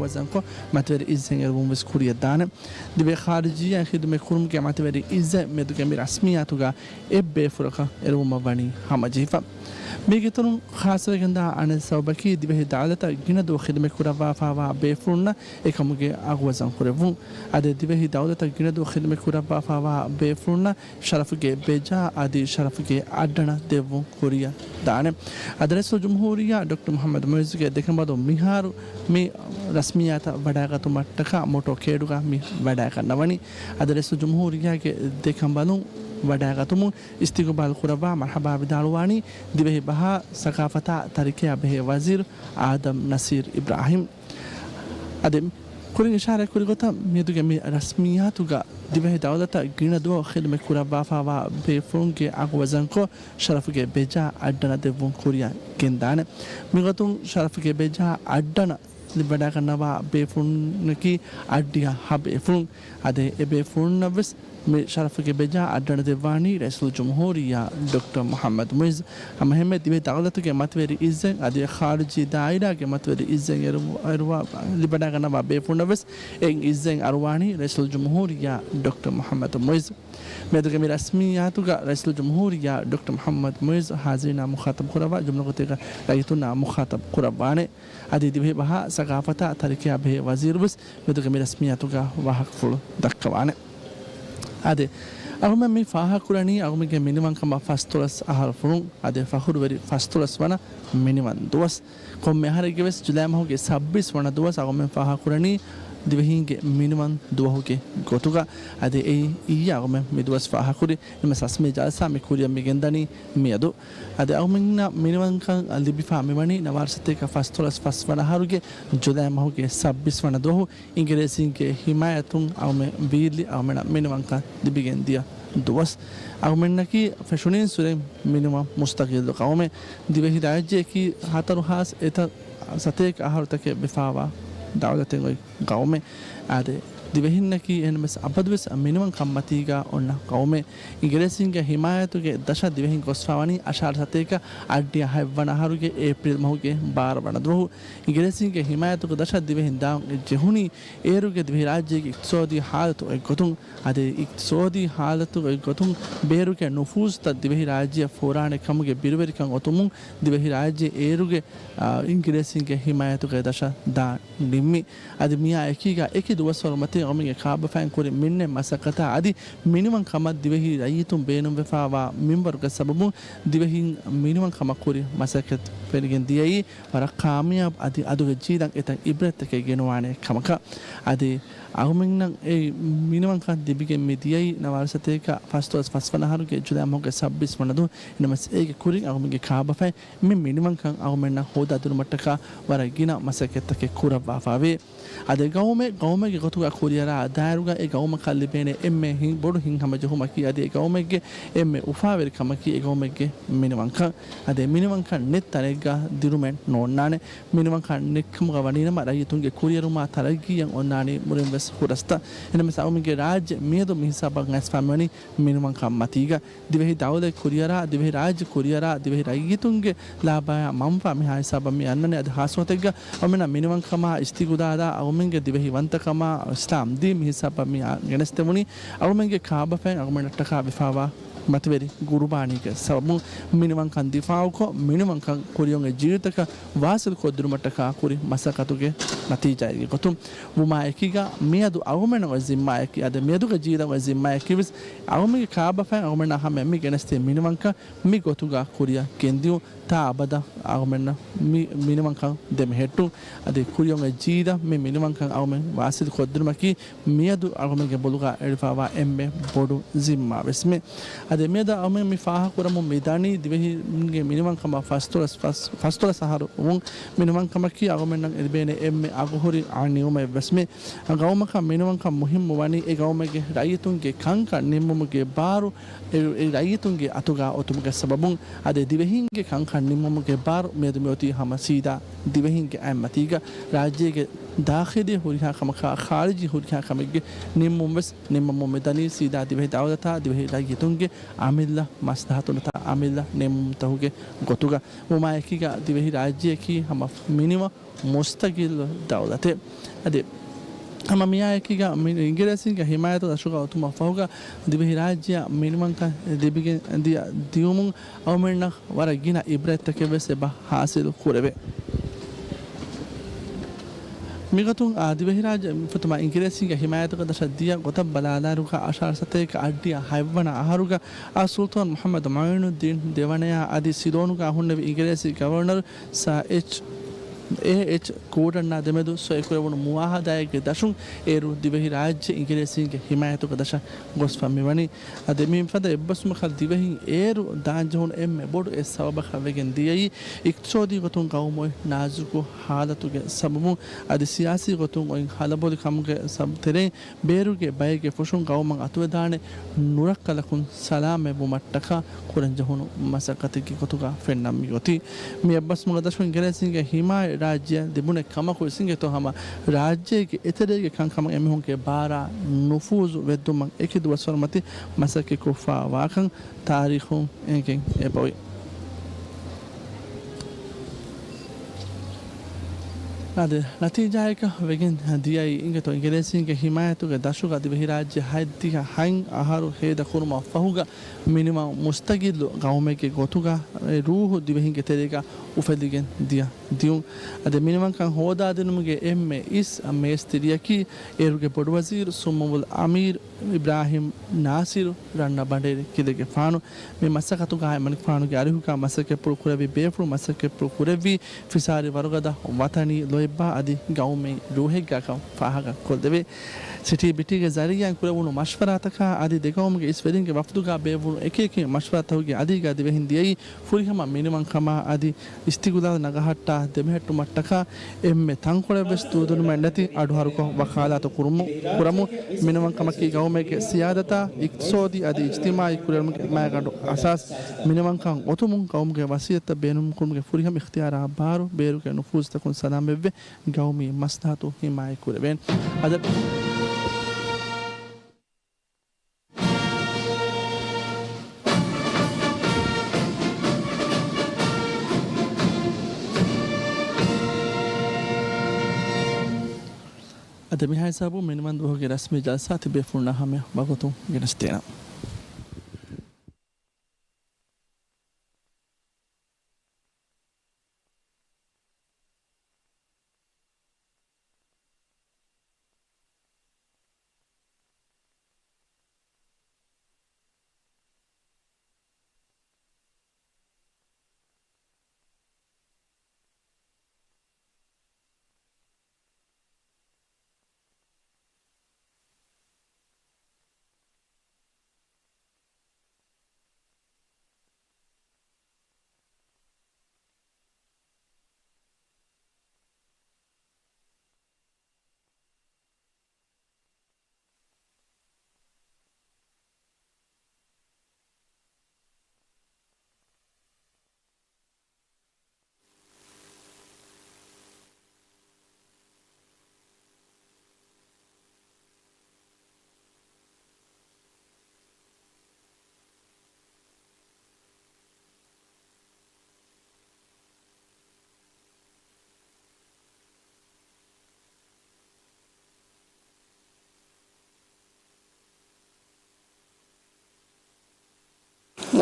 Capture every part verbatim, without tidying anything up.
ވަޒަންކޮށް، މަތިވެރި އިއްޒަތް އެރުވުން ވެސް ކުރިއަށް ދާނެ. ދިވެހި ޚާރިޖިއްޔާ ޚިދުމަތް ކުރުމުގެ މަތިވެރި އިއްޒަތް މިއަދުގެ މި ރަސްމިއްޔާތުގަ އެއްބޭފުޅަކަށް އެރުވުމަށް ވަނީ ހަމަޖެހިފަ. މީގެ އިތުރުން ޚާއްޞަވެގެންދާ އަނެއް ސަބަބަކީ، ދިވެހި ދައުލަތަށް ގިނަ ދުވަހު ޚިދުމަތް ކުރައްވާފައިވާ ބޭފުޅުންނަށް އެކަމުގެ އަގުވަޒަން ކުރެއްވުން. އަދި ދިވެހި ދައުލަތަށް ގިނަ ދުވަހު ޚިދުމަތް ކުރައްވާފައިވާ ބޭފުޅުންނަށް ޝަރަފުގެ ބެޖާ އަދި ޝަރަފުގެ އައްޑަނަށް ދެއްވުން ކުރިއަށް ދާނެ. އަދި ރައީސުލްޖުމްހޫރިއްޔާ ޑޮކްޓަރ މުޙައްމަދު މުޢިއްޒުގެ ދެކަނބަލުން މިހާރު މި ރަސްމިއްޔާތަށް ވަޑައިގަތުމަށްޓަކާ މޮޓޯ ކޭޑުގަ މި ވަޑައިގަންނަވަނީ. އަދި ރައީސުލްޖުމްހޫރިއްޔާގެ ދެކަނބަލުން ވަޑައިގަތުމުން އިސްތިގުބާލު ކުރައްވާ މަރްޙަބާ ވިދާޅުވާނީ ދިވެހި ބަހާ ސަގާފަތާ ތަރިކަޔާ ބެހޭ ވަޒީރު އާދަމް ނަސީރް އިބްރާހިމް. އަދި ކުރިން އިޝާރާތް ކުރި ގޮތަށް މިއަދުގެ މި ރަސްމިއްޔާތުގަ ދިވެހި ދައުލަތަށް ގިނަ ދުވަހު ޚިދުމަތް ކުރައްވާފައިވާ ބޭފުޅުންގެ އަގު ވަޒަންކޮށް، ޝަރަފުގެ ބެޖާ އައްޑަނަށް ދެއްވުން ކުރިއަށް ގެންދާނެ. މިގޮތުން ޝަރަފުގެ ބެޖާ އައްޑަނަށް ވަޑައިގަންނަވާ ބޭފުޅުންނަކީ އައްޑިހަ ހަ ބޭފުޅުން. އަދި އެ ބޭފުޅުންނަށްވެސް މި ޝަރަފުގެ ބެޖާ އައްޑަނަށް ދެއްވާނީ ރައީސުލްޖުމްހޫރިއްޔާ ޑޮކްޓަރ މުޙައްމަދު މުޢިއްޒު. ހަމައެހެންމެ ދިވެހި ދައުލަތުގެ މަތިވެރި އިއްޒަތް އަދި ޚާރިޖީ ދާއިރާގެ މަތިވެރި އިއްޒަތް އެރު-، އެރުވާ ލިބިވަޑައިގަންނަވާ ބޭފުޅުންނަށްވެސް އެ އިއްޒަތް އަރުވާނީ ރައީސުލްޖުމްހޫރިއްޔާ ޑޮކްޓަރ މުޙައްމަދު މުޢިއްޒު. މިއަދުގެ މި ރަސްމިއްޔާތުގަ ރައީސުލްޖުމްހޫރިއްޔާ ޑޮކްޓަރ މުޙައްމަދު މުޢިއްޒު ޙާޒިރީންނާ މުޚާޠަބު ކުރައްވާ ޖުމްލަ ގޮތެއްގަ ރައްޔިތުންނާ މުޚާޠަބު ކުރައްވާނެ. އަދި ދިވެހި ބަހާ ސަގާފަތާ ތަރިކަޔާ ބެހޭ ވަޒީރުވެސް މިއަދުގެ މި ރަސްމިއްޔާތުގަ ވާހަކަފުޅު ދައްކަވާނެ. އަދި އަޅުމެން މި ފާހަގަކުރަނީ އަޅުމެންގެ މިނިވަންކަމަށް ފަސްދޮޅަސް އަހަރު ފުރުން، އަދި ފަޚުރުވެރި ފަސްދޮޅަސް ވަނަ މިނިވަން ދުވަސް. ކޮންމެ އަހަރެއްގެ ވެސް ޖުލައި މަހުގެ ސައްބީސް ވަނަ ދުވަސް އަޅުމެން ފާހަގަކުރަނީ ދިވެހީންގެ މިނިވަން ދުވަހުގެ ގޮތުގަ. އަދި އެއީ އިއްޔެ އަޅުމެން މި ދުވަސް ފާހަގަކުރި ނަމަ ރަސްމީ ޖަލްސާ މި ކުރިއަށް މި ގެންދަނީ މިއަދު. އަދި އަޅުމެންނަށް މިނިވަންކަން ލިބިފާ މިވަނީ ނަވާރަ ސަތޭކަ ފަސްދޮޅަސް ފަސް ވަނަ އަހަރުގެ ޖުލައި މަހުގެ ސައްބީސް ވަނަ ދުވަހު އިނގިރޭސީންގެ ހިމާޔަތުން އަޅުމެން ވީއްލި އަޅުމެންނަށް މިނިވަންކަން ލިބިގެން ދިޔަ ދުވަސް. އަޅުމެންނަކީ ފެށުނީން ސުރެން މިނިވަން މުސްތަގިއްލު ޤައުމެއް. ދިވެހި ރާއްޖެއަކީ ހަތަރު ހާސް އެތައް ސަތޭކަ އަހަރުތަކެއް ވެފާވާ ދައުލަތެއް އޮތް ޤައުމެއް. އާދެ، ދިވެހިންނަކީ އެހެންވެސް އަބަދުވެސް މިނިވަންކަން މަތީގަ އޮންނަ ޤައުމެއް. އިނގިރޭސީންގެ ހިމާޔަތުގެ ދަށަށް ދިވެހިން ގޮސްފާވަނީ އަށާރަ ސަތޭކަ އަށްޑިހަ ހަތްވަނަ އަހަރުގެ އޭޕްރީލް މަހުގެ ބާރަ ވަނަ ދުވަހު. އިނގިރޭސީންގެ ހިމާޔަތުގެ ދަށަށް ދިވެހިން ދާން ޖެހުނީ އޭރުގެ ދިވެހިރާއްޖޭގެ އިޤްތިޞާދީ ޙާލަތު އޮތްގޮތުން. އަދި އިޤްތިޞާދީ ޙާލަތު އޮތްގޮތުން ބޭރުގެ ނުފޫޒުތައް ދިވެހިރާއްޖެއަށް ފޯރާނެ ކަމުގެ ބިރުވެރިކަން އޮތުމުން ދިވެހިރާއްޖެ އޭރުގެ، އާ، އިނގިރޭސީންގެ ހިމާޔަތުގެ ދަށަށް ދާން ނިންމި. އަދި މިއާ އެކީގަ އެކި ދުވަސްވަރު މަތިން އަޅުމެންގެ ކާބަފައިން ކުރި މިންނެ މަސައްކަތާ އަދި މިނިވަން ކަމަށް ދިވެހި ރައްޔިތުން ބޭނުންވެފާވާ މިންވަރުގެ ސަބަބުން ދިވެހިން މިނިވަން ކަމަށް ކުރި މަސައްކަތް ފެނިގެން ދިޔައީ ވަރަށް ކާމިޔާބު އަދި އަދުގެ ޖީލަށް އެތައް އިބްރަތްތަކެއް ގެނުވާނެ ކަމަކަށް. އަދި އަޅުމެންނަށް އެ މިނިވަންކަން ލިބިގެން މި ދިޔައީ ނަވާރަ ސަތޭކަ ފަސްދޮޅަސް ފަސްވަނަ އަހަރުގެ ޖުލައި މަހުގެ ސައްބީސް ވަނަ ދުވަހު. އެނަމަސް އޭގެ ކުރިން އަޅުމެންގެ ކާބަފައިން މި މިނިވަންކަން އަޅުމެންނަށް ހޯދާދިނުމަށްޓަކާ ވަރަށް ގިނަ މަސައްކަތްތަކެއް ކުރައްވާފައިވޭ. އަދި ގައުމެއް، ގައުމެއްގެ ގޮތުގަ ކުރިއަރާ ދާއިރުގަ އެ ގައުމަކަށް ލިބޭނެ އެންމެ ހިން-، ބޮޑު ހިތްހަމަޖެހުމަކީ އަދި އެ ގައުމެއްގެ އެންމެ އުފާވެރިކަމަކީ އެ ގައުމެއްގެ މިނިވަންކަން. އަދި އެ މިނިވަންކަން ނެތް ތަނެއްގަ ދިރުމެއް ނޯންނާނެ. މިނިވަންކަން ނެތްކަމުގަ ވަނީނަމަ ރައްޔިތުންގެ ކުރިއެރުމާ ތަރައްގީއަށް އޮންނާނީ މުރިންވެސް ހުރަސްތައް. އެނަމެސް އަޅުމެންގެ ރާއްޖެ މިއަދު މިހިސާބަށް އައިސްފާ މިވަނީ މިނިވަންކަން މަތީގަ. ދިވެހި ދައުލަތް ކުރިއަރާ، ދިވެހި ރާއްޖެ ކުރިއަރާ، ދިވެހި ރައްޔިތުންގެ ލާބަޔާ މަންފާ މިހާ ހިސާބަށް މި އަންނަނީ. އަދި ހާސްވަގުތެއްގަ އަޅުމެންނަށް މިނިވަންކަމާ، އިސްތިގުދާލާ، އަޅުމެންގެ ދިވެހި ވަންތަކަމާ، އިސްލާމް ދީން މިހިސާބަށް މި އަ-، ގެނެސްދެވުނީ. އަޅުމެންގެ ކާބަފައިން އަޅުމެންނަށްޓަކާ ވެފާވާ މަތިވެރި ގުރުބާނީގެ ސަބަބުން މިނިވަންކަން ދިފާޢުކޮށް، މިނިވަންކަން ކުރިއޮނގެ ޖީލުތަކަށް ވާސިލް ކޮށްދިނުމަށްޓަކާ ކުރި މަސައްކަތުގެ ނަތީޖާއެއްގެ ގޮތުން ވުމާއެކީގަ މިއަދު އަޅުމެންނަށް އޮތް ޒިންމާއަކީ، އަދި މިއަދުގެ ޖީލަށް އޮތް ޒިންމާއަކީ ވެސް އަޅުމެންގެ ކާބަފައިން އަޅުމެންނާ ހަމަޔަށް މި ގެނެސްދޭ މިނިވަންކަން މި ގޮތުގަ ކުރިއަށް ގެންދިޔުން. ތާ އަބަދަށް އަޅުމެންނަށް މި މިނިވަންކަން ދެމެހެއްޓުން. އަދި ކުރިއޮނގެ ޖީލަށް މި މިނިވަންކަން އަޅުމެން ވާސިލް ކޮށްދިނުމަކީ މިއަދު އަޅުމެންގެ ބޮލުގަ އެޅިފާވާ އެންމެ ބޮޑު ޒިންމާ ވެސްމެ. އަދި މިއަދު އަޅުމެން މި ފާހަގަކުރަމުން މި ދަނީ ދިވެހިންގެ މިނިވަންކަމަށް ފަސްދޮޅަސް، ފަސް، ފަސްދޮޅަސް އަހަރު ވުން މިނިވަންކަމަކީ އަޅުމެންނަށް ލިބޭނެ އެންމެ އަގުހުރި ނިޢުމަތް ވެސްމެ. ގައުމަކަށް މިނިވަންކަން މުހިއްމު ވަނީ އެ ގައުމެއްގެ ރައްޔިތުންގެ ކަންކަން ނިންމުމުގެ ބާރު އެ، އެ ރައްޔިތުންގެ އަތުގަ އޮތުމުގެ ސަބަބުން. އަދި ދިވެހިންގެ ކަންކަން ނިންމުމުގެ ބާރު މިއަދު މިއޮތީ ހަމަ ސީދާ ދިވެހިންގެ އަތްމަތީގަ. ރާއްޖޭގެ ދާޚިލީ ހުރިހާ ކަމަކާ، ޚާރިޖީ ހުރިހާ ކަމެއްގެ ނިންމުން ވެސް ނިންމަމުން މިދަނީ ސީދާ ދިވެހި ދައުލަތާ ދިވެހި ރައްޔިތުންގެ އަމިއްލަ މަސްލަހަތުންނަތާ އަމިއްލަ ނިންމުމުންތަކުގެ ގޮތުގަ. ވުމާއެކީގަ ދިވެހި ރާއްޖެއަކީ ހަމަ މިނިވަން މުސްތަގިއްލު ދައުލަތެއް. އަދި ހަމަ މިއާއެކީގަ މި އިނގިރޭސީންގެ ހިމާޔަތު ދަށުގަ އޮތުމަށް ފަހުގަ ދިވެހިރާއްޖެއަށް މިނިވަންކަން ލިބިގެން ދިޔަ ދިޔުމުން އަޅުމެންނަށް ވަރަށް ގިނަ އިބްރަތްތަކެއް ވެސް އެބަ ހާސިލު ކުރެވޭ. މިގޮތުން އާ ދިވެހިރާއްޖެ މިފަތުމާ އިނގިރޭސީންގެ ހިމާޔަތުގެ ދަށަށް ދިޔަ ގޮތަށް ބަލާލާއިރުގަ އަށާރަ ސަތޭކަ އަށްޑިހަ ހަތްވަނަ އަހަރުގަ އާ ސުލްޠާން މުޙައްމަދު މުޢިނުއްދީން ދެވަނަޔާ އަދި ސިލޯނުގަ ހުންނެވި އިނގިރޭސި ގަވަރނަރު ސާ އެޗް، އޭ އެޗް ކޫޑަންނާ ދެމެދު ސޮއިކުރެވުނު މުއާހަދާއެއްގެ ދަށުން އޭރު ދިވެހިރާއްޖެ އިނގިރޭސީންގެ ހިމާޔަތުގެ ދަށަށް ގޮސްފަ މިވަނީ. އަދި މިފަދަ އެއްބަސްވުމަކަށް ދިވެހިން އޭރު ދާންޖެހުނު އެންމެ ބޮޑު އެއް ސަބަބަކަށް ވެގެން ދިޔައީ، އިޤްތިޞާދީ ގޮތުން ގައުމު އޮތް ނާޒުކު ހާލަތުގެ ސަބަބުން އަދި ސިޔާސީ ގޮތުން އޮތް ކަލަބޮލި ކަމުގެ ސަބަބު ތެރެއިން ބޭރުގެ ބައެއްގެ ފުށުން ގައުމަށް އަތުވެދާނެ ނުރައްކަލަކުން ސަލާމަތްވުމަށްޓަކާ ކުރަންޖެހުނު މަސައްކަތެއްގެ ގޮތުގަ ފެންނަން މިއޮތީ. މި އެއްބަސްމުގަ ދަށުން އިނގިރޭސީންގެ ހިމާޔަތް ރާއްޖެއަށް ލިބުނެ ކަމަކު ވިސްނިގެތޯ ހަމަ ރާއްޖޭގެ އެތެރޭގެ ކަންކަމަށް އެމީހުންގެ ބާރާ ނުފޫޒު ވެއްދުމަށް އެކި ދުވަސްވަރު މަތި މަސައްކަތްކޮށްފަ ވާކަން ތާރީޚުން އެނގެން އެބައޮތް. އަދި ނަތީޖާއަކަށް ވެގެން ދިޔައީ އިނގޭތޯ އިނގިރޭސީންގެ ހިމާޔަތުގެ ދަށުގަ ދިވެހިރާއްޖެ ހަތްދިހަ ހަތް އަހަރު ހޭދަ ކުރުމަށް ފަހުގަ މިނިވަން މުސްތަގިއްލު ގައުމެއްގެ ގޮތުގަ އެ ރޫހު ދިވެހިންގެ ތެރޭގަ އުފެދިގެން ދިޔަ ދިޔުން. އަދި މިނިވަންކަން ހޯދާދިނުމުގެ އެންމެ އިސް މޭސްތިރިއަކީ އޭރުގެ ބޮޑުވަޒީރު ސުއްމަވުލް އަމީރު އިބްރާހިމް ނާސިރު ރަންނަ ބަނޑޭރި ކިލެގެފާނު. މި މަސައްކަތުގައި މަނިކުފާނުގެ އަރިހުގަ މަސައްކަތްޕުޅު ކުރެއްވި ބޭފުޅުން މަސައްކަތްޕުޅު ކުރެއްވީ ފިސާރި ވަރުގަދަ ވަތަނީ ލޯތްބާ އަދި ގައުމީ ރޫހެއްގާކަން ފާހަގަ ކޮށްދެވޭ. ސިޓީ ބިޓީގެ ޒަރީއާއިން ކުރެވުނު މަޝްވަރާތަކާ އަދި ދެގައުމުގެ އިސް ވެރިންގެ ވަފްދުގަ ބޭއްވުނު އެކި އެކި މަޝްވަރާތަކުގެ އަދީގަ ދިވެހިން ދިޔައީ ފުރިހަމަ މިނިވަންކަމާ އަދި އިސްތިގުލާލު ނަގަހައްޓާ ދެމެހެއްޓުމަށްޓަކާ އެންމެ ތަންކޮޅެއްވެސް ދޫދުލުމެއް ނެތި އަޑުހަރުކޮށް ވަކާލާތު ކުރުމު، ކުރަމު، މިނިވަންކަމަކީ ގައުމެއްގެ ސިޔާދަތާ، އިޤްތިޞާދީ އަދި އިޖްތިމާޢީ ކުރިއެރުމުގެ މައިގަނޑު އަސާސް. މިނިވަންކަން އޮތުމުން ގައުމުގެ ވަސީލަތްތައް ބޭނުންކުރުމުގެ ފުރިހަމަ އިޚްތިޔާރާ ބާރު ބޭރުގެ ނުފޫޒުތަކުން ސަލާމަތްވެ، ގައުމީ މަސްލަހަތު ހިމާޔަތް ކުރެވޭނެ. އަދަ އަދި މިހާ ހިސާބުން މިނިވަން ދުވަހުގެ ރަސްމީ ޖަލްސާ ތިބޭފުޅުންނާ ހަމަޔަށް ވަގުތުން ގެނެސްދޭނަން.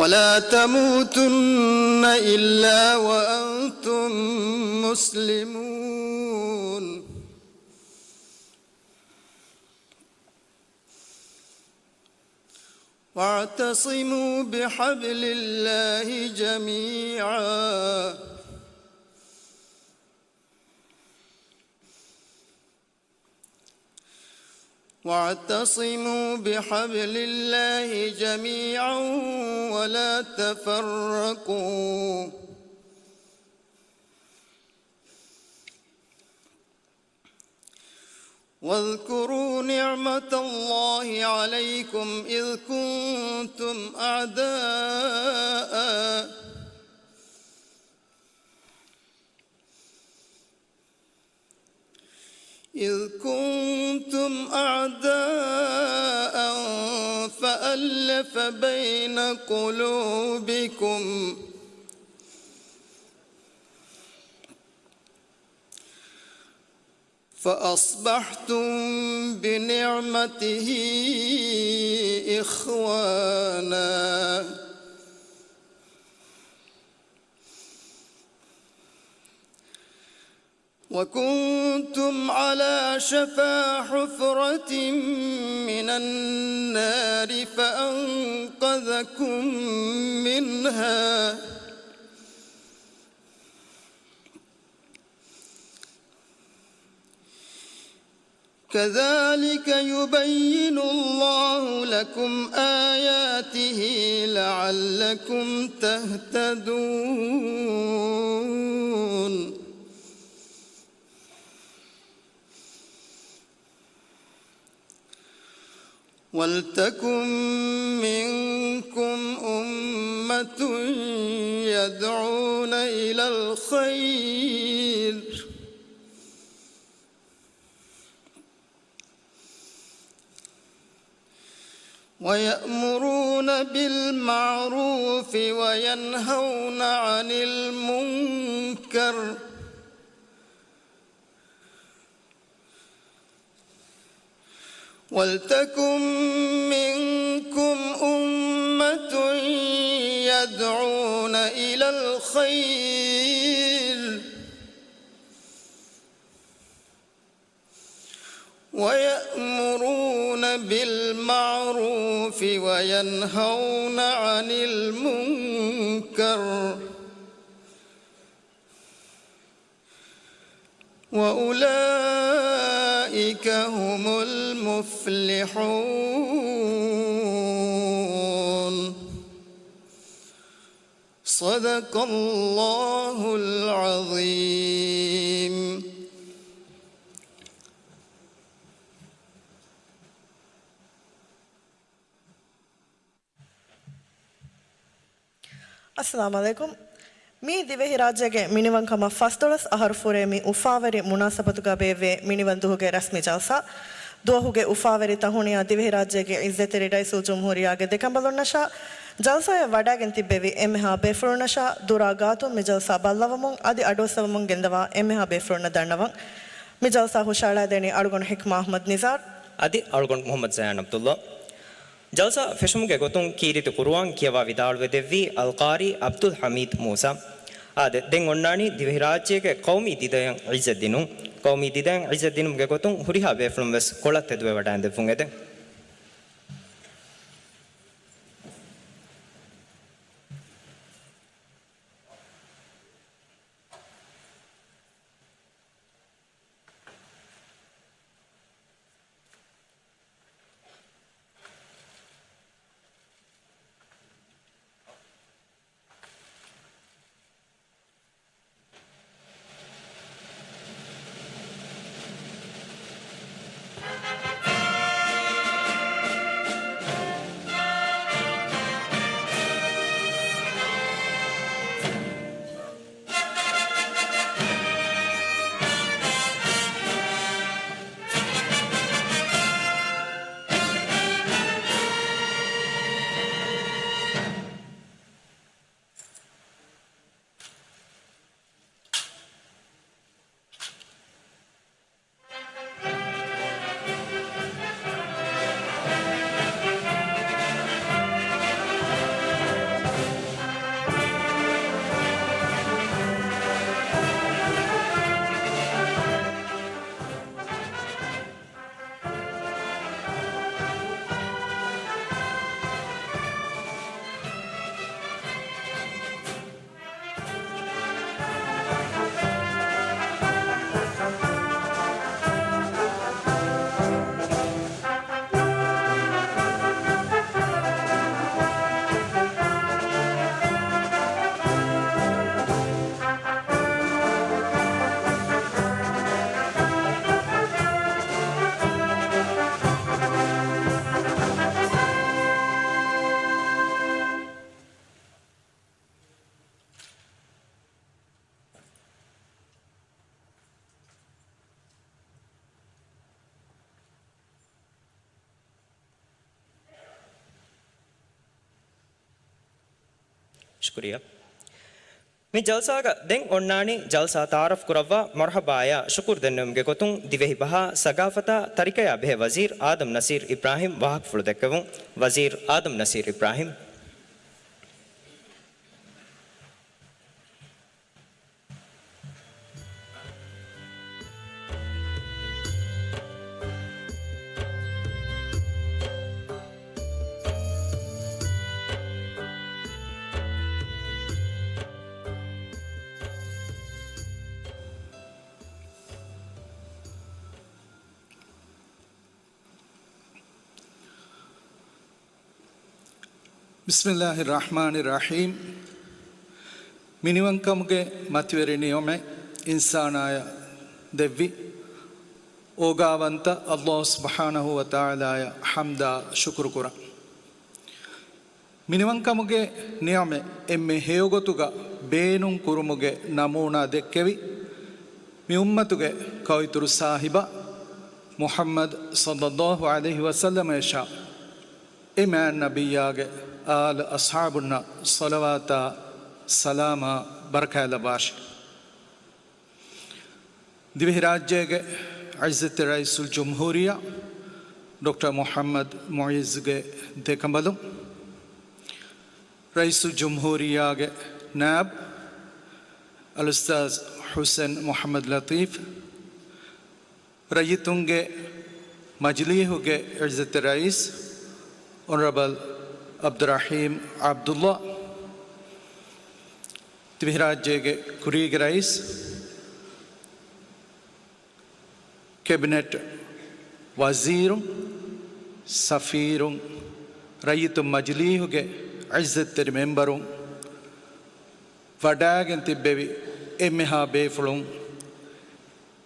ولا تموتن إلا وأنتم مسلمون. واعتصموا بحبل الله جميعا واعتصموا بحبل الله جميعا ولا تفرقوا. واذكروا نعمة الله عليكم إذ كنتم أعداء إذ كنتم أعداء فألف بين قلوبكم فأصبحتم بنعمته إخوانا وكنتم على شفا حفرة من النار فأنقذكم منها كذلك يبين الله لكم آياته لعلكم تهتدون. ولتكن منكم أمة يدعون إلى الخير ويأمرون بالمعروف وينهون عن المنكر ولتكن منكم أمة يدعون إلى الخير ويأمرون بالمعروف وينهون عن المنكر وأولئك هم المفلحون. صدق الله العظيم. އައްސަލާމު ޢަލައިކުމް. މީ ދިވެހިރާއްޖޭގެ މިނިވަންކަމަށް ފަސްދޮޅަސް އަހަރު ފުރޭ މި އުފާވެރި މުނާސަބަތުގަ ބޭއްވޭ މިނިވަންދުހުގެ ރަސްމީ ޖަލްސާ. ދުވަހުގެ އުފާވެރި ތަހުނިޔާ ދިވެހިރާއްޖޭގެ ޢިއްޒަތްތެރި ރައީސުލްޖުމްހޫރިއްޔާގެ ދެކަނބަލުންނަށާ، ޖަލްސާއަށް ވަޑައިގެން ތިއްބެވި އެންމެހާ ބޭފުޅުންނަށާ، ދުރާ ގާތުން މި ޖަލްސާ ބައްލަވަމުން އަދި އަޑުއައްސަވަމުން ގެންދަވާ އެންމެހާ ބޭފުޅުންނަށް ދަންނަވަން. މި ޖަލްސާ ހުށައަޅާދޭނީ އަޅުގަނޑު ހިކްމާ އަޙްމަދު ނިޒާރު. އަދި އަޅުގަނޑު މުޙައްމަދު ޒަޔާން ޢަބްދުﷲ. ޖަލްސާ ފެށުމުގެ ގޮތުން ކީރިތި ޤުރުއާން ކިޔަވާ ވިދާޅުވެ ދެއްވީ އަލްޤާރީ ޢަބްދުލް ޙަމީދު މޫސާ. އާދެ، ދެން އޮންނާނީ ދިވެހިރާއްޖޭގެ ޤައުމީ ދިދަޔަށް ޢިއްޒަތް ދިނުން. ޤައުމީ ދިދަޔަށް ޢިއްޒަތް ދިނުމުގެ ގޮތުން ހުރިހާ ބޭފުޅުން ވެސް ކޮޅަށް ތެދުވެވަޑައިގެން ދެއްވުން އެދެން. ޝުކުރިއްޔާ. މި ޖަލްސާގަ ދެން އޮންނާނީ ޖަލްސާ ތަޢާރަފް ކުރައްވާ މަރުޙަބާޔާ ޝުކުރު ދެންނެވުމުގެ ގޮތުން ދިވެހި ބަހާ ސަގާފަތާ ތަރިކަޔާ ބެހޭ ވަޒީރު އާދަމް ނަސީރު އިބްރާހިމް ވާހަކަފުޅު ދެއްކެވުން. ވަޒީރު އާދަމް ނަސީރު އިބްރާހިމް. ބިސްމިއްލާހި ރަޙްމާނި ރަޙީމް. މިނިވަންކަމުގެ މަތިވެރި ނިޢުމަތް އިންސާނާޔަށް ދެއްވި އޯގާވަންތަ ﷲ ސުބްޙާނަހޫ ވަތަޢާލާޔަށް ޙަމްދާ ޝުކުރު ކުރަން. މިނިވަންކަމުގެ ނިޢުމަތް އެންމެ ހެޔޮގޮތުގަ ބޭނުން ކުރުމުގެ ނަމޫނާ ދެއްކެވި، މި އުއްމަތުގެ ކައުއިތުރު ސާހިބާ މުޙައްމަދު ޞައްލައްލާހު ޢަލައިހި ވަސައްލަމައަށާ އެ މާތް ނަބިއްޔާގެ އާލު އަޞްޙާބުންނަށް ޞަލަވާތާ ސަލާމާ ބަރަކާތް ލައްވާށި. ދިވެހިރާއްޖޭގެ ޢިއްޒަތްތެރި ރައީސުލްޖުމްހޫރިއްޔާ ޑޮކްޓަރ މުޙައްމަދު މުޢިއްޒުގެ ދެކަނބަލުން، ރައީސުލްޖުމްހޫރިއްޔާގެ ނާއިބު އަލްއުސްތާޛު ޙުސެން މުޙައްމަދު ލަޠީފް، ރައްޔިތުންގެ މަޖިލީހުގެ ޢިއްޒަތްތެރި ރައީސް އޮނަރަބަލް ޢަބްދުއްރަޙީމް ޢަބްދުއްލާ، ދިވެހިރާއްޖޭގެ ކުރީގެ ރައީސް، ކެބިނެޓް ވަޒީރުން، ސަފީރުން، ރައްޔިތުން މަޖިލީހުގެ ޢިއްޒަތްތެރި މެމްބަރުން، ވަޑައިގެން ތިއްބެވި އެންމެހާ ބޭފުޅުން،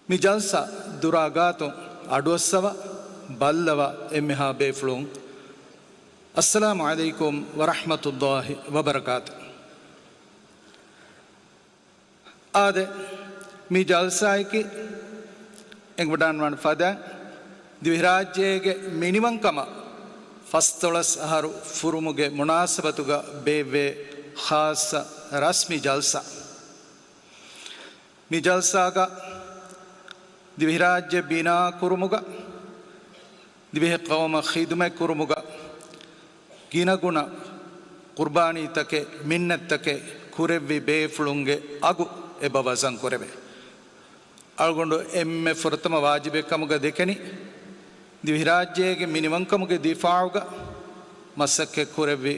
މި ޖަލްސާ ދުރާ ގާތުން އަޑުއައްސަވާ ބައްލަވާ އެންމެހާ ބޭފުޅުން، އައްސަލާމު ޢަލައިކުމް ވަރަޙްމަތުﷲި ވަބަރަކާތު. އާދެ، މި ޖަލްސާއަކީ އެނގިވަޑާންވާނެ ފަދައިން، ދިވެހިރާއްޖޭގެ މިނިވަންކަމަށް ފަސްދޮޅަސް އަހަރު ފުރުމުގެ މުނާސަބަތުގަ ބޭއްވޭ ޚާއްޞަ ރަސްމީ ޖަލްސާ. މި ޖަލްސާގަ ދިވެހިރާއްޖެ ބިނާ ކުރުމުގަ، ދިވެހި ޤައުމަށް ޚިދުމަތް ކުރުމުގަ ގިނަގުނަ ޤުރްބާނީތަކެއް، މިންނަތްތަކެއް ކުރެއްވި ބޭފުޅުންގެ އަގު އެބަ ވަޒަން ކުރެވޭ. އަޅުގަނޑު އެންމެ ފުރަތަމަ ވާޖިބެއް ކަމުގަ ދެކެނީ، ދިވެހިރާއްޖޭގެ މިނިވަންކަމުގެ ދިފާޢުގަ މަސައްކަތް ކުރެއްވި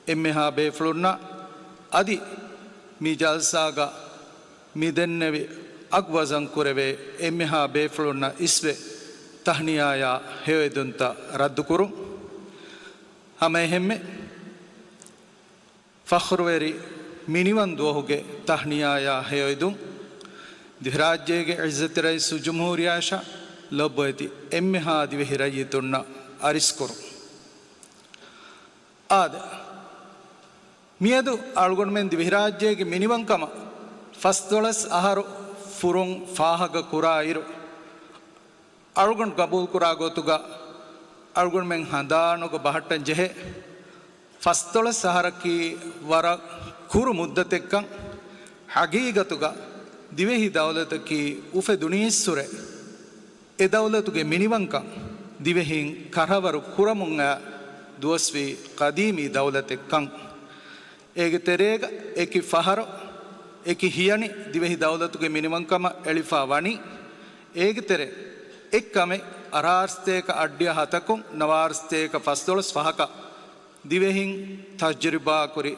އެންމެހާ ބޭފުޅުންނާ އަދި މި ޖަލްސާގަ މި ދެންނެވި އަގު ވަޒަން ކުރެވޭ އެންމެހާ ބޭފުޅުންނަށް އިސްވެ ތަހްނިޔާޔާ ހެޔޮއެދުންތައް ރައްދުކުރުން. ހަމައެހެންމެ ފަޚުރުވެރި މިނިވަން ދުވަހުގެ ތަހްނިޔާޔާ ހެޔޮއެދުން، ދިވެހިރާއްޖޭގެ ޢިއްޒަތްތެރި ރައީސުލްޖުމްހޫރިއްޔާއަށާ ލޮބުވެތި އެންމެހާ ދިވެހި ރައްޔިތުންނަށް އަރިސްކުރުން. އާދެ، މިއަދު އަޅުގަނޑުމެން ދިވެހިރާއްޖޭގެ މިނިވަންކަމަށް ފަސްދޮޅަސް އަހަރު ފުރުން ފާހަގަ ކުރާ އިރު، އަޅުގަނޑު ގަބޫލުކުރާ ގޮތުގަ އަޅުގަނޑުމެން ހަނދާނުގަ ބަހައްޓަން ޖެހޭ، ފަސްދޮޅަސް އަހަރަކީ ވަރަށް ކުރު މުއްދަތެއްކަން. ހަގީގަތުގަ ދިވެހި ދައުލަތަކީ އުފެދުނީއްސުރެ އެ ދައުލަތުގެ މިނިވަންކަން ދިވެހިން ކަށަވަރު ކުރަމުން އައި ދުވަސްވީ ޤަދީމީ ދައުލަތެއްކަން. އޭގެ ތެރޭގަ އެކި ފަހަރު، އެކި ހިޔަނި ދިވެހި ދައުލަތުގެ މިނިވަންކަމަށް އެޅިފާ ވަނީ. އޭގެ ތެރޭ އެއްކަމެއް އަށާރަ ސަތޭކަ އަށްޑިހަ ހަތަކުން ނަވާރަ ސަތޭކަ ފަސްދޮޅަސް ފަހަކަށް ދިވެހިން ތަޖުރިބާކުރި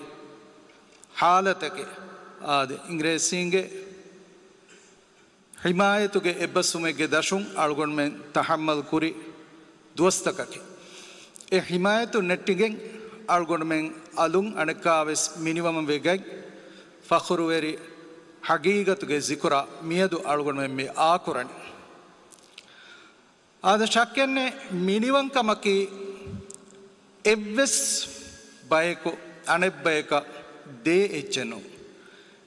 ޙާލަތެކޭ. އާދެ، އިނގިރޭސީންގެ ޙިމާޔަތުގެ އެއްބަސްވުމެއްގެ ދަށުން އަޅުގަނޑުމެން ތަޙައްމަލް ކުރި ދުވަސްތަކަކީ. އެ ޙިމާޔަތުން ނެއްޓިގެން އަޅުގަނޑުމެން އަލުން އަނެއްކާވެސް މިނިވަމަން ވެގަތް، ފަޚުރުވެރި ހަގީގަތުގެ ޒިކުރާ މިއަދު އަޅުގަނޑުމެން މި އާކުރަނީ. އާދެ، ޝައްކެއްނެތް، މިނިވަންކަމަކީ އެއްވެސް ބަޔަކު އަނެއްބަޔަކަށް ދޭ އެއްޗެއް ނޫން.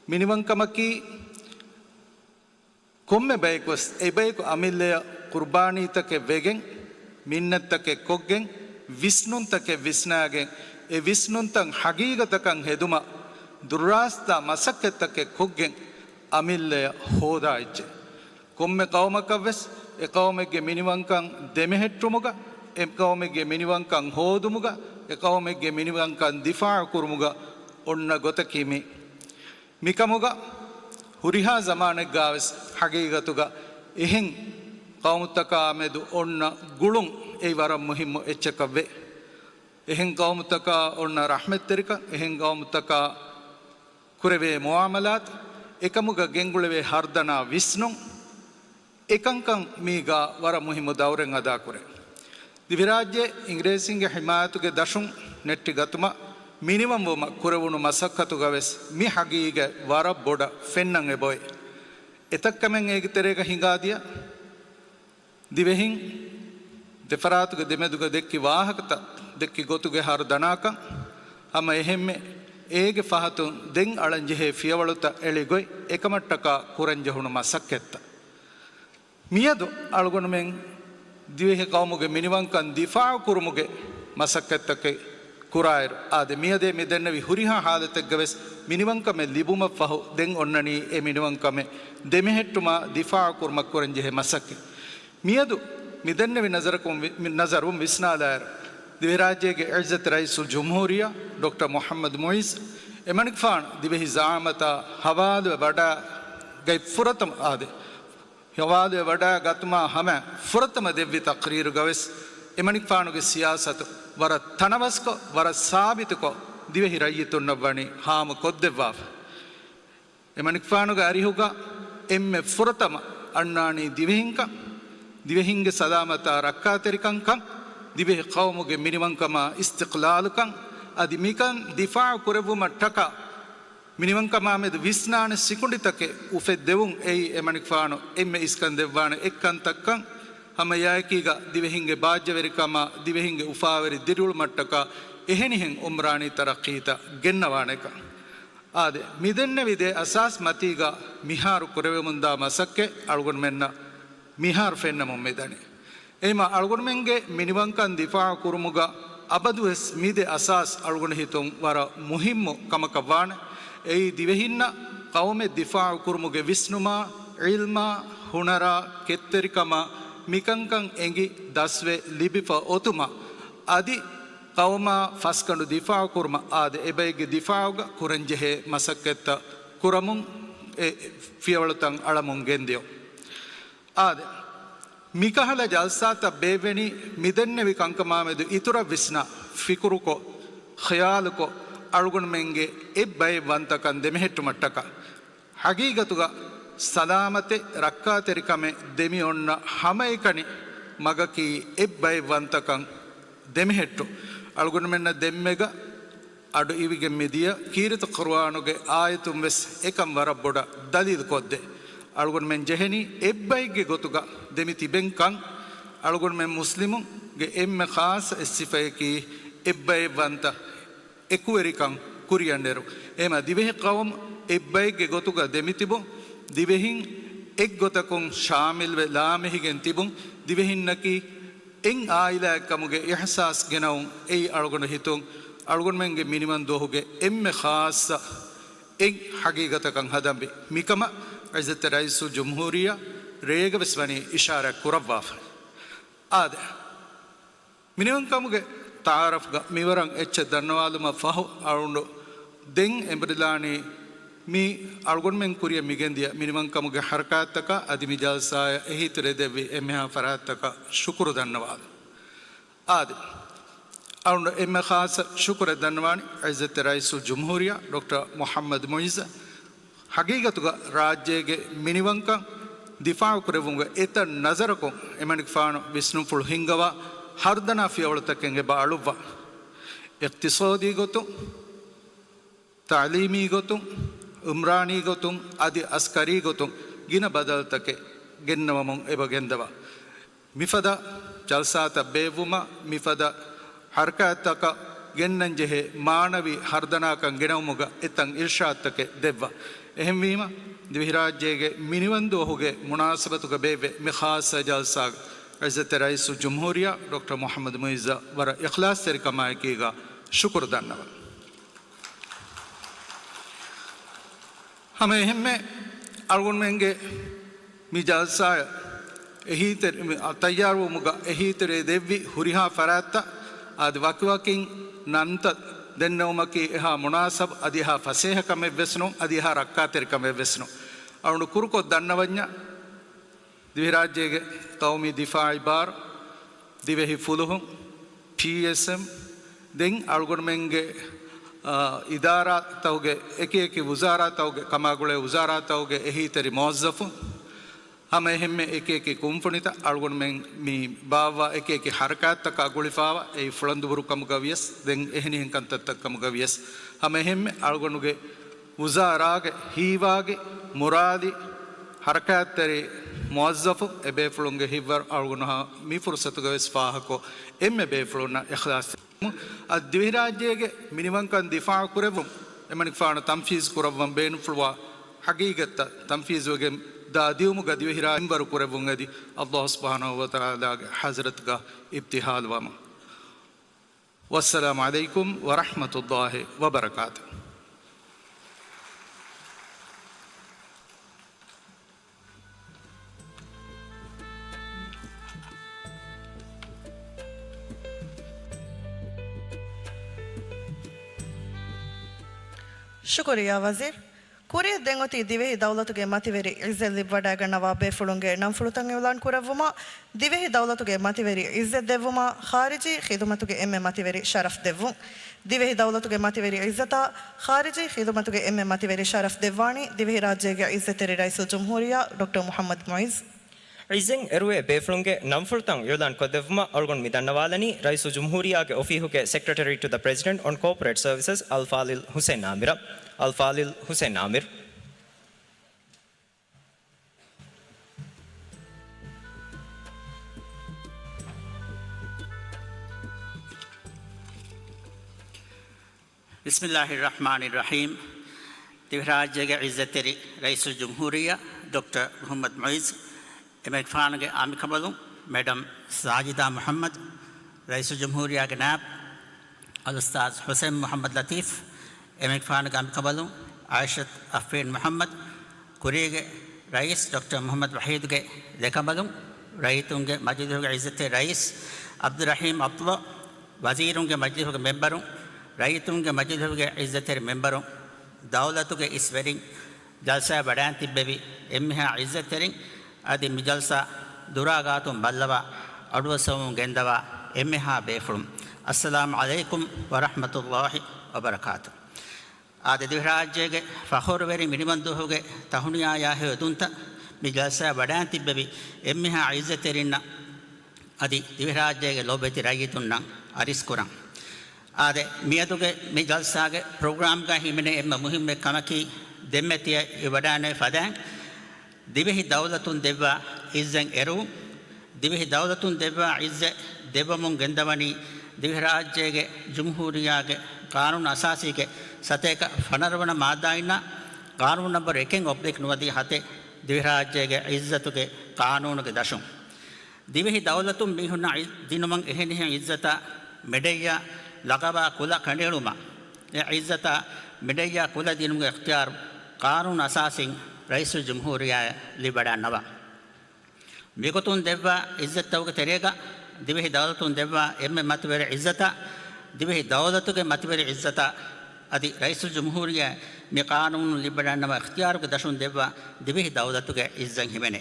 މިނިވަންކަމަކީ ކޮންމެ ބަޔަކުވެސް އެބަޔަކު އަމިއްލަޔަށް ޤުރްބާނީތަކެއް ވެގެން، މިންނަތްތަކެއް ކޮށްގެން، ވިސްނުންތަކެއް ވިސްނާގެން، އެ ވިސްނުންތައް ހަގީގަތަކަށް ހެދުމަށް ދުރުރާސްތާ މަސައްކަތްތަކެއް ކޮށްގެން އަމިއްލަޔަށް ހޯދާ އެއްޗެއް. ކޮންމެ ޤައުމަކަށްވެސް އެ ޤައުމެއްގެ މިނިވަންކަން ދެމެހެއްޓުމުގަ، އެ ޤައުމެއްގެ މިނިވަންކަން ހޯދުމުގަ، އެ ޤައުމެއްގެ މިނިވަންކަން ދިފާޢު ކުރުމުގަ އޮންނަ ގޮތަކީ މި. މިކަމުގަ ހުރިހާ ޒަމާނެއްގާވެސް ޙަޤީޤަތުގަ އެހެން ޤައުމުތަކާ މެދު އޮންނަ ގުޅުން އެއީ ވަރަށް މުހިއްމު އެއްޗަކަށްވޭ. އެހެން ޤައުމުތަކާ އޮންނަ ރަޙްމަތްތެރިކަން، އެހެން ޤައުމުތަކާ ކުރެވޭ މުޢާމަލާތު، އެކަމުގަ ގެންގުޅެވޭ ހަރުދަނާ ވިސްނުން، އެކަންކަން މީގާ ވަރަށް މުހިއްމު ދައުރެއް އަދާކުރޭ. ދިވެހިރާއްޖެ އިނގިރޭސިންގެ ޙިމާޔަތުގެ ދަށުން ނެއްޓިގަތުމަށް މިނިވަންވުމަށް ކުރެވުނު މަސައްކަތުގަވެސް މި ޙަޤީޤަތް ވަރަށް ބޮޑަށް ފެންނަން އެބައޮތް. އެތައް ކަމެއް އޭގެ ތެރޭގަ ހިނގާދިޔަ ދިވެހިން ދެފަރާތުގެ ދެމެދުގަ ދެއްކި ވާހަކަތައް، ދެއްކި ގޮތުގެ ހަރުދަނާކަން، ހަމަ އެހެންމެ އޭގެ ފަހަތުން ދެން އަޅަންޖެހޭ ފިޔަވަޅުތައް އެޅިގޮތް އެކަމަށްޓަކާ ކުރަންޖެހުނު މަސައްކަތްތައް. މިއަދު އަޅުގަނޑުމެން ދިވެހި ޤައުމުގެ މިނިވަންކަން ދިފާޢު ކުރުމުގެ މަސައްކަތްތަކެއް ކުރާއިރު، އާދެ، މިއަދޭ މި ދެންނެވި ހުރިހާ ޙާލަތެއްގަވެސް މިނިވަންކަމެއް ލިބުމަށްފަހު ދެން އޮންނަނީ އެ މިނިވަންކަމެއް ދެމެހެއްޓުމާ ދިފާޢު ކުރުމަށް ކުރަންޖެހޭ މަސައްކަތް. މިއަދު މި ދެންނެވި ނަޒަރަކުން ވި-، މި ނަޒަރުން ވިސްނާލާއިރު، ދިވެހިރާއްޖޭގެ ޢިއްޒަތް ރައީސުލްޖުމްހޫރިއްޔާ ޑޮކްޓަރ މުޙައްމަދު މުޢިއްޒު އެމަނިކުފާނު ދިވެހި ޒަޢާމަތާ ޙަވާލުވެ ވަޑައިގަތް ފުރަތަމަ، އާދެ، ޙަވާލުވެ ވަޑައިގަތުމާ ހަމަ ފުރަތަމަ ދެއްވި ތަޤްރީރުގަވެސް އެމަނިކުފާނުގެ ސިޔާސަތު ވަރަށް ތަނަވަސްކޮށް، ވަރަށް ސާބިތުކޮށް، ދިވެހި ރައްޔިތުންނަށް ވަނީ ހާމަކޮށްދެއްވާފަ. އެމަނިކުފާނުގެ އަރިހުގަ އެންމެ ފުރަތަމަ އަންނާނީ ދިވެހިންކަން، ދިވެހިންގެ ސަލާމަތާ ރައްކާތެރިކަންކަން، ދިވެހި ޤައުމުގެ މިނިވަންކަމާ އިސްތިޤްލާލުކަން، އަދި މިކަން ދިފާޢު ކުރެއްވުމަށްޓަކާ މިނިވަންކަމާމެދު ވިސްނާނެ ސިކުނޑިތަކެއް އުފެއްދެވުން އެއީ އެމަނިކުފާނު އެންމެ އިސްކަން ދެއްވާނެ އެއްކަންތައްކަން، ހަމައެއާއެކީގަ ދިވެހިންގެ ބާއްޖަވެރިކަމާ، ދިވެހިންގެ އުފާވެރި ދިރިއުޅުމަށްޓަކާ އެހެނިހެން އުމްރާނީ ތަރައްޤީތައް ގެންނަވާނެކަން. އާދެ، މިދެންނެވި ދެ އަސާސް މަތީގަ މިހާރު ކުރެވެމުންދާ މަސައްކަތް އަޅުގަނޑުމެންނަށް މިހާރު ފެންނަމުން މިދަނީ. އެހެމަ އަޅުގަނޑުމެންގެ މިނިވަންކަން ދިފާޢު ކުރުމުގަ އަބަދުވެސް މި ދެ އަސާސް އަޅުގަނޑު ހިތުން ވަރަށް މުހިއްމު ކަމަކަށް ވާނެ. އެއީ ދިވެހިންނަށް ޤައުމެއް ދިފާޢު ކުރުމުގެ ވިސްނުމާ، ޢިލްމާ، ހުނަރާ، ކެތްތެރިކަމާ، މިކަންކަން އެނގި ދަސްވެ ލިބިފަ އޮތުމަށް، އަދި ޤައުމާ ފަސްގަނޑު ދިފާޢު ކުރުމަށް އާދެ، އެބައެއްގެ ދިފާޢުގަ ކުރަންޖެހޭ މަސައްކަތްތައް ކުރަމުން އެ ފިޔަވަޅުތައް އަޅަމުން ގެންދިޔުން. އާދެ، މިކަހަލަ ޖަލްސާތައް ބޭއްވެނީ މިދެންނެވި ކަންކަމާމެދު އިތުރަށް ވިސްނާ، ފިކުރުކޮށް، ޚިޔާލުކޮށް، އަޅުގަނޑުމެންގެ އެއްބައެއްވަންތަކަން ދެމެހެއްޓުމަށްޓަކާ. ޙަޤީޤަތުގަ ސަލާމަތެއް ރައްކާތެރިކަމެއް ދެމިއޮންނަ ހަމައެކަނި މަގަކީ އެއްބައެއްވަންތަކަން ދެމެހެއްޓުން. އަޅުގަނޑުމެންނަށް ދެންމެގަ އަޑު އިވިގެން މިދިޔަ ކީރިތި ޤުރުއާނުގެ އާޔަތުން ވެސް އެކަން ވަރަށް ބޮޑަށް ދަލީލު ކޮށްދޭ. އަޅުގަނޑުމެން ޖެހެނީ އެއްބައެއްގެ ގޮތުގަ ދެމި ތިބެން ކަން. އަޅުގަނޑުމެން މުސްލިމުންގެ އެންމެ ޚާއްޞަ އެއް ސިފައަކީ އެއްބައެއްވަންތަ އެކުވެރިކަން ކުރިއަށް ނެރު. އެހެމަ ދިވެހި ޤައުމު އެއްބައެއްގެ ގޮތުގަ ދެމިތިބުން، ދިވެހިން އެއްގޮތަކުން ޝާމިލްވެ ލާމެހިގެން ތިބުން، ދިވެހިންނަކީ އެއް އާއިލާއެއްކަމުގެ އިޙްސާސް ގެނައުން އެއީ އަޅުގަނޑު ހިތުން އަޅުގަނޑުމެންގެ މިނިވަން ދުވަހުގެ އެންމެ ޚާއްޞަ އެއް ޙަޤީޤަތަކަށް ހަދަންވީ. މިކަމަށް ޢިއްޒަތްތެރި ރައީސުލްޖުމްހޫރިއްޔާ ރޭގަވެސް ވަނީ އިޝާރާތް ކުރައްވާފަ. އާދެ، މިނިވަންކަމުގެ ތަޢާރަފްގަ މިވަރަށް އެއްޗެއް ދަންނަވާލުމަށް ފަހު، އަޅުގަނޑު ދެން އެނބުރިލާނީ މި އަޅުގަނޑުމެން ކުރިއަށް މިގެންދިޔަ މިނިވަންކަމުގެ ޙަރަކާތްތަކަށް، އަދި މި ޖަލްސާއަށް އެހީތެރެ ދެއްވި އެންމެހާ ފަރާތްތަކަށް ޝުކުރު ދަންނަވާލަން. އާދެ، އަޅުގަނޑު އެންމެ ޚާއްޞަ ޝުކުރެއް ދަންނަވާނީ ޢިއްޒަތްތެރި ރައީސުލްޖުމްހޫރިއްޔާ ޑޮކްޓަރ މުޙައްމަދު މުޢިއްޒަށް. ޙަޤީޤަތުގަ ރާއްޖޭގެ މިނިވަންކަން ދިފާޢު ކުރެއްވުމުގަ އެތައް ނަޒަރަކުން އެމަނިކުފާނު ވިސްނުންފުޅު ހިންގަވާ ހަރުދަނާ ފިޔަވަޅުތަކެއް އެބަ އަޅުއްވާ. އިޤްތިޞާދީ ގޮތުން، ތަޢުލީމީ ގޮތުން، އުމްރާނީ ގޮތުން، އަދި އަސްކަރީ ގޮތުން ގިނަ ބަދަލުތަކެއް ގެންނަވަމުން އެބަ ގެންދަވާ. މިފަދަ ޖަލްސާތައް ބޭއްވުމަށް، މިފަދަ ޙަރަކާތްތަކަށް ގެންނަންޖެހޭ މާނަވީ ހަރުދަނާކަން ގެނައުމުގަ އެތައް އިރްޝާދުތަކެއް ދެއްވާ. އެހެންވީމަ، ދިވެހިރާއްޖޭގެ މިނިވަންދުވަހުގެ މުނާސަބަތުގަ ބޭއްވޭ މި ޚާއްޞަ ޖަލްސާގަ ޢިއްޒަތްތެރި ރައީސުލްޖުމްހޫރިއްޔާ ޑޮކްޓަރ މުޙައްމަދު މުޢިއްޒަށް ވަރަށް އިޚްލާޞްތެރިކަމާއެކީގަ ޝުކުރު ދަންނަވަން. ހަމަ އެހެންމެ އަޅުގަނޑުމެންގެ މި ޖަލްސާއަށް އެހީތެރި-، މި ތައްޔާރުވުމުގަ އެހީތެރި ދެއްވި ހުރިހާ ފަރާތްތައް އަދި ވަކިވަކިން ނަންތައް ދެންނެވުމަކީ އެހާ މުނާސަބް އަދި އެހާ ފަސޭހަ ކަމެއްވެސް ނޫން، އަދި އެހާ ރައްކާތެރި ކަމެއްވެސް ނޫން. އަޅުގަނޑު ކުރުކޮށް ދަންނަވަންޏާ، ދިވެހިރާއްޖޭގެ ޤައުމީ ދިފާޢީ ބާރު، ދިވެހި ފުލުހުން، ޕީއެސްއެމް، ދެން އަޅުގަނޑުމެންގެ، އާ، އިދާރާތަކުގެ އެކި އެކި ވުޒާރާތަކުގެ ކަމާގުޅޭ ވުޒާރާތަކުގެ އެހީތެރި މުވައްޒަފުން، ހަމަ އެހެންމެ އެކި އެކި ކުންފުނިތައް އަޅުގަނޑުމެން މި ބާއްވާ އެކި އެކި ހަރަކާތްތަކާ ގުޅިފާވާ އެއީ ފުޅަނދުބުރު ކަމުގަ ވިޔަސް، ދެން އެހެނިހެން ކަންތައްތައް ކަމުގަ ވިޔަސް، ހަމަ އެހެންމެ އަޅުގަނޑުގެ ވުޒާރާގެ ހީވާގި މުރާދި ހަރަކާތްތެރި މުވައްޒަފު އެބޭފުޅުންގެ ހިތްވަރު އަޅުގަނޑު މި ފުރުސަތުގަ ވެސް ފާހަގަކޮށް، އެންމެ ބޭފުޅުންނަށް އިޚްލާޞް އަދި ދިވެހިރާއްޖޭގެ މިނިވަންކަން ދިފާޢު ކުރެއްވުން، އެމަނިކުފާނު ތަންފީޒު ކުރައްވަން ބޭނުންފުޅުވާ ހަގީގަތްތައް ތަންފީޒުވެގެން ދާ ދިއުމުގަ ދިވެހިރާ މިންވަރު ކުރެއްވުން އެދި، އައްލާހު ސުބްޙާނަހޫ ވަތަޢާލާގެ ޙަޟްރަތުގަ އިބްތިހާލުވަމުން. ވައްސަލާމު ޢަލައިކުމް ވަރަޙްމަތުﷲި ވަބަރަކާތުހު. ޝުކުރިއްޔާ ވަޒީރު. ކުރިއަށް ދެން އޮތީ ދިވެހި ދައުލަތުގެ މަތިވެރި ޢިއްޒަތް ލިބިވަޑައިގަންނަވާ ބޭފުޅުންގެ ނަންފުޅުތައް އިޢުލާން ކުރެއްވުމަށް، ދިވެހި ދައުލަތުގެ މަތިވެރި ޢިއްޒަތް ދެއްވުމަށް، ޚާރިޖީ ޚިދުމަތުގެ އެންމެ މަތިވެރި ޝަރަފް ދެއްވުން. ދިވެހި ދައުލަތުގެ މަތިވެރި ޢިއްޒަތާ، ޚާރިޖީ ޚިދުމަތުގެ އެންމެ މަތިވެރި ޝަރަފް ދެއްވާނީ ދިވެހިރާއްޖޭގެ ޢިއްޒަތްތެރި ރައީސުލްޖުމްހޫރިއްޔާ ޑޮކްޓަރ މުޙައްމަދު މުޢިއްޒު. ޢިއްޒަތް އެރުވޭ ބޭފުޅުންގެ ނަންފުޅުތައް އިޢުލާން ކޮށްދެއްވުމަށް އަޅުގަނޑު މި ދަންނަވާލަނީ ރައީސުލްޖުމްހޫރިއްޔާގެ އޮފީހުގެ ސެކްރެޓަރީ ޓު ދަ ޕްރެޒިޑެންޓް އޮން ކޯޕަރޭޓް ސަރވިސަސް އަލްފާޟިލް ޙުސައިން އާމިރަށް. އަލްފާޟިލް ޙުސައިން އާމިރު. ބިސްމިއްލާހިއްރަޙްމާނިއްރަޙީމް. ދިވެހިރާއްޖޭގެ ޢިއްޒަތްތެރި ރައީސުލްޖުމްހޫރިއްޔާ ޑޮކްޓަރ މުޙައްމަދު މުޢިއްޒު، އެމަނިކުފާނުގެ އަނބިކަނބަލުން މެޑަމް ސާޖިދާ މުޙައްމަދު، ރައީސުލްޖުމްހޫރިއްޔާގެ ނާއިބު އަލްއުސްތާޛު ޙުސައިން މުޙައްމަދު ލަތީފް، އެމަނިކުފާނުގެ އަނބިކަނބަލުން ޢާއިޝަތު އަފްރީން މުޙައްމަދު، ކުރީގެ ރައީސް ޑޮކްޓަރ މުޙައްމަދު ވަޙީދުގެ ދެކަނބަލުން، ރައްޔިތުންގެ މަޖިލީހުގެ ޢިއްޒަތްތެރި ރައީސް ޢަބްދުއްރަޙީމް ޢަބްދުﷲ، ވަޒީރުންގެ މަޖިލީހުގެ މެމްބަރުން، ރައްޔިތުންގެ މަޖިލީހުގެ ޢިއްޒަތްތެރި މެމްބަރުން، ދައުލަތުގެ އިސް ވެރިން، ޖަލްސާއަށް ވަޑައިން ތިއްބެވި އެންމެހާ ޢިއްޒަތްތެރިން، އަދި މި ޖަލްސާ ދުރާ ގާތުން ބައްލަވާ، އަޑުއައްސަވަމުން ގެންދަވާ އެންމެހާ ބޭފުޅުން، އައްސަލާމު ޢަލައިކުމް ވަރަޙްމަތުﷲި ވަބަރަކާތުހު. އާދެ، ދިވެހިރާއްޖޭގެ ފަޚުރުވެރި މިނިވަންދުވަހުގެ ތަހުނިޔާޔާ ހެޔޮ ދުންތައް މި ޖަލްސާއަށް ވަޑައިން ތިއްބެވި އެންމެހާ ޢިއްޒަތްތެރިންނަށް އަދި ދިވެހިރާއްޖޭގެ ލޯބިވެތި ރައްޔިތުންނަށް އަރިސްކުރަން. އާދެ، މިއަދުގެ މި ޖަލްސާގެ ޕްރޮގްރާމްގައި ހިމެނޭ އެންމެ މުހިއްމު ކަމަކީ، ދެންމެ ތިޔަ އެ ވަޑައިނެވި ފަދައިން، ދިވެހި ދައުލަތުން ދެއްވާ ޢިއްޒަތް އެރުވުން، ދިވެހި ދައުލަތުން ދެއްވާ ޢިއްޒަތް ދެއްވަމުން ގެންދަވަނީ، ދިވެހިރާއްޖޭގެ ޖުމްހޫރިއްޔާގެ ޤާނޫނު އަސާސީގެ ސަތޭކަ ފަނަރަ ވަނަ މާއްދާއިންނާ، ޤާނޫނު ނަންބަރު އެކެއް އޮބްލިކް ނުވަދިހަ ހަތެއް، ދިވެހިރާއްޖޭގެ ޢިއްޒަތުގެ ޤާނޫނުގެ ދަށުން. ދިވެހި ދައުލަތުން މީހުންނަށް ދިނުމަށް އެހެނިހެން ޢިއްޒަތާ މެޑެއްޔާ ލަޤަބާ ކުލަ ކަނޑައެޅުމަށް، އެ ޢިއްޒަތާ މެޑެއްޔާ ކުލަ ދިނުމުގެ އިޚްތިޔާރު ޤާނޫނު އަސާސީން ރައީސުލްޖުމްހޫރިއްޔާއަށް ލިބިވަޑައިގަންނަވާ. މިގޮތުން ދެއްވާ ޢިއްޒަތްތަކުގެ ތެރޭގަ ދިވެހި ދައުލަތުން ދެއްވާ އެންމެ މަތިވެރި ޢިއްޒަތާ، ދިވެހި ދައުލަތުގެ މަތިވެރި ޢިއްޒަތާ އަދި ރައީސުލްޖުމްހޫރިއްޔާ މި ޤާނޫނުން ލިބިވަޑައިގަންނަވާ އިޚްތިޔާރުގެ ދަށުން ދެއްވާ ދިވެހި ދައުލަތުގެ ޢިއްޒަތް ހިމެނޭ.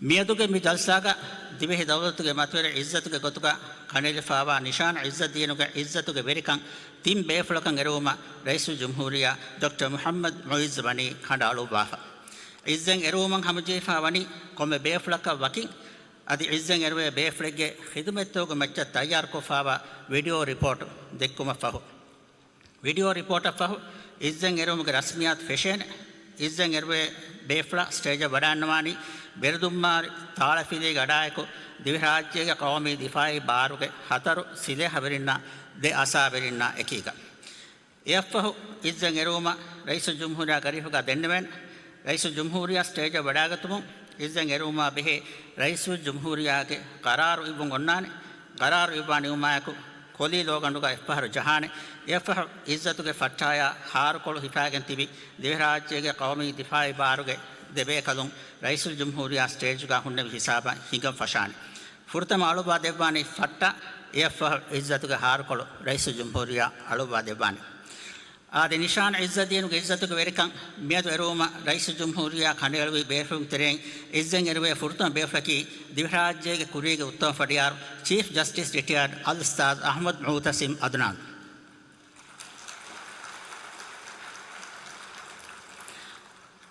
މިއަދުގެ މި ޖަލްސާގަ ދިވެހި ދައުލަތުގެ މަތިވެރި ޢިއްޒަތުގެ ގޮތުގަ ކަނޑައެޅިފައިވާ ނިޝާން ޢިއްޒަތް ދީނުގެ ޢިއްޒަތުގެ ވެރިކަން ތިން ބޭފުޅަކަށް އެރުވުމަށް ރައީސުލްޖުމްހޫރިއްޔާ ޑޮކްޓަރ މުޙައްމަދު މުޢިއްޒު ވަނީ ކަނޑައަޅުއްވާފަ. ޢިއްޒަތް އެރުވުމަށް ހަމަޖެހިފައި ވަނީ ކޮންމެ ބޭފުޅަކަށް ވަކިން، އަދި ޢިއްޒަތް އެރުވޭ ބޭފުޅެއްގެ ޚިދުމަތްތަކުގެ މައްޗަށް ތައްޔާރުކޮށްފައިވާ ވީޑިއޯ ރިޕޯޓް ދެއްކުމަށްފަހު. ވީޑިއޯ ރިޕޯޓަށްފަހު، ޢިއްޒަތް އެރުވުމުގެ ރަސްމިއްޔާތު ފެށޭނެ. ޢިއްޒަތް އެރުވޭ ބޭފުޅާ ސްޓޭޖަށް ވަޑައިގަންނަވާނީ ބިރުދުންމާރި ތާޅަފިލީގެ އަޑާއެކު ދިވެހިރާއްޖޭގެ ޤައުމީ ދިފާޢީ ބާރުގެ ހަތަރު ސިލޭހަވެރިންނާ ދެ އަސާވެރިންނާ އެކީގަ. އެއަށްފަހު ޢިއްޒަތް އެރުވުމަށް ރައީސުލްޖުމްހޫރިއްޔާ ގަރީފުގަ ދެންނެވޭނެ. ރައީސުލްޖުމްހޫރިއްޔާ ސްޓޭޖަށް ވަޑައިގަތުމުން ޢިއްޒަތް އެރުވުމާ ބެހޭ ރައީސުލްޖުމްހޫރިއްޔާގެ ޤަރާރު އިއްވުން އޮންނާނެ. ޤަރާރު އިއްވާ ނިމުމާއެކު ކޮލީ ލޯގަނޑުގަ އެއްފަހަރު ޖަހާނެ. އެއަށްފަހު އިއްޒަތުގެ ފައްޓާޔާ ހާރުކޮޅު ހިފާގެން ތިބި ދިވެހިރާއްޖޭގެ ޤައުމީ ދިފާޢީ ބާރުގެ ދެބޭކަލުން ރައީސުލްޖުމްހޫރިއްޔާ ސްޓޭޖުގަ ހުންނެވި ހިސާބަށް ހިނގަން ފަށާނެ. ފުރަތަމަ އަޅުއްވާ ދެއްވާނީ ފައްޓަ، އެއަށްފަހު އިއްޒަތުގެ ހާރުކޮޅު ރައީސުލްޖުމްހޫރިއްޔާ އަޅުއްވާ ދެއްވާނެ. އާދެ، ނިޝާން އިއްޒަތްދީނުގެ އިއްޒަތުގެ ވެރިކަން މިއަދު އެރުވުމަށް ރައީސުލްޖުމްހޫރިއްޔާ ކަނޑައެޅުވި ބޭފުޅުން ތެރެއިން އިއްޒަތް އެރުވޭ ފުރަތަމަ ބޭފުޅަކީ ދިވެހިރާއްޖޭގެ ކުރީގެ އުއްތަމަ ފަޑިޔާރު ޗީފް ޖަސްޓިސް ރިޓަޔާޑް އަލްއުސްތާޛް އަޙްމަދު މުޢުތަޞިމް އަދުނާން.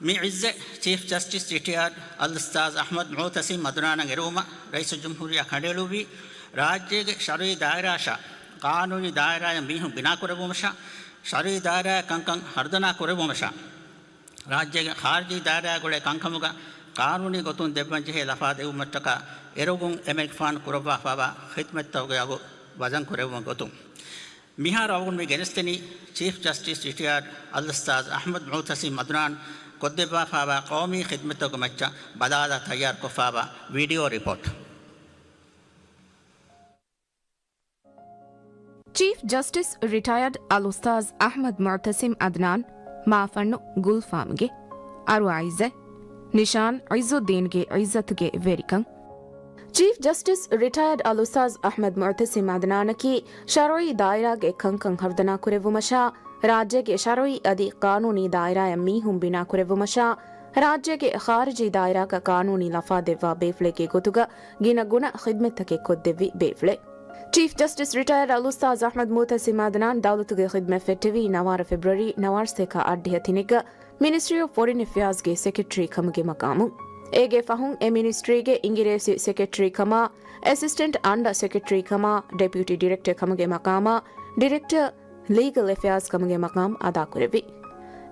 މި އިއްޒަތް ޗީފް ޖަސްޓިސް ރިޓަޔާޑް އަލްއުސްތާޛް އަޙްމަދު މުޢުތަޞިމް އަދުނާނަށް އެރުވުމަށް ރައީސުލްޖުމްހޫރިއްޔާ ކަނޑައެޅުއްވީ، ރާއްޖޭގެ ޝަރުޢީ ދާއިރާއަށާ ޤާނޫނީ ދާއިރާއަށް މީހުން ބިނާކުރެއްވުމަށާ، ޝަރުޢީ ދާއިރާއަށް ކަންކަން ހަރުދަނާ ކުރެއްވުމަށާ، ރާއްޖޭގެ ޚާރިޖީ ދާއިރާގެ ގުޅޭ ކަންކަމުގަ ޤާނޫނީ ގޮތުން ދެއްވަންޖެހޭ ލަފާ ދެއްވުމަށްޓަކާ އެރޮގުން އެމަނިކުފާނު ކުރައްވާފާވާ ޚިދްމަތްތަކުގެ އަގު ވަޒަން ކުރެއްވުމުގެ ގޮތުން. މިހާރު އަޅުގަނޑު މި ގެނެސްދެނީ ޗީފް ޖަސްޓިސް ރިޓަޔާޑް އަލްއުސްތާޛް އަޙްމަދު މުޢުތަޞިމް އަދުނާން ކޮށްދެއްވާފާވާ ޤައުމީ ޚިދްމަތްތަކުގެ މައްޗަށް ބަލާލާ ތައްޔާރުކޮށްފާވާ ވީޑިއޯ ރިޕޯޓް. ޗީފް ޖަސްޓިސް ރިޓަޔާޑް އަލްއުސްތާޛް އަޙްމަދު މުޢުތަޞިމް އަދުނާން، މާފަންނު ގުލްފާމްގެ އަރުވާ އިއްޒަތް، ނިޝާން އިއްޒުއްދީންގެ އިއްޒަތުގެ ވެރިކަން. ޗީފް ޖަސްޓިސް ރިޓަޔާޑް އަލްއުސްތާޛް އަޙްމަދު މުޢުތަޞިމް އަދުނާނަކީ ޝަރުޢީ ދާއިރާގެ ކަންކަން ހަރުދަނާކުރެއްވުމަށާ، ރާއްޖޭގެ ޝަރުޢީ އަދި ޤާނޫނީ ދާއިރާއަށް މީހުން ބިނާކުރެއްވުމަށާ، ރާއްޖޭގެ ޚާރިޖީ ދާއިރާގަ ޤާނޫނީ ލަފާ ދެއްވާ ބޭފުޅެއްގެ ގޮތުގަ ގިނަ ގުނަ ޚިދްމަތްތަކެއް ކޮށްދެއްވި ބޭފުޅެއް. ޗީފް ޖަސްޓިސް ރިޓަޔާޑް އަލްއުސްތާޛް އަޙްމަދު މުޢުތަޞިމް އަދުނާން ދައުލަތުގެ ޚިދްމަތް ފެއްޓެވީ ނަވާރަ ފެބްރުއަރީ ނަވާރަ ސަތޭކަ އަށްޑިހަ ތިނެއްގަ މިނިސްޓްރީ އޮފް ފޮރިން އެފެއާޒްގެ ސެކްރެޓަރީ ކަމުގެ މަޤާމު. އޭގެ ފަހުން އެ މިނިސްޓްރީގެ އިނގިރޭސި ސެކްރެޓަރީ ކަމާ، އެސިސްޓެންޓް އަންޑަ ސެކްރެޓަރީ ކަމާ، ޑެޕިއުޓީ ޑިރެކްޓަރ ކަމުގެ މަޤާމާ، ޑިރެކްޓަރ ލީގަލް އެފެއާޒް ކަމުގެ މަޤާމް އަދާކުރެއްވި.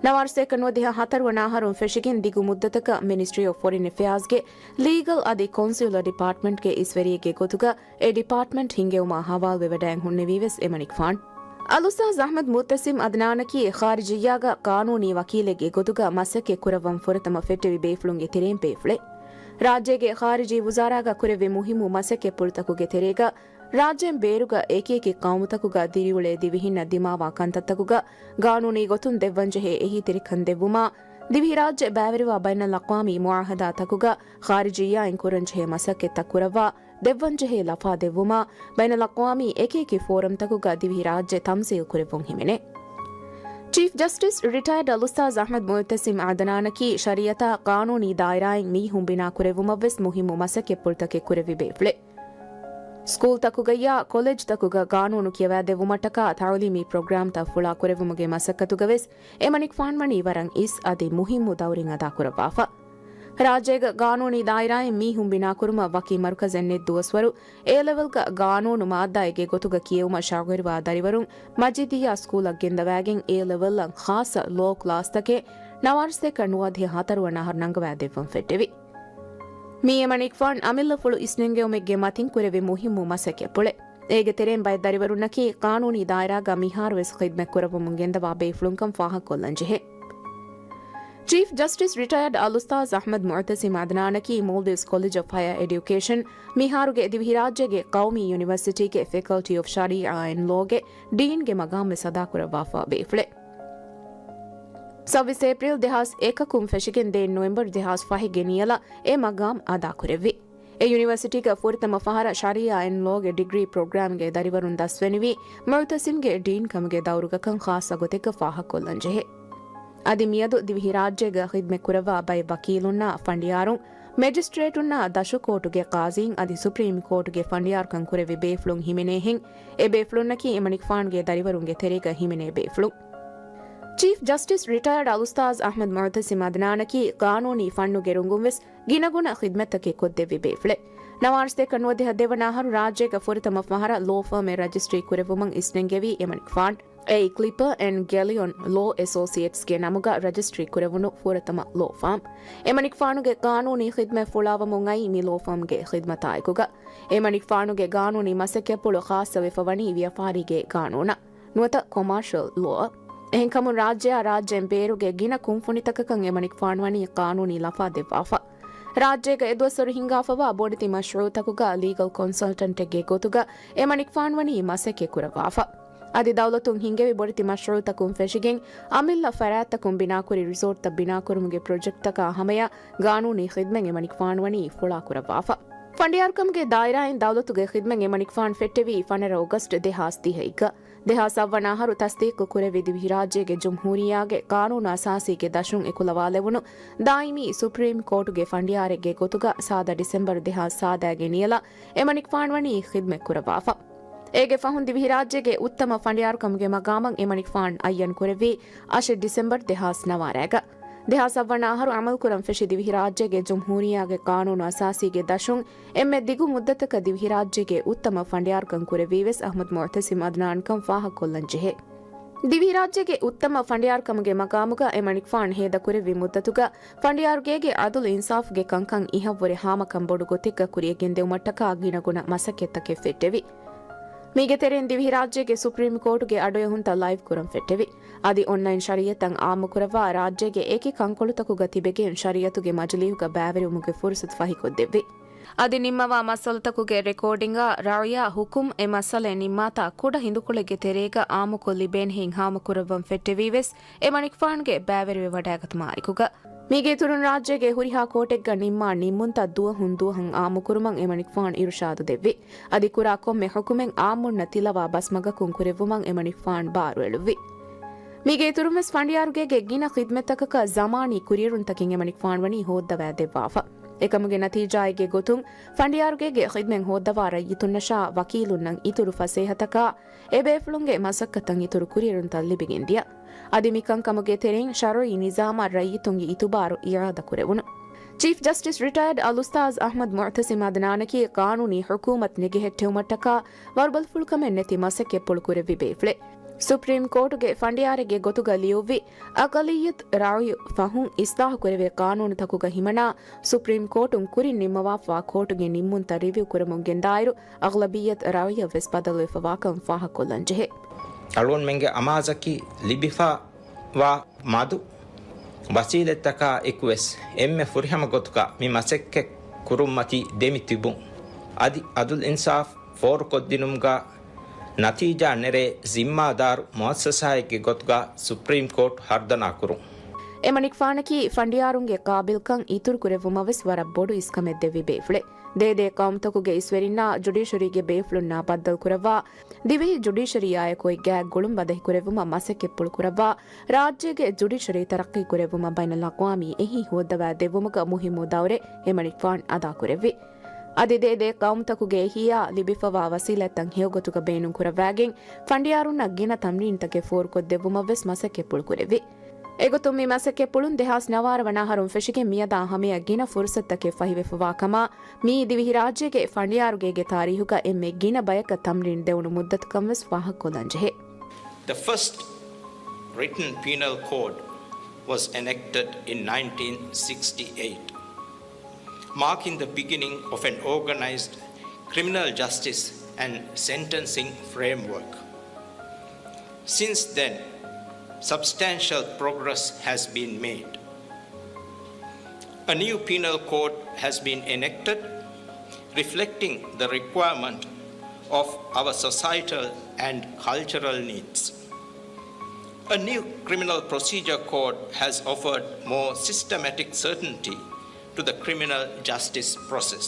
ނަވާރަ ސަތޭކަ ނުވަދިހަ ހަތަރު ވަނަ އަހަރުން ފެށިގެން ދިގު މުއްދަތަކަށް މިނިސްޓްރީ އޮފް ފޮރިން އެފެއާޒްގެ ލީގަލް އަދި ކޮންސިއުލަރ ޑިޕާޓްމަންޓްގެ އިސްވެރިއެއްގެ ގޮތުގަ އެ ޑިޕާޓްމަންޓް ހިންގެވުމަށް ހަވާލުވެވަޑައިގެން ހުންނެވީވެސް އެމަނިކުފާން. އަލްއުސްތާޛް އަޙްމަދު މުޢުތަޞިމް އަދުނާނަކީ ޚާރިޖިއްޔާގަ ޤާނޫނީ ވަކީލެއްގެ ގޮތުގަ މަސައްކަތް ކުރައްވަން ފުރަތަމަ ފެއްޓެވި ބޭފުޅުންގެ ތެރެއިން ބޭފުޅެއް. ރާއްޖޭގެ ޚާރިޖީ ވުޒާރާގަ ކުރެއްވި މުހިއްމު މަސައްކަތްޕުޅުތަކުގެ ތެރޭގަ ރާއްޖޭން ބޭރުގަ އެކިއެކި ޤައުމުތަކުގަ ދިރިއުޅޭ ދިވެހިންނަށް ދިމާވާ ކަންތައްތަކުގަ ގާނޫނީ ގޮތުން ދެއްވަންޖެހޭ އެހީތެރިކަން ދެއްވުމާ، ދިވެހިރާއްޖެ ބައިވެރިވާ ބައިނަލްއަޤްވާމީ މުޢާހަދާތަކުގަ ޚާރިޖިއްޔާއިން ކުރަންޖެހޭ މަސައްކަތްތައް ކުރައްވާ، ދެއްވަންޖެހޭ ލަފާ ދެއްވުމާ، ބައިނަލްއަޤްވާމީ އެކިއެކި ފޯރަމްތަކުގަ ދިވެހިރާއްޖެ ތަމްސީލް ކުރެއްވުން ހިމެނޭ. ޗީފް ޖަސްޓިސް ރިޓަޔަރޑް އަލްއުސްތާޛް އަޙްމަދު މުޢުތަސިމް އަދްނާނަކީ ޝަރީޢަތާ ޤާނޫނީ ދާއިރާއިން މީހުން ބިނާކުރެއްވުމަށްވެސް މުހިއްމު މަސައްކަތްޕުޅުތަކެއް ކުރެއްވި ބޭފުޅެއް. ސްކޫލްތަކުގައްޔާ ކޮލެޖްތަކުގަ ގާނޫނު ކިޔަވާދެއްވުމަށްޓަކާ ތަޢުލީމީ ޕްރޮގްރާމްތައް ފުޅާކުރެއްވުމުގެ މަސައްކަތުގަވެސް އެމަނިކުފާންވަނީ ވަރަށް އިސް އަދި މުހިއްމު ދައުރެއް އަދާކުރައްވާފަ. ރާއްޖޭގަ ގާނޫނީ ދާއިރާއިން މީހުން ބިނާކުރުމަށް ވަކި މަރުކަޒެއް ނެތް ދުވަސްވަރު އޭ ލެވެލްގަ ގާނޫނު މާއްދާއެއްގެ ގޮތުގަ ކިޔެވުމަށް ޝައުގުވެރިވާ ދަރިވަރުން މަޖީދިއްޔާ ސްކޫލަށް ގެންދަވާގެން އޭ ލެވެލްއަށް ޚާއްޞަ ލޯ ކްލާސްތަކެއް ނަވާރަސަތޭކަ ނުވަދިހަ ހަތަރު ވަނަ އަހަރު ނަންގަވާދެއްވަން ފެއްޓެވި. މީ އެމަނިކުފާން އަމިއްލަފުޅު އިސްނެންގެވުމެއްގެ މަތިން ކުރެއްވި މުހިއްމު މަސައްކަތްޕުޅެއް. އޭގެ ތެރެއިން ބައެއް ދަރިވަރުންނަކީ ޤާނޫނީ ދާއިރާގަ މިހާރުވެސް ޚިދްމަތްކުރައްވަމުން ގެންދަވާ ބޭފުޅުންކަން ފާހަގަކޮށްލަންޖެހޭ. ޗީފް ޖަސްޓިސް ރިޓަޔަރޑް އަލްއުސްތާޛް އަޙްމަދު މުޢުތަސިމް އަދްނާނަކީ މޯލްޑިވްސް ކޮލެޖް އޮފް ހަޔަރ އެޑިއުކޭޝަން، މިހާރުގެ ދިވެހިރާއްޖޭގެ ޤައުމީ ޔުނިވަރސިޓީގެ ފެކަލްޓީ އޮފް ޝަރީޢާ އެންޑް ލޯގެ ޑީންގެ މަގާމްވެސް އަދާކުރައްވާފަ ބޭފުޅެއް. ސައްބީސް އޭޕްރީލް ދެހާސް އެކަކުން ފެށިގެން ދެއް ނޮވެމްބަރު ދެހާސް ފަހެއްގެ ނިޔަލަށް އެ މަގާމް އަދާކުރެއްވި. އެ ޔުނިވަރސިޓީގަ ފުރަތަމަ ފަހަރަށް ޝަރީޢާ އެންޑް ލޯގެ ޑިގްރީ ޕްރޮގްރާމްގެ ދަރިވަރުން ދަސްވެނިވީ މުޢުތަސިމްގެ ޑީން ކަމުގެ ދައުރުގަކަން ޚާއްޞަ ގޮތެއްގަ ފާހަގަކޮށްލަންޖެހޭ. އަދި މިއަދު ދިވެހިރާއްޖޭގަ ޚިދްމަތްކުރައްވާ ބައެއް ވަކީލުންނާ ފަނޑިޔާރުން، މެޖިސްޓްރޭޓުންނާ ދަށު ކޯޓުގެ ޤާޟީން އަދި ސުޕްރީމް ކޯޓުގެ ފަނޑިޔާރުކަން ކުރެއްވި ބޭފުޅުން ހިމެނޭހެން، އެ ބޭފުޅުންނަކީ އެމަނިކުފާނުގެ ދަރިވަރުންގެ ތެރޭގަ ހިމެނޭ ބޭފުޅުން. ޗީފް ޖަސްޓިސް ރިޓަޔަރޑް އަލްއުސްތާޛް އަޙްމަދު މުޢުތަސިމް އަދްނާނަކީ ޤާނޫނީ ފަންނުގެ ރުނގުންވެސް ގިނަގުނަ ޚިދްމަތްތަކެއް ކޮށްދެއްވި ބޭފުޅެއް. ނަވާރަސަތޭކަ ނުވަދިހަ ދެވަނަ އަހަރު ރާއްޖޭގަ ފުރަތަމަ ފަހަރަށް ލޯ ފާމެއް ރަޖިސްޓްރީ ކުރެއްވުމަށް އިސްނެންގެވީ އެމަނިކުފާން. އެއީ ކްލިޕަރ އެންޑް ގެލިއޮން ލޯ އެސޯސިއޭޓްސްގެ ނަމުގަ ރަޖިސްޓްރީ ކުރެވުނު ފުރަތަމަ ލޯ ފާމް. އެމަނިކުފާނުގެ ޤާނޫނީ ޚިދްމަތް ފުޅާވަމުން އައީ މި ލޯ ފާމްގެ ޚިދްމަތާއެކުގަ. އެމަނިކުފާނުގެ ގާނޫނީ މަސައްކަތްޕުޅު ޚާއްޞަވެފަ ވަނީ ވިޔަފާރީގެ ގާނޫނަށް ނުވަތަ ކޮމާޝަލް ލޯއަށް. އެހެންކަމުން ރާއްޖެއާ ރާއްޖޭން ބޭރުގެ ގިނަ ކުންފުނިތަކަކަށް އެމަނިކުފާނު ވަނީ ޤާނޫނީ ލަފާ ދެއްވާފަ. ރާއްޖޭގަ އެދުވަސްވަރު ހިންގާފަވާ ބޮޑެތި މަޝްރޫއުތަކުގަ ލީގަލް ކޮންސަލްޓަންޓެއްގެ ގޮތުގަ އެމަނިކުފާނުވަނީ މަސައްކަތް ކުރައްވާފަ. އަދި ދައުލަތުން ހިންގެވި ބޮޑެތި މަޝްރޫއުތަކުން ފެށިގެން، އަމިއްލަ ފަރާތްތަކުން ބިނާކުރި ރިސޯޓްތައް ބިނާކުރުމުގެ ޕްރޮޖެކްޓްތަކާ ހަމަޔަށް ގާނޫނީ ޚިދްމަތް އެމަނިކުފާނުވަނީ ފުޅާކުރައްވާފަ. ފަނޑިޔާރުކަމުގެ ދާއިރާއިން ދައުލަތުގެ ޚިދްމަތް އެމަނިކުފާނު ފެއްޓެވީ ފަނަރަ އޮގަސްޓް ދެހާސް ދިހައެއްގަ. ދެހާސް އަށް ވަނަ އަހަރު ތަސްދީޤު ކުރެއްވި ދިވެހިރާއްޖޭގެ ޖުމްހޫރިއްޔާގެ ޤާނޫނު އަސާސީގެ ދަށުން އެކުލަވާލެވުނު ދާއިމީ ސުޕްރީމް ކޯޓުގެ ފަނޑިޔާރެއްގެ ގޮތުގަ ސާދަ ޑިސެމްބަރު ދެހާސް ސާދައިގެ ނިޔަލަށް އެމަނިކުފާނުވަނީ ޚިދްމަތް ކުރައްވާފަ. އޭގެ ފަހުން ދިވެހިރާއްޖޭގެ އުއްތަމަ ފަނޑިޔާރުކަމުގެ މަގާމަށް އެމަނިކުފާނު އައްޔަން ކުރެއްވީ އަށެއް ޑިސެމްބަރު ދެހާސް ނަވާރައިގަ. ދެހާސް އަށް ވަނަ އަހަރު އަމަލުކުރަން ފެށި ދިވެހިރާއްޖޭގެ ޖުމްހޫރިއްޔާގެ ޤާނޫނު އަސާސީގެ ދަށުން އެންމެ ދިގު މުއްދަތަކަށް ދިވެހިރާއްޖޭގެ އުއްތަމަ ފަނޑިޔާރުކަން ކުރެއްވީވެސް އަޙްމަދު މުޢުތަސިމް އަދްނާންކަން ފާހަގަކޮށްލަން ޖެހޭ. ދިވެހިރާއްޖޭގެ އުއްތަމަ ފަނޑިޔާރުކަމުގެ މަގާމުގަ އެމަނިކުފާނު ހޭދަކުރެއްވި މުއްދަތުގަ ފަނޑިޔާރުގޭގެ ޢަދުލު އިންސާފުގެ ކަންކަން އިހަށްވުރެ ހާމަކަން ބޮޑު ގޮތެއްގަ ކުރިޔަށް ގެންދެވުމަށްޓަކާ ގިނަގުނަ މަސައްކަތްތަކެއް ފެއްޓެވި. މީގެ ތެރެއިން ދިވެހިރާއްޖޭގެ ސުޕްރީމް ކޯޓުގެ އަޑުއެހުންތައް ލައިވް ކުރަން ފެއްޓެވި. އަދި އޮންލައިން ޝަރީޢަތް އާއްމުކުރައްވާ ރާއްޖޭގެ އެކި ކަންކޮޅުތަކުގަ ތިބެގެން ޝަރީޢަތުގެ މަޖިލީހުގަ ބައިވެރިވުމުގެ ފުރުސަތު ފަހިކޮށްދެއްވި. އަދި ނިންމަވާ މައްސަލަތަކުގެ ރެކޯޑިންގ، ރައުޔާ ހުކުމް އެ މައްސަލައެއް ނިންމާތާ ކުޑަ ހިނދުކޮޅެއްގެ ތެރޭގަ އާއްމުކޮށްލިބޭނެހެން ހާމަކުރައްވަން ފެއްޓެވީވެސް އެމަނިކުފާނުގެ ބައިވެރިވެވަޑައިގަތުމާއެކުގަ. މީގެ އިތުރުން ރާއްޖޭގެ ހުރިހާ ކޯޓެއްގަ ނިންމާ ނިންމުންތައް ދުވަހުން ދުވަހަށް އާއްމުކުރުމަށް އެމަނިކުފާނު އިރުޝާދު ދެއްވި. އަދި ކުރާ ކޮންމެ ހުކުމެއް އާއްމުންނަށް ތިލަވާ ބަސްމަގަކުން ކުރެއްވުމަށް އެމަނިކުފާނު ބާރުއެޅުއްވި. މީގެ އިތުރުންވެސް ފަނޑިޔާރުގޭގެ ގިނަ ޚިދްމަތްތަކަކަށް ޒަމާނީ ކުރިއެރުންތަކެއް އެމަނިކުފާނު ވަނީ ހޯއްދަވާ ދެއްވާފަ. އެކަމުގެ ނަތީޖާއެއްގެ ގޮތުން ފަނޑިޔާރުގޭގެ ޚިދްމަތް ހޯއްދަވާ ރައްޔިތުންނަށާ ވަކީލުންނަށް އިތުރު ފަސޭހަތަކާ އެބޭފުޅުންގެ މަސައްކަތަށް އިތުރު ކުރިއެރުންތައް ލިބިގެންދިޔަ. އަދި މިކަންކަމުގެ ތެރެއިން ޝަރުއީ ނިޒާމަށް ރައްޔިތުންގެ އިތުބާރު އިޢާދަކުރެވުނު. ޗީފް ޖަސްޓިސް ރިޓަޔަރޑް އަލްއުސްތާޛް އަޙްމަދު މުޢުތަސިމް އަދްނާނަކީ ޤާނޫނީ ޙުކޫމަތް ނެގެހެއްޓެވުމަށްޓަކާ ވަރުބަލިފުޅުކަމެއް ނެތި މަސައްކަތްޕުޅު ކުރެއްވި ބޭފުޅެއް. ސުޕްރީމް ކޯޓުގެ ފަނޑިޔާރެއްގެ ގޮތުގަ ލިޔުއްވި އަޤަލިއްޔަތު ރައުޔު ފަހުން އިސްލާހުކުރެވޭ ޤާނޫނުތަކުގަ ހިމަނާ، ސުޕްރީމް ކޯޓުން ކުރިން ނިންމަވާފަވާ ކޯޓުގެ ނިންމުންތައް ރިވިއު ކުރަމުން ގެންދާއިރު، އަޣްލަބިއްޔަތު ރައުޔަށް ވެސް ބަދަލުވެފަވާކަން ފާހަގަކޮށްލަންޖެހޭ. އަޅުގަނޑުމެންގެ އަމާޒަކީ ލިބިފަ ވާ މަދު ވަސީލަތްތަކާ އެކުވެސް އެންމެ ފުރިހަމަ ގޮތުގަ މި މަސައްކަތް ކުރުންމަތީ ދެމި ތިބުން. އަދި އަދުލް އިންސާފް ފޯރުކޮށްދިނުމުގަ ނަތީޖާ ނެރޭ ޒިންމާދާރު މުއައްސަސާއެއްގެ ގޮތުގަ ސުޕްރީމް ކޯޓް ހަރުދަނާ ކުރުން. އެމަނިކުފާނަކީ ފަނޑިޔާރުންގެ ޤާބިލްކަން އިތުރުކުރެއްވުމަށް ވެސް ވަރަށް ބޮޑު އިސްކަމެއް ދެއްވި ބޭފުޅެއް. ދޭދޭ ޤައުމުތަކުގެ އިސްވެރިންނާ ޖުޑިޝަރީގެ ބޭފުޅުންނާ ބައްދަލުކުރައްވާ، ދިވެހި ޖުޑިޝަރީއާއެކު އޮތް ގާތް ގުޅުން ބަދަހިކުރެއްވުމަށް މަސައްކަތްޕުޅު ކުރައްވާ، ރާއްޖޭގެ ޖުޑިޝަރީ ތަރައްޤީ ކުރެއްވުމަށް ބައިނަލްއަޤްވާމީ އެހީ ހޯއްދަވާ ދެއްވުމުގަ މުހިއްމު ދައުރެއް އެމަނިކުފާން އަދާކުރެއްވި. އަދި ދޭދޭ ޤައުމުތަކުގެ އެހީއާ ލިބިފަވާ ވަސީލަތްތައް ހެޔޮގޮތުގަ ބޭނުންކުރައްވާގެން، ފަނޑިޔާރުންނަށް ގިނަ ތަމްރީންތަކެއް ފޯރުކޮށްދެއްވުމަށް ވެސް މަސައްކަތްޕުޅު ކުރެއްވި. އެގޮތުން މި މަސައްކަތްޕުޅުން ދެހާސް ނަވާރަ ވަނަ އަހަރުން ފެށިގެން މިއަދާ ހަމަޔަށް ގިނަ ފުރުސަތުތަކެއް ފަހިވެފަވާ ކަމާ، މިއީ ދިވެހިރާއްޖޭގެ ފަނޑިޔާރުގޭގެ ތާރީހުގަ އެންމެ ގިނަ ބަޔަކަށް ތަމްރީން ދެވުނު މުއްދަތުކަން ވެސް ފާހަގަކޮށްލަންޖެހޭ. The first written penal code was enacted in nineteen sixty-eight, marking the beginning of an organized criminal justice and sentencing framework. Since then, substantial progress has been made. A new penal code has been enacted, reflecting the requirement of our societal and cultural needs. A new criminal procedure code has offered more systematic certainty to the criminal justice process.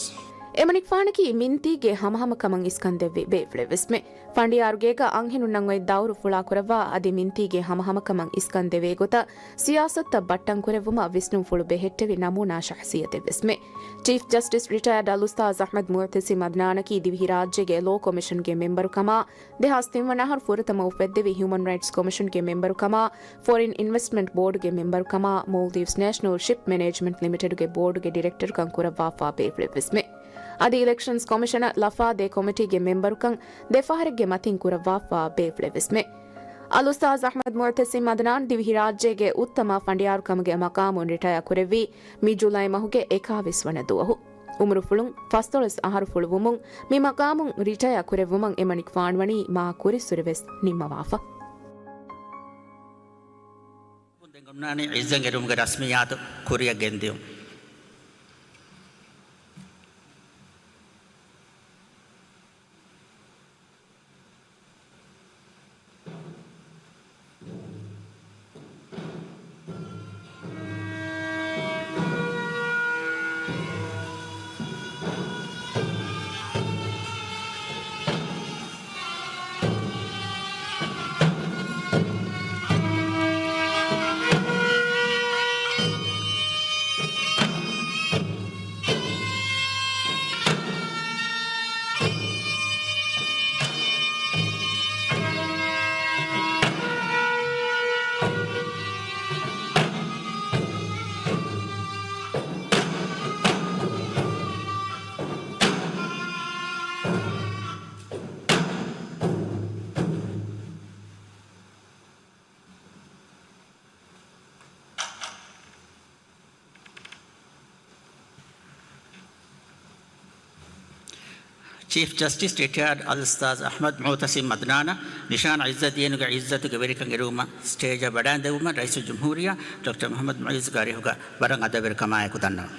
އެމަނިކުފާނަކީ މިންތީގެ ހަމަހަމަކަމަށް އިސްކަންދެއްވި ބޭފުޅެއްވެސްމެ. ފަނޑިޔާރުގޭގަ އަންހެނުންނަށް އޮތް ދައުރު ފުޅާކުރައްވާ، އަދި މިންތީގެ ހަމަހަމަކަމަށް އިސްކަންދެވޭ ގޮތަށް ސިޔާސަތުތައް ބައްޓަންކުރެއްވުމަށް ވިސްނުންފުޅު ބެހެއްޓެވި ނަމޫނާ ޝަޚްސިއްޔަތެއްވެސްމެ. ޗީފް ޖަސްޓިސް ރިޓަޔަރޑް އަލްއުސްތާޛް އަޙްމަދު މުޢުތަސިމް އަދްނާނަކީ ދިވެހިރާއްޖޭގެ ލޯ ކޮމިޝަންގެ މެމްބަރުކަމާ، ދެހާސް ތިން ވަނަ އަހަރު ފުރަތަމަ އުފެއްދެވި ހިއުމަން ރައިޓްސް ކޮމިޝަންގެ މެމްބަރުކަމާ، ފޮރިން އިންވެސްޓްމަންޓް ބޯޑުގެ މެމްބަރުކަމާ، މޯލްޑިވްސް ނޭޝަނަލް ޝިޕް މެނޭޖްމަންޓް ލިމިޓެޑުގެ ބޯޑުގެ ޑިރެކްޓަރުކަން ކުރައްވާފާ ބޭފުޅެއްވެސްމެ. އަދި އިލެކްޝަންސް ކޮމިޝަނަށް ލަފާދޭ ކޮމިޓީގެ މެމްބަރުކަން ދެފަހަރެއްގެ މަތިން ކުރައްވާފާ ބޭފުޅެއްވެސްމެ. އަލްއުސްތާޛް އަޙްމަދު މުޢުތަސިމް އަދްނާން ދިވެހިރާއްޖޭގެ އުއްތަމަ ފަނޑިޔާރުކަމުގެ މަޤާމުން ރިޓަޔާ ކުރެއްވީ މި ޖުލައި މަހުގެ އެކާވީސް ވަނަ ދުވަހު. އުމުރުފުޅުން ފަސްދޮޅަސް އަހަރު ފުޅުވުމުން މި މަޤާމުން ރިޓަޔާ ކުރެއްވުމަށް އެމަނިކުފާނު ވަނީ މާ ކުރިއްސުރެ ވެސް ނިންމަވާފަ. ދެން އޮންނާނީ އިއްޒަތް އެރުމުގެ ރަސްމިއްޔާތު ކުރިއަށް ގެންދިޔުން. ޗީފް ޖަސްޓިސް ރިޓަޔާޑް އަލްއުސްތާޛް އަޙްމަދު މުޢުތަޞިމް އަދްނާނަށް ނިޝާން ޢިއްޒަތްދީނުގެ ޢިއްޒަތުގެ ވެރިކަން އެރުވުމަށް ސްޓޭޖަށް ވަޑައިންދެއްވުމަށް ރައީސުލްޖުމްހޫރިއްޔާ ޑޮކްޓަރ މުޙައްމަދު މުޢިއްޒުގެ އަރިހުގަ ވަރަށް އަދަބުވެރިކަމާއެކު ދަންނަވަން.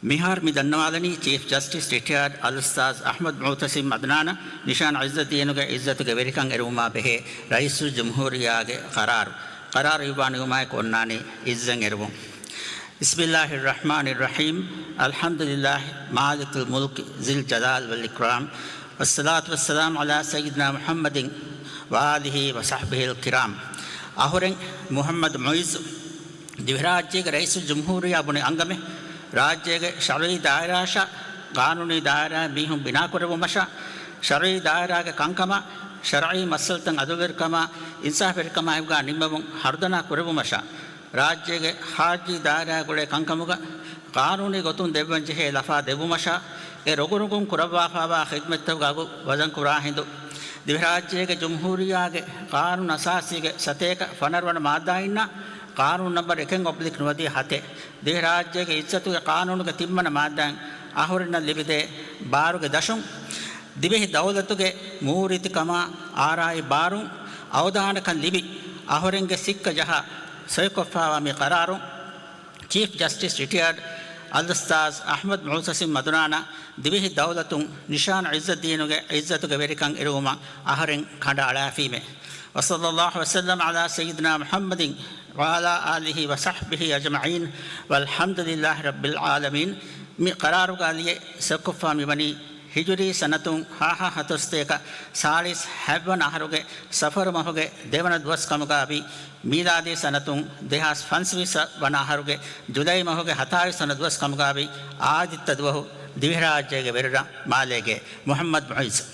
މިހާރު މި ދަންނަވާލަނީ ޗީފް ޖަސްޓިސް ރިޓަޔާޑް އަލްއުސްތާޛް އަޙްމަދު މުޢުތަޞިމް އަދްނާނަށް ނިޝާން ޢިއްޒަތްދީނުގެ ޢިއްޒަތުގެ ވެރިކަން އެރުވުމާ ބެހޭ ރައީސުލްޖުމްހޫރިއްޔާގެ ޤަރާރު، ޤަރާރު އިއްވާން ނިމުމާއެކު އޮންނާނީ ޢިއްޒަތް އެރުވުން. بسم الله الرحمن الرحيم. الحمد لله مالك الملك ذي الجلال والإكرام. والصلاة والسلام على سيدنا محمد وآله وصحبه الكرام. އަހުރެން މުޙައްމަދު މުޢިއްޒު ދިވެހިރާއްޖޭގެ ރައީސުލްޖުމްހޫރިއްޔާ ބުނި އަންގަމެއް، ރާއްޖޭގެ ޝަރުޢީ ދާއިރާއަށާ ޤާނޫނީ ދާއިރާއަށް މީހުން ބިނާކުރެއްވުމަށާ، ޝަރުޢީ ދާއިރާގެ ކަންކަމާ، ޝަރުޢީ މައްސަލަތައް އަދުލުވެރިކަމާ، އިންސާފުވެރިކަމާއެކުގާ ނިންމެވުން ހަރުދަނާ ކުރެއްވުމަށާ، ރާއްޖޭގެ ޚާރިޖީ ދާއިރާގެ ގުޅޭ ކަންކަމުގަ ޤާނޫނީ ގޮތުން ދެއްވަން ޖެހޭ ލަފާ ދެއްވުމަށާ، އެ ރޮގުރޮގުން ކުރައްވާފާވާ ޚިދްމަތްތަކުގެ އަގު ވަޒަންކުރާ ހިނދު، ދިވެހިރާއްޖޭގެ ޖުމްހޫރިއްޔާގެ ޤާނޫނު އަސާސީގެ ސަތޭކަ ފަނަރަ ވަނަ މާއްދާއިންނާ، ޤާނޫނު ނަންބަރު އެކެއް އޮބްލިކް ނުވަދިހަ ހަތެއް، ދިވެހިރާއްޖޭގެ އިއްޒަތުގެ ޤާނޫނުގެ ތިންވަނަ މާއްދާއިން އަހުރެންނަށް ލިބިދޭ ބާރުގެ ދަށުން، ދިވެހި ދައުލަތުގެ މޫރިތިކަމާ އާރާއި ބާރުން އަވަދާނަކަން ލިބި، އަހުރެންގެ ސިއްކަ ޖަހާ ސޮއިކޮށްފާވާ މި ޤަރާރު، ޗީފް ޖަސްޓިސް ރިޓަޔާޑް އަލްއުސްތާޛް އަޙްމަދު މުޢުތަޞިމް އަދުނާނަށް ދިވެހި ދައުލަތުން ނިޝާން ޢިއްޒަތްދީނުގެ ޢިއްޒަތުގެ ވެރިކަން އެރުވުމަށް އަހަރެން ކަނޑައަޅާފީމޭ. وصلى الله وسلم على سيدنا محمد وعلى آله وصحبه أجمعين والحمد لله رب العالمين. މި ޤަރާރުގަ ލިޔެ ސޮއިކޮށްފާ މިވަނީ ހިޖުރީ ސަނަތުން ހާހާ ހަތޮސްތޭކަ ސާޅީސް ހަތްވަނަ އަހަރުގެ ސަފަރު މަހުގެ ދެވަނަ ދުވަސް ކަމުގާ ވި، މީލާދީ ސަނަތުން ދެހާސް ފަންސަވީސް ވަނަ އަހަރުގެ ޖުލައި މަހުގެ ހަތާވީސް ވަނަ ދުވަސް ކަމުގާ ވި، އާދިއްތަ ދުވަހު ދިވެހިރާއްޖޭގެ ވެރިރަށް މާލޭގެ މުޙައްމަދު މުޢިއްޒު.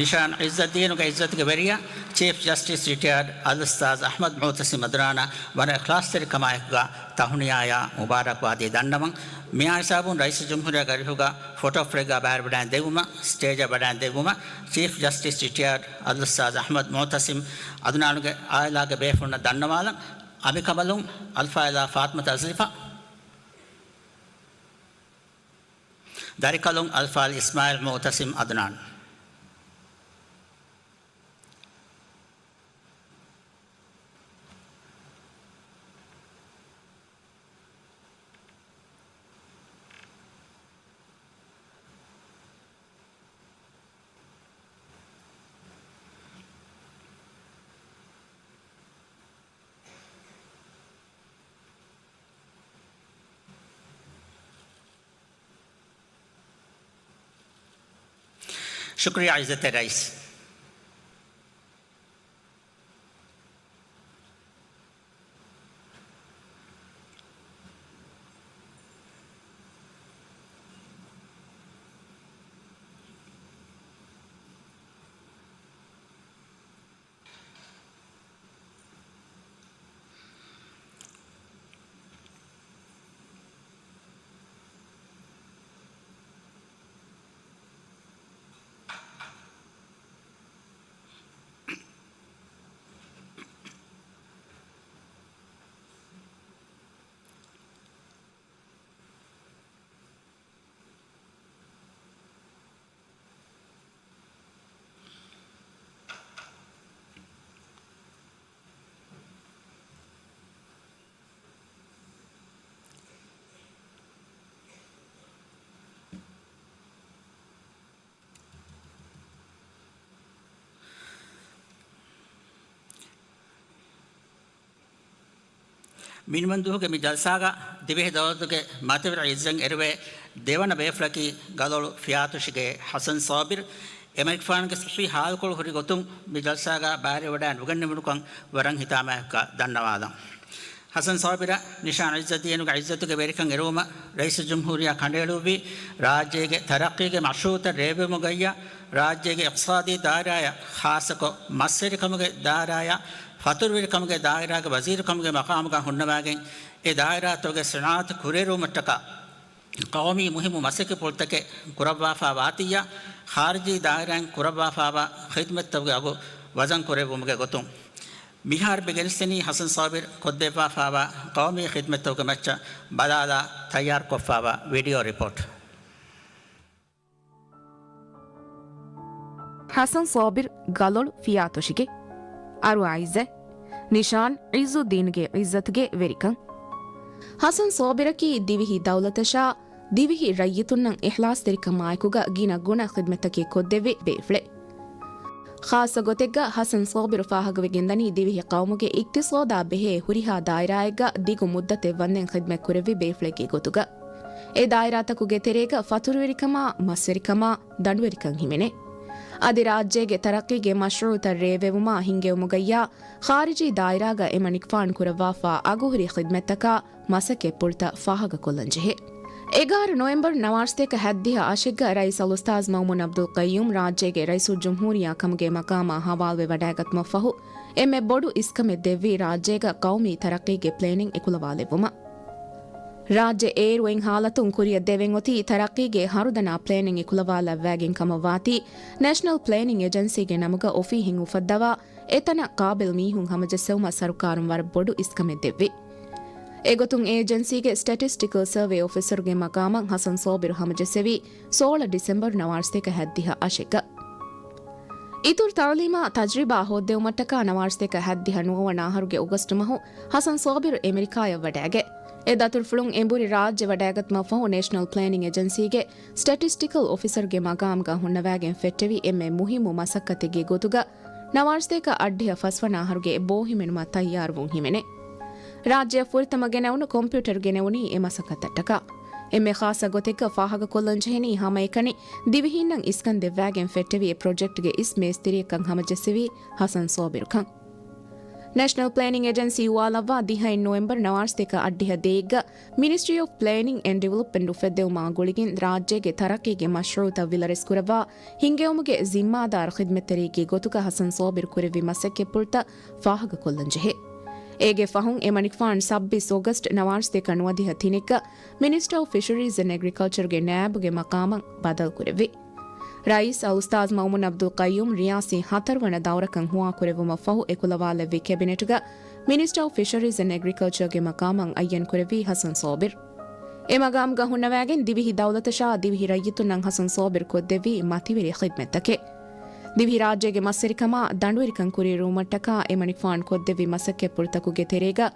ނިޝާން ޢިއްޒަތްދީނުގެ ޢިއްޒަތުގެ ވެރިޔާ، ޗީފް ޖަސްޓިސް ރިޓަޔާޑް އަލްއުސްތާޛް އަޙްމަދު މުޢުތަޞިމް އަދުނާނަށް ވަރަށް އިޚްލާޞްތެރިކަމާއެކުގާ ތަހުނިޔާއާ މުބާރާކްބާދީ ދަންނަވަން. މިއާ ހިސާބުން ރައީސުލްޖުމްހޫރިއްޔާގެ އަރިހުގާ ފޮޓޯ ފްލެގްއާ ބައިވެރިވެވަޑައި ދެއްވުމަށް، ސްޓޭޖަށް ވަޑައި ދެއްވުމަށް، ޗީފް ޖަސްޓިސް ރިޓަޔާޑް އަލްއުސްތާޛް އަޙްމަދު މުޢުތަޞިމް އަދުނާނުގެ އާއިލާގެ ބޭފުޅުންނަށް ދަންނަވާލަން. އަނބިކަނބަލުން އަލްފާޟިލާ ފާތިމަތު އަޒްލިފާ، ދަރިކަލުން އަލްފާޟިލް އިސްމާޢީލް މުޢުތަޞިމް އަދުނާން. ޝުކުރިއްޔާ ޢިއްޒަތްތެރި ރައީސް. މިނިވަންދުވަހުގެ މި ޖަލްސާގަ ދިވެހި ދައުލަތުގެ މަތިވެރި އިއްޒަތް އެރުވޭ ދެވަނަ ބޭފުޅަކީ ގަލޮޅު ފިޔާތޮށިގެ ޙަސަން ޞާބިރު. އެމަނިކުފާނުގެ ޞައްޙީ ޙާލުކޮޅު ހުރި ގޮތުން މި ޖަލްސާގަ ބައިވެރިވެވަޑައި ނުގެންނެވުނުކަން ވަރަށް ހިތާމައަކަށް ދަންނަވާލަން. ޙަސަން ޞާބިރަށް ނިޝާން ޢިއްޒަތް ދީނުގެ ޢިއްޒަތުގެ ވެރިކަން އެރުވުމަށް ރައީސުލްޖުމްހޫރިއްޔާ ކަނޑައެޅުއްވީ، ރާއްޖޭގެ ތަރައްޤީގެ މަޝްރޫޢުތައް ރޭވެވުމުގައްޔާ، ރާއްޖޭގެ އިޤްތިޞާދީ ދާއިރާއަށް، ޚާއްޞަކޮށް މަސްވެރިކަމުގެ ދާއިރާއަށް، ފަތުރުވެރިކަމުގެ ދާއިރާގެ ވަޒީރުކަމުގެ މަޤާމުގަ ހުންނަވައިގެން، އެ ދާއިރާތަކުގެ ޞަނާޢަތު ކުރިއެރުވުމަށްޓަކާ، ޤައުމީ މުހިއްމު މަސައްކަތްޕުޅުތަކެއް ކުރައްވާފާ ވާތިއްޔާ، ޚާރިޖީ ދާއިރާއިން ކުރައްވާފާވާ ޚިދްމަތްތަކުގެ އަގު ވަޒަން ކުރެއްވުމުގެ ގޮތުން، މިހާރު މި ގެނެސްދެނީ ޙަސަން ޞާބިރު ކޮށްދެއްވާފާވާ ޤައުމީ ޚިދްމަތްތަކުގެ މައްޗަށް ބަލާލާ ތައްޔާރުކޮށްފާވާ ވީޑިއޯ ރިޕޯޓް. ޙަސަން ޞާބިރު ގަލޮޅު ފިޔާތޮށިގެ އަރުވާ އިއްޒަތް، ނިޝާން ޢިއްޒުއްދީނުގެ ޢިއްޒަތުގެ ވެރިކަން. ޙަސަން ޞާބިރަކީ ދިވެހި ދައުލަތަށާ ދިވެހި ރައްޔިތުންނަށް އިޚްލާޞްތެރިކަމާއެކުގަ ގިނަ ގުނަ ޚިދްމަތްތަކެއް ކޮށްދެއްވި ބޭފުޅެއް. ޚާއްޞަ ގޮތެއްގަ ޙަސަން ޞާބިރު ފާހަގަވެގެންދަނީ ދިވެހި ޤައުމުގެ އިޤްތިޞާދާ ބެހޭ ހުރިހާ ދާއިރާއެއްގަ ދިގު މުއްދަތެއް ވަންދެން ޚިދްމަތްކުރެއްވި ބޭފުޅެއްގެ ގޮތުގަ. އެ ދާއިރާތަކުގެ ތެރޭގަ ފަތުރުވެރިކަމާ، މަސްވެރިކަމާ، ދަނޑުވެރިކަން ހިމެނޭ. އަދި ރާއްޖޭގެ ތަރައްޤީގެ މަޝްރޫޢުތައް ރޭވެވުމާ ހިންގެވުމުގައްޔާ، ޚާރިޖީ ދާއިރާގަ އެމަނިކުފާނު ކުރައްވާފާ އަގުހުރި ޚިދްމަތްތަކާ، މަސައްކަތްޕުޅުތައް ފާހަގަކޮށްލަންޖެހޭ. އެގާރަ ނޮވެމްބަރު ނަވާރަސަތޭކަ ހަތްދިހަ އަށެއްގަ ރައީސް އަލްއުސްތާޛް މައުމޫން އަބްދުލް ޤައްޔޫމް ރާއްޖޭގެ ރައީސުލްޖުމްހޫރިއްޔާ ކަމުގެ މަޤާމާ ހަވާލުވެވަޑައިގަތުމަށްފަހު، އެންމެ ބޮޑު އިސްކަމެއް ދެއްވީ ރާއްޖޭގަ ޤައުމީ ތަރައްޤީގެ ޕްލޭނިން އެކުލަވާލެއްވުމަށް. ރާއްޖެ އޭރު އޮތް ހާލަތުން ކުރިއަށް ދެވެން އޮތީ ތަރައްޤީގެ ހަރުދަނާ ޕްލޭނިން އެކުލަވާލައްވައިގެން ކަމަށް ވާތީ، ނޭޝަނަލް ޕްލޭނިން އެޖެންސީގެ ނަމުގަ އޮފީހެއް އުފައްދަވާ، އެތަނަށް ޤާބިލް މީހުން ހަމަޖެއްސެވުމަށް ސަރުކާރުން ވަރަށް ބޮޑު އިސްކަމެއް ދެއްވި. އެގޮތުން އެ އެޖެންސީގެ ސްޓެޓިސްޓިކަލް ސަރވޭ އޮފިސަރުގެ މަޤާމަށް ޙަސަން ޞާބިރު ހަމަޖެއްސެވީ ސޯޅަ ޑިސެމްބަރު ނަވާރަސަތޭކަ ހަތްދިހަ އަށެއްގަ. އިތުރު ތަޢުލީމާ ތަޖްރިބާ ހޯއްދެވުމަށްޓަކާ ނަވާރަސަތޭކަ ހަތްދިހަ ނުވަވަނަ އަހަރުގެ އޮގަސްޓު މަހު ޙަސަން ޞާބިރު އެމެރިކާޔަށް ވަޑައިގެ. އެ ދަތުރުފުޅުން އެނބުރި ރާއްޖެ ވަޑައިގަތުމަށްފަހު ނޭޝަނަލް ޕްލޭނިން އެޖެންސީގެ ސްޓެޓިސްޓިކަލް އޮފިސަރުގެ މަގާމުގަ ހުންނަވައިގެން ފެއްޓެވި އެންމެ މުހިއްމު މަސައްކަތެއްގެ ގޮތުގަ ނަވާރަސަތޭކަ އަށްޑިހަ ފަސްވަނަ އަހަރުގެ ބޯހިމެނުމަށް ތައްޔާރުވުން ހިމެނޭ. ރާއްޖެއަށް ފުރަތަމަ ގެނެވުނު ކޮމްޕިއުޓަރު ގެނެވުނީ އެ މަސައްކަތަށްޓަކާ. އެންމެ ޚާއްޞަ ގޮތެއްގަ ފާހަގަކޮށްލަންޖެހެނީ ހަމައެކަނި ދިވެހީންނަށް އިސްކަން ދެއްވައިގެން ފެއްޓެވި އެ ޕްރޮޖެކްޓްގެ އިސް މޭސްތިރިއެއްކަން ހަމަޖެއްސެވީ ޙަސަން ޞާބިރުކަން. ނޭޝަނަލް ޕްލޭނިން އެޖެންސީ އުވާލައްވާ ދިހައިން ނޮވެމްބަރު ނަވާރަސަތޭކަ އަށްޑިހަ ދޭއްގަ މިނިސްޓްރީ އޮފް ޕްލޭނިން އެންޑް ޑިވެލޮޕްމަންޓް އުފެއްދެވުމާ ގުޅިގެން ރާއްޖޭގެ ތަރައްޤީގެ މަޝްރޫޢުތައް ވިލަރެސްކުރައްވާ ހިންގެވުމުގެ ޒިންމާދާރު ޚިދްމަތްތެރިއެއްގެ ގޮތުގަ ޙަސަން ޞާބިރު ކުރެއްވި މަސައްކަތްޕުޅުތައް ފާހަގަކޮށްލަންޖެހޭ. އޭގެ ފަހުން އެމަނިކުފާނު ސައްބީސް އޮގަސްޓް ނަވާރަސަތޭކަ ނުވަދިހަ ތިނެއްގަ މިނިސްޓަރ އޮފް ފިޝަރީޒް އެންޑް އެގްރިކަލްޗަރގެ ނާއިބުގެ މަޤާމަށް ބަދަލުކުރެއްވި. ރައީސް އަލްއުސްތާޛް މައުމޫން އަބްދުލް ޤައްޔޫމް ރިޔާސީ ހަތަރުވަނަ ދައުރަކަށް ހުވާކުރެއްވުމަށްފަހު އެކުލަވާލެއްވި ކެބިނެޓުގަ މިނިސްޓަރ އޮފް ފިޝަރީޒް އެންޑް އެގްރިކަލްޗަރގެ މަޤާމަށް އައްޔަންކުރެއްވީ ޙަސަން ޞާބިރު. އެ މަގާމުގަ ހުންނަވައިގެން ދިވެހި ދައުލަތަށާ ދިވެހި ރައްޔިތުންނަށް ޙަސަން ޞާބިރު ކޮށްދެއްވީ މަތިވެރި ޚިދްމަތްތަކެއް. ދިވެހިރާއްޖޭގެ މަސްވެރިކަމާ ދަނޑުވެރިކަން ކުރިއެރުވުމަށްޓަކާ އެމަނިކުފާނު ކޮށްދެއްވި މަސައްކަތްޕުޅުތަކުގެ ތެރޭގަ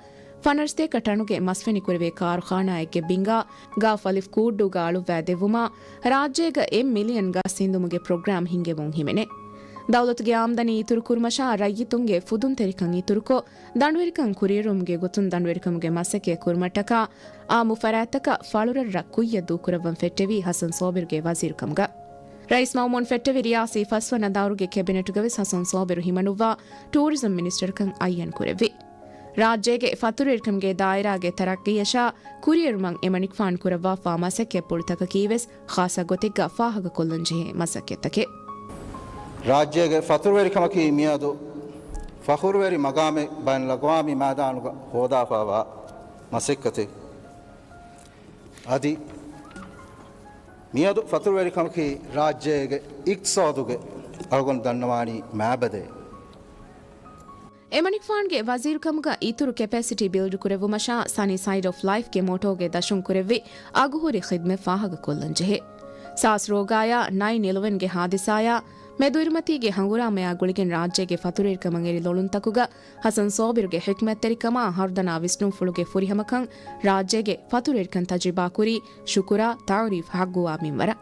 ފަނަރަސަތޭކަ ޓަނުގެ މަސްފެނިކުރެވޭ ކާރުޚާނާއެއްގެ ބިންގާ ގާފަ ލިފް ކޫއްޑޫގަ އަޅުއްވައިދެއްވުމާ، ރާއްޖޭގަ އެއް މިލިއަން ގަސް އިންދުމުގެ ޕްރޮގްރާމް ހިންގެވުން ހިމެނޭ. ދައުލަތުގެ އާމްދަނީ އިތުރުކުރުމަށާ ރައްޔިތުންގެ ފުދުންތެރިކަން އިތުރުކޮށް، ދަނޑުވެރިކަން ކުރިއެރުވުމުގެ ގޮތުން ދަނޑުވެރިކަމުގެ މަސައްކަތް ކުރުމަށްޓަކާ، އާއްމު ފަރާތްތަކަށް ފަޅުރަށްރަށް ކުއްޔަށް ދޫކުރައްވަން ފެއްޓެވީ ޙަސަން ޞާބިރުގެ ވަޒީރުކަމުގަ. ރައީސް މައުމޫން ފެއްޓެވި ރިޔާސީ ފަސްވަނަ ދައުރުގެ ކެބިނެޓުގަވެސް ޙަސަން ޞާބިރު ހިމަނުއްވާ ޓޫރިޒަމް މިނިސްޓަރކަން އައްޔަންކުރެއްވި. ރާއްޖޭގެ ފަތުރުވެރިކަމުގެ ދާއިރާގެ ތަރައްޤީއަށާ ކުރިއެރުމަށް އެމަނިކުފާނު ކުރައްވާފާ މަސައްކަތްޕުޅުތަކަކީވެސް ޚާއްޞަ ގޮތެއްގަ ފާހަގަކޮށްލަންޖެހޭ މަސައްކަތްތަކެއް. ރާއްޖޭގެ ފަތުރުވެރިކަމަކީ މިއަދު ފަޚުރުވެރި މަގާމެއް ބައިނަލްއަގްވާމީ މައިދާނުގަ ހޯދާފާވާ މަސައްކަތެއް. އަދި މިއަދު ފަތުރުވެރިކަމަކީ ރާއްޖޭގެ އިޤްތިޞާދުގެ އަޅުގަނޑު ދަންނަވާނީ މާބަދައެއް. އެމަނިކުފާނުގެ ވަޒީރުކަމުގަ އިތުރު ކެޕޭސިޓީ ބިލްޑް ކުރެއްވުމަށާ ސަނީ ސައިޑް އޮފް ލައިފްގެ މޯޓޯގެ ދަށުން ކުރެއްވި އަގުހުރި ޚިދްމަތް ފާހަގަކޮށްލަންޖެހޭ. ސާސް ރޯގާޔާ ނައިން އިލެވެންގެ ހާދިސާޔާ މެދުއިރުމަތީގެ ހަނގުރާމަޔާ ގުޅިގެން ރާއްޖޭގެ ފަތުރުވެރިކަމަށް އެރި ލޮޅުންތަކުގަ ޙަސަން ސޯބިރުގެ ޙިކްމަތްތެރިކަމާ ހަރުދަނާ ވިސްނުންފުޅުގެ ފުރިހަމަކަން ރާއްޖޭގެ ފަތުރުވެރިކަން ތަޖުރިބާކުރީ ޝުކުރާ ތަޢުރީފް ޙައްޤުވާ މިންވަރަށް.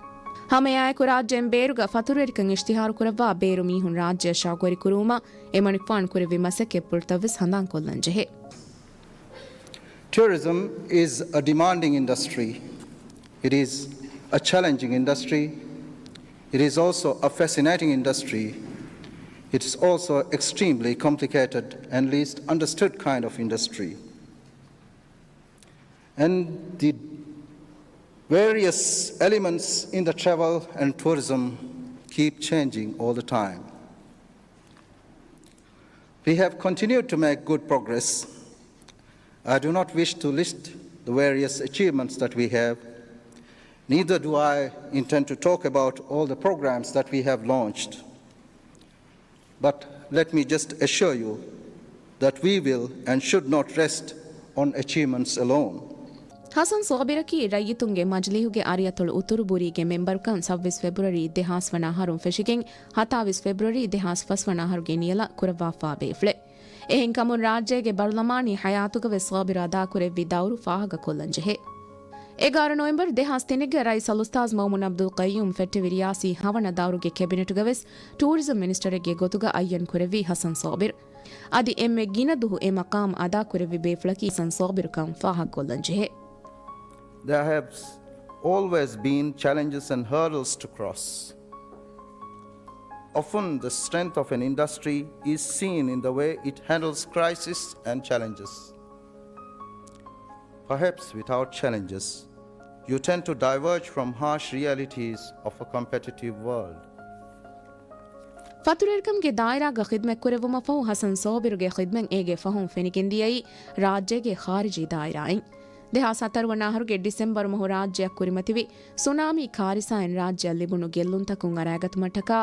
ހަމައެއާއެކު ރާއްޖޭން ބޭރުގަ ފަތުރުވެރިކަން އިޝްތިހާރުކުރައްވާ ބޭރު މީހުން ރާއްޖެއަށް ޝައުގުވެރިކުރުވުމަށް އެމަނިކުފާނު ކުރެއްވި މަސައްކަތްޕުޅުތައްވެސް ހަނދާންކޮށްލަންޖެހޭ. Tourism is a demanding industry. It is a challenging industry. It is also a fascinating industry. It is also extremely complicated and least understood kind of industry. And the various elements in the travel and tourism keep changing all the time. We have continued to make good progress. I do not wish to list the various achievements that we have, neither do I intend to talk about all the programs that we have launched. But let me just assure you that we will and should not rest on achievements alone. ހަސަން ސޯބިރަކީ ރައްޔިތުންގެ މަޖިލީހުގެ އަރިއަތޮޅު އުތުރުބުރީގެ މެމްބަރުކަން ސައްބީސް ފެބްރުއަރީ ދެހާސް ވަނަ އަހަރުން ފެށިގެން ހަތާވީސް ފެބްރުއަރީ ދެހާސް ފަސް ވަނަ އަހަރުގެ ނިޔަލަށް ކުރައްވާފާ ބޭފުޅެއް. އެހެންކަމުން ރާއްޖޭގެ ބަރުލަމާނީ ހަޔާތުގަވެސް ސޯބިރު އަދާކުރެއްވި ދައުރު ފާހަގަކޮށްލަންޖެހޭ. އެގާރަ ނޮވެމްބަރު ދެހާސް ތިނެއްގަ ރައީސް އަލްއުސްތާޒް މައުމޫން އަބްދުލް ޤައްޔޫމް ފެއްޓެވި ރިޔާސީ ހަވަނަ ދައުރުގެ ކެބިނެޓުގަވެސް ޓޫރިޒަމް މިނިސްޓަރެއްގެ ގޮތުގަ އައްޔަން ކުރެއްވީ ހަސަން ސޯބިރު. އަދި އެންމެ ގިނަ ދުހު އެ މަޤާމް އަދާކުރެއްވި ބޭފުޅަކީ ހަސަން ސޯބިރުކަން ފާހަގަކޮށްލަންޖެހޭ. There have always been challenges and hurdles to cross. Often the strength of an industry is seen in the way it handles crisis and challenges. Perhaps without challenges, you tend to diverge from harsh realities of a competitive world. ފަތުރުވެރިކަމުގެ ދާއިރާގަ ޚިދްމަތްކުރެއްވުމަށްފަހު ހަސަން ސޯބިރުގެ ޚިދްމަތް އޭގެ ފަހުން ފެނިގެންދިޔައީ ރާއްޖޭގެ ޚާރިޖީ ދާއިރާއިން. ދެހާސް ހަތަރު ވަނަ އަހަރުގެ ޑިސެމްބަރު މަހު ރާއްޖެއަށް ކުރިމަތިވި ސުނާމީ ކާރިސާއިން ރާއްޖެއަށް ލިބުނު ގެއްލުންތަކުން އަރައިގަތުމަށްޓަކާ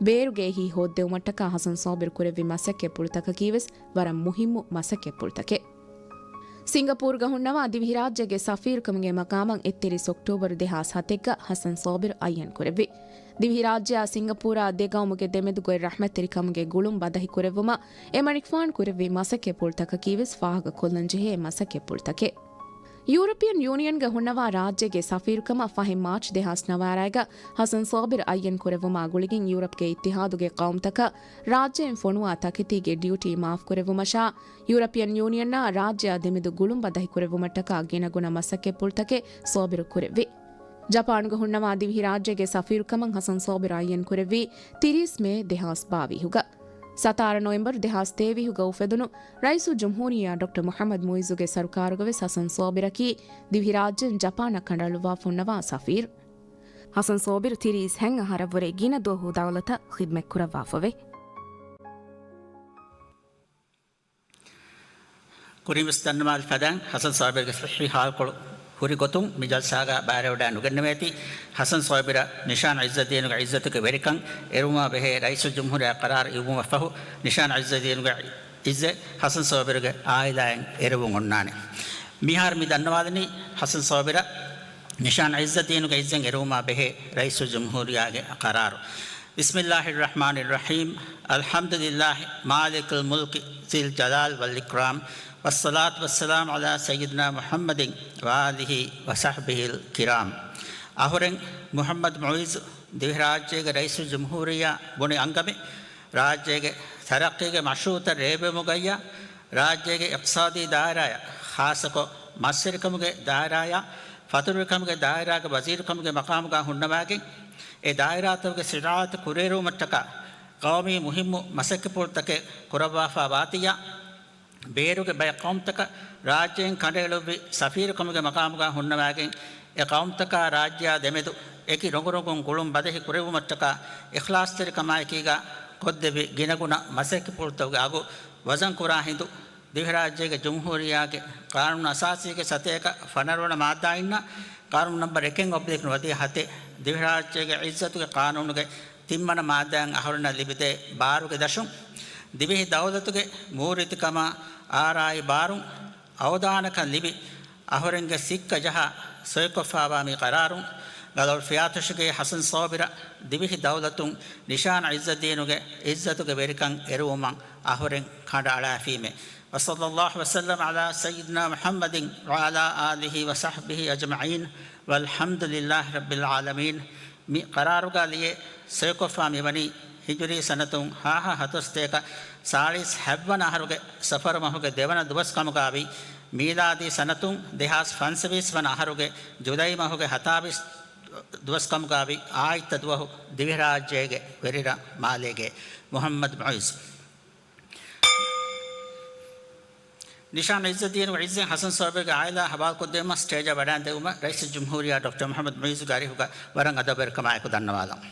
ބޭރުގެ އެހީ ހޯއްދެވުމަށްޓަކާ ހަސަން ސޯބިރު ކުރެއްވި މަސައްކަތްޕުޅުތަކަކީވެސް ވަރަށް މުހިއްމު މަސައްކަތްޕުޅުތަކެއް. ސިންގަޕޫރުގަ ހުންނަވާ ދިވެހިރާއްޖޭގެ ސަފީރުކަމުގެ މަޤާމަށް އެއްތިރީސް އޮކްޓޯބަރު ދެހާސް ހަތެއްގަ ހަސަން ސޯބިރު އައްޔަން ކުރެއްވި. ދިވެހިރާއްޖެއާ ސިންގަޕޫރާ ދެ ގައުމުގެ ދެމެދުގައި ރަޙްމަތްތެރިކަމުގެ ގުޅުން ބަދަހި ކުރެއްވުމަށް އެމަނިކުފާނު ކުރެއްވި މަސައްކަތްޕުޅުތަކަކީވެސް ފާހަގަކޮށްލަންޖެހޭ މަސައްކަތްޕުޅުތަކެއް. ޔޫރަޕިއަން ޔޫނިއަންގަ ހުންނަވާ ރާއްޖޭގެ ސަފީރުކަމަށް ފަހެ މާޗް ދެހާސް ނަވާރައިގަ ހަސަން ސޯބިރު އައްޔަން ކުރެއްވުމާ ގުޅިގެން ޔޫރަޕްގެ އިއްތިހާދުގެ ޤައުމުތަކަށް ރާއްޖެއިން ފޮނުވާ ތަކެތީގެ ޑިއުޓީ މާފްކުރެއްވުމަށާ، ޔޫރަޕިއަން ޔޫނިއަންއާ ރާއްޖެއާ ދެމެދު ގުޅުން ބަދަހިކުރެއްވުމަށްޓަކާ ގިނަގުނަ މަސައްކަތްޕުޅުތަކެއް ސޯބިރު ކުރެއްވި. ޖަޕާނުގަ ހުންނަވާ ދިވެހިރާއްޖޭގެ ސަފީރުކަމަށް ހަސަން ސޯބިރު އައްޔަން ކުރެއްވީ ތިރީސް މޭ ދެހާސް ބާވީހުގަ. ސަތާރަ ނޮވެމްބަރު ދެހާސް ތޭވީހުގަ އުފެދުނު ރައީސުލްޖުމްހޫރިއްޔާ ޑޮކްޓަރ މުޙައްމަދު މުޢިއްޒުގެ ސަރުކާރުގަވެސް ހަސަން ސޯބިރަކީ ދިވެހިރާއްޖޭން ޖަޕާނަށް ކަނޑައަޅުއްވާފަ ހުންނަވާ ސަފީރު. ހަސަން ސޯބިރު ތިރީސް ހަތް އަހަރަށްވުރެ ގިނަ ދުވަހު ދައުލަތަށް ޚިދްމަތްކުރައްވާފަވޭ. ކުރިންވެސް ދަންނަވާލި ފަދައިން ހަސަން ސޯބިރުގެ ޞިއްޙީ ހާލުކޮޅު ހުރި ގޮތުން މި ޖަލްސާގަ ބައިވެވަޑައި ނުގެންނެވޭތީ. ހަސަން ސޯބިރަށް ނިޝާން ޢިއްޒައްދީނުގެ ޢިއްޒަތުގެ ވެރިކަން އެރުވުމާ ބެހޭ ރައީސުލްޖުމްހޫރިއްޔާ ޤަރާރު އިއްވުމަށްފަހު، ނިޝާން ޢިއްޒައްދީނުގެ ޢިއްޒަތް ހަސަން ސޯބިރުގެ ޢާއިލާއިން އެރުވުން އޮންނާނެ. މިހާރު މި ދަންނަވާލަނީ ހަސަން ސޯބިރަށް ނިޝާން ޢިއްޒައްދީނުގެ ޢިއްޒަތް އެރުވުމާ ބެހޭ ރައީސުލްޖުމްހޫރިއްޔާގެ ޤަރާރު. بسم الله الرحمن الرحيم. الحمد لله مالك الملك ذي الجلال والإكرام، والصلاة والسلام على سيدنا محمد وآله وصحبه الكرام. އަހުރެން މުޙައްމަދު މުޢިއްޒު ދިވެހިރާއްޖޭގެ ރައީސުލްޖުމްހޫރިއްޔާ ބުނި އަންގަމެއް، ރާއްޖޭގެ ތަރައްޤީގެ މަޝްރޫޢުތައް ރޭވެވުމުގައްޔާ، ރާއްޖޭގެ އިޤްތިޞާދީ ދާއިރާއަށް، ޚާއްޞަކޮށް މަސްވެރިކަމުގެ ދާއިރާއަށް، ފަތުރުވެރިކަމުގެ ދާއިރާގެ ވަޒީރުކަމުގެ މަޤާމުގަ ހުންނަވައިގެން، އެ ދާއިރާތަކުގެ ސިރާއަތު ކުރިއެރުވުމަށްޓަކާ ޤައުމީ މުހިއްމު މަސައްކަތްޕުޅުތަކެއް ކުރައްވާފަ ވާތިއްޔާ، ބޭރުގެ ބައެއް ޤައުމުތަކަށް ރާއްޖޭން ކަނޑައެޅުއްވި ސަފީރުކަމުގެ މަޤާމުގަ ހުންނަވައިގެން، އެ ޤައުމުތަކާ ރާއްޖެއާ ދެމެދު އެކި ރޮނގުރޮނގުން ގުޅުން ބަދަހި ކުރެއްވުމަށްޓަކާ އިޚްލާޞްތެރިކަމާއެކީގަ ކޮށްދެއްވި ގިނަގުނަ މަސައްކަތްޕުޅުތަކުގެ އަގު ވަޒަންކުރާ ހިނދު، ދިވެހިރާއްޖޭގެ ޖުމްހޫރިއްޔާގެ ޤާނޫނު އަސާސީގެ ސަތޭކަ ފަނަރަ ވަނަ މާއްދާއިންނާ ޤާނޫނު ނަންބަރު އެކެއް އޮބްލިކް ނުވަދިހަ ހަތެއް ދިވެހިރާއްޖޭގެ ޢިއްޒަތުގެ ޤާނޫނުގެ ތިންވަނަ މާއްދާއިން އަހުރެންނަށް ލިބިދޭ ބާރުގެ ދަށުން، ދިވެހި ދައުލަތުގެ މޫރިތިކަމާ އާރާއި ބާރުން އަވަދާނަކަން ލިބި، އަހުރެންގެ ސިއްކަ ޖަހާ ސޮއިކޮށްފާވާ މި ޤަރާރުން، ގަލޮޅު ފިޔާތޮށިގެ ޙަސަން ޞާބިރަށް ދިވެހި ދައުލަތުން ނިޝާން ޢިއްޒައްދީނުގެ ޢިއްޒަތުގެ ވެރިކަން އެރުވުމަށް އަހުރެން ކަނޑައަޅާފީމެ. وصلى الله وسلم على سيدنا محمد وعلى آله وصحبه أجمعين والحمد لله رب العالمين. މި ޤަރާރުގަ ލިޔެ ސޮއިކޮށްފާ މިވަނީ ހިޖުރީ ސަނަތުން ހާހަ ހަތޮސްތޭކަ ސާޅީސް ހަތްވަނަ އަހަރުގެ ސަފަރު މަހުގެ ދެވަނަ ދުވަސް ކަމުގާވި، މީލާދީ ސަނަތުން ދެހާސް ފަންސަވީސް ވަނަ އަހަރުގެ ޖުލައި މަހުގެ ހަތާވީސް ދުވަސް ކަމުގާވި އާއްތަ ދުވަހު ދިވެހިރާއްޖޭގެ ވެރިރަށް މާލޭގެ މުޙައްމަދު މުޢިއްޒު. ނިޝާން ޢިއްޒައްދީނުގެ ޢިއްޒަތް ޙަސަން ޞާބިރުގެ ޢާއިލާ ޙަވާލުކޮށްދޭން ސްޓޭޖަށް ވަޑައިން ދެއްވުމަށް ރައީސުލްޖުމްހޫރިއްޔާ ޑޮކްޓަރ މުޙައްމަދު މުޢިއްޒުގެ އަރިހުގަ ވަރަށް އަދަބުވެރިކަމާއެކު ދަންނަވާލަން.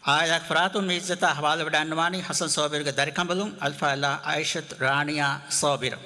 ޢާއިލާގެ ފަރާތުން މި ޢިއްޒަތާ ޙަވާލުވެވަޑައިގަންނަވާނީ ޙަސަން ޞާބިރުގެ ދަރިކަނބަލުން އަލްފާޟިލާ ޢާއިޝަތު ރާނިޔާ ޞާބިރު.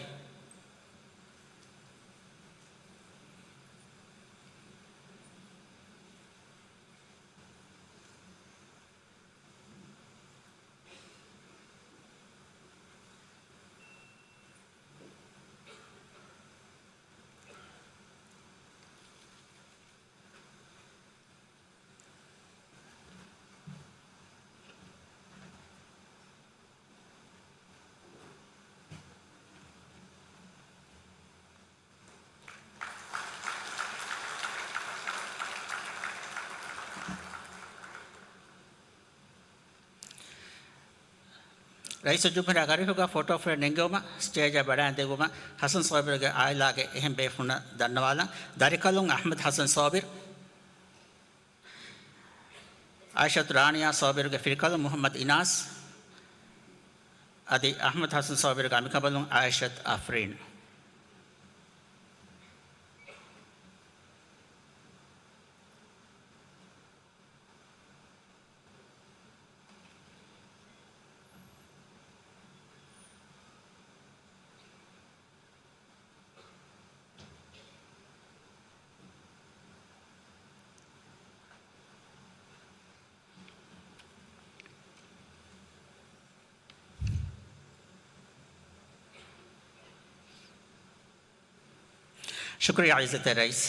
ރައީސުލްޖުމްހޫރިއްޔާގެ އަރިހުގަ ފޮޓޯ ފްރޭމް ނެންގެވުމަށް ސްޓޭޖަށް ވަޑައިން ދެއްވުމަށް ޙަސަން ޞާބިރުގެ ޢާއިލާގެ އެހެން ބޭފުޅުންނަށް ދަންނަވާލަން. ދަރިކަލުން އަޙްމަދު ޙަސަން ޞާބިރު، ޢާއިޝަތު ރާނިޔާ ޞާބިރުގެ ފިރިކަލުން މުޙައްމަދު އިނާސް، އަދި އަޙްމަދު ޙަސަން ޞާބިރުގެ އަނބިކަނބަލުން ޢާއިޝަތު އަފްރީން. ޝުކުރިއްޔާ ޢިއްޒަތްތެރި ރައީސް.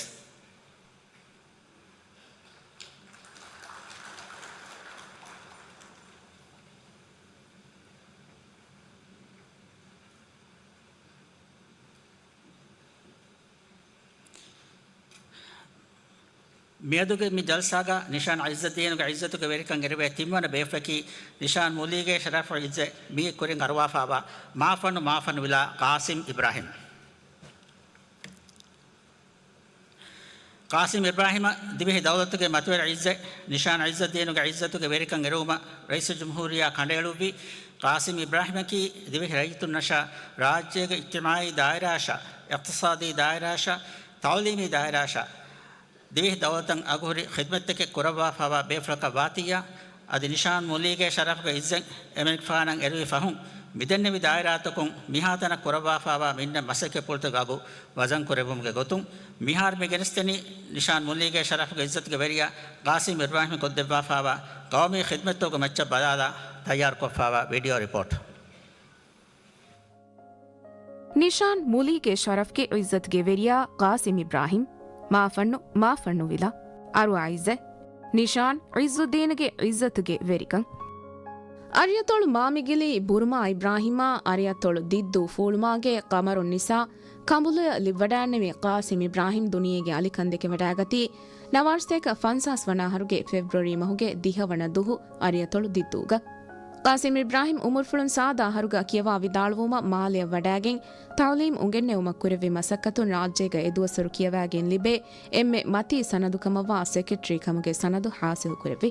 މިއަދުގެ މި ޖަލްސާގަ ނިޝާން ޢިއްޒައްދީނުގެ ޢިއްޒަތުގެ ވެރިކަން އެރުވޭ ތިންވަނަ ބޭފުޅަކީ ނިޝާން މުލީގެ ޝަރަފު ޢިއްޒަތް މިއީ ކުރިން އަރުވާފާވާ މާފަންނު މާފަންނު ވިލާ ޤާސިމް އިބްރާހިމް. ޤާސިމް އިބްރާހިމަށް ދިވެހި ދައުލަތުގެ މަތިވެރި ޢިއްޒަތް، ނިޝާން ޢިއްޒައްދީނުގެ ޢިއްޒަތުގެ ވެރިކަން އެރުވުމަށް ރައީސުލްޖުމްހޫރިއްޔާ ކަނޑައެޅުއްވި ޤާސިމް އިބްރާހިމަކީ ދިވެހި ރައްޔިތުންނަށާ، ރާއްޖޭގެ އިޖްތިމާޢީ ދާއިރާއަށާ، އިޤްތިޞާދީ ދާއިރާއަށާ، ތަޢުލީމީ ދާއިރާއަށާ، ދިވެހި ދައުލަތަށް އަގުހުރި ޚިދްމަތްތަކެއް ކުރައްވާފާވާ ބޭފުޅަކަށް ވާތިއްޔާ، އަދި ނިޝާން މުލީގެ ޝަރަފުގެ ޢިއްޒަތް އެމަނިކުފާނަށް އެރުވި ފަހުން، މިދެންނެވި ދާއިރާތަކުން މިހާތަނަށް ކުރައްވާފާވާ މިންނަ މަސައްކަތްޕުޅުތަކުގެ އަގު ވަޒަންކުރެއްވުމުގެ ގޮތުން، މިހާރު މި ގެނެސްދެނީ ނިޝާން މުލީގެ ޝަރަފުގެ ޢިއްޒަތުގެ ވެރިޔާ ޤާސިމް އިބްރާހިމް ކޮށްދެއްވާފާވާ ޤައުމީ ޚިދްމަތްތަކުގެ މައްޗަށް ބަލާލާ ތައްޔާރުކޮށްފާވާ ވީޑިއޯ ރިޕޯޓް. ނިޝާން މުލީގެ ޝަރަފްގެ ޢިއްޒަތުގެ ވެރިޔާ ޤާސިމް އިބްރާހިމް، މާފަންނު، މާފަންނު ވިލާ، އަރުވާ ޢިއްޒަތް. ނިޝާން ޢިއްޒުއްދީނުގެ ޢިއްޒަތުގެ ވެރިކަން. އަރިއަތޮޅު މާމިގިލީ ބުރުމާ އިބްރާހިމާ އަރިއަތޮޅު ދިއްދޫ ފޫޅުމާގޭ ޤަމަރުންނިސާ ކަނބުލުޔަށް ލިއްވަޑައިންނެވި ޤާސިމް އިބްރާހިމް ދުނިޔޭގެ އަލިކަން ދެކެވަޑައިގަތީ، ނަވާރަސަތޭކަ ފަންސާސް ވަނަ އަހަރުގެ ފެބްރުއަރީ މަހުގެ ދިހަ ވަނަ ދުހު އަރިއަތޮޅު ދިއްދޫގަ. ޤާސިމް އިބްރާހިމް އުމުރުފުޅުން ސާދަ އަހަރުގަ ކިޔަވާ ވިދާޅުވުމަށް މާލެއަށް ވަޑައިގެން، ތަޢުލީމް އުނގެންނެވުމަށް ކުރެއްވި މަސައްކަތުން ރާއްޖޭގަ އެދުވަސްވަރު ކިޔަވައިގެން ލިބޭ އެންމެ މަތީ ސަނަދު ކަމަށްވާ ސެކްރެޓަރީ ކަމުގެ ސަނަދު ޙާޞިލް ކުރެއްވި.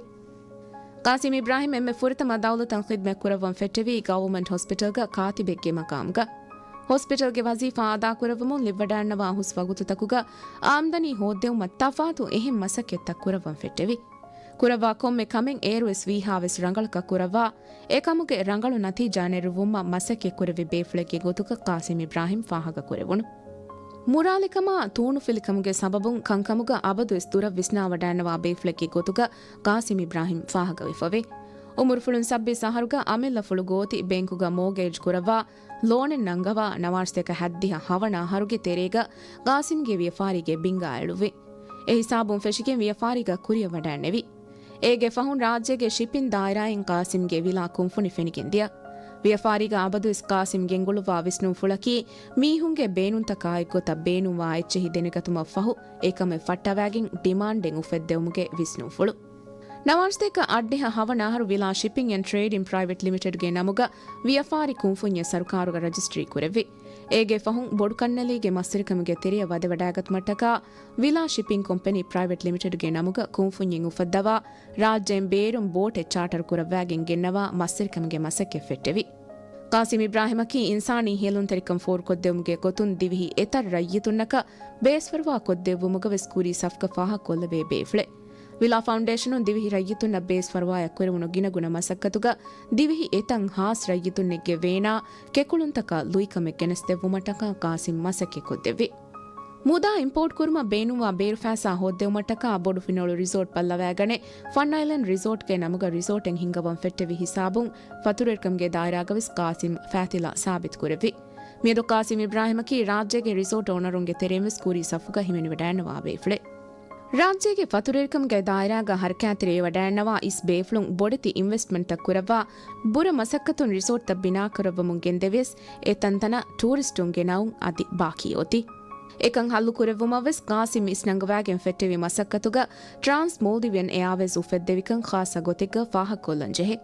ޤާސިމް އިބްރާހިމް އެންމެ ފުރަތަމަ ދައުލަތަށް ޚިދްމަތް ކުރައްވަން ފެއްޓެވީ ގަވަރމަންޓް ހޮސްޕިޓަލްގަ ކާތިބެއްގެ މަޤާމުގަ. ހޮސްޕިޓަލްގެ ވަޒީފާ އަދާކުރެއްވުމުން ލިއްވަޑައިގަންނަވާ ހުސް ވަގުތުތަކުގަ އާމްދަނީ ހޯއްދެވުމަށް ތަފާތު އެހެން މަސައްކަތްތައް ކުރައްވަން ފެއްޓެވި. ކުރައްވާ ކޮންމެ ކަމެއް އޭރުވެސް ވީހާވެސް ރަނގަޅަކަށް ކުރައްވާ، އެކަމުގެ ރަނގަޅު ނަތީޖާ ނެރުއްވުމަށް މަސައްކަތް ކުރެއްވި ބޭފުޅެއްގެ ގޮތުގަ ޤާސިމް އިބްރާހިމް ފާހަގަ ކުރެވުނު. މުރާލިކަމާ ތޫނުފިލިކަމުގެ ސަބަބުން ކަންކަމުގަ އަބަދުވެސް ދުރަށް ވިސްނާވަޑައިގަންނަވާ ބޭފުޅެއްގެ ގޮތުގަ ޤާސިމް އިބްރާހިމް ފާހަގަވެފަވޭ. އުމުރުފުޅުން ސައްބީސް އަހަރުގަ އަމިއްލަފުޅު ގޯތި ބޭންކުގަ މޯގޭޖް ކުރައްވާ، ލޯނެއް ނަންގަވާ، ނަވާރަސަތޭކަ ހަތްދިހަ ހަވަނަ އަހަރުގެ ތެރޭގަ ޤާސިމްގެ ވިޔަފާރީގެ ބިންގާ އެޅުއްވި. އެ ހިސާބުން ފެށިގެން ވިޔަފާރީގަ ކުރިއަށް ވަޑައިންނެވި. އޭގެ ފަހުން ރާއްޖޭގެ ޝިޕިން ދާއިރާއިން ޤާސިމްގެ ވިލާ ކުންފުނި ފެނިގެން ދިޔަ. ވިޔަފާރީގަ އަބަދުވެސް ޤާސިމް ގެންގުޅުއްވާ ވިސްނުންފުޅަކީ، މީހުންގެ ބޭނުންތަކާއެއްގޮތަށް ބޭނުންވާ އެއްޗެހި ދެނެގަތުމަށްފަހު، އެކަމެއް ފައްޓަވައިގެން ޑިމާންޑެއް އުފެއްދެވުމުގެ ވިސްނުންފުޅު. ނަވާރަސަތޭކަ އަށްޑިހަ ހަވަނަ އަހަރު ވިލާ ޝިޕިން އެންޑް ޓްރޭޑް އިން ޕްރައިވެޓް ލިމިޓެޑްގެ ނަމުގަ ވިޔަފާރި ކުންފުންޏެއް ސަރުކާރުގަ ރަޖިސްޓްރީ ކުރެއްވި. އޭގެ ފަހުން ބޮޑު ކަންނެލީގެ މަސްވެރިކަމުގެ ތެރެއަށް ވަދެވަޑައިގަތުމަށްޓަކާ، ވިލާ ޝިޕިން ކޮމްޕެނީ ޕްރައިވެޓް ލިމިޓެޑްގެ ނަމުގަ ކުންފުންޏެއް އުފައްދަވާ، ރާއްޖޭން ބޭރުން ބޯޓެއް ޗާޓަރު ކުރައްވާގެން ގެންނަވާ މަސްވެރިކަމުގެ މަސައްކަތް ފެއްޓެވި. ޤާސިމް އިބްރާހިމަކީ އިންސާނީ ހެޔޮލުންތެރިކަން ފޯރުކޮށްދެވުމުގެ ގޮތުން ދިވެހި އެތައް ރައްޔިތުންނަކަށް ބޭސްފަރުވާ ކޮށްދެއްވުމުގަވެސް ކުރީ ސަފުގަ ފާހަގަކޮށްލެވޭ ބޭފުޅެއް. ވިލާ ފައުންޑޭޝަނުން ދިވެހި ރައްޔިތުންނަށް ބޭސްފަރުވާއަށް ކުރެވުނު ގިނަގުނަ މަސައްކަތުގަ ދިވެހި އެތައް ހާސް ރައްޔިތުންނެއްގެ ވޭނާ ކެކުޅުންތަކަށް ލުއިކަމެއް ގެނެސްދެއްވުމަށްޓަކާ ޤާސިމް މަސައްކަތް ކޮށްދެއްވި. މުދާ އިމްޕޯޓް ކުރުމަށް ބޭނުންވާ ބޭރުފައިސާ ހޯއްދެވުމަށްޓަކާ ބޮޑު ފިނޮޅު ރިސޯޓް ބައްލަވައިގަނެ، ފަން އައިލެންޑް ރިސޯޓްގެ ނަމުގަ ރިސޯޓެއް ހިންގަވަން ފެއްޓެވި ހިސާބުން ފަތުރުވެރިކަމުގެ ދާއިރާގަވެސް ޤާސިމް ފައިތިލަ ސާބިތު ކުރެއްވި. މިއަދު ޤާސިމް އިބްރާހިމަކީ ރާއްޖޭގެ ރިސޯޓް އޯނަރުންގެ ތެރެއިންވެސް ކުރީ ސަފުގަ ހިމެނިވަޑައިންނަވާ ބޭފުޅެއް. ރާއްޖޭގެ ފަތުރުވެރިކަމުގެ ދާއިރާގަ ހަރަކާތްތެރިވެވަޑައިންނަވާ އިސް ބޭފުޅުން ބޮޑެތި އިންވެސްޓްމަންޓްތައް ކުރައްވާ، ބުރަ މަސައްކަތުން ރިސޯޓްތައް ބިނާކުރައްވަމުން ގެންދެވިޔަސް، އެ ތަންތަނަށް ޓޫރިސްޓުން ގެނައުން އަދި ބާކީ އޮތީ. އެކަން ހައްލު ކުރެއްވުމަށްވެސް ޤާސިމް އިސްނަންގަވާގެން ފެއްޓެވި މަސައްކަތުގަ ޓްރާންސް މޯލްޑިވިއަން އެއާވޭޒް އުފެއްދެވިކަން ޚާއްޞަ ގޮތެއްގަ ފާހަގަކޮށްލަން ޖެހޭ.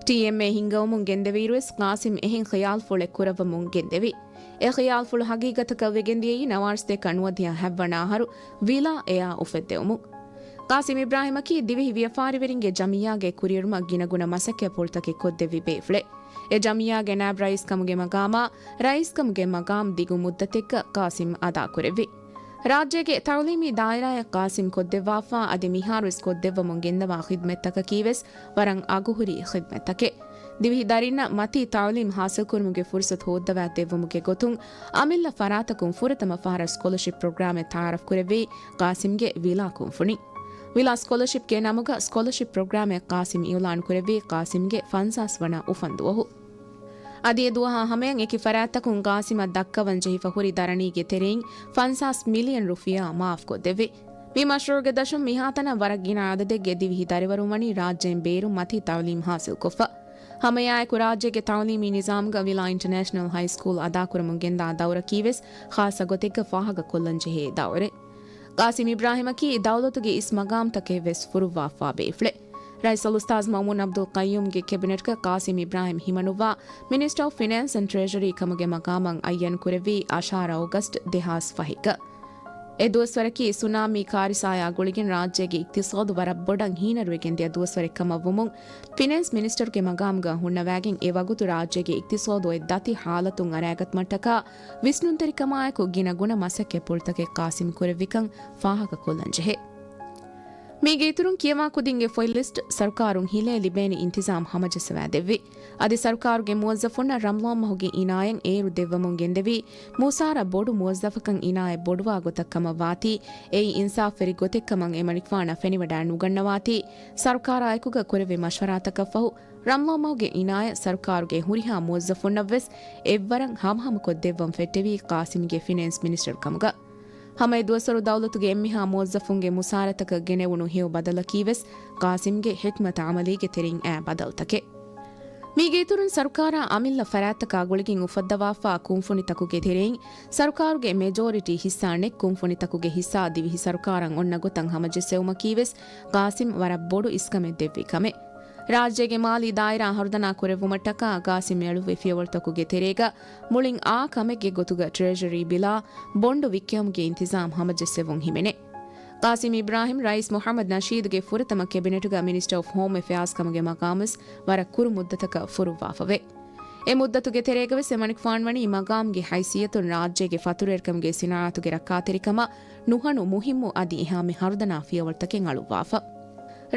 ޓީއެމްއޭ ހިންގަވަމުން ގެންދެވިއިރުވެސް ޤާސިމް އެހެން ޚިޔާލުފުޅެއް ކުރައްވަމުން ގެންދެވި. އެ ޚިޔާލުފުޅު ހަގީގަތަކަށް ވެގެންދިޔައީ ނަވާރަސަތޭކަ ނުވަދިހަ ހަތްވަނަ އަހަރު ވިލާ އެއާ އުފެއްދެވުމުން. ޤާސިމް އިބްރާހިމަކީ ދިވެހި ވިޔަފާރިވެރިންގެ ޖަމިއްޔާގެ ކުރިއެރުމަށް ގިނަގުނަ މަސައްކަތްޕުޅުތަކެއް ކޮށްދެއްވި ބޭފުޅެއް. އެ ޖަމިއްޔާގެ ނާއިބް ރައީސްކަމުގެ މަގާމާ ރައީސްކަމުގެ މަގާމް ދިގު މުއްދަތެއްގަ ޤާސިމް އަދާކުރެއްވި. ރާއްޖޭގެ ތައުލީމީ ދާއިރާއަށް ޤާސިމް ކޮށްދެއްވާފާ އަދި މިހާރުވެސް ކޮށްދެއްވަމުން ގެންދަވާ ޚިދްމަތްތަކަކީވެސް ވަރަށް އަގުހުރި ޚިދްމަތްތަކެއް. ދިވެހި ދަރިންނަށް މަތީ ތައުލީމް ޙާޞިލްކުރުމުގެ ފުރުޞަތު ހޯއްދަވާދެއްވުމުގެ ގޮތުން، އަމިއްލަ ފަރާތަކުން ފުރަތަމަ ފަހަރަށް ސްކޮލަޝިޕް ޕްރޮގްރާމެއް ތައާރަފްކުރެއްވީ ޤާސިމްގެ ވިލާ ކުންފުނިން. ވިލާ ސްކޮލަޝިޕްގެ ނަމުގަ ސްކޮލަޝިޕް ޕްރޮގްރާމެއް ޤާސިމް އިޢުލާންކުރެއްވީ ޤާސިމްގެ ފަންސާސް ވަނަ އުފަންދުވަހު. އަދި އެ ދުވަހާ ހަމަޔަށް އެކި ފަރާތްތަކުން ޤާސިމަށް ދައްކަވަން ޖެހިފަ ހުރި ދަރަނީގެ ތެރެއިން ފަންސާސް މިލިއަން ރުފިޔާ މާފްކޮށްދެއްވި. މި މަޝްރޫޢުގެ ދަށުން މިހާތަނަށް ވަރަށް ގިނަ އަދަދެއްގެ ދިވެހި ދަރިވަރުން ވަނީ ރާއްޖޭން ބޭރުން މަތީ ތައުލީމް ޙާޞިލްކޮށްފަ. ހަމައެއާއެކު ރާއްޖޭގެ ތައުލީމީ ނިޒާމުގަ ވިލާ އިންޓަރނޭޝަނަލް ހައި ސްކޫލް އަދާކުރަމުން ގެންދާ ދައުރަކީވެސް ޚާއްޞަ ގޮތެއްގަ ފާހަގަކޮށްލަން ޖެހޭ ދައުރެއް. ޤާސިމް އިބްރާހިމަކީ ދައުލަތުގެ އިސް މަގާމްތަކެއްވެސް ފުރުއްވާފާ ބޭފުޅެއް. ރައީސް އަލްއުސްތާޛް މައުމޫން ޢަބްދުލް ޤައްޔޫމްގެ ކެބިނެޓްގަ ޤާސިމް އިބްރާހިމް ހިމަނުއްވާ މިނިސްޓަރ އޮފް ފިނޭންސް އެންޑް ޓްރެޝަރީ ކަމުގެ މަގާމަށް އައްޔަން ކުރެއްވީ އަށާރަ އޯގަސްޓް ދެހާސް ފަހެއްގަ. އެ ދުވަސްވަރަކީ ސުނާމީ ކާރިސާއާ ގުޅިގެން ރާއްޖޭގެ އިޤްތިޞާދު ވަރަށް ބޮޑަށް ހީނަރުވެގެން ދިޔަ ދުވަސްވަރެއް ކަމަށްވުމުން، ފިނޭންސް މިނިސްޓަރުގެ މަގާމުގަ ހުންނަވައިގެން އެ ވަގުތު ރާއްޖޭގެ އިޤްތިޞާދު އޮތް ދަތި ޙާލަތުން އަރައިގަތުމަށްޓަކާ ވިސްނުންތެރިކަމާއެކު ގިނަ ގުނަ މަސައްކަތްޕުޅުތަކެއް ޤާސިމް ކުރެއްވިކަން ފާހަގަކޮށްލަން ޖެހޭ. މީގެ އިތުރުން ކިޔަވާ ކުދިންގެ ފޮތް ލިސްޓް ސަރުކާރުން ހިލޭ ލިބޭނެ އިންތިޒާމް ހަމަޖައްސަވާދެއްވި. އަދި ސަރުކާރުގެ މުވައްޒަފުންނަށް ރަމަޟާން މަހުގެ އިނާޔަތް އޭރު ދެއްވަމުން ގެންދެވީ، މުސާރަ ބޮޑު މުވައްޒަފަކަށް އިނާޔަތް ބޮޑުވާ ގޮތަށް ކަމަށް ވާތީ، އެއީ އިންސާފްވެރި ގޮތެއް ކަމަށް އެމަނިކުފާނަށް ފެނިވަޑައި ނުގަންނަވާތީ، ސަރުކާރާއެކުގަ ކުރެއްވި މަޝްވަރާތަކަށްފަހު، ރަމަޟާން މަހުގެ އިނާޔަތް ސަރުކާރުގެ ހުރިހާ މުވައްޒަފުންނަށްވެސް އެއްވަރަށް ހަމަހަމަކޮށްދެއްވަން ފެއްޓެވީ ޤާސިމްގެ ފިނޭންސް މިނިސްޓަރު ކަމުގަ. ހަމަ އެ ދުވަސްވަރު ދައުލަތުގެ އެންމެހާ މުވައްޒަފުންގެ މުސާރަތަކަށް ގެނެވުނު ހެޔޮ ބަދަލަކީވެސް ޤާސިމްގެ ޙިކްމަތު ޢަމަލީގެ ތެރެއިން އައި ބަދަލުތަކެއް. މީގެ އިތުރުން ސަރުކާރާ އަމިއްލަ ފަރާތްތަކާ ގުޅިގެން އުފައްދަވާފާ ކުންފުނިތަކުގެ ތެރެއިން ސަރުކާރުގެ މެޖޯރިޓީ ޙިއްޞާ ނެތް ކުންފުނިތަކުގެ ޙިއްޞާ ދިވެހި ސަރުކާރަށް އޮންނަ ގޮތަށް ހަމަޖެއްސެވުމަކީވެސް ޤާސިމް ވަރަށް ބޮޑު އިސްކަމެއް ދެއްވި ކަމެއް. ރާއްޖޭގެ މާލީ ދާއިރާ ހަރުދަނާ ކުރެއްވުމަށްޓަކާ ޤާސިމް އެޅުއްވި ފިޔަވަޅުތަކުގެ ތެރޭގަ މުޅިން އާ ކަމެއްގެ ގޮތުގަ ޓްރެޝަރީ ބިލާ ބޮންޑު ވިއްކެވުމުގެ އިންތިޒާމް ހަމަޖެއްސެވުން ހިމެނޭ. ޤާސިމް އިބްރާހިމް ރައީސް މުޙައްމަދު ނަޝީދުގެ ފުރަތަމަ ކެބިނެޓުގަ މިނިސްޓަރ އޮފް ހޯމް އެފެއާޒް ކަމުގެ މަޤާމުވެސް ވަރަށް ކުރު މުއްދަތަކަށް ފުރުއްވާފަވޭ. އެ މުއްދަތުގެ ތެރޭގަވެސް އެމަނިކުފާން ވަނީ މަގާމްގެ ހައިސިއްޔަތުން ރާއްޖޭގެ ފަތުރުވެރިކަމުގެ ސިނާއަތުގެ ރައްކާތެރިކަމަށް ނުހަނު މުހިއްމު އަދި އެހާމެ ހަރުދަނާ ފިޔަވަޅުތަކެއް އަޅުއްވާފަ.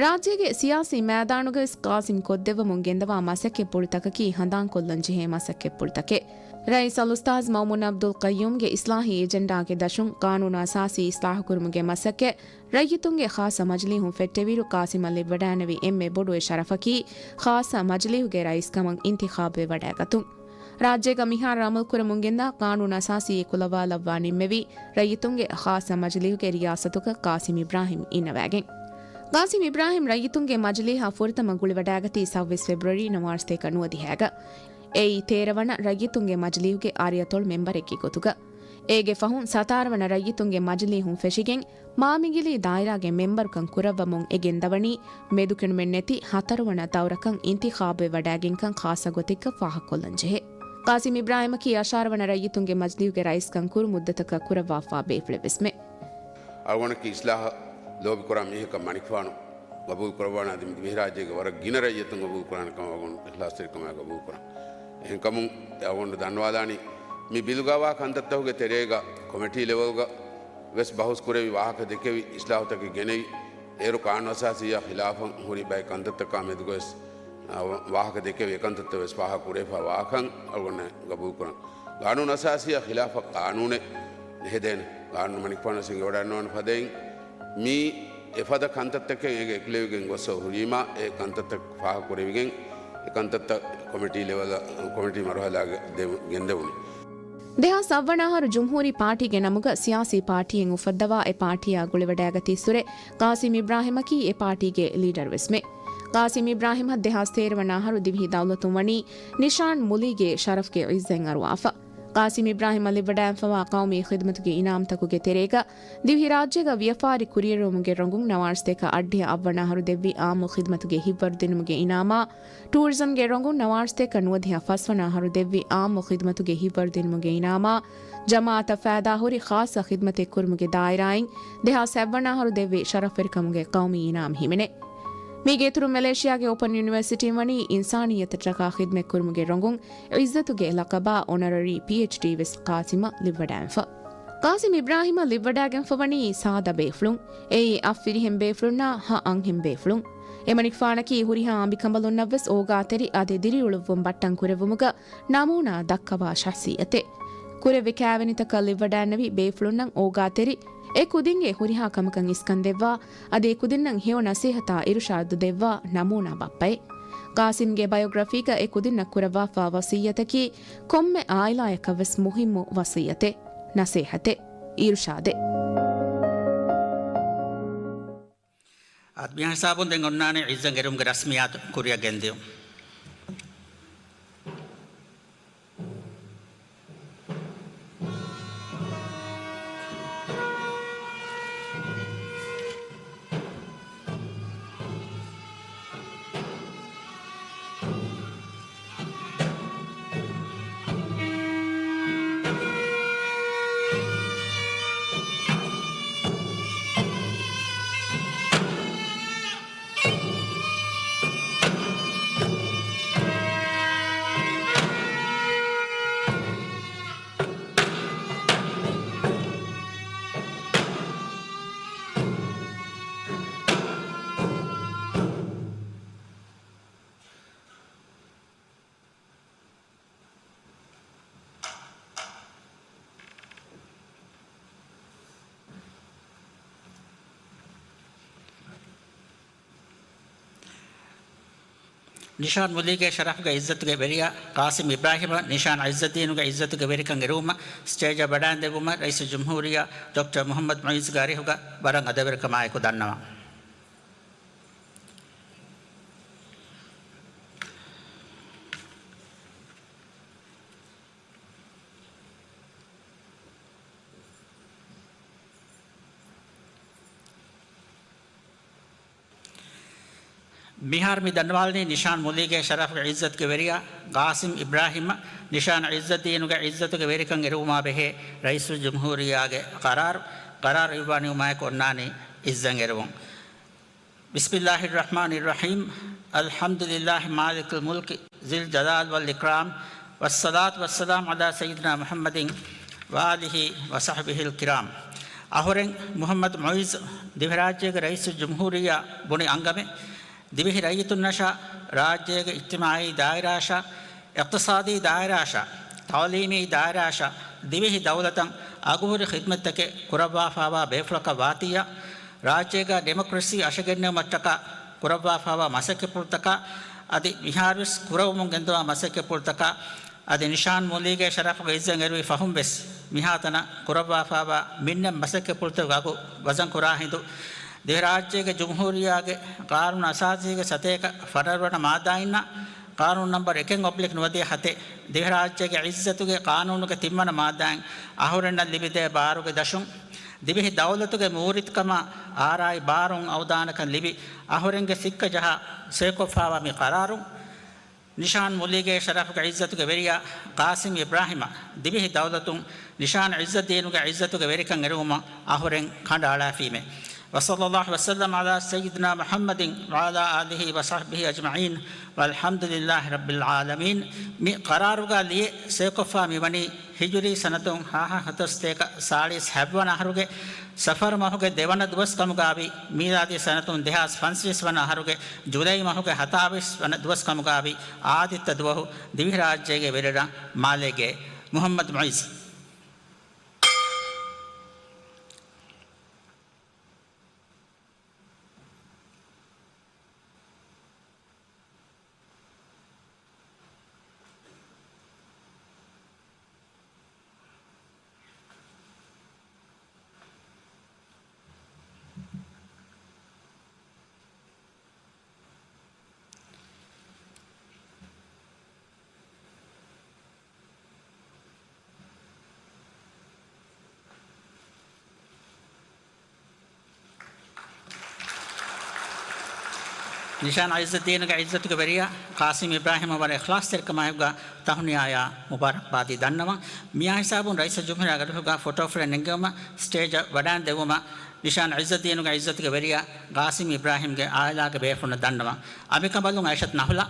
ރާއްޖޭގެ ސިޔާސީ މައިދާނުގަވެސް ޤާސިމް ކޮށްދެއްވަމުން ގެންދަވާ މަސައްކަތްޕުޅުތަކަކީ ހަނދާންކޮށްލަން ޖެހޭ މަސައްކަތްޕުޅުތަކެއް. ރައީސް އަލްއުސްތާޛް މައުމޫން ޢަބްދުލް ޤައްޔޫމްގެ އިސްލާހީ އެޖެންޑާގެ ދަށުން ޤާނޫނު އަސާސީ އިސްލާހުކުރުމުގެ މަސައްކަތް ރައްޔިތުންގެ ޚާއްޞަ މަޖިލީހުން ފެއްޓެވިއިރު ޤާސިމަށް ލިބިވަޑައިގެންނެވި އެންމެ ބޮޑު އެއް ޝަރަފަކީ ޚާއްޞަ މަޖިލީހުގެ ރައީސްކަމަށް އިންތިޚާބުވެވަޑައިގަތުން. ރާއްޖޭގަ މިހާރު ޢަމަލުކުރަމުންގެންދާ ޤާނޫނު އަސާސީ އެކުލަވާލައްވާ ނިންމެވީ ރައްޔިތުންގެ ޚާއްޞަ މަޖިލީހުގެ ރިޔާސަތުގަ ޤާސިމް އިބްރާހިމް އިންނަވައިގެން. ޤާސިމް އިބްރާހިމް ރައްޔިތުންގެ މަޖިލީހަށް ފުރަތަމަ ގުޅިވަޑައިގަތީ ސައުވީސް ފެބްރުއަރީ ނަވާރަސަތޭކަ ނުވަދިހައިގަ. އެއީ ތޭރަ ވަނަ ރައްޔިތުންގެ މަޖިލީހުގެ އަރިއަތޮޅު މެމްބަރެއްގެ ގޮތުގަ. އޭގެ ފަހުން ސަތާރަ ވަނަ ރައްޔިތުންގެ މަޖިލީހުން ފެށިގެން، މާމިގިލީ ދާއިރާގެ މެމްބަރުކަން ކުރައްވަމުން އެ ގެންދަވަނީ، މެދުކެނޑުމެއް ނެތި ހަތަރު ވަނަ ދައުރަކަށް އިންތިޚާބުވެވަޑައިގެންކަން ޚާއްޞަ ގޮތެއްގަ ފާހަގަކޮށްލަން ޖެހޭ. ޤާސިމް އިބްރާހިމަކީ އަށާރަ ވަނަ ރައްޔިތުންގެ މަޖިލީހުގެ ރައީސްކަން ކުރު މުއްދަތަކަށް ކުރައްވާފާ ބޭފުޅެއް ވެސްމެ. އަޅުގަނޑަކީ އިސްލާހަށް ލޯބިކުރާ މީހަކަށް މަނިކުފާނު ގަބޫލު ކުރައްވާނެ. އަދި މި ދިވެހިރާއްޖޭގެ ވަރަށް ގިނަ ރައްޔިތުން ގަބޫލު ކުރާނެ ކަމަށް އަޅުގަނޑު އިޚްލާޞްތެރިކަމާއި ގަބޫލު ކުރަން. އެހެންކަމުން އަޅުގަނޑު ދަންނަވާލާނީ، މި ބިލުގަވާ ކަންތައްތަކުގެ ތެރޭގަ ކޮމިޓީ ލެވެލްގަ ވެސް ބަހުސް ކުރެވި، ވާހަކަ ދެކެވި، އިސްލާހުތަކެއް ގެނެވި، އޭރު ޤާނޫނު އަސާސީއާ ޚިލާފަށް ހުރި ބައެއް ކަންތައްތަކާ މެދުގަވެސް، އާ، ވާހަކަ ދެކެވި އެކަންތައްތައް ވެސް ފާހަގަ ކުރެވިފަ ވާކަން އަޅުގަނޑު ގަބޫލު ކުރަން. ޤާނޫނު އަސާސީއާ ޚިލާފަށް ޤާނޫނެއް ނެހެދޭނެ. ޤާނޫނު މަނިކުފާނު ވެސް އެނގިވަޑައިގަންނަވާނެ ފަދައިން، މީ އެފަދަ ކަންތައްތަކެއް އޭގެ އެކުލެވިގެން ގޮސް ހުރީމާ، އެ ކަންތައްތައް ފާހަގަ ކުރެވިގެން، އެ ކަންތައްތައް ކޮމިޓީ ލެވެލް، ކޮމިޓީ މަރުހަލާގެ ދެ-، ގެންދެވުނީ. ދެހާސް އަށް ވަނަ އަހަރު ޖުމްހޫރީ ޕާޓީގެ ނަމުގަ ސިޔާސީ ޕާޓީއެއް އުފައްދަވާ އެ ޕާޓީއާ ގުޅިވަޑައިގަތީއްސުރެ، ޤާސިމް އިބްރާހިމަކީ އެ ޕާޓީގެ ލީޑަރު ވެސްމެ. ޤާސިމް އިބްރާހިމަށް ދެހާސް ތޭރަ ވަނަ އަހަރު ދިވެހި ދައުލަތުން ވަނީ ނިޝާން މުލީގެ ޝަރަފްގެ އިއްޒަތް އަރުވާފަ. ޤާސިމް އިބްރާހިމަށް ލިބިވަޑައިގެންފަވާ ޤައުމީ ޚިދުމަތުގެ އިނާމްތަކުގެ ތެރޭގަ، ދިވެހިރާއްޖޭގަ ވިޔަފާރި ކުރިއެރުވުމުގެ ރޮނގުން ނަވާރަސަތޭކަ އަށްޑިހަ އަށް ވަނަ އަހަރު ދެއްވި އާއްމު ޚިދުމަތުގެ ހިތްވަރުދިނުމުގެ އިނާމާ، ޓޫރިޒަމްގެ ރޮނގުން ނަވާރަސަތޭކަ ނުވަދިހަ ފަސް ވަނަ އަހަރު ދެއްވި އާއްމު ޚިދުމަތުގެ ހިތްވަރުދިނުމުގެ އިނާމާ، ޖަމާއަތަށް ފައިދާހުރި ޚާއްޞަ ޚިދުމަތެއް ކުރުމުގެ ދާއިރާއިން، ދެހާސް ހަތް ވަނަ އަހަރު ދެއްވި ޝަރަފްވެރިކަމުގެ ޤައުމީ އިނާމް ހިމެނޭ. މީގެ އިތުރުން މެލޭޝިޔާގެ އޯޕަން ޔުނިވަރސިޓީން ވަނީ އިންސާނިއްޔަތަށްޓަކާ ޚިދުމަތް ކުރުމުގެ ރޮނގުން އިއްޒަތުގެ ލަޤަބާ އޮނަރަރީ ޕީއެޗްޑީ ވެސް ޤާސިމަށް ލިބިވަޑައިގެންފަ. ޤާސިމް އިބްރާހިމަށް ލިބިވަޑައިގެންފަވަނީ ސާދަ ބޭފުޅުން. އެއީ އަށް ފިރިހެން ބޭފުޅުންނާ ހަ އަންހެން ބޭފުޅުން. އެމަނިކުފާނަކީ ހުރިހާ އަނބިކަނބަލުންނަށްވެސް އޯގާތެރި އަދި ދިރިއުޅުއްވުން ބައްޓަން ކުރެއްވުމުގަ ނަމޫނާ ދައްކަވާ ޝަޚްޞިއްޔަތެއް. ކުރެއްވި ކާވެނިތަކަށް ލިބިވަޑައިގެންނެވި ބޭފުޅުންނަށް އޯގާތެރި، އެ ކުދިންގެ ހުރިހާ ކަމަކަށް އިސްކަން ދެއްވާ، އަދި އެ ކުދިންނަށް ހެޔޮ ނަސޭހަތާ އިރުޝާދު ދެއްވާ ނަމޫނާ ބައްޕައެއް. ޤާސިމްގެ ބަޔޮގްރަފީގަ އެ ކުދިންނަށް ކުރައްވާފާ ވަޞިއްޔަތަކީ ކޮންމެ އާއިލާއަކަށްވެސް މުހިއްމު ވަޞިއްޔަތެއް، ނަސޭހަތެއް، އިރުޝާދެއް. އަދި މިހާ ހިސާބުން ދެން އޮންނާނެ އިއްޒަތް އެރުމުގެ ރަސްމިއްޔާތު ކުރިއަށް ގެންދިޔުން. ނިޝާން މުލީގެ ޝަރަފްގެ އިއްޒަތުގެ ވެރިޔާ ޤާސިމް އިބްރާހިމަށް ނިޝާން އިއްޒައްދީނުގެ އިއްޒަތުގެ ވެރިކަން އެރުވުމަށް ސްޓޭޖަށް ވަޑައިންދެއްވުމަށް ރައީސުލްޖުމްހޫރިއްޔާ ޑޮކްޓަރ މުޙައްމަދު މުޢިއްޒުގެ އަރިހުގަ ވަރަށް އަދަބުވެރިކަމާއެކު ދަންނަވަން. މިހާރު މި ދަންނަވާލަނީ ނިޝާން މުލީގެ ޝަރަފްގެ އިއްޒަތުގެ ވެރިޔާ ޤާސިމް އިބްރާހިމަށް ނިޝާން އިއްޒައްދީނުގެ އިއްޒަތުގެ ވެރިކަން އެރުވުމާ ބެހޭ ރައީސުލްޖުމްހޫރިއްޔާގެ ޤަރާރު، ޤަރާރު އިއްވާން ނިންމުމާއެކު އޮންނާނީ އިއްޒަތް އެރުވުން. بسم الله الرحمن الرحيم. الحمد لله مالك الملك ذي الجلال والإكرام. والصلاة والسلام على سيدنا محمد وآله وصحبه الكرام. އަހުރެން މުޙައްމަދު މުޢިއްޒު ދިވެހިރާއްޖޭގެ ރައީސުލްޖުމްހޫރިއްޔާ ބުނި އަންގަމެއް، ދިވެހި ރައްޔިތުންނަށާ، ރާއްޖޭގެ އިޖްތިމާޢީ ދާއިރާއަށާ، އިޤްތިޞާދީ ދާއިރާއަށާ، ތަޢުލީމީ ދާއިރާއަށާ، ދިވެހި ދައުލަތަށް އަގުހުރި ޚިދްމަތްތަކެއް ކުރައްވާފާވާ ބޭފުޅަކަށް ވާތީއަށް، ރާއްޖޭގަ ޑިމޮކްރަސީ އަށަގެންނެވުމަށްޓަކާ ކުރައްވާފާވާ މަސައްކަތްޕުޅުތަކާ، އަދި މިހާރުވެސް ކުރައްވަމުން ގެންދަވާ މަސައްކަތްޕުޅުތަކާ، އަދި ނިޝާން މުލީގެ ޝަރަފުގެ އިއްޒަތް އެރުވި ފަހުން ވެސް މިހާތަނަށް ކުރައްވާފާވާ މިންނަ މަސައްކަތްޕުޅުތަކުގެ އަގު ވަޒަންކުރާ ހިނދު، ދިވެހިރާއްޖޭގެ ޖުމްހޫރިއްޔާގެ ޤާނޫނު އަސާސީގެ ސަތޭކަ ފަނަރަ ވަނަ މާއްދާއިންނަށް ޤާނޫނު ނަމްބަރު އެކެއް އޮބްލިކް ނުވަދިހަ ހަތެއް، ދިވެހިރާއްޖޭގެ ޢިއްޒަތުގެ ޤާނޫނުގެ ތިންވަނަ މާއްދާއިން އަހުރެންނަށް ލިބިދޭ ބާރުގެ ދަށުން، ދިވެހި ދައުލަތުގެ މޫރިތިކަމާ އާރާއި ބާރުން އަވުދާނަކަން ލިބި، އަހުރެންގެ ސިއްކަ ޖަހާ ސޭކޮށްފާވާ މި ޤަރާރުން، ނިޝާން މުލީގެ ޝަރަފުގެ ޢިއްޒަތުގެ ވެރިޔާ ޤާސިމް އިބްރާހިމަށް ދިވެހި ދައުލަތުން ނިޝާން ޢިއްޒައްދީނުގެ ޢިއްޒަތުގެ ވެރިކަން އެރުވުމަށް އަހުރެން ކަނޑައަޅާފީމޭ. وصلى الله وسلم على سيدنا محمد وعلى آله وصحبه أجمعين، والحمد لله رب العالمين. މި ޤަރާރުގަ ލިޔެ ސޭކޮށްފާ މިވަނީ ހިޖުރީ ސަނަތުން ހާހާ ހަތަރުސަތޭކަ ސާޅީސް ހަތްވަނަ އަހަރުގެ ސަފަރު މަހުގެ ދެވަނަ ދުވަސްކަމުގާވި، މީލާދީ ސަނަތުން ދެހާސް ފަންސަވީސް ވަނަ އަހަރުގެ ޖުލައި މަހުގެ ހަތާވީސް ވަނަ ދުވަސްކަމުގާވި، އާދިއްތަ ދުވަހު ދިވެހިރާއްޖޭގެ ވެރިރަށް މާލޭގެ މުޙައްމަދު މުޢިއްޒު. ނިޝާން ޢިއްޒައްދީނުގެ ޢިއްޒަތުގެ ވެރިޔާ ޤާސިމް އިބްރާހިމަށް ވަރަށް އިޚްލާޞްތެރިކަމާއެކުގަ ތަހުނިޔާއާ މުބާރަކްބާދީ ދަންނަވަން. މިއާ ހިސާބުން ރައީސުލްޖުމްހޫރިއްޔާ ގަދަފުޅުގަ ފޮޓޯފުޅެއް ނެންގެވުމަށް ސްޓޭޖަށް ވަޑައިން ދެއްވުމަށް ނިޝާން ޢިއްޒައްދީނުގެ ޢިއްޒަތުގެ ވެރިޔާ ޤާސިމް އިބްރާހިމްގެ ޢާއިލާގެ ބޭފުޅުންނަށް ދަންނަވަން. އަނބިކަނބަލުން އައިޝަތު ނަހުލާ،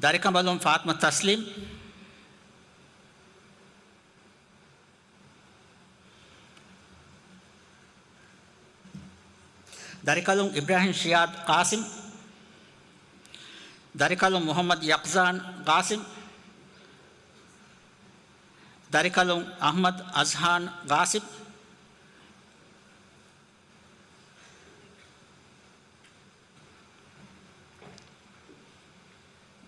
ދަރިކަނބަލުން ފާތުމަ ތަސްލީމް، ދަރިކަލުން އިބްރާހިމް ޝިޔާދް ޤާސިމް، ދަރިކަލުން މުޙައްމަދު ޔަޤްޒާން ޤާސިމް، ދަރިކަލުން އަޙްމަދު އަޒްހާން ޤާސިމް،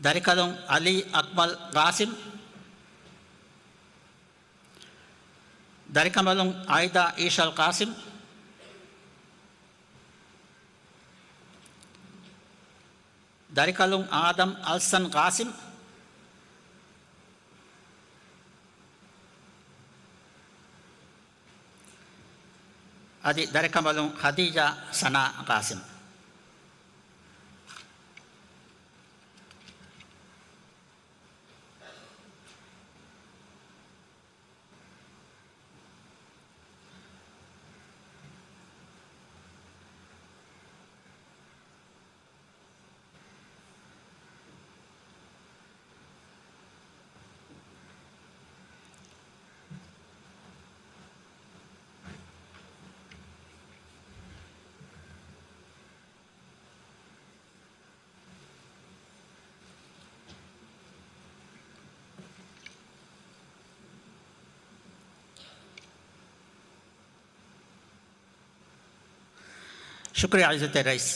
ދަރިކަލުން އަލީ އަކްމަލް ޤާސިމް، ދަރިކަނބަލުން އައިދާ އީޝަލް ޤާސިމް، ދަރިކަލުން އާދަމް އަލްސަން ޤާސިމް، އަދި ދަރިކަނބަލުން ޚަދީޖާ ސަނާ ޤާސިމް. ޝުކުރިއްޔާ ޢިއްޒަތްތެރި ރައީސް.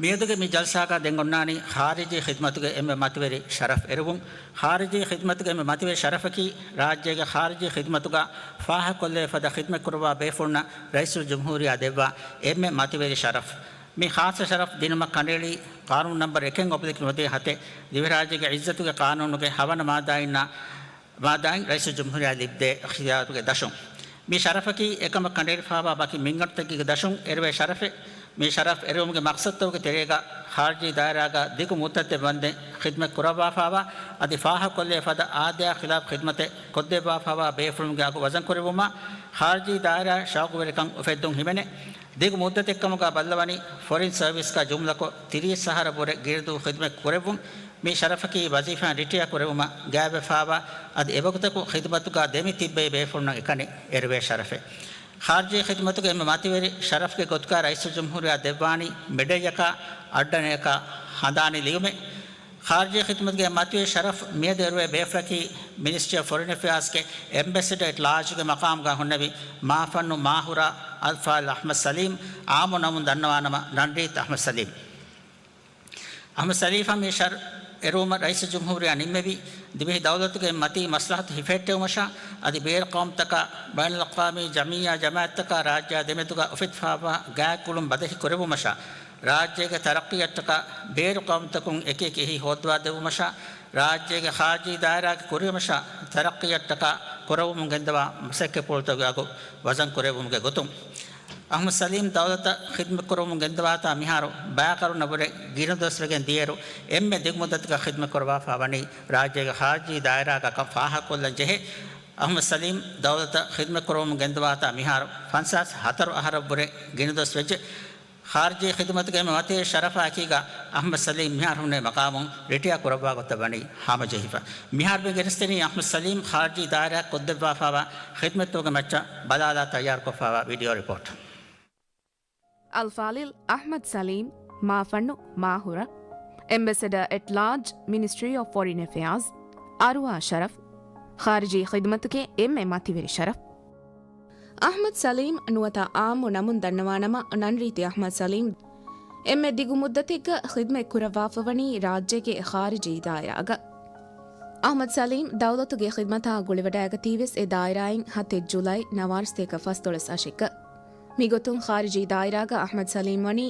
މިއަދުގެ މި ޖަލްސާގަ ދެން އޮންނާނީ ޚާރިޖީ ޚިދްމަތުގެ އެންމެ މަތިވެރި ޝަރަފް އެރުވުން. ޚާރިޖީ ޚިދްމަތުގެ އެންމެ މަތިވެރި ޝަރަފަކީ، ރާއްޖޭގެ ޚާރިޖީ ޚިދްމަތުގަ ފާހަގަކޮށްލެވޭ ފަދަ ޚިދްމަތް ކުރައްވާ ބޭފުޅުންނަށް ރައީސުލްޖުމްހޫރިއްޔާ ދެއްވާ އެންމެ މަތިވެރި ޝަރަފް. މި ޚާއްޞަ ޝަރަފް ދިނުމަށް ކަނޑައެޅީ ޤާނޫނު ނަންބަރު އެކެއް އޮބްލިކް ނުވަދިހަ ހަތެއް، ދިވެހިރާއްޖޭގެ އިއްޒަތުގެ ޤާނޫނުގެ ހަވަނަ މާއްދާއިންނާ މާއްދާއިން ރައީސުލްޖުމްހޫރިއްޔާ ލިބިދޭ އިޚްތިޔާރުގެ ދަށުން. މި ޝަރަފަކީ އެކަމަށް ކަނޑައެޅިފައިވާ ވަކި މިންގަނޑުތަކެއްގެ ދަށުން އެރުވޭ ޝަރަފެއް. މި ޝަރަފް އެރުވުމުގެ މަޤްޞަދުތަކުގެ ތެރޭގަ ޚާރިޖީ ދާއިރާގަ ދިގު މުއްދަތެއް ވަންދެން ޚިދްމަތް ކުރައްވާފައިވާ އަދި ފާހަގަކޮށްލެވޭ ފަދަ އާދަޔާ ޚިލާފް ޚިދްމަތެއް ކޮށްދެއްވާފައިވާ ބޭފުޅުންގެ އަގު ވަޒަންކުރެއްވުމަށް، ޚާރިޖީ ދާއިރާ ޝައުޤުވެރިކަން އުފެއްދުން ހިމެނޭ. ދިގު މުއްދަތެއްކަމުގަ ބައްލަވަނީ، ފޮރިން ސަރވިސްގަ ޖުމްލަކޮށް ތިރީސް އަހަރަށްވުރެ ގިނަދޫ ޚިދްމަތް ކުރެއްވުން. މި ޝަރަފަކީ ވަޒީފާއިން ރިޓަޔާ ކުރެއްވުމަށް ގާތްވެފައިވާ އަދި އެވަގުތަކު ޚިދުމަތުގަ ދެމި ތިއްބެވި ބޭފުޅުންނަށް އެކަނި އެރުވޭ ޝަރަފެއް. ޚާރިޖީ ޚިދުމަތުގެ އެންމެ މަތިވެރި ޝަރަފްގެ ގޮތުގަ ރައީސުލްޖުމްހޫރިއްޔާ ދެއްވާނީ މެޑަލްއަކާ އައްޑަނައަކާ ހަނދާނީ ލިޔުމެއް. ޚާރިޖީ ޚިދުމަތުގެ މަތިވެރި ޝަރަފް މިއަދު އެރުވޭ ބޭފުޅަކީ މިނިސްޓްރީ އޮފް ފޮރިން އެފެއާޒްގެ އެމްބެސެޑަ އެޓް ލާޖްގެ މަޤާމުގަ ހުންނެވި މާފަންނު މާހުރާ އަލްފާޟިލް އަޙްމަދު ސަލީމް، އާއްމު ނަމުން ދަންނަވާނަމަ، ނަންރީތި އަޙްމަދު ސަލީމް. އަޙްމަދު ސަލީމަށް މި ޝަރަފް އެރުވުމަށް ރައީސުލްޖުމްހޫރިއްޔާ ނިންމެވީ، ދިވެހި ދައުލަތުގެ މަތީ މަސްލަހަތު ހިފެހެއްޓެވުމަށާ، އަދި ބޭރު ޤައުމުތަކާ، ބައިނަލްއަޤްވާމީ ޖަމިއްޔާ ޖަމާއަތްތަކާ ރާއްޖެއާ ދެމެދުގަ އުފެދިފައިވާ ގާތް ގުޅުން ބަދަހި ކުރެއްވުމަށާ، ރާއްޖޭގެ ތަރައްޤީއަށްޓަކާ ބޭރު ޤައުމުތަކުން އެކި އެކި އެހީ ހޯއްދަވާ ދެއްވުމަށާ، ރާއްޖޭގެ ޚާރިޖީ ދާއިރާގެ ކުރިއަށް ތަރައްޤީއަށްޓަކާ ކުރައްވަމުން ގެންދަވާ މަސައްކަތްޕުޅުތަކުގެ އަގު ވަޒަން ކުރެއްވުމުގެ ގޮތުން، އަޙްމަދު ސަލީމް ދައުލަތަށް ޚިދުމަތް ކުރައްވަމުން ގެންދަވާތާ މިހާރު ބައިކަރުނަށްވުރެ ގިނަ ދުވަސް ވެގެން ދިޔައިރު، އެންމެ ދިގު މުއްދަތަކަށް ޚިދުމަތް ކުރައްވާފަ ވަނީ ރާއްޖޭގެ ޚާރިޖީ ދާއިރާގަ ކަން ފާހަގަކޮށްލަން ޖެހޭ. އަޙްމަދު ސަލީމް ދައުލަތަށް ޚިދުމަތް ކުރައްވަމުން ގެންދަވާތާ މިހާރު ފަންސާސް ހަތަރު އަހަރަށްވުރެ ގިނަ ދުވަސް ވެއްޖެ. ޚާރިޖީ ޚިދުމަތުގެ އެންމެ މަތިވެރި ޝަރަފާ އެކީގަ އަޙްމަދު ސަލީމް މިހާރު ހުންނެވި މަޤާމުން ރިޓަޔާ ކުރައްވާ ގޮތަށް ވަނީ ހަމަޖެހިފަ. މިހާރު މި ގެނެސްދެނީ އަޙްމަދު ސަލީމް ޚާރިޖީ ދާއިރާއަށް ކޮށްދެއްވާފައިވާ ޚިދުމަތްތަކުގެ މައްޗަށް ބަލާލާ ތައްޔާރުކޮށްފައިވާ ވީޑިއޯ ރިޕޯޓް. އަލްފާޟިލް އަޙްމަދު ސަލީމް، މާފަންނު މާހުރަ، އެމްބެސެޑަ އެޓް ލާޖް، މިނިސްޓްރީ އޮފް ފޮރިން އެފެއާޒް، އަރުވާ ޝަރަފް، ޚާރިޖީ ޚިދުމަތުގެ އެންމެ މަތިވެރި ޝަރަފް. އަޙްމަދު ސަލީމް ނުވަތަ އާއްމު ނަމުން ދަންނަވާނަމަ، ނަންރީތި އަޙްމަދު ސަލީމް އެންމެ ދިގު މުއްދަތެއްގަ ޚިދުމަތް ކުރައްވާފަ ވަނީ ރާއްޖޭގެ ޚާރިޖީ ދާއިރާގަ. އަޙްމަދު ސަލީމް ދައުލަތުގެ ޚިދުމަތާ ގުޅިވަޑައިގަތީވެސް އެ ދާއިރާއިން ހަތެއް ޖުލައި ނަވާރަސަތޭކަ ފަސްދޮޅަސް އަށެއްގަ. މިގޮތުން ޚާރިޖީ ދާއިރާގަ އަޙްމަދު ސަލީމް ވަނީ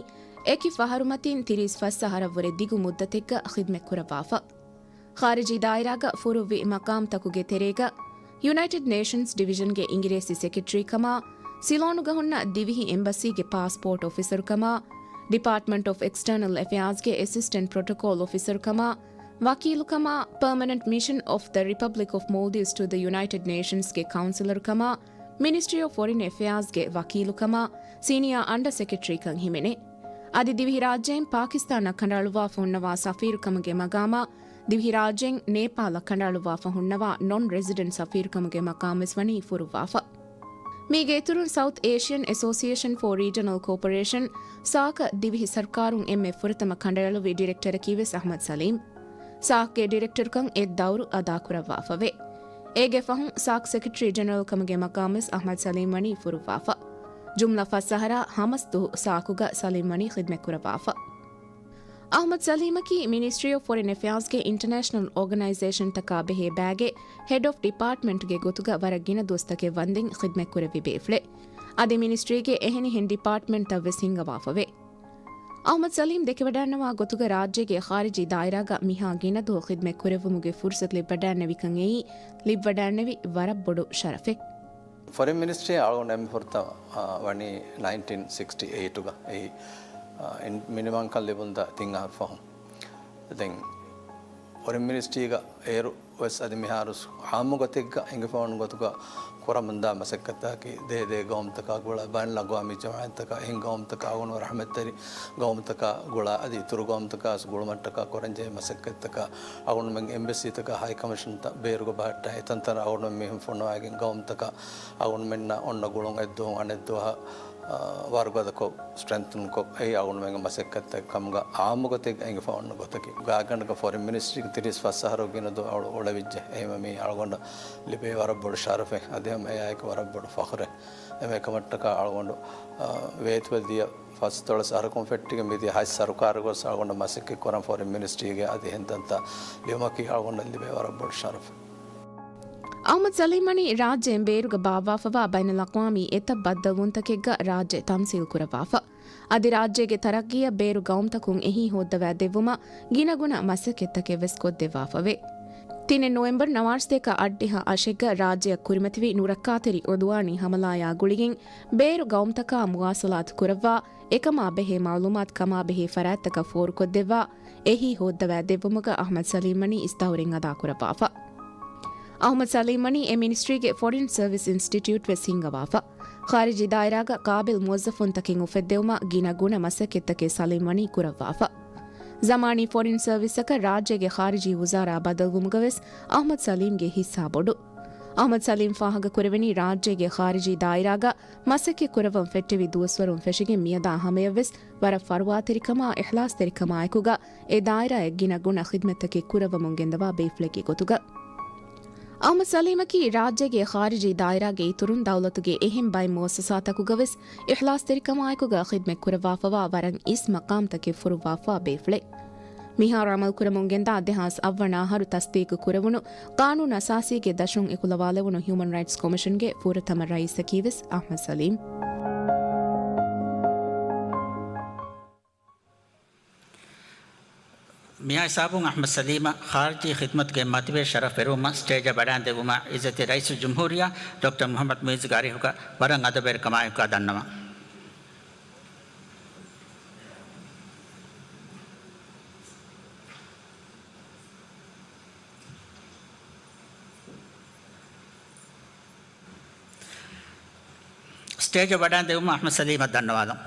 އެކި ފަހަރުމަތިން ތިރީސް ފަސް އަހަރަށްވުރެ ދިގު މުއްދަތެއްގަ ޚިދުމަތް ކުރައްވާފަ. ޚާރިޖީ ދާއިރާގަ ފުރުއްވި މަޤާމްތަކުގެ ތެރޭގަ، ޔުނައިޓެޑް ނޭޝަންސް ޑިވިޝަންގެ އިނގިރޭސި ސެކްރެޓަރީ ކަމާ، ސިލޯނުގަ ހުންނަ ދިވެހި އެމްބަސީގެ ޕާސްޕޯޓް އޮފިސަރު ކަމާ، ޑިޕާޓްމަންޓް އޮފް އެކްސްޓަރނަލް އެފެއާޒްގެ އެސިސްޓެންޓް ޕްރޮޓޮކޯލް އޮފިސަރު ކަމާ، ވަކީލު ކަމާ، ޕަރމަނެންޓް މިޝަން އޮފް ދަ ރިޕަބްލިކް އޮފް މޯލްޑިވްސް ޓު ދަ ޔުނައިޓެޑް ނޭޝަންސްގެ ކައުންސިލަރު ކަމާ، މިނިސްޓްރީ އޮފް ފޮރިން އެފެއާޒްގެ ވަކީލު ކަމާ، ސީނިއާ އަންޑަ ސެކްރެޓަރީކަން ހިމެނޭ. އަދި ދިވެހިރާއްޖެއިން ޕާކިސްތާނަށް ކަނޑައަޅުއްވާފަ ހުންނަވާ ސަފީރުކަމުގެ މަގާމާ، ދިވެހިރާއްޖެއިން ނޭޕާލަށް ކަނޑައަޅުއްވާފަ ހުންނަވާ ނޮން ރެޒިޑެންޓް ސަފީރުކަމުގެ މަޤާމްވެސް ވަނީ ފުރުއްވާފަ. މީގެ އިތުރުން ސައުތް އޭޝިއަން އެސޯސިއޭޝަން ފޯ ރީޖަނަލް ކޯޕަރޭޝަން، ސާކަށް ދިވެހި ސަރުކާރުން އެންމެ ފުރަތަމަ ކަނޑައެޅުއްވި ޑިރެކްޓަރަކީވެސް އަޙްމަދު ސަލީމް. ސާކްގެ ޑިރެކްޓަރުކަން އެއް ދައުރު އަދާކުރައްވާފަވޭ. އޭގެ ފަހުން ސާކް ސެކްރެޓަރީ ޖެނެރަލް ކަމުގެ މަޤާމްވެސް އަޙްމަދު ސަލީމް ވަނީ ފުރުއްވާފަ. ޖުމްލަ ފަސް އަހަރާ ހަމަސް ދުވަހު ސާކުގަ ސަލީމް ވަނީ ޚިދުމަތް ކުރައްވާފަ. އަޙްމަދު ސަލީމަކީ މިނިސްޓްރީ އޮފް ފޮރިން އެފެއާޒްގެ އިންޓަރނޭޝަނަލް އޯގަނައިޒޭޝަންތަކާ ބެހޭ ބައިގެ ހެޑް އޮފް ޑިޕާޓްމަންޓްގެ ގޮތުގަ ވަރަށް ގިނަ ދުވަސްތަކެއް ވަންދެން ޚިދުމަތް ކުރެއްވި ބޭފުޅެއް. އަދި މިނިސްޓްރީގެ އެހެނިހެން ޑިޕާޓްމަންޓްތައްވެސް ހިންގަވާފަވޭ. އަޙްމަދު ސަލީމް ދެކެވަޑައިންނަވާ ގޮތުގަ ރާއްޖޭގެ ޚާރިޖީ ދާއިރާގަ މިހާ ގިނަ ދުވަހު ޚިދުމަތް ކުރެއްވުމުގެ ފުރުސަތު ލިބިވަޑައިންނެވިކަން އެއީ ލިބިވަޑައިންނެވި ވަރަށް ބޮޑު ޝަރަފެއް. ފޮރިން މިނިސްޓްރީ އަޅުގަނޑު އެންމެ ފުރަތަމަ، އާ، ވަނީ ނައިންޓީން ސިކްސްޓީ އެއިޓުގަ. އެއީ، އާ، އިން-، މިނިވަންކަން ލިބުންދާ ތިން އަހަރު ފަހުން. ދެން ފޮރިން މިނިސްޓްރީގަ އޭރު ވެސް އަދި މިހާރު އާއްމު ގޮތެއްގަ އެނގިފައިވަން ގޮތުގަ ކުރަމުންދާ މަސައްކަތްތަކަކީ، ދޭ ދޭ ގައުމުތަކާ ގުޅާ، ބައިނަލްއަގްވާމީ ޖަމާއަތްތަކާ، އެހެން ގައުމުތަކާ އަޅުގަނޑު ރަޙްމަތްތެރި ގައުމުތަކާ ގުޅާ، އަދި އިތުރު ގައުމުތަކާ ވެސް ގުޅުމަށްޓަކާ ކުރަންޖެހޭ މަސައްކަތްތަކާ، އަޅުގަނޑުމެން އެމްބެސީތަކާ ހައިކަމިޝަންތައް ބޭރުގަ ބަހައްޓާ، އެތަންތަނަށް އަޅުގަނޑުމެން މީހުން ފޮނުވައިގެން ގައުމުތަކާ އަޅުގަނޑުމެންނަށް އޮންނަ ގުޅުން އެއްދުވަހު އަނެއްދުވަހަށް، އާ، ވަރުގަދަކޮށް، ސްޓްރެންތުންކޮށް، އެއީ އަޅުގަނޑުމެންގެ މަސައްކަތްތަކެއް ކަމުގަ އާއްމު ގޮތެއްގަ އެނގިފައި އޮންނަ ގޮތަކީ. ގާތްގަނޑަކަށް ފޮރިން މިނިސްޓްރީގެ ތިރީސް ފަސް އަހަރު ގިނަ ދުވަހު އުޅެވިއްޖެ. އެހެންވެ މީ އަޅުގަނޑަށް ލިބޭ ވަރަށް ބޮޑު ޝަރަފެއް. އަދި ހަމަ އެއާއެކު ވަރަށް ބޮޑު ފަޚުރެއް. އެކަމަށްޓަކާ އަޅުގަނޑު، އަ، ވޭތުވެ ދިޔަ ފަސްދޮޅަސް އަހަރަކުން ފެއްޓިގެން މިދިޔަ ހަތް ސަރުކާރުގަސް އަޅުގަނޑަށް މަސައްކަތް ކުރަން ފޮރިން މިނިސްޓްރީގެ އަދި އެހެން ތަންތާ ލިޔުމަކީ އަޅުގަނޑަށް ލިބޭ ވަރަށް ބޮޑު ޝަރަފެއް. އަޙްމަދު ސަލީމް ވަނީ ރާއްޖޭން ބޭރުގަ ބާއްވާފަވާ ބައިނަލްއަޤްވާމީ އެތައް ބައްދަލުވުންތަކެއްގަ ރާއްޖެ ތަމްސީލް ކުރައްވާފަ. އަދި ރާއްޖޭގެ ތަރައްގީއަށް ބޭރު ގައުމުތަކުން އެހީ ހޯއްދަވާ ދެއްވުމަށް ގިނަގުނަ މަސައްކަތްތަކެއް ވެސް ކޮށްދެއްވާފަވޭ. ތިނެއް ނޮވެމްބަރު ނަވާރަސަތޭކަ އަށްޑިހަ އަށެއްގަ ރާއްޖެއަށް ކުރިމަތިވި ނުރައްކާތެރި އުދުވާނީ ހަމަލާޔާ ގުޅިގެން ބޭރު ގައުމުތަކާ މުވާސަލާތު ކުރައްވާ، އެކަމާ ބެހޭ މަޢުލޫމާތު ކަމާ ބެހޭ ފަރާތްތަކަށް ފޯރުކޮށްދެއްވާ، އެހީ ހޯއްދަވާ ދެއްވުމުގަ އަޙްމަދު ސަލީމް ވަނީ އިސްތަށުރިން އަދާ ކުރައްވާފަ. އަޙްމަދު ސަލީމް ވަނީ އެ މިނިސްޓްރީގެ ފޮރިން ސަރވިސް އިންސްޓިޓިއުޓް ވެސް ހިންގަވާފަ. ޚާރިޖީ ދާއިރާގަ ޤާބިލް މުވައްޒަފުންތަކެއް އުފެއްދެވުމަށް ގިނަ ގުނަ މަސައްކަތްތަކެއް ސަލީމް ވަނީ ކުރައްވާފަ. ޒަމާނީ ފޮރިން ސަރވިސްއަކަށް ރާއްޖޭގެ ޚާރިޖީ ވުޒާރާ ބަދަލުވުމުގަވެސް އަޙްމަދު ސަލީމްގެ ހިއްސާ ބޮޑު. އަޙްމަދު ސަލީމް ފާހަގަކުރެވެނީ ރާއްޖޭގެ ޚާރިޖީ ދާއިރާގަ މަސައްކަތް ކުރައްވަން ފެއްޓެވި ދުވަސްވަރުން ފެށިގެން މިއަދާ ހަމަޔަށްވެސް ވަރަށް ފަރުވާތެރިކަމާ އިޚްލާޞްތެރިކަމާއެކުގަ އެ ދާއިރާއަށް ގިނަ ގުނަ ޚިދްމަތްތަކެއް ކުރައްވަމުން ގެންދަވާ ބޭފުޅެއްގެ ގޮތުގަ. އަޙްމަދު ސަލީމަކީ ރާއްޖޭގެ ޚާރިޖީ ދާއިރާގެ އިތުރުން ދައުލަތުގެ އެހެން ބައެއް މުއައްސަސާތަކުގަވެސް އިޚްލާޞްތެރިކަމާއެކުގަ ޚިދްމަތް ކުރައްވާފަވާ ވަރަށް އިސް މަޤާމްތަކެއް ފުރުއްވާފަވާ ބޭފުޅެއް. މިހާރު ޢަމަލުކުރަމުން ގެންދާ ދެހާސް އަށްވަނަ އަހަރު ތަޞްދީޤު ކުރެވުނު ޤާނޫނު އަސާސީގެ ދަށުން އެކުލަވާލެވުނު ހިއުމަން ރައިޓްސް ކޮމިޝަންގެ ފުރަތަމަ ރައީސަކީ ވެސް އަޙްމަދު ސަލީމް. މިހާ ހިސާބުން އަޙްމަދު ސަލީމަށް ޚާރިޖީ ޚިދްމަތުގެ މަތިވެރި ޝަރަފް ފެރުވުމަށް ސްޓޭޖަށް ވަޑައިން ދެއްވުމަށް އިއްޒަތްތެރި ރައީސުލްޖުމްހޫރިއްޔާ ޑޮކްޓަރ މުޙައްމަދު މުޢިއްޒުގެ އަރިހުގަ ވަރަށް އަދަބުވެރިކަމާއެކުގަ ދަންނަވަން. ސްޓޭޖަށް ވަޑައިން ދެއްވުމަށް އަޙްމަދު ސަލީމަށް ދަންނަވާލަން.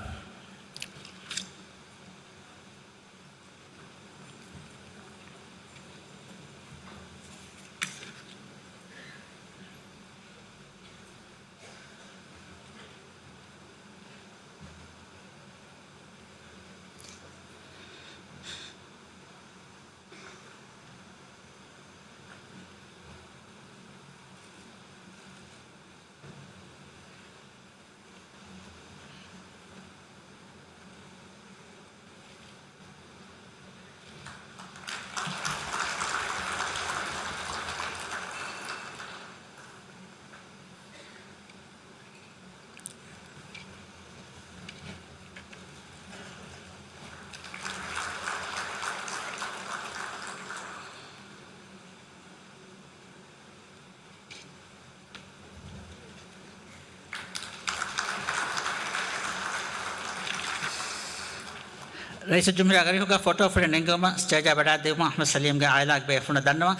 ރައީސުލްޖުމްހޫރިއްޔާގެ އަރިހުގަ ފޮޓޯ ފުޅެއް ނެންގެވުމަށް ސްޓޭޖަށް ވަޑައިދެއްވުމަށް އަޙްމަދު ސަލީމްގެ އާއިލާގެ ބޭފުޅުންނަށް ދަންނަވަން.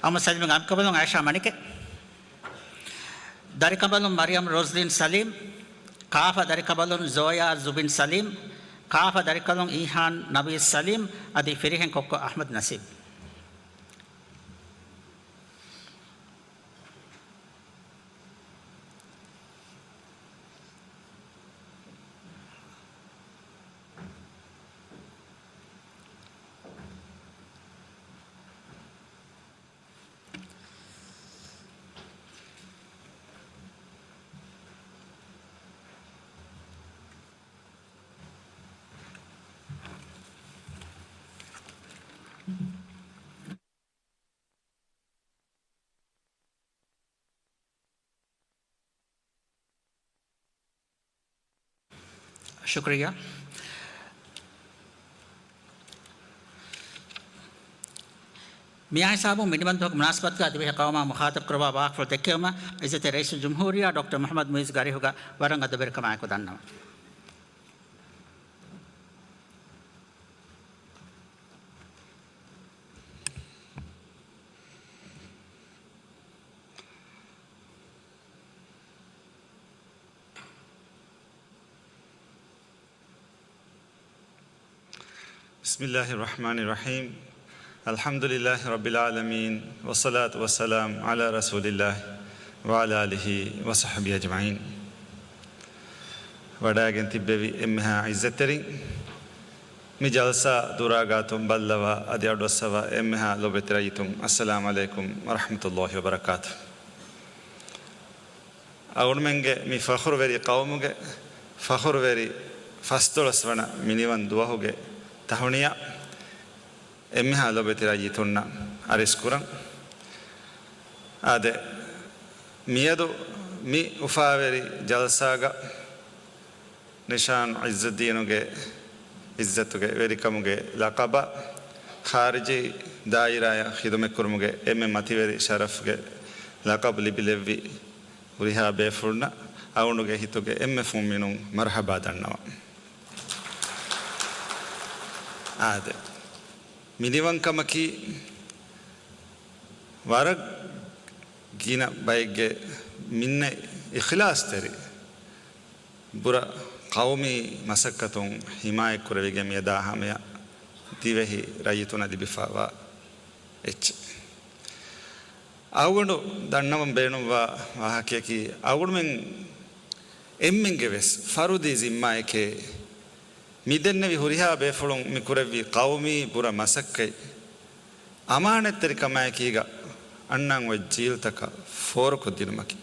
އަޙްމަދު ސަލީމްގެ އަނބިކަނބަލުން އައިޝާ މަނިކެ، ދަރިކަނބަލުން މަރިޔަމް ރޯޒްލިން ސަލީމް، ކާފަ ދަރިކަނބަލުން ޒޯޔާ ޒުބިން ސަލީމް، ކާފަ ދަރިކަނބަލުން އީހާން ނަވީދު ސަލީމް އަދި ފިރިހެން ކޮއްކޮ އަޙްމަދު ނަސީބް. ޝުކުރިއްޔާ. މިއާ ހިސާބުން މިނިވަންތަކު މުނާސަބަތުގަ ދިވެހި ޤައުމާ މުޚާޠަބް ކުރައްވާ ވާހަކަފުޅު ދެއްކެވުމަށް އިއްޒަތްތެރި ރައީސުލްޖުމްހޫރިއްޔާ ޑޮކްޓަރ މުޙައްމަދު މުޢިއްޒުގެ އަރިހުގަ ވަރަށް އަދަބުވެރިކަމާއެކު ދަންނަވަން. بسم الله الرحمن الرحيم. الحمد لله رب العالمين، والصلاة والسلام على رسول الله وعلى آله وصحبه أجمعين. ވަޑައިގެން ތިއްބެވި އެންމެހާ އިއްޒަތްތެރިން، މި ޖަލްސާ ދުރާ ގާތުން ބައްލަވާ އަދި އަޑުއައްސަވާ އެންމެހާ ލޮބުވެތި ރައްޔިތުން، السلام عليكم ورحمة الله وبركاته. އަޅުމެންގެ މި ފަޚުރުވެރި ޤައުމުގެ ފަޚުރުވެރި ފަސްދޮޅަސް ވަނަ މިނިވަން ދުވަހުގެ ތަހުނިޔާ އެންމެހާ ލޯބިވެތި ރައްޔިތުންނަށް އަރިސްކުރަން. އާދެ، މިއަދު މި އުފާވެރި ޖަލްސާގަ ނިޝާން ޢިއްޒައްދީނުގެ ޢިއްޒަތުގެ ވެރިކަމުގެ ލަޤަބަށް ޚާރިޖީ ދާއިރާއަށް ޚިދުމަތްކުރުމުގެ އެންމެ މަތިވެރި ޝަރަފްގެ ލަޤަބު ލިބިލެއްވި ހުރިހާ ބޭފުޅުންނަށް އަޅުގަނޑުގެ ހިތުގެ އެންމެ ފުންމިނުން މަރުޙަބާ ދަންނަވަން. އާދެ، މިނިވަންކަމަކީ ވަރަށް ގިނަ ބައެއްގެ މިންނަ އިޚްލާޞްތެރި ބުރަ ޤައުމީ މަސައްކަތުން ޙިމާޔަތްކުރެވިގެން މިއަދާ ހަމަޔަށް ދިވެހި ރައްޔިތުންނަށް ލިބިފައިވާ އެއްޗެއް. އަޅުގަނޑު ދަންނަވަން ބޭނުންވާ ވާހަކަޔަކީ، އަޅުގަނޑުމެން އެންމެންގެ ވެސް ފަރުދީ ޒިންމާއެކޭ މިދެންނެވި ހުރިހާ ބޭފުޅުން މި ކުރެއްވި ޤައުމީ ބުރަ މަސައްކަތް އަމާނަތްތެރިކަމާއެކީގަ އަންނަން އޮތް ޖީލްތަކަށް ފޯރުކޮށްދިނުމަކީ.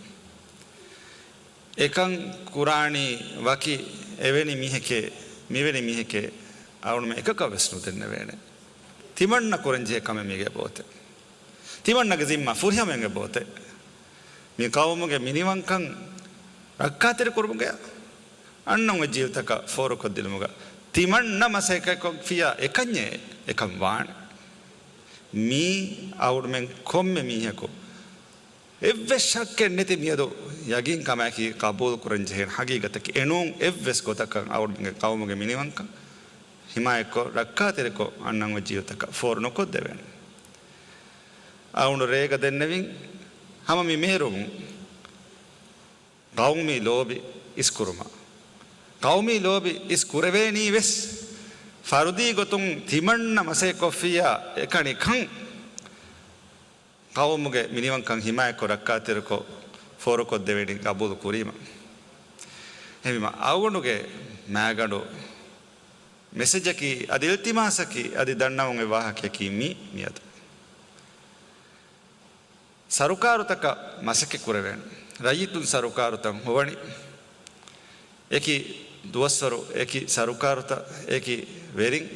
އެކަން ކުރާނީ ވަކި އެވެނި މީހެކޭ، މިވެނި މީހެކޭ އަޅުގަނޑުމެން އެކަކަށް ވެސް ނުދެންނެވޭނެ. ތިމަންނަ ކުރަންޖެހޭ ކަމެއް މީގެ ބޯތެއް. ތިމަންނަގެ ޒިންމާ ފުރިހަމައިގެ ބޯތެއް. މި ޤައުމުގެ މިނިވަންކަން ރައްކާތެރިކުރުމުގެ އަންނަން އޮތް ޖީލްތަކަށް ފޯރުކޮށްދިނުމުގަ ތިމަންނަ މަސައްކަތްކޮށްފިއްޔާ އެކަންޏޭ އެކަން ވާނެ. މީ އަޅުގަނޑުމެން ކޮންމެ މީހަކު އެއްވެސް ޝައްކެއް ނެތި މިއަދު ޔަގީންކަމާއެކީ ޤަބޫލުކުރަން ޖެހޭނެ ހަގީގަތަކީ. އެނޫން އެއްވެސް ގޮތަކަށް އަޅުގަނޑުމެންގެ ޤައުމުގެ މިނިވަންކަން ޙިމާޔަތްކޮށް، ރައްކާތެރިކޮށް، އަންނަން އޮތް ޖީލްތަކަށް ފޯރު ނުކޮށްދެވޭނެ. އަޅުގަނޑު ރޭގަ ދެންނެވިން ހަމަ މި މޭރުމުން ޤައުމީ ލޯބި އިސްކުރުމަށް. ޤައުމީ ލޯބި އިސް ކުރެވޭނީ ވެސް ފަރުދީ ގޮތުން ތިމަންނަ މަސައްކަތްކޮށްފިއްޔާ އެކަނިކަން ޤައުމުގެ މިނިވަންކަން ޙިމާޔަތްކޮށް، ރައްކާތެރިކޮށް، ފޯރުކޮށްދެވޭނީ ޤަބޫލު ކުރީމަ. އެހެންވީމަ އަޅުގަނޑުގެ މާގަނޑު މެސެޖަކީ، އަދި އިލްތިމާސަކީ، އަދި ދަންނަވަން އޮތް ވާހަކަޔަކީ މީ، މިއަދު ސަރުކާރުތަކަށް މަސައްކަތް ކުރެވޭނެ. ރައްޔިތުން ސަރުކާރުތައް ހޮވަނީ. އެކި ދުވަސްވަރު، އެކި ސަރުކާރުތައް، އެކި ވެރިން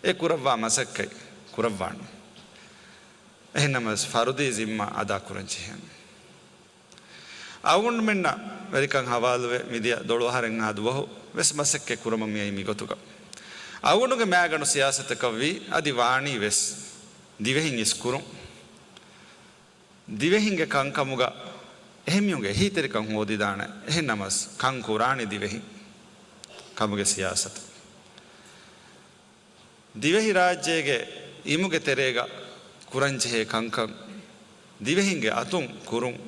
އެ ކުރައްވާ މަސައްކަތް ކުރައްވާން. އެހެންނަމަވެސް ފަރުދީ ޒިންމާ އަދާކުރަން ޖެހޭނެ. އަޅުގަނޑުމެންނަށް ވެރިކަން ހަވާލުވެ މިދިޔަ ދޮޅު އަހަރެއްހާ ދުވަހު ވެސް މަސައްކަތް ކުރަމުން މިއައީ މިގޮތުގަ. އަޅުގަނޑުގެ މާގަނޑު ސިޔާސަތަކަށްވީ އަދި ވާނީ ވެސް ދިވެހިން އިސްކުރުން. ދިވެހިންގެ ކަންކަމުގަ އެހެންމީހުންގެ އެހީތެރިކަން ހޯދިދާނެ. އެހެންނަމަވެސް ކަން ކުރާނީ ދިވެހިން. ކަމުގެ ސިޔާސަތު. ދިވެހިރާއްޖޭގެ އިމުގެ ތެރޭގަ ކުރަންޖެހޭ ކަންކަން ދިވެހިންގެ އަތުން ކުރުން.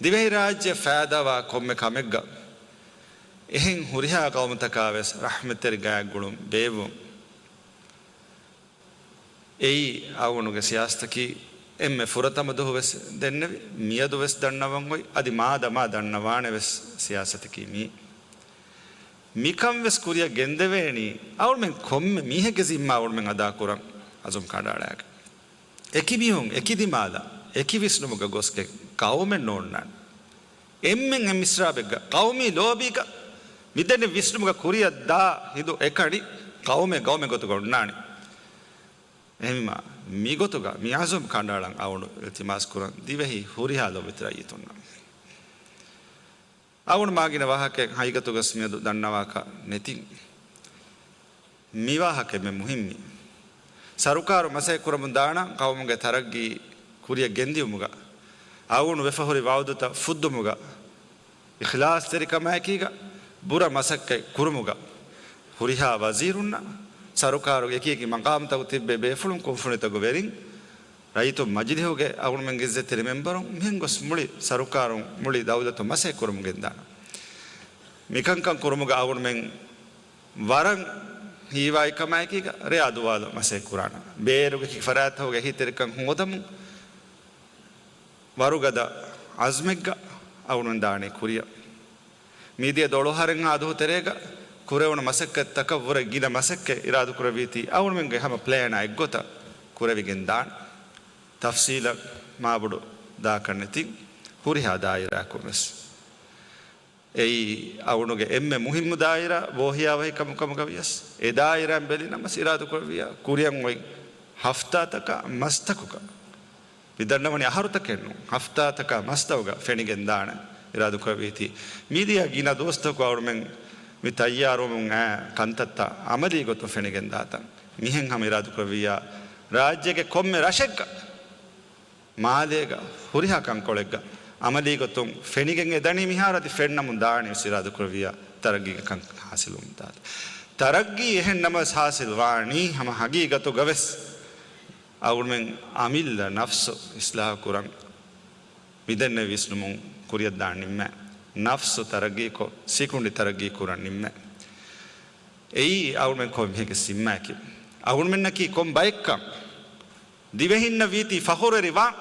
ދިވެހިރާއްޖެ ފައިދާވާ ކޮންމެ ކަމެއްގަ އެހެން ހުރިހާ ޤައުމުތަކާވެސް ރަޙްމަތްތެރި ގާތްގުޅުން ބޭއްވުން. އެއީ އަޅުގަނޑުގެ ސިޔާސަތަކީ. އެންމެ ފުރަތަމަ ދުވަހު ވެސް ދެންނެވި، މިއަދު ވެސް ދަންނަވަން އޮތް، އަދި މާދަމާ ދަންނަވާނެ ވެސް ސިޔާސަތަކީ މީ. މިކަން ވެސް ކުރިއަށް ގެންދެވޭނީ އަޅުމެން ކޮންމެ މީހެއްގެ ޒިންމާ އަޅުމެން އަދާކުރަން އަޒުމް ކަނޑައަޅާގެން. އެކި މީހުން އެކި ދިމާލަށް އެކި ވިސްނުމުގަ ގޮސްގެން ޤައުމެއް ނޯންނާނެ. އެންމެން އެއް މިސްރާބެއްގަ ޤައުމީ ލޯބީގަ މިދެންނެވި ވިސްނުމުގަ ކުރިއަށް ދާ ހިނދު އެކަނި ޤައުމެއް ޤައުމެއް ގޮތުގަ އޮންނާނެ. އެހެންވީމާ، މިގޮތުގަ މި އަޒުމް ކަނޑައަޅަން އަޅުގަނޑު އިލްތިމާސް ކުރަން ދިވެހި ހުރިހާ ލޯބިވެތި ރައްޔިތުންނަށް. އަޅުގަނޑު މާގިނަ ވާހަކައެއް ހަގީގަތުގަސް މިއަދު ދަންނަވާކަށް ނެތިން. މި ވާހަކަ އެންމެ މުހިއްމީ. ސަރުކާރު މަސައްކަތް ކުރަމުން ދާނަން ޤައުމުގެ ތަރައްގީ ކުރިއަށް ގެންދިއުމުގަ، އަޅުގަނޑު ވެފަ ހުރި ވަޢުދުތައް ފުއްދުމުގަ، އިޚްލާޞްތެރިކަމާއެކީގަ ބުރަ މަސައްކަތް ކުރުމުގަ، ހުރިހާ ވަޒީރުންނަށް، ސަރުކާރުގެ އެކި އެކި މަޤާމްތަކު ތިއްބެވި ބޭފުޅުން، ކުންފުނިތަކުގެ ވެރިން، ރައްޔިތުން މަޖިލިހުގެ އަޅުގަނޑުމެންގެ އިއްޒަތްތެރި މެންބަރުން، މިހެން ގޮސް މުޅި ސަރުކާރުން، މުޅި ދައުލަތުން މަސައްކަތް ކުރަމުން ގެންދާނަން. މިކަންކަން ކުރުމުގަ އަޅުގަނޑުމެން ވަރަށް ހީވާއިކަމާއެކީގަ ރެއާ ދުވާލު މަސައްކަތް ކުރާނަން. ބޭރުގެ އެކި ފަރާތްތަކުގަ އެހީތެރިކަން ހޯދަމުން ވަރުގަދަ އަޒުމެއްގަ އަޅުގަނޑުމެން ދާނީ ކުރިއަށް. މިދިޔަ ދޮޅު އަހަރެއްހާ ދުވަހު ތެރޭގަ ކުރެވުނު މަސައްކަތްތަކަށްވުރެ ގިނަ މަސައްކަތް އިރާދަކުރެއްވީތީ އަޅުގަނޑުމެންގެ ހަމަ ޕްލޭނާ އެއްގޮތަށް ކުރެވިގެން ދާނެ. ތަފްސީލަށް މާބޮޑު ދާކަށް ނެތިން ހުރިހާ ދާއިރާއަކުން ވެސް. އެއީ އަޅުގަނޑުގެ އެންމެ މުހިއްމު ދާއިރާ ބޯހިޔާވަހިކަމު ކަމުގަ ވިޔަސް، އެ ދާއިރާއިން ބެލި ނަމަސް އިރާދަކުރެއްވިއްޔާ ކުރިއަށް އޮތް ހަފްތާތަކާ މަސްތަކުގަ މި ދަންނަވަނީ އަހަރުތަކެއް ނޫން، ހަފްތާތަކާ މަސްތަކުގަ ފެނިގެންދާނެ އިރާދަކުރެއްވީތީ. މިދިޔަ ގިނަ ދުވަސްތަކު އަޅުމެން މި ތައްޔާރުވަމުން އައި ކަންތައްތައް އަމަލީ ގޮތުން ފެނިގެންދާތަން. މިހެން ހަމަ އިރާދަކުރެއްވިއްޔާ، ރާއްޖޭގެ ކޮންމެ ރަށެއްގަ، މާލޭގަ، ހުރިހާ ކަންކޮޅެއްގަ އަމަލީ ގޮތުން ފެނިގެން އެދަނީ މިހާރު އަދި ފެންނަމުން ދާނީ ވެސް އިރާދަކުރެއްވިއްޔާ ތަރައްގީގެ ކަންކަން ހާސިލުވުމުން ދާނެ. ތަރައްގީ އެހެން ނަމަވެސް ހާސިލް ވާނީ ހަމަ ހަގީގަތުގަ ވެސް އަޅުމެން އަމިއްލަ ނަފްސު އިސްލާހު ކުރަން މިދެންނެވި ވިސްނުމުން ކުރިއަށްދާން ނިންމޭ. ނަފްސު ތަރައްގީކޮށް، ސިކުނޑި ތަރައްގީ ކުރަން ނިންމޭ. އެއީ އަޅުމެން ކޮންމެ މީހެއްގެ ޒިންމާއަކީ. އަޅުމެންނަކީ ކޮން ބައެއްކަން ދިވެހިންނަށް ވީތީ ފަޚުރުވެރިވާން.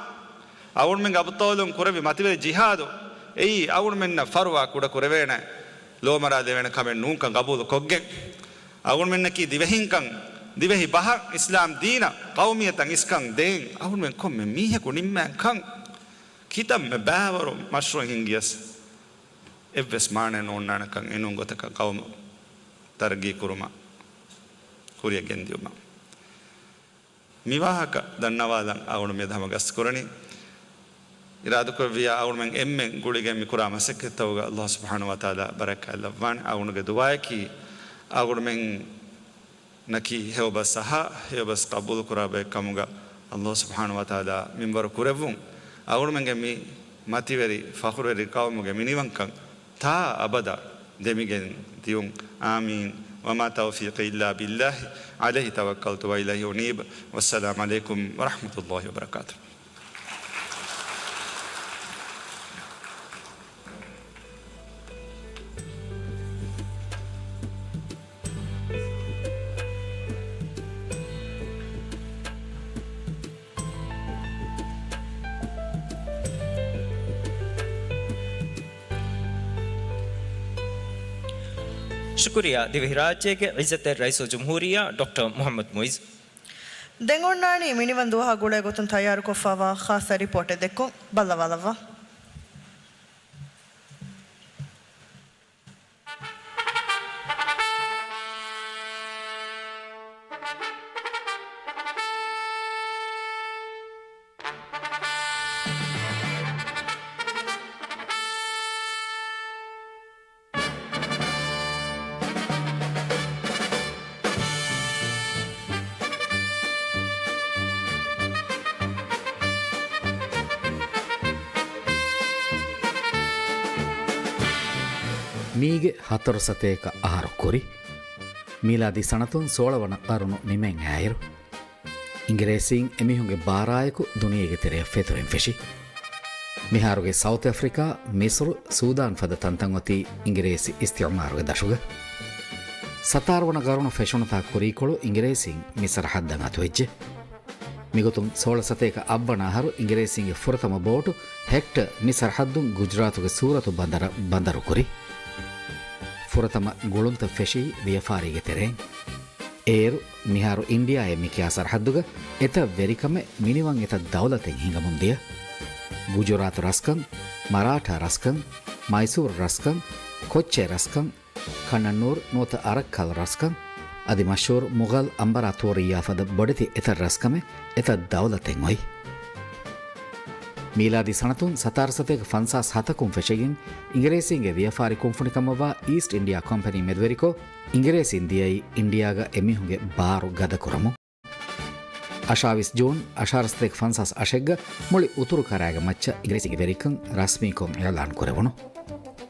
އަޅުމެންގެ އަބުޠާލުން ކުރެއްވި މަތިވެރި ޖިހާދު، އެއީ އަޅުމެންނަށް ފަރުވާ ކުޑަކުރެވޭނެ، ލޯމަރާލެވޭނެ ކަމެއް ނޫންކަން ގަބޫލު ކޮށްގެން، އަޅުމެންނަކީ ދިވެހިންކަން، ދިވެހި ބަހަށް، އިސްލާމް ދީނަށް، ޤައުމިއްޔަތަށް އިސްކަން ދޭން އަޅުމެން ކޮންމެ މީހަކު ނިންމާން ކަން. ކިތަންމެ ބައިވަރު މަޝްރޫޢެއް ހިންގިޔަސް އެއްވެސް މާނައެއް ނޯންނާނެކަން އެނޫން ގޮތަކަށް ޤައުމު ތަރައްގީ ކުރުމަށް ކުރިއަށް ގެންދިއުމަށް. މިވާހަކަ ދަންނަވާލަން އަޅުގަނޑު މިއަދު ހަމަ ގަސްތުކުރަނީ. އިރާދަކުރެއްވިއްޔާ އަޅުގަނޑުމެން އެންމެން ގުޅިގެން މި ކުރާ މަސައްކަތްތަކުގަ އަﷲ ސުބްޙާނަހޫ ވަތަޢާލާ ބަރަކާތް ލައްވާނެ. އަޅުގަނޑުގެ ދުޢާއަކީ އަޅުގަނޑުމެން ނަކީ ހެޔޮބަސް އަހާ، ހެޔޮބަސް ޤަބޫލުކުރާ ބައެއް ކަމުގަ އަﷲ ސުބްޙާނަހޫ ވަތަޢާލާ މިންވަރު ކުރެއްވުން. އަޅުގަނޑުމެންގެ މި މަތިވެރި ފަޚުރުވެރި ޤައުމުގެ މިނިވަންކަން ތާ އަބަދަށް ދެމިގެން ދިޔުން. އާމީން. وما توفيقي إلا بالله عليه توكلت وإليه أنيب. والسلام عليكم ورحمة الله وبركاته. ޝުކުރިއްޔާ ދިވެހިރާއްޖޭގެ ޢިއްޒަތްތެރި ރައީސުލްޖުމްހޫރިއްޔާ ޑޮކްޓަރ މުޙައްމަދު މުޢިއްޒު. ދެން އޮންނާނީ މިނިވަން ދުވަހާ ގުޅޭ ގޮތުން ތައްޔާރުކޮށްފައިވާ ޚާއްޞަ ރިޕޯޓެއް ދެއްކުން. ބައްލަވާލައްވާ. މީގެ ހަތަރު ސަތޭކަ އަހަރު ކުރި. މީލާދީ ސަނަތުން ސޯޅަ ވަނަ ޤަރުނު ނިމެން އައިރު، އިނގިރޭސީން އެމީހުންގެ ބާރާއެކު ދުނިޔޭގެ ތެރެއަށް ފެތުރެން ފެށި. މިހާރުގެ ސައުތު އަފްރިކާ، މިޞްރު، ސޫދާން ފަދަ ތަންތަން އޮތީ އިނގިރޭސި އިސްތިޢުމާރުގެ ދަށުގަ. ސަތާރަ ވަނަ ޤަރުނު ފެށުނުތާ ކުރީކޮޅު އިނގިރޭސީން މި ސަރަޙައްދަށް އަތުވެއްޖެ. މިގޮތުން ސޯޅަ ސަތޭކަ އަށްވަނަ އަހަރު އިނގިރޭސީންގެ ފުރަތަމަ ބޯޓު ހެކްޓަރ މި ސަރަޙައްދުން ގުޖުރާތުގެ ސޫރަތު ބަނދަރަށް ބަނދަރު ކުރި. ފުރަތަމަ ގުޅުންތައް ފެށީ ވިޔަފާރީގެ ތެރެއިން. އޭރު މިހާރު އިންޑިއާއޭ މިކިޔާ ސަރަޙައްދުގަ އެތައް ވެރިކަމެއް މިނިވަން އެތައް ދައުލަތެއް ހިނގަމުން ދިޔަ. ގުޖުރާތު ރަސްކަން، މަރާޓާ ރަސްކަން، މައިސޫރު ރަސްކަން، ކޮއްޗެ ރަސްކަން، ކަންނަންނޫރު ނުވަތަ އަރައްކަލް ރަސްކަން، އަދި މަޝްހޫރު މުޣަލް އަމްބަރާތޯރިއްޔާ ފަދަ ބޮޑެތި އެތައް ރަސްކަމެއް އެތައް ދައުލަތެއް އޮތް. މީލާދީ ސަނަތުން ސަތާރަ ސަތޭކަ ފަންސާސް ހަތަކުން ފެށިގެން އިނގިރޭސީންގެ ވިޔަފާރި ކުންފުނިކަމަށްވާ އީސްޓް އިންޑިއާ ކޮމްޕެނީ މެދުވެރިކޮށް، އިނގިރޭސީން ދިޔައީ އިންޑިއާގަ އެމީހުންގެ ބާރު ގަދަކުރަމުން. އަށާވީސް ޖޫން އަށާރަ ސަތޭކަ ފަންސާސް އަށެއްގަ މުޅި އުތުރު ކަރައިގެ މައްޗަށް އިނގިރޭސީންގެ ވެރިކަން ރަސްމީކޮށް އިޢުލާން ކުރެވުނު.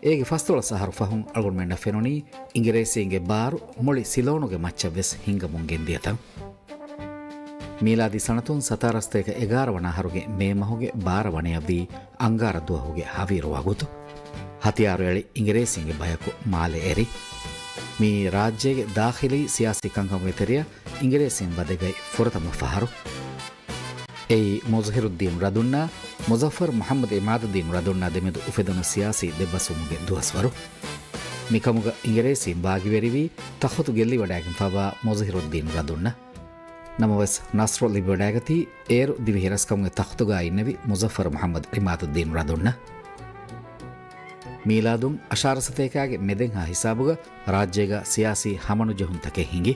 އޭގެ ފަސްދޮޅަސް އަހަރު ފަހުން އަޅުގަނޑުމެންނަށް ފެނުނީ އިނގިރޭސީންގެ ބާރު މުޅި ސިލޯނުގެ މައްޗަށްވެސް ހިނގަމުން ގެންދިޔަތަން. މީލާދީ ސަނަތުން ސަތާރަ ސަތޭކަ އެގާރަ ވަނަ އަހަރުގެ މޭ މަހުގެ ބާރަ ވަނަޔަށްވީ އަންގާރަ ދުވަހުގެ ހަވީރު ވަގުތު. ހަތިޔާރު އެޅި އިނގިރޭސީންގެ ބަޔަކު މާލެ އެރި. މިއީ ރާއްޖޭގެ ދާޚިލީ ސިޔާސީ ކަންކަމުގެ ތެރެއަށް އިނގިރޭސީން ވަދެގަތް ފުރަތަމަ ފަހަރު. އެއީ މުޒްހިރުއްދީނު ރަދުންނާ މުޒައްފަރު މުޙައްމަދު ޢިމާދުއްދީނު ރަދުންނާ ދެމެދު އުފެދުނު ސިޔާސީ ދެއްބަސްވުމުގެ ދުވަސްވަރު. މިކަމުގަ އިނގިރޭސީން ބާގިވެރިވީ ތަޚުތު ގެއްލިވަޑައިގެންފައިވާ މުޒްހިރުއްދީނު ރަދުންނަށް. ނަމަވެސް، ނަޞްރު ލިބިވަޑައިގަތީ އޭރު ދިވެހިރަސްކަމުގެ ތަޚުތުގައި އިންނެވި މުޒައްފަރު މުޙައްމަދު ޢިމާދުއްދީނު ރަދުންނަށް. މީލާދުން އަށާރަ ސަތޭކާގެ މެދެންހާ ހިސާބުގަ ރާއްޖޭގަ ސިޔާސީ ހަމަނުޖެހުންތަކެއް ހިނގި.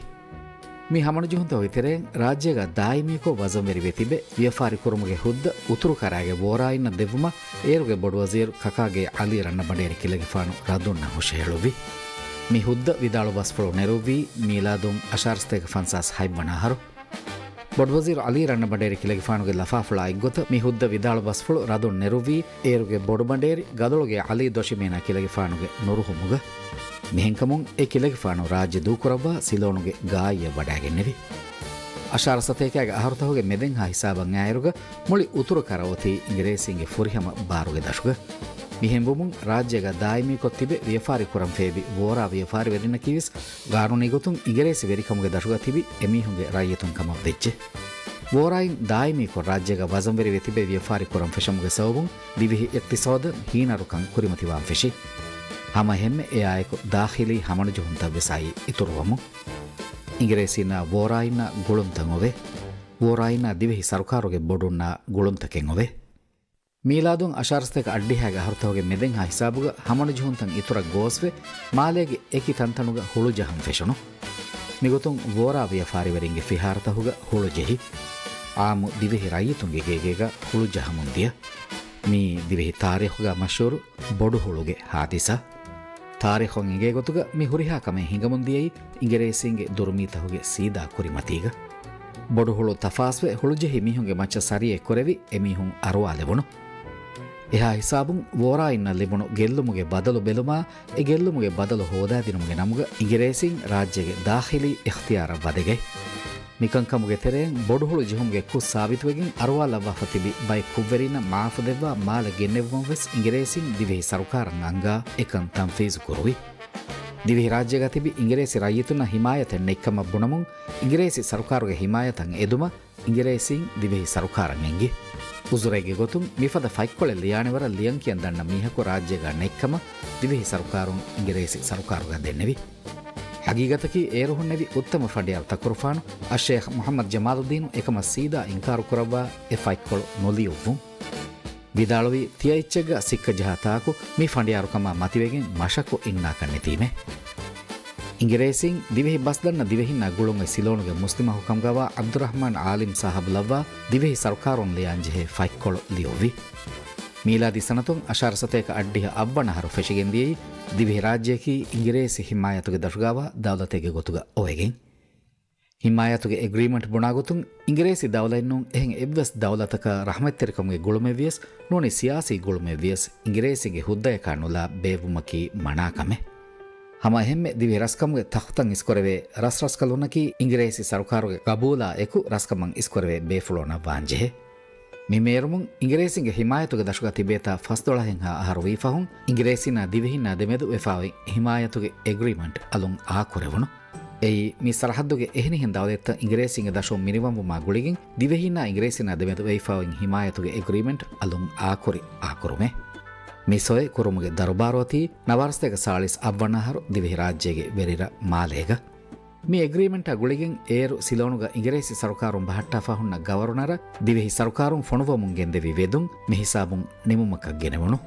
މި ހަމަނުޖެހުންތަކުގެ ތެރެއިން ރާއްޖޭގަ ދާއިމީކޮށް ވަޒަންވެރިވެ ތިބެ ވިޔަފާރި ކުރުމުގެ ހުއްދަ އުތުރުކަރާގެ ވޯރާއިންނަށް ދެއްވުމަށް އޭރުގެ ބޮޑުވަޒީރު ކަކާގޭ ޢަލީ ރަންނަބަނޑޭރި ކިލަގެފާނު ރަދުންނަށް ހުށަހެޅުއްވި. މި ހުއްދަ ވިދާޅު ބަސްފުޅު ނެރުއްވީ މީލާދުން އަށާރަ ސަތޭކަ ފަންސާސް ހަތްވަނަ އަހަރު. ބޮޑުވަޒީރު ޢަލީ ރަންނަބަނޑޭރި ކިލަގެފާނުގެ ލަފާފުޅާ އެއްގޮތަށް މި ހުއްދަ ވިދާޅު ބަސްފުޅު ރަދުން ނެރުއްވީ އޭރުގެ ބޮޑުބަނޑޭރި ގަދޮޅުގޭ ޢަލީ ދޮށިމޭނާ ކިލަގެފާނުގެ ނުރުހުމުގަ. މިހެންކަމުން އެ ކިލަގެފާނު ރާއްޖެ ދޫކުރައްވާ ސިލޯނުގެ ގާއްޔަށް ވަޑައިގެންނެވި. އަށާރަ ސަތޭކައިގެ އަހަރުތަހުގެ މެދެންހާ ހިސާބަށް އައިރުގަ މުޅި އުތުރު ކަރަ އޮތީ އިނގިރޭސީންގެ ފުރިހަމަ ބާރުގެ ދަށުގަ. މިހެންވުމުން ރާއްޖޭގަ ދާއިމީކޮށް ތިބެ ވިޔަފާރި ކުރަން ފޭބި ވޯރާ ވިޔަފާރިވެރިންނަކީވެސް ގާނޫނީ ގޮތުން އިނގިރޭސި ވެރިކަމުގެ ދަށުގަ ތިބި އެމީހުންގެ ރައްޔިތުން ކަމަށް ވެއްޖެ. ވޯރާއިން ދާއިމީކޮށް ރާއްޖޭގަ ވަޒަންވެރިވެ ތިބެ ވިޔަފާރި ކުރަން ފެށުމުގެ ސަބަބުން ދިވެހި އިޤްތިޞާދަށް ހީނަރުކަން ކުރިމަތިވާން ފެށި. ހަމަ އެހެންމެ އެއާއެކު ދާޚިލީ ހަމަނުޖެހުންތައްވެސް އައީ އިތުރުވަމުން. އިނގިރޭސީންނާ ވޯރާއިންނާ ގުޅުންތައް އޮވޭ. ވޯރާއިންނާ ދިވެހި ސަރުކާރުގެ ބޮޑުންނާ ގުޅުންތަކެއް އޮވޭ. މީލާދުން އަށާރަ ސަތޭކަ އަށްޑިހައިގެ އަހަރުތަކުގެ މެދެންހާ ހިސާބުގަ ހަމަނުޖެހުންތައް އިތުރަށް ގޯސްވެ، މާލޭގެ އެކި ތަންތަނުގަ ހުޅުޖަހަން ފެށުނު. މިގޮތުން ވޯރާ ވިޔަފާރިވެރިންގެ ފިހާރަތަހުގަ ހުޅުޖެހި. އާއްމު ދިވެހި ރައްޔިތުންގެ ގޭގޭގަ ހުޅުޖަހަމުން ދިޔަ. މީ ދިވެހި ތާރީޚުގަ މަޝްހޫރު ބޮޑު ހުޅުގެ ހާދިސާ. ތާރީޚުން އެނގޭ ގޮތުގަ މި ހުރިހާ ކަމެއް ހިނގަމުން ދިޔައީ އިނގިރޭސީންގެ ދުރުމީތަހުގެ ސީދާ ކުރިމަތީގަ. ބޮޑު ހުޅު ތަފާސްވެ ހުޅުޖެހި މީހުންގެ މައްޗަށް ސަރިއެއް ކުރެވި އެމީހުން އަރުވާލެވުނު. އެހާ ހިސާބުން ވޯރާއިންނަށް ލިބުނު ގެއްލުމުގެ ބަދަލު ބެލުމާ، އެ ގެއްލުމުގެ ބަދަލު ހޯދާދިނުމުގެ ނަމުގަ އިނގިރޭސީން ރާއްޖޭގެ ދާޚިލީ އިޚްތިޔާރަށް ވަދެގަތް. މިކަންކަމުގެ ތެރެއިން ބޮޑު ހުޅު ޖެހުމުގެ ކުށް ސާބިތުވެގެން އަރުވާލައްވާފަ ތިބި ބައެއް ކުށްވެރީންނަށް މަޢާފު ދެއްވާ މާލެ ގެންނެވުމަށް ވެސް އިނގިރޭސީން ދިވެހި ސަރުކާރަށް އަންގާ އެކަން ތަންފީޒު ކުރުވި. ދިވެހި ރާއްޖޭގަ ތިބި އިނގިރޭސި ރައްޔިތުންނަށް ހިމާޔަތެއް ނެތްކަމަށް ބުނަމުން، އިނގިރޭސި ސަރުކާރުގެ ހިމާޔަތަށް އެދުމަށް އިނގިރޭސީން ދިވެހި ސަރުކާރަށް އެނގި. އުޒުރެއްގެ ގޮތުން މިފަދަ ފަތްކޮޅެއް ލިޔާނެ ވަރަށް ލިޔަން ކިޔަން ދަންނަ މީހަކު ރާއްޖޭގަ ނެތްކަމަށް ދިވެހި ސަރުކާރުން އިނގިރޭސި ސަރުކާރުގަ ދެންނެވި. ހަގީގަތަކީ އޭރު ހުންނެވި އުއްތަމަ ފަނޑިޔާރު ތަކުރުފާނު އައްޝޭޚް މުޙައްމަދު ޖަމާލުއްދީނު އެކަމަށް ސީދާ އިންކާރު ކުރައްވާ އެ ފަތްކޮޅު ނުލިޔުއްވުން. ވިދާޅުވީ، ތިޔަ އެއްޗެއްގަ ސިއްކަ ޖަހާ ތާކު މި ފަނޑިޔާރުކަމާ މަތިވެގެން މަށަކު އިންނާކަށް ނެތީމޭ. އިނގިރޭސީން ދިވެހި ބަސް ދަންނަ ދިވެހިންނާ ގުޅުންވެ ސިލޯނުގެ މުސްލިމަހު ކަމުގަވާ ޢަބްދުއްރަޙްމާން ޢާލިމް ސާހިބު ލައްވާ ދިވެހި ސަރުކާރުން ލިޔާންޖެހޭ ފަތްކޮޅު ލިޔުއްވި. މީލާދީ ސަނަތުން އަށާރަ ސަތޭކަ އަށްޑިހަ އަށްވަނަ އަހަރު ފެށިގެން ދިޔައީ ދިވެހި ރާއްޖެއަކީ އިނގިރޭސި ހިމާޔަތުގެ ދަށުގަވާ ދައުލަތެއްގެ ގޮތުގަ އޮވެގެން. ހިމާޔަތުގެ އެގްރީމަންޓް ބުނާގޮތުން، އިނގިރޭސި ދައުލަތްނޫން އެހެން އެއްވެސް ދައުލަތަކަށް ރަޙްމަތްތެރިކަމުގެ ގުޅުމެއްވިޔަސް ނޫނީ ސިޔާސީ ގުޅުމެއްވިޔަސް އިނގިރޭސީންގެ ހުއްދަޔަކާ ނުލާ ބޭއްވުމަކީ މަނާ ކަމެއް. ހަމަ އެހެންމެ ދިވެހި ރަސްކަމުގެ ތަޚްތަށް އިސްކުރެވޭ ރަސްރަސްކަލުންނަކީ އިނގިރޭސި ސަރުކާރުގެ ގަބޫލާ އެކު ރަސްކަމަށް އިސްކުރެވޭ ބޭފުޅުންނަށް ވާންޖެހޭ. މި މޭރުމުން އިނގިރޭސީންގެ ހިމާޔަތުގެ ދަށުގަ ތިބޭތާ ފަސްދޮޅަހެއްހާ އަހަރު ވީފަހުން އިނގިރޭސީންނާ ދިވެހިންނާ ދެމެދު ވެފާވި ހިމާޔަތުގެ އެގްރީމަންޓް އަލުން އާކުރެވުނު. އެއީ، މި ސަރަހައްދުގެ އެހެނިހެން ދައުލަތްތައް އިނގިރޭސީންގެ ދަށުން މިނިވަންވުމާ ގުޅިގެން، ދިވެހީންނާ އިނގިރޭސީންނާ ދެމެދު ވެއިފާވި ހިމާޔަތުގެ އެގްރީމަންޓް އަލުން އާކުރި އާކުރުމޭ. މި ސޮއެ ކުރުމުގެ ދަރުބާރު އޮތީ ނަވާރަސަތޭކަ ސާޅީސް އަށްވަނަ އަހަރު ދިވެހިރާއްޖޭގެ ވެރިރަށް މާލޭގަ. މި އެގްރީމަންޓާ ގުޅިގެން އޭރު ސިލޯނުގަ އިނގިރޭސި ސަރުކާރުން ބަހައްޓާފަ ހުންނަ ގަވަރުނަރަށް ދިވެހި ސަރުކާރުން ފޮނުއްވަމުން ގެންދެވި ވެދުން މި ހިސާބުން ނިމުމަކަށް ގެނެވުނު.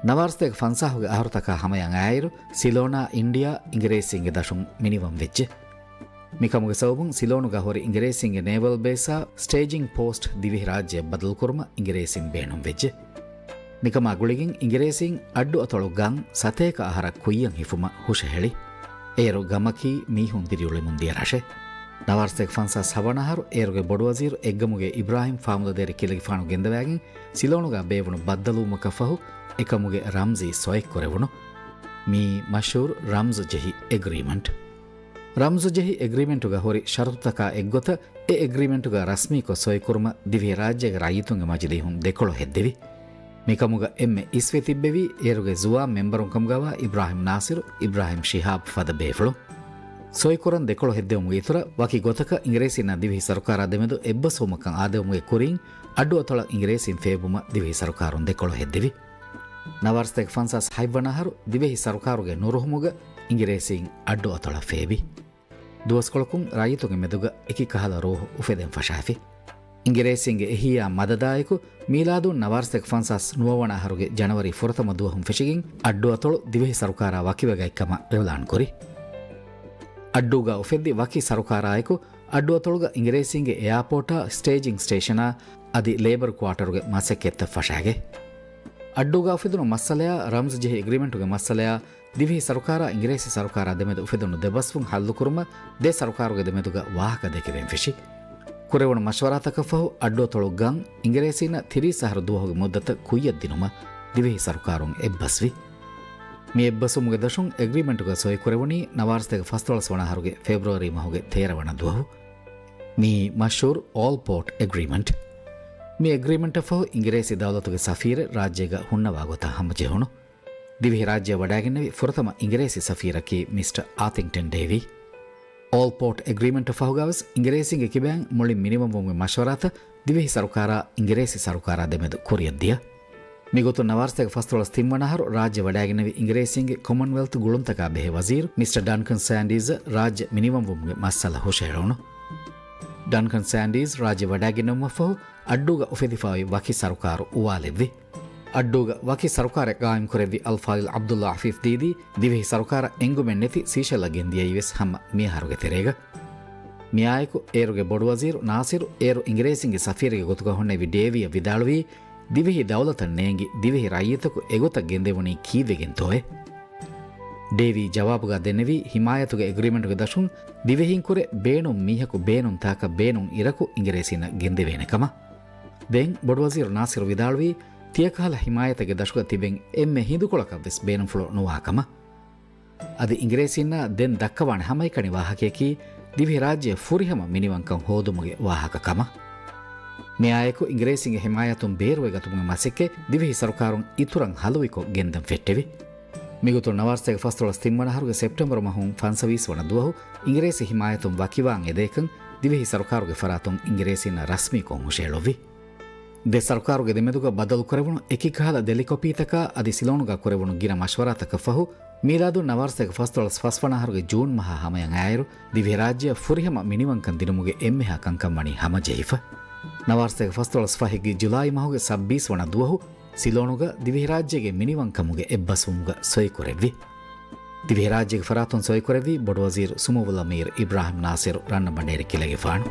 ނަވާރަސަތޭކަ ފަންސާހުގެ އަހަރުތަކާ ހަމަޔަށް އައިއިރު، ސިލޯނާ އިންޑިޔާ އިނގިރޭސީންގެ ދަށުން މިނިވަން ވެއްޖެ. މިކަމުގެ ސަބަބުން ސިލޯނުގަ ހުރި އިނގިރޭސީންގެ ނޭވަލް ބޭސާ ސްޓޭޖިން ޕޯސްޓް ދިވެހިރާއްޖެއަށް ބަދަލުކުރުމަށް އިނގިރޭސީން ބޭނުންވެއްޖެ. މިކަމާ ގުޅިގެން އިނގިރޭސީން އައްޑު އަތޮޅު ގަން ސަތޭކަ އަހަރަށް ކުއްޔަށް ހިފުމަށް ހުށަހެޅި. އޭރު ގަމަކީ މީހުން ދިރިއުޅެމުން ދިޔަ ރަށެއް. ނަވާރަސަތޭކަ ފަންސާސް ހަވަނަ އަހަރު އޭރުގެ ބޮޑުވަޒީރު އެއްގަމުގޭ އިބްރާހިމް ފާމުލަދޭރި ކިލަގެފާނު ގެންދަވާގެން ސިލޯނުގަ ބޭއްވުނު ބައްދަލުވުމަކަށް ފަހު އެކަމުގެ ރަމްޒީ ސޮއެއް ކުރެވުނު. މީ މަޝްހޫރު ރަމްޒު ޖެހި އެގްރީމަންޓް. ރަމްޒު ޖެހި އެގްރީމަންޓުގަ ހުރި ޝަރުތުތަކާ އެއްގޮތަށް އެ އެގްރީމަންޓުގަ ރަސްމީކޮށް ސޮއިކުރުމަށް ދިވެހިރާއްޖޭގެ ރައްޔިތުންގެ މަޖިލީހުން ދެކޮޅު ހެއްދެވި. މިކަމުގަ އެންމެ އިސްވެ ތިއްބެވީ އޭރުގެ ޒުވާން މެމްބަރުން ކަމުގަވާ އިބްރާހިމް ނާސިރު، އިބްރާހިމް ޝިހާބް ފަދަ ބޭފުޅުން. ސޮއިކުރަން ދެކޮޅު ހެއްދެވުމުގެ އިތުރަށް ވަކި ގޮތަކަށް އިނގިރޭސީންނާ ދިވެހި ސަރުކާރާ ދެމެދު އެއްބަސްވުމަކަށް އާދެވުމުގެ ކުރިން އައްޑު އަތޮޅަށް އިނގިރޭސީން ފޭބުމަށް ދިވެހި ސަރުކާރުން ދެކޮޅު ހެއްދެވި. ނަވާރަސަތޭކަ ފަންސާސް ހަތްވަނަ އަހަރު ދިވެހި ސަރުކާރުގެ ނުރުހުމުގަ އިނގިރޭސީން އައްޑު އަތޮޅަށް ފޭބި. ދުވަސްކޮޅަކުން ރައްޔިތުންގެ މެދުގަ އެކި ކަހަލަ ރޫހު އުފެދެން ފަށާފި. އިނގިރޭސީންގެ އެހީއާ މަދަދާއެކު، މީލާދުން ނަވާރަސަތޭކަ ފަންސާސް ނުވަ ވަނަ އަހަރުގެ ޖަނަވަރީ ފުރަތަމަ ދުވަހުން ފެށިގެން އައްޑުއަތޮޅު ދިވެހި ސަރުކާރާ ވަކިވެގަތްކަމަށް އިއުލާންކުރި. އައްޑޫގަ އުފެއްދި ވަކި ސަރުކާރާއެކު، އައްޑުއަތޮޅުގަ އިނގިރޭސީންގެ އެއާޕޯޓާ، ސްޓޭޖިންގ ސްޓޭޝަނާ އަދި ލޭބަރ ކުއާޓަރުގެ މަސައްކަތްތައް ފަށާގެ. އައްޑޫގަ އުފެދުނު މައްސަލަޔާ ރަމްޒު ޖެހި އެގްރިމެންޓުގެ މައްސަލަޔާ ދިވެހި ސަރުކާރާ އިނގިރޭސި ސަރުކާރާ ދެމެދު އުފެދުނު ދެބަސްވުން ހައްލުކުރުމަށް ދެ ސަރުކާރުގެ ދެމެދުގަ ވާހަކަ ދެކެވެން ފެށި. ކުރެވުނު މަޝްވަރާތަކަށްފަހު އައްޑުއަތޮޅު ގަން އިނގިރޭސީންނަށް ތިރީސް އަހަރު ދުވަހުގެ މުއްދަތަށް ކުއްޔަށްދިނުމަށް ދިވެހި ސަރުކާރުން އެއްބަސްވި. މި އެއްބަސްވުމުގެ ދަށުން އެގްރިމެންޓުގަ ސޮއިކުރެވުނީ ނަވާރަސަތޭކަ ފަސްދޮޅަސް ވަނަ އަހަރުގެ ފެބްރުއަރީ މަހުގެ ތޭރަ ވަނަ ދުވަހު. މިއީ މަޝްހޫރު އޯލް ޕޯޓް އެގްރިމެންޓް. މި އެގްރިމެންޓަށްފަހު އިނގިރޭސި ދައުލަތުގެ ސަފީރެއް ރާއްޖޭގަ ހުންނަވާ ގޮތަށް ހަމަޖެހުނު. ދިވެހިރާއްޖެއަށް ވަޑައިގެންނެވި ފުރަތަމަ އިނގިރޭސި ސަފީރަކީ މިސްޓަ އާތިންގްޓަން ޑޭވީ. އޯލް ޕޯޓް އެގްރިމެންޓަށް ފަހުގަވެސް އިނގިރޭސީންގެ ކިބައިން މުޅިން މިނިވަންވުމުގެ މަޝްވަރާތައް ދިވެހި ސަރުކާރާ އިނގިރޭސި ސަރުކާރާ ދެމެދު ކުރިއަށްދިޔަ. މިގޮތުން ނަވާރަސަތޭކަ ފަސްދޮޅަސް ތިންވަނަ އަހަރު ރާއްޖެ ވަޑައިގެންނެވި އިނގިރޭސީންގެ ކޮމަންވެލްތު ގުޅުންތަކާ ބެހޭ ވަޒީރު މިސްޓަ ޑަންކަން ސާންޑީޒަށް ރާއްޖެ މިނިވަންވުމުގެ މައްސަލަ ހުށަހެޅުނު. ޑަންކަން ސާންޑީޒް ރާއްޖެ ވަޑައިގެންނެވުމަށްފަހު އައްޑޫގަ އުފެދިފައި ވަކި ސަރުކާރު އުވާލެއްވި. އައްޑޫގަ ވަކި ސަރުކާރެއް ގާއިމްކުރެއްވި އަލްފާޟިލް ޢަބްދުﷲ ޢަފީފް ދީދީ ދިވެހި ސަރުކާރަށް އެންގުމެއް ނެތި ސީޝެލްއަށް ގެންދިޔައީވެސް ހަމަ މިއަހަރުގެ ތެރޭގަ. މިއާއެކު އޭރުގެ ބޮޑުވަޒީރު ނާސިރު އޭރު އިނގިރޭސިންގެ ސަފީރެއްގެ ގޮތުގަ ހުންނެވި ޑޭވީއަށް ވިދާޅުވީ، ދިވެހި ދައުލަތަށް ނޭނގި ދިވެހި ރައްޔިތަކު އެގޮތަށް ގެންދެވުނީ ކީއްވެގެންތޯއޭ؟ ޑޭވީ ޖަވާބުގަ ދެންނެވީ، ހިމާޔަތުގެ އެގްރިމެންޓުގެ ދަށުން ދިވެހިންކުރެ ބޭނުން މީހަކު ބޭނުން ތާކަށް ބޭނުން އިރަކު އިނގިރޭސީންނަށް ގެންދެވޭނެ ކަމަށް. ދެން ބޮޑުވަޒީރު ނާސިރު ވިދާޅުވީ، ތިޔަކަހަލަ ހިމާޔަތެއްގެ ދަށުގަ ތިބެން އެންމެ ހިނދުކޮޅަކަށްވެސް ބޭނުންފުޅު ނުވާ ކަމަށް. އަދި އިނގިރޭސީންނާ ދެން ދައްކަވާނެ ހަމައެކަނި ވާހަކަޔަކީ، ދިވެހިރާއްޖެ ފުރިހަމަ މިނިވަންކަން ހޯދުމުގެ ވާހަކަ ކަމަށް. މިއާއެކު އިނގިރޭސީންގެ ހިމާޔަތުން ބޭރުވެގަތުމުގެ މަސައްކަތް ދިވެހި ސަރުކާރުން އިތުރަށް ހަލުވިކޮށް ގެންދަން ފެއްޓެވި. މިގޮތުން ނަވާރަސަތޭކަ ފަސްދޮޅަސް ތިންވަނަ އަހަރުގެ ސެޕްޓެމްބަރު މަހުން ފަންސަވީސް ވަނަ ދުވަހު އިނގިރޭސި ހިމާޔަތުން ވަކިވާން އެދޭކަން ދިވެހި ސަރުކާރުގެ ފަރާތުން އިނގިރޭސީންނަށް ރަސްމީކޮށް ހުށައެޅުއްވި. ދެ ސަރުކާރުގެ ދެމެދުގަ ބަދަލުކުރެވުނު އެކި ކަހަލަ ދެލިކޮޕީތަކާ އަދި ސިލޯނުގަ ކުރެވުނު ގިނަ މަޝްވަރާތަކަށްފަހު، މީލާދުން ނަވާރަސަތޭކަ ފަސްދޮޅަސް ފަސްވަނަ އަހަރުގެ ޖޫން މަހާ ހަމަޔަށް އައިއިރު، ދިވެހިރާއްޖެއަށް ފުރިހަމަ މިނިވަންކަން ދިނުމުގެ އެންމެހާ ކަންކަން ވަނީ ހަމަޖެހިފަ. ނަވާރަސަތޭކަ ފަސްދޮޅަސް ފަހެއްގެ ޖުލާއި މަހުގެ ސައްބީސް ވަނަ ދުވަހު ސިލޯނުގަ ދިވެހިރާއްޖޭގެ މިނިވަންކަމުގެ އެއްބަސްވުމުގަ ސޮއިކުރެއްވި. ދިވެހިރާއްޖޭގެ ފަރާތުން ސޮއިކުރެއްވީ ބޮޑުވަޒީރު ސުމުވުލްއަމީރު އިބްރާހިމް ނާސިރު ރަންނަ ބަނޑޭރި ކިލެގެފާނު.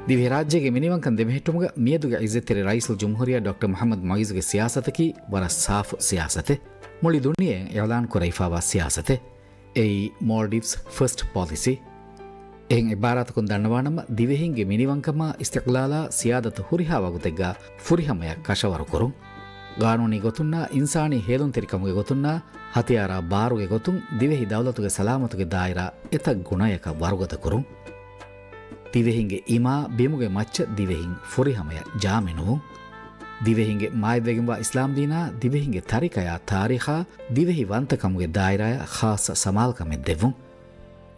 ދިވެހިރާއްޖޭގެ މިނިވަންކަން ދެމެހެއްޓުމުގަ މިއަދުގެ އިއްޒަތްތެރި ރައީސުލްޖުމްހޫރިއްޔާ ޑޮކްޓަރ މުޙައްމަދު މުޢިއްޒުގެ ސިޔާސަތަކީ ވަރަށް ސާފު ސިޔާސަތެއް. މުޅި ދުނިޔެއަށް އިޢުލާން ކުރެވިފައިވާ ސިޔާސަތެއް. އެއީ މޯލްޑިވްސް ފަސްޓް ޕޮލިސީ. އެހެން އިބާރާތަކުން ދަންނަވާނަމަ، ދިވެހިންގެ މިނިވަންކަމާ، އިސްތިޤްލާލާ، ސިޔާދަތު ހުރިހާ ވަގުތެއްގަ ފުރިހަމަޔަށް ކަށަވަރުކުރުން. ގާނޫނީ ގޮތުންނާ، އިންސާނީ ހޭލުންތެރިކަމުގެ ގޮތުންނާ، ހަތިޔާރާ ބާރުގެ ގޮތުން ދިވެހި ދައުލަތުގެ ސަލާމަތުގެ ދާއިރާ އެތައް ގުނަޔަކަށް ވަރުގަދަ ކުރުން. ދިވެހިންގެ އިމާ ބިމުގެ މައްޗަށް ދިވެހިން ފުރިހަމަޔަށް ޖާމިނުވުން. ދިވެހިންގެ މާތްވެގެންވާ އިސްލާމްދީނާ ދިވެހިންގެ ތަރިކަޔާ ތާރީޚާ ދިވެހި ވަންތަކަމުގެ ދާއިރާޔަށް ޚާއްޞަ ސަމާލުކަމެއް ދެއްވުން.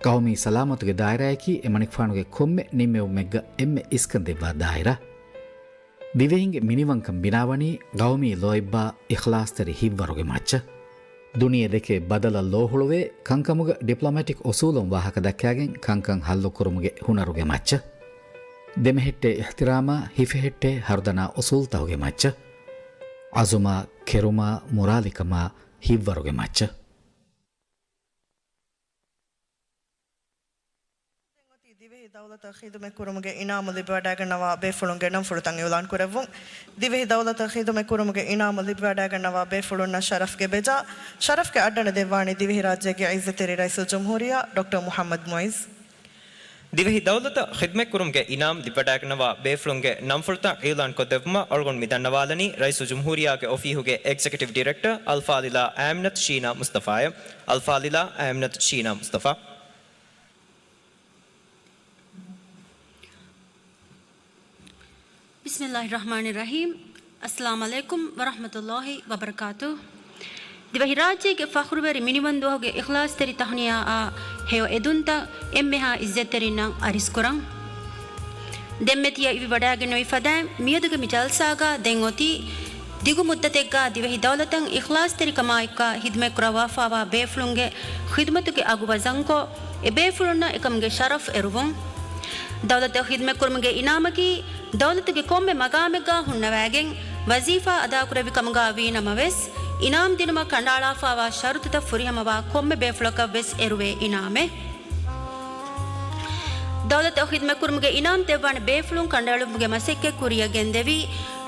ގައުމީ ސަލާމަތުގެ ދާއިރާޔަކީ އެމަނިކުފާނުގެ ކޮންމެ ނިންމެވުމެއްގަ އެންމެ އިސްކަން ދެއްވާ ދާއިރާ. ދިވެހިންގެ މިނިވަންކަން ބިނާވަނީ ގައުމީ ލޯތްބާ އިޚްލާޞްތެރި ހިތްވަރުގެ މައްޗަށް. ދުނިޔެ ދެކޭ ބަދަލަށް ލޯހުޅުވޭ ކަންކަމުގަ ޑިޕްލޮމެޓިކް އުސޫލުން ވާހަކަ ދައްކާގެން ކަންކަން ހައްލުކުރުމުގެ ހުނަރުގެ މައްޗަށް. ދެމެހެއްޓޭ އިޙްތިރާމާ، ހިފެހެއްޓޭ ހަރުދަނާ އުސޫލުތަކުގެ މައްޗަށް. އަޒުމާ، ކެރުމާ، މުރާލިކަމާ، ހިތްވަރުގެ މައްޗަށް. ދިވެހި ދައުލަތަށް ޚިދުމަތް ކުރުމުގެ އިނާމު ލިބިވަޑައިގަންނަވާ ބޭފުޅުންގެ ނަންފުޅުތައް އިޢުލާން ކުރެއްވުން. ދިވެހި ދައުލަތަށް ޚިދުމަތް ކުރުމުގެ އިނާމު ލިބިވަޑައިގަންނަވާ ބޭފުޅުންނަށް ޝަރަފްގެ ބެޖާ، ޝަރަފްގެ އައްޑަނަ ދެއްވާނީ ދިވެހިރާއްޖޭގެ އިއްޒަތްތެރި ރައީސުލްޖުމްހޫރިއްޔާ ޑޮކްޓަރ މުޙައްމަދު މުޢިއްޒު. ދިވެހި ދައުލަތަށް ޚިދުމަތްކުރުމުގެ އިނާމް ލިބިވަޑައިގަންނަވާ ބޭފުޅުންގެ ނަންފުޅުތައް އިޢުލާންކޮށްދެއްވުމަށް އަޅުގަނޑު މި ދަންނަވާލަނީ ރައީސުލްޖުމްހޫރިއްޔާގެ އޮފީހުގެ އެގްޒެކެޓިވް ޑިރެކްޓަރ އަލްފާޟިލާ އާމިނަތު ޝީނާ މުޞްޠަފާއަށް. އަލްފާޟިލާ އާމިނަތު ޝީނާ މުޞްޠަފާ. ބިސްމިﷲ ރަޙްމާނި ރަޙީމް. އައްސަލާމު ޢަލައިކުމް ވަރަޙްމަތުﷲ ވަބަރަކާތުހު. ދިވެހިރާއްޖޭގެ ފަޚުރުވެރި މިނިވަންދުވަހުގެ އިޚްލާޞްތެރި ތަހުނިޔާއާ ހެޔޮ އެދުންތައް އެންމެހާ އިއްޒަތްތެރިންނަށް އަރިސްކުރަން. ދެންމެ ތިޔަ އިވިވަޑައިގެންނެވި ފަދައިން މިއަދުގެ މި ޖަލްސާގަ ދެން އޮތީ ދިގު މުއްދަތެއްގަ ދިވެހި ދައުލަތަށް އިޚްލާޞްތެރިކަމާއެކުގަ ޚިދުމަތްކުރައްވާފާވާ ބޭފުޅުންގެ ޚިދުމަތުގެ އަގު ވަޒަންކޮށް، އެ ބޭފުޅުންނަށް އެކަމުގެ ޝަރަފް އެރުވުން. ދައުލަތަށް ޚިދުމަތްކުރުމުގެ އިނާމަކީ، ދައުލަތުގެ ކޮންމެ މަގާމެއްގަ ހުންނަވައިގެން ވަޒީފާ އަދާކުރެއްވި ކަމުގަ ވީނަމަވެސް، އިނާމް ދިނުމަށް ކަނޑައަޅާފާވާ ޝަރުތުތައް ފުރިހަމަވާ ކޮންމެ ބޭފުޅަކަށްވެސް އެރުވޭ އިނާމެއް. ދައުލަތަށް ޚިދުމަތްކުރުމުގެ އިނާމް ދެއްވާނެ ބޭފުޅުން ކަނޑައެޅުމުގެ މަސައްކަތް ކުރިއަށް ގެންދެވީ،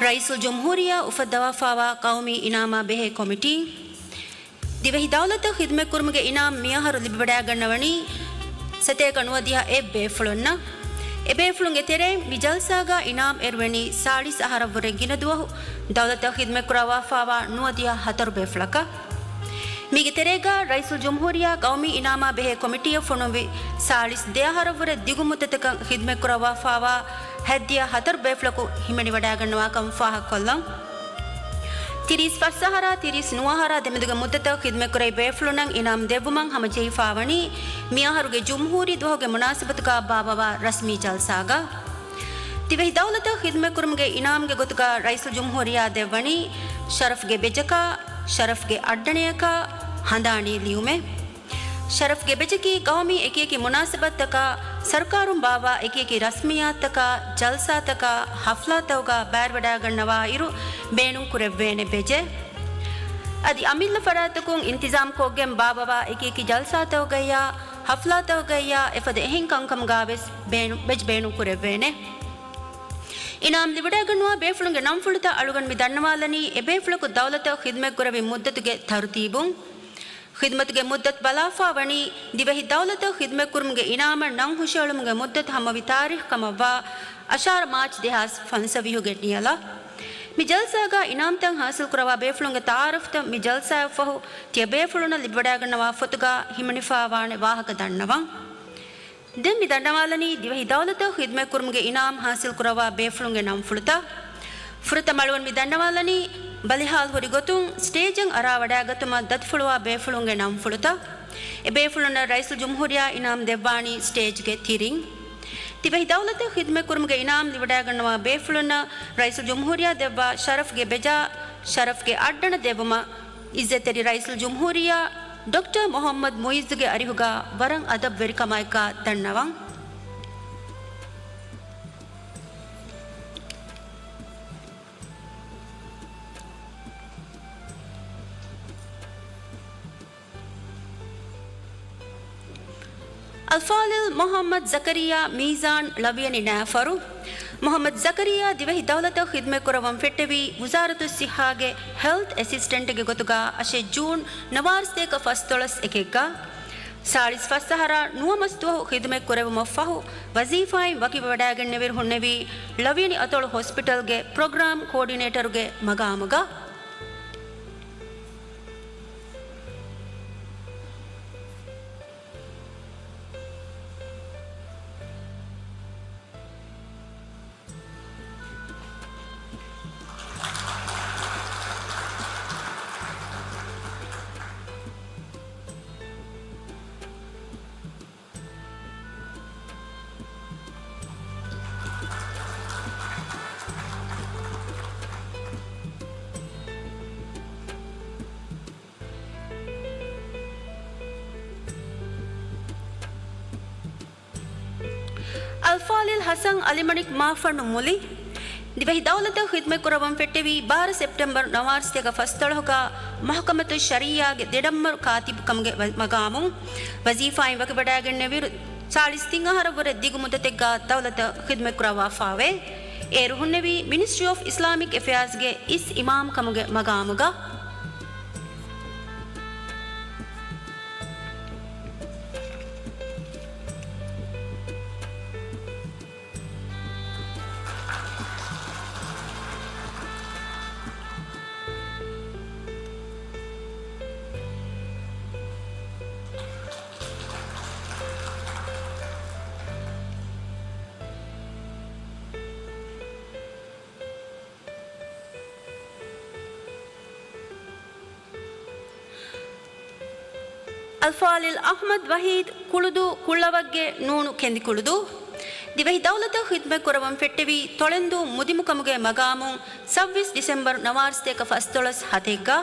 ރައީސުލްޖުމްހޫރިއްޔާ އުފައްދަވާފާވާ ޤައުމީ އިނާމާ ބެހޭ ކޮމިޓީ. ދިވެހި ދައުލަތަށް ޚިދުމަތްކުރުމުގެ އިނާމް މިއަހަރު ލިބިވަޑައިގަންނަވަނީ ސަތޭކަ ނުވަދިހަ އެއް ބޭފުޅުންނަށް. އެ ބޭފުޅުންގެ ތެރެއިން މި ޖަލްސާގަ އިނާމް އެރުވެނީ ސާޅީސް އަހަރަށްވުރެ ގިނަ ދުވަހު ދައުލަތަށް ޚިދުމަތްކުރައްވާފާވާ ނުވަދިހަ ހަތަރު ބޭފުޅަކަށް. މީގެ ތެރޭގަ ރައީސުލްޖުމްހޫރިއްޔާ ޤައުމީ އިނާމާ ބެހޭ ކޮމިޓީއަށް ފޮނުއްވި ސާޅީސް ދެ އަހަރަށްވުރެ ދިގު މުއްދަތަކަށް ޚިދުމަތްކުރައްވާފާވާ ހަތްދިހަ ހަތަރު ބޭފުޅަކު ހިމެނިވަޑައިގަންނަވާކަން ފާހަގަކޮށްލަން. ތިރީސް ފަސް އަހަރާ ތިރީސް ނުވަ އަހަރާ ދެމެދުގެ މުއްދަތަށް ޚިދުމަތްކުރެއްވި ބޭފުޅުންނަށް އިނާމް ދެއްވުމަށް ހަމަޖެހިފާވަނީ މިއަހަރުގެ ޖުމްހޫރީ ދުވަހުގެ މުނާސަބަތުގަ ބާއްވާ ރަސްމީ ޖަލްސާގަ. ދިވެހި ދައުލަތަށް ޚިދުމަތްކުރުމުގެ އިނާމްގެ ގޮތުގަ ރައީސުލްޖުމްހޫރިއްޔާ ދެއްވަނީ ޝަރަފްގެ ބެޖަކާ، ޝަރަފްގެ އައްޑަނަޔަކާ، ހަނދާނީ ލިޔުމެއް. ޝަރަފްގެ ބެޖަކީ ގައުމީ އެކިއެކި މުނާސަބަތްތަކާ، ސަރުކާރުން ބާއްވާ އެކިއެކި ރަސްމިއްޔާތުތަކާ، ޖަލްސާތަކާ، ހަފްލާތަކުގަ ބައިވެރިވަޑައިގަންނަވާއިރު ބޭނުންކުރެއްވޭނެ ބެޖެއް. އަދި އަމިއްލަ ފަރާތްތަކުން އިންތިޒާމްކޮށްގެން ބާއްވަވާ އެކިއެކި ޖަލްސާތަކުގައްޔާ، ހަފްލާތަކުގައްޔާ އެފަދަ އެހެން ކަންކަމުގަވެސް ބޭނު-، ބެޖް ބޭނުންކުރެއްވޭނެ. އިނާމް ލިބިވަޑައިގަންނަވާ ބޭފުޅުންގެ ނަންފުޅުތައް އަޅުގަނޑު މި ދަންނަވާލަނީ އެބޭފުޅަކު ދައުލަތަށް ޚިދުމަތްކުރެއްވި މުއްދަތުގެ ތަރުތީބުން. ޚިދުމަތުގެ މުއްދަތު ބަލާފާވަނީ، ދިވެހި ދައުލަތަށް ޚިދުމަތްކުރުމުގެ އިނާމަށް ނަން ހުށައެޅުމުގެ މުއްދަތު ހަމަވި ތާރީޚް ކަމަށްވާ އަށާރަ މާޗް ދެހާސް ފަންސަވީހުގެ ނިޔަލަށް. މި ޖަލްސާގަ އިނާމްތައް ހާސިލްކުރައްވާ ބޭފުޅުންގެ ތަޢާރަފްތައް މި ޖަލްސާއަށްފަހު ތިޔަބޭފުޅުންނަށް ލިބިވަޑައިގަންނަވާ ފޮތުގަ ހިމެނިފާވާނެ ވާހަކަ ދަންނަވަން. ދެން މި ދަންނަވާލަނީ ދިވެހި ދައުލަތަށް ޚިދުމަތްކުރުމުގެ އިނާމް ހާސިލްކުރައްވާ ބޭފުޅުންގެ ނަންފުޅުތައް. ފުރަތަމަ އަޅުގަނޑު މި ދަންނަވާލަނީ ބަލިހާލު ހުރި ގޮތުން ސްޓޭޖަށް އަރާވަޑައިގަތުމަށް ދަތިފުޅުވާ ބޭފުޅުންގެ ނަންފުޅުތައް. އެ ބޭފުޅުންނަށް ރައީސުލްޖުމްހޫރިއްޔާ އިނާމް ދެއްވާނީ ސްޓޭޖްގެ ތިރިން. ދިވެހި ދައުލަތަށް ޚިދުމަތްކުރުމުގެ އިނާމް ލިބިވަޑައިގަންނަވާ ބޭފުޅުންނަށް ރައީސުލްޖުމްހޫރިއްޔާ ދެއްވާ ޝަރަފްގެ ބެޖާ، ޝަރަފްގެ އައްޑަނަ ދެއްވުމަށް އިއްޒަތްތެރި ރައީސުލްޖުމްހޫރިއްޔާ ޑޮކްޓަރ މުޙައްމަދު މުޢިއްޒުގެ އަރިހުގަ ވަރަށް އަދަބުވެރިކަމާއެކާ ދަންނަވަން. އަލްފާޟިލް މުޙައްމަދު ޒަކަރިއްޔާ މީޒާން ޅަވިޔަނި ނައިފަރު. މުޙައްމަދު ޒަކަރިއްޔާ ދިވެހި ދައުލަތަށް ޚިދުމަތްކުރައްވަން ފެއްޓެވީ ވުޒާރަތުއްޞިއްޙާގެ ހެލްތް އެސިސްޓެންޓްގެ ގޮތުގަ އަށެއް ޖޫން ނަވާރަ ސަތޭކަ ފަސްދޮޅަސް އެކެއްގަ. ސާޅީސް ފަސް އަހަރާ ނުވަ މަސް ދުވަހު ޚިދުމަތް ކުރެއްވުމަށްފަހު، ވަޒީފާއިން ވަކިވެވަޑައިގެންނެވިރު ހުންނެވީ ޅަވިޔަނި އަތޮޅު ހޮސްޕިޓަލްގެ ޕްރޮގްރާމް ކޯޑިނޭޓަރުގެ މަގާމުގަ. އަލްފާޟިލް ޙަސަން އަލިމަނިކް މާފަންނު މުލި. ދިވެހި ދައުލަތަށް ޚިދުމަތްކުރައްވަން ފެއްޓެވީ ބާރަ ސެޕްޓެމްބަރު ނަވާރަ ސަތޭކަ ފަސްދޮޅަހުގަ މަޙުކަމަތުއް ޝަރީޢާގެ ދެ ނަންބަރު ކާތިބުކަމުގެ ވަ-، މަގާމުން ވަޒީފާއިން ވަކިވަޑައިގެންނެވިއިރު، ސާޅީސް ތިން އަހަރަށްވުރެ ދިގު މުއްދަތެއްގަ ދައުލަތަށް ޚިދުމަތްކުރައްވާފާވޭ. އޭރު ހުންނެވީ މިނިސްޓްރީ އޮފް އިސްލާމިކް އެފެއާޒްގެ އިސް އިމާމް ކަމުގެ މަގާމުގަ. އަލްފާޟިލް އަޙްމަދު ވަޙީދު ކުޅުދޫ، ކުޅަވައްގެ ނޫނު ކެނދިކުޅުދޫ. ދިވެހި ދައުލަތަށް ޚިދުމަތް ކުރައްވަން ފެއްޓެވި ތޮޅެންދޫ މުދިމުކަމުގެ މަގާމުން ސައްބީސް ޑިސެމްބަރު ނަވާރަ ސަތޭކަ ފަންސަވީސް ހަތެއްގަ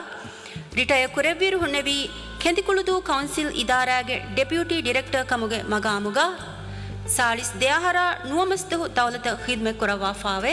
ރިޓަޔަރ ކުރެއްވިއިރު ހުންނެވީ ކެނދިކުޅުދޫ ކައުންސިލް އިދާރާގެ ޑެޕިއުޓީ ޑިރެކްޓަރ ކަމުގެ މަގާމުގަ ސާޅީސް ދެ އަހަރާ ނުވަ މަސްދުވަހު ދައުލަތަށް ޚިދުމަތް ކުރައްވާފާވޭ.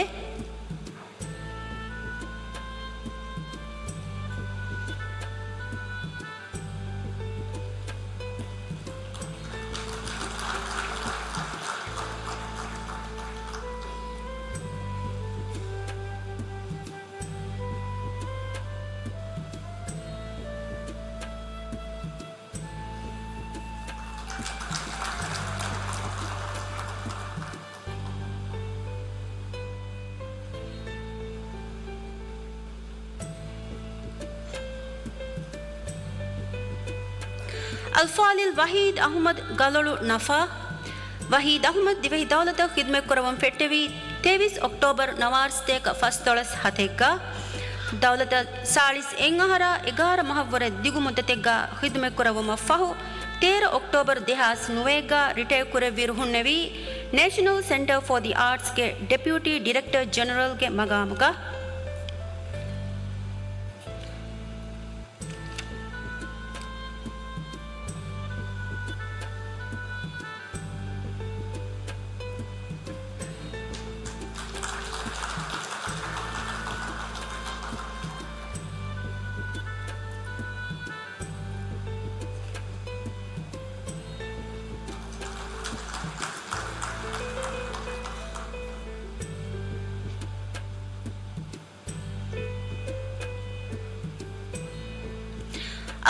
އަލްފާޟިލް ވަޙީދު އަޙްމަދު ގަލޮޅު ނަފާ. ވަޙީދު އަޙްމަދު ދިވެހި ދައުލަތަށް ޚިދުމަތް ކުރައްވަން ފެއްޓެވީ ތޭވީސް އޮކްޓޯބަރު ނަވާރަ ސަތޭކަ ފަންސަވީސް ހަތެއްގަ. ދައުލަތަށް ސާޅީސް އެއް އަހަރާ އެގާރަ މަހަށްވުރެ ދިގު މުއްދަތެއްގަ ޚިދުމަތް ކުރައްވުމަށް ފަހު، ތޭރަ އޮކްޓޯބަރު ދެހާސް ނުވައެއްގަ ރިޓަޔަރ ކުރެއްވިއިރު ހުންނެވީ، ނޭޝަނަލް ސެންޓަރ ފޯ ދި އާޓްސްގެ ޑެޕިއުޓީ ޑިރެކްޓަރ ޖެނެރަލްގެ މަގާމުގަ.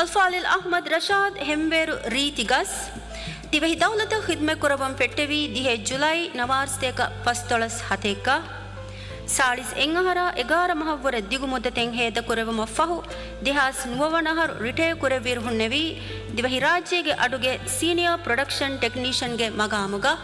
އަލްފާޟިލް އަޙްމަދު ރަޝާދު ހެންވޭރު ރީތި ގަސް. ދިވެހި ދައުލަތަށް ޚިދުމަތް ކުރައްވަން ފެއްޓެވީ ދިހައެއް ޖުލައި ނަވާރަ ސަތޭކަ ފަންސަވީސް ހަތެއްގަ. ސާޅީސް އެއް އަހަރާ އެގާރަ މަހަށްވުރެ ދިގު މުއްދަތެއް ހޭދަ ކުރެއްވުމަށް ފަހު، ދެހާސް ނުވަ ވަނަ އަހަރު ރިޓަޔަރ ކުރެއްވިއިރު ހުންނެވީ، ދިވެހިރާއްޖޭގެ އަޑުގެ ސީނިއާ ޕްރޮޑަކްޝަން ޓެކްނީޝަންގެ މަގާމުގަ.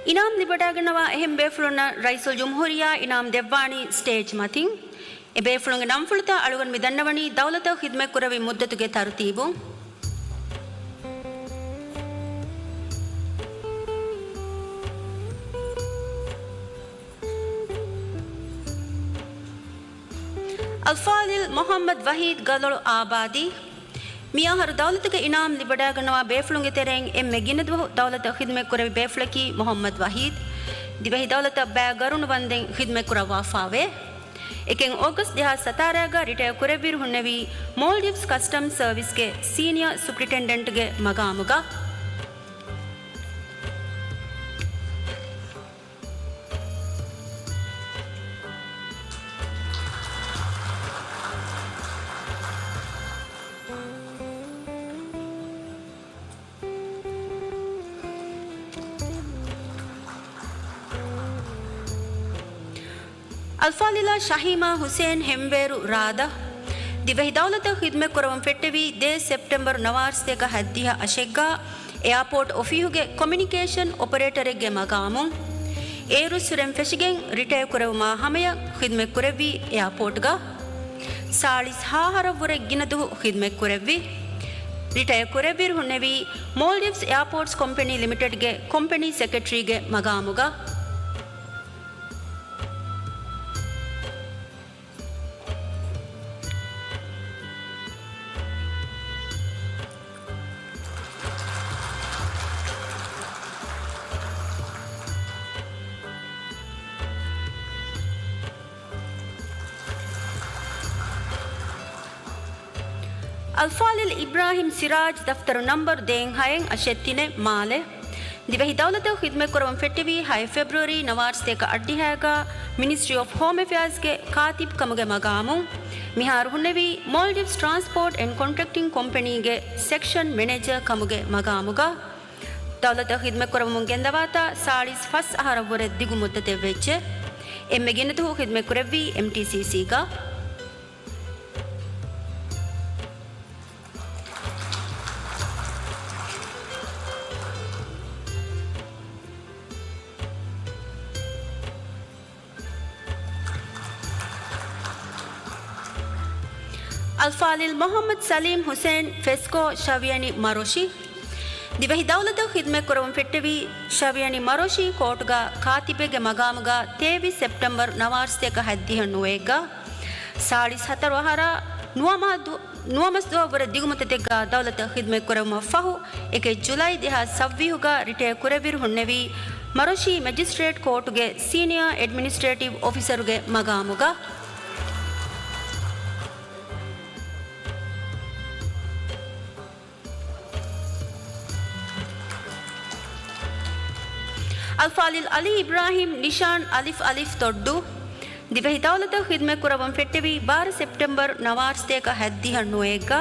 އިނާމް ލިބިވަޑައިގަންނަވާ އެހެން ބޭފުޅުންނަށް ރައީސުލްޖުމްހޫރިއްޔާ އިނާމް ދެއްވާނީ ސްޓޭޖް މަތިން. އެ ބޭފުޅުންގެ ނަންފުޅުތައް އަޅުގަނޑު މި ދަންނަވަނީ ދައުލަތަށް ޚިދުމަތް ކުރެއްވި މުއްދަތުގެ ތަރުތީބުން. އަލްފާޟިލް މުޙައްމަދު ވަޙީދު ގަލޮޅު އާބާދީ. މިއަހަރު ދައުލަތުގެ އިނާމް ލިބިވަޑައިގަންނަވާ ބޭފުޅުންގެ ތެރެއިން އެންމެ ގިނަ ދުވަހު ދައުލަތަށް ޚިދުމަތް ކުރެއްވި ބޭފުޅަކީ މުޙައްމަދު ވަޙީދު. ދިވެހި ދައުލަތަށް ބައި ގަރުނު ވަންދެން ޚިދުމަތް ކުރައްވާފާވޭ. އެކެއް އޯގަސްޓް ދެހާސް ސަތާރައިގަ ރިޓަޔަރ ކުރެއްވިއިރު ހުންނެވީ، މޯލްޑިވްސް ކަސްޓަމްސް ސަރވިސްގެ ސީނިއާ ސުޕްރިންޓެންޑެންޓްގެ މަގާމުގަ. އަލްފާޟިލާ ޝަހީމާ ހުސޭން ހެންވޭރު ރާދަ. ދިވެހި ދައުލަތަށް ޚިދުމަތް ކުރަވަން ފެއްޓެވީ ދޭއް ސެޕްޓެމްބަރު ނަވާރަ ސަތޭކަ ހަތްދިހަ އަށެއްގަ އެއާޕޯޓް އޮފީހުގެ ކޮމިއުނިކޭޝަން އޮޕަރޭޓަރެއްގެ މަގާމުން. އޭރުއްސުރެން ފެށިގެން ރިޓަޔަރ ކުރެވުމާ ހަމަޔަށް ޚިދުމަތް ކުރެއްވީ އެއާޕޯޓްގަ. ސާޅީސް ހައަހަރަށްވުރެ ގިނަ ދުވަހު ޚިދުމަތް ކުރެއްވި. ރިޓަޔަ ކުރެއްވިއިރު ހުންނެވީ މޯލްޑިވްސް އެއާޕޯޓްސް ކޮމްޕެނީ ލިމިޓެޑްގެ ކޮމްޕެނީ ސެކްރެޓަރީގެ މަގާމުގަ. އަލްފާޟިލް އިބްރާހިމް ސިރާޖް، ދަފްތަރު ނަންބަރު ދޭއް ހައެއް އަށެއް ތިނެއް، މާލެ. ދިވެހި ދައުލަތަށް ޚިދުމަތްކުރަމުން ފެއްޓެވީ ހައެއް ފެބްރުއަރީ ނަވާރަ ސަތޭކަ އަށްޑިހައިގަ މިނިސްޓްރީ އޮފް ހޯމް އެފެއާޒްގެ ކާތިބު ކަމުގެ މަގާމުން މިހާރު ހުންނެވީ މޯލްޑިވްސް ޓްރާންސްޕޯޓް އެންޑް ކޮންޓްރެކްޓިން ކޮމްޕެނީގެ ސެކްޝަން މެނޭޖަރ ކަމުގެ މަގާމުގަ. ދައުލަތަށް ޚިދުމަތްކުރަމުން ގެންދަވާތާ ސާޅީސް ފަސް އަހަރަށްވުރެ ދިގު މުއްދަތެއް ވެއްޖެ. އެންމެ ގިނަ ދުވަހު ޚިދުމަތްކުރެއްވީ އެމްޓީސީސީގަ. އަލްފާޟިލް މުޙައްމަދު ސަލީމް ޙުސެން، ފެސްކޯ، ޝަވިޔަނި މަރޮށި. ދިވެހި ދައުލަތަށް ޚިދުމަތްކުރަމުން ފެއްޓެވީ ޝަވިޔަނި މަރޮށި ކޯޓުގަ ކާތިބެއްގެ މަގާމުގަ ތޭވީސް ސެޕްޓެމްބަރު ނަވާރަ ސަތޭކަ ހަތްދިހަ ނުވައެއްގަ. ސާޅީސް ހަތަރު އަހަރާ ނުވަ މަހަ ދު-، ނުވަ މަސް ދުވަހަށްވުރެ ދިގު މުއްދަތެއްގަ ދައުލަތަށް ޚިދުމަތްކުރެވުމަށް ފަހު، އެކެއް ޖުލައި ދެހާސް ސައްވީހުގަ ރިޓަޔާ ކުރެއްވިއިރު ހުންނެވީ މަރޮށީ މެޖިސްޓްރޭޓް ކޯޓުގެ ސީނިއާ އެޑްމިނިސްޓްރޭޓިވް އޮފިސަރުގެ މަގާމުގަ. އަލްފާޟިލް އަލީ އިބްރާހިމް، ނިޝާން އަލިފް އަލިފް، ތޮއްޑޫ. ދިވެހި ދައުލަތަށް ޚިދުމަތްކުރައްވަން ފެއްޓެވީ ބާރަ ސެޕްޓެމްބަރު ނަވާރަ ސަތޭކަ ހަތްދިހަ ނުވައެއްގަ.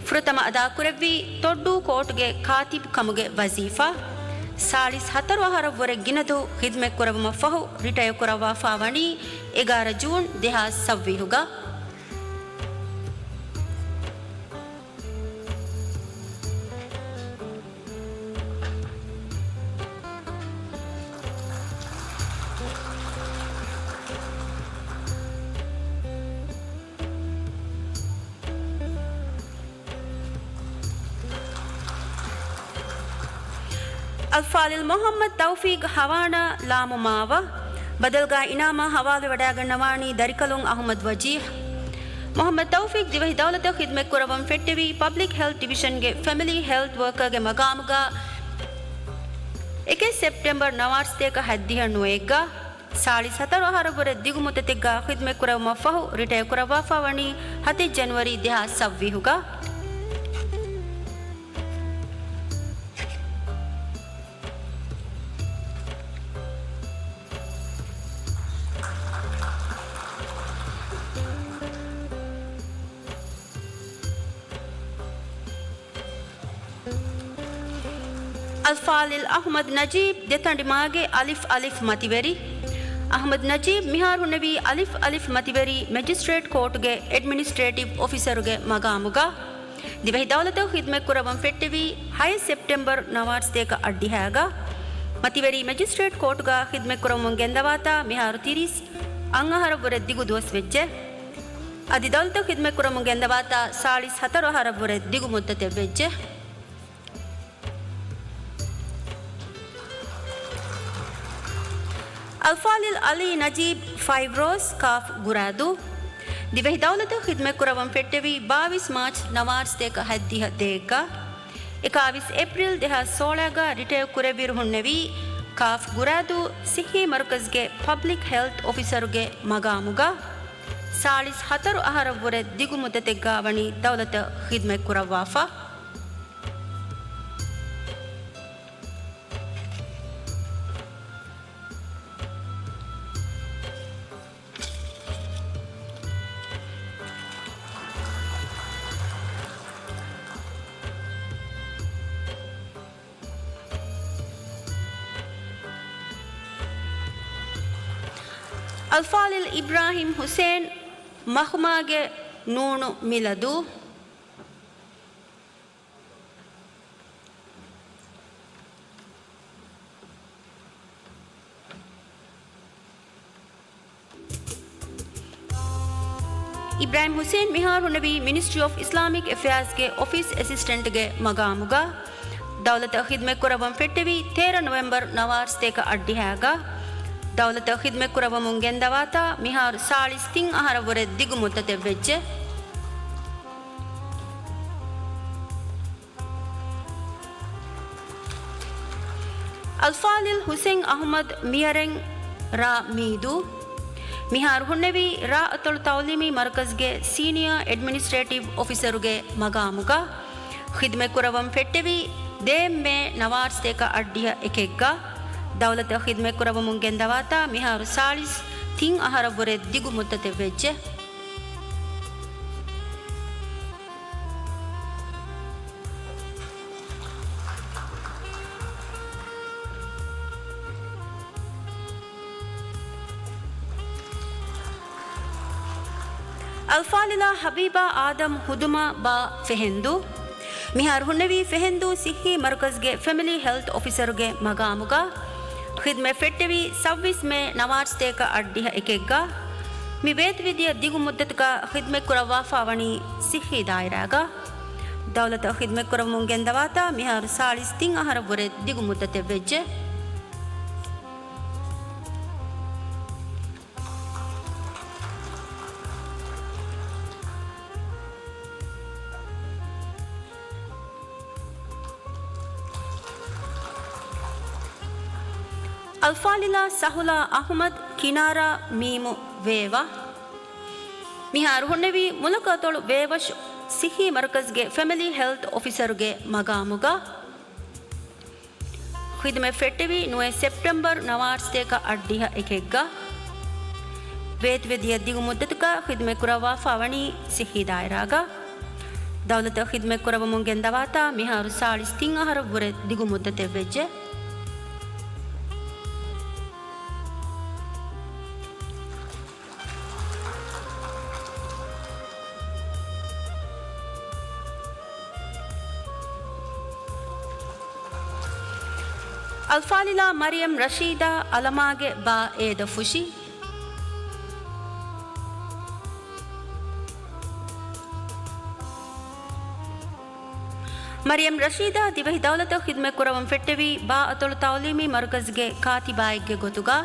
ފުރަތަމަ އަދާކުރެއްވީ ތޮއްޑޫ ކޯޓުގެ ކާތިބު ކަމުގެ ވަޒީފާ. ސާޅީސް ހަތަރު އަހަރަށްވުރެ ގިނަ ދުވަހު ޚިދުމަތްކުރެއްވުމަށް ފަހު ރިޓަޔާ ކުރައްވާފާ ވަނީ އެގާރަ ޖޫން ދެހާސް ސައްވީހުގަ. އަލްފާޟިލް މުޙައްމަދު ތައުފީޤް ހަވާނާ ލާމު މާވަ، ބަދަލުގަ އިނާމާ ހަވާލުވެވަޑައިގަންނަވާނީ ދަރިކަލުން އަޙުމަދު ވަޖީހް. މުޙައްމަދު ތައުފީޤް ދިވެހި ދައުލަތަށް ޚިދުމަތްކުރައްވަން ފެއްޓެވީ ޕަބްލިކް ހެލްތު ޑިވިޝަންގެ ފެމިލީ ހެލްތު ވަރކަރގެ މަގާމުގަ އެކެއް ސެޕްޓެމްބަރު ނަވާރަ ސަތޭކަ ހަތްދިހަ ނުވައެއްގަ. ސާޅީސް ހަތަރު އަހަރަށްވުރެ ދިގު މުއްދަތެއްގަ ޚިދުމަތްކުރެއްވުމަށްފަހު ރިޓަޔާ ކުރައްވާފާ ވަނީ ހަތެއް ޖަނުއަރީ ދެހާސް ސައްވީހުގަ. އަލްފާޟިލް އަޙުމަދު ނަޖީބް، ދެތަނޑިމާގެ އަލިފް އަލިފް މަތިވެރި. އަޙުމަދު ނަޖީބް މިހާރު ހުންނެވީ އަލިފް އަލިފް މަތިވެރި މެޖިސްޓްރޭޓް ކޯޓުގެ އެޑްމިނިސްޓްރޭޓިވް އޮފިސަރުގެ މަގާމުގަ. ދިވެހި ދައުލަތަށް ޚިދުމަތްކުރައްވަން ފެއްޓެވީ ހައެއް ސެޕްޓެމްބަރު ނަވާރަ ސަތޭކަ އަށްޑިހައިގަ. މަތިވެރި މެޖިސްޓްރޭޓް ކޯޓުގަ ޚިދުމަތްކުރަމުން ގެންދަވާތާ މިހާރު ތިރީސް އަށް އަހަރަށްވުރެ ދިގު ދުވަސް ވެއްޖެ. އަދި ދައުލަތަށް ޚިދުމަތްކުރަމުން ގެންދަވާތާ ސާޅީސް ހަތަރު އަހަރަށްވުރެ ދިގު މުއްދަތެއް ވެއްޖެ. އަލްފާޟިލް އަލީ ނަޖީބް ފައިބްރޯސް ކާފް ގުރާދޫ. ދިވެހި ދައުލަތަށް ޚިދުމަތްކުރައްވަން ފެއްޓެވީ ބާވީސް މާޗް ނަވާރަ ސަތޭކަ ހަތްދިހަ ދޭއްގަ. އެކާވީސް އޭޕްރީލް ދެހާސް ސޯޅައިގަ ރިޓަޔާ ކުރެއްވިއިރު ހުންނެވީ ކާފް ގުރާދޫ ސިއްހީ މަރުކަޒްގެ ޕަބްލިކް ހެލްތު އޮފިސަރުގެ މަގާމުގަ. ސާޅީސް ހަތަރު އަހަރަށްވުރެ ދިގު މުއްދަތެއްގަ ވަނީ ދައުލަތަށް ޚިދުމަތްކުރައްވާފަ. އަލްފާޟިލް އިބްރާހިމް ޙުސެއިން، މަޚްމާގެ ނޫނު މިލަދޫ. އިބްރާހިމް ޙުސެއިން މިހާރު ހުންނެވީ މިނިސްޓްރީ އޮފް އިސްލާމިކް އެފެއާޒްގެ އޮފީސް އެސިސްޓެންޓްގެ މަގާމުގަ. ދައުލަތަށް ޚިދުމަތްކުރައްވަން ފެއްޓެވީ ތޭރަ ނޮވެމްބަރު ނަވާރަ ސަތޭކަ އަށްޑިހައިގަ. ދައުލަތަށް ޚިދުމަތްކުރައްވަމުން ގެންދަވާތާ މިހާރު ސާޅީސް ތިން އަހަރަށްވުރެ ދިގު މުއްދަތެއް ވެއްޖެ. އަލްފާޟިލް ޙުސެއިން އަޙުމަދު މިޔަރެން ރ. މީދޫ. މިހާރު ހުންނެވީ ރ. އަތޮޅު ތަޢުލީމީ މަރުކަޒްގެ ސީނިއާ އެޑްމިނިސްޓްރޭޓިވް އޮފިސަރުގެ މަގާމުގަ. ޚިދުމަތްކުރައްވަން ފެއްޓެވީ ދޭއް މޭ ނަވާރަ ސަތޭކަ އަށްޑިހަ އެކެއްގަ ދައުލަތަށް ޚިދުމަތްކުރައްވަމުން ގެންދަވާތާ މިހާރު ސާޅީސް ތިން އަހަރަށްވުރެ ދިގު މުއްދަތެއް ވެއްޖެ. އަލްފާޟިލާ ހަބީބާ އާދަމް ހުދުމާ ބާ ފެހެންދޫ. މިހާރު ހުންނެވީ ފެހެންދޫ ސިއްހީ މަރުކަޒުގެ ފެމިލީ ހެލްތް އޮފިސަރުގެ މަގާމުގަ. ޚިދުމަތް ފެއްޓެވީ ސައްބީސް މޭ ނަވާރަ ސަތޭކަ އަށްޑިހަ އެކެއްގަ. މި ބޭތުވެދިޔަ ދިގު މުއްދަތުގަ ޚިދުމަތްކުރައްވާފާ ވަނީ ސިއްހީ ދާއިރާގަ. ދައުލަތަށް ޚިދުމަތްކުރައްވަމުން ގެންދަވާތާ މިހާރު ސާޅީސް ތިން އަހަރަށްވުރެ ދިގު މުއްދަތެއް ވެއްޖެ. އަލްފާޟިލާ ސަހުލާ އަޙްމަދު ކިނާރާ މީމު ވޭވަ. މިހާރު ހުންނެވީ މުލަކަ އަތޮޅު ވޭވަށު ސިއްހީ މަރުކަޒުގެ ފެމިލީ ހެލްތް އޮފިސަރުގެ މަގާމުގަ. ޚިދުމަތް ފެއްޓެވީ ނުވަ ސެޕްޓެމްބަރު ނަވާރަ ސަތޭކަ އަށްޑިހަ އެކެއްގަ. ބޭތުވެދިޔަ ދިގު މުއްދަތުގަ ޚިދުމަތްކުރައްވާފާ ވަނީ ސިއްހީ ދާއިރާގަ. ދައުލަތަށް ޚިދުމަތްކުރައްވަމުން ގެންދަވާތާ މިހާރު ސާޅީސް ތިން އަހަރަށްވުރެ ދިގު މުއްދަތެއް ވެއްޖެ. އަލްފާޟިލާ މަރިޔަމް ރަޝީދާ އަލަމާގެ ބާ އޭދަ ފުށި. މަރިޔަމް ރަޝީދާ ދިވެހި ދައުލަތަށް ޚިދުމަތްކުރައްވަން ފެއްޓެވީ ބާ އަތޮޅު ތަޢުލީމީ މަރުކަޒުގެ ކާތިބާއެއްގެ ގޮތުގަ.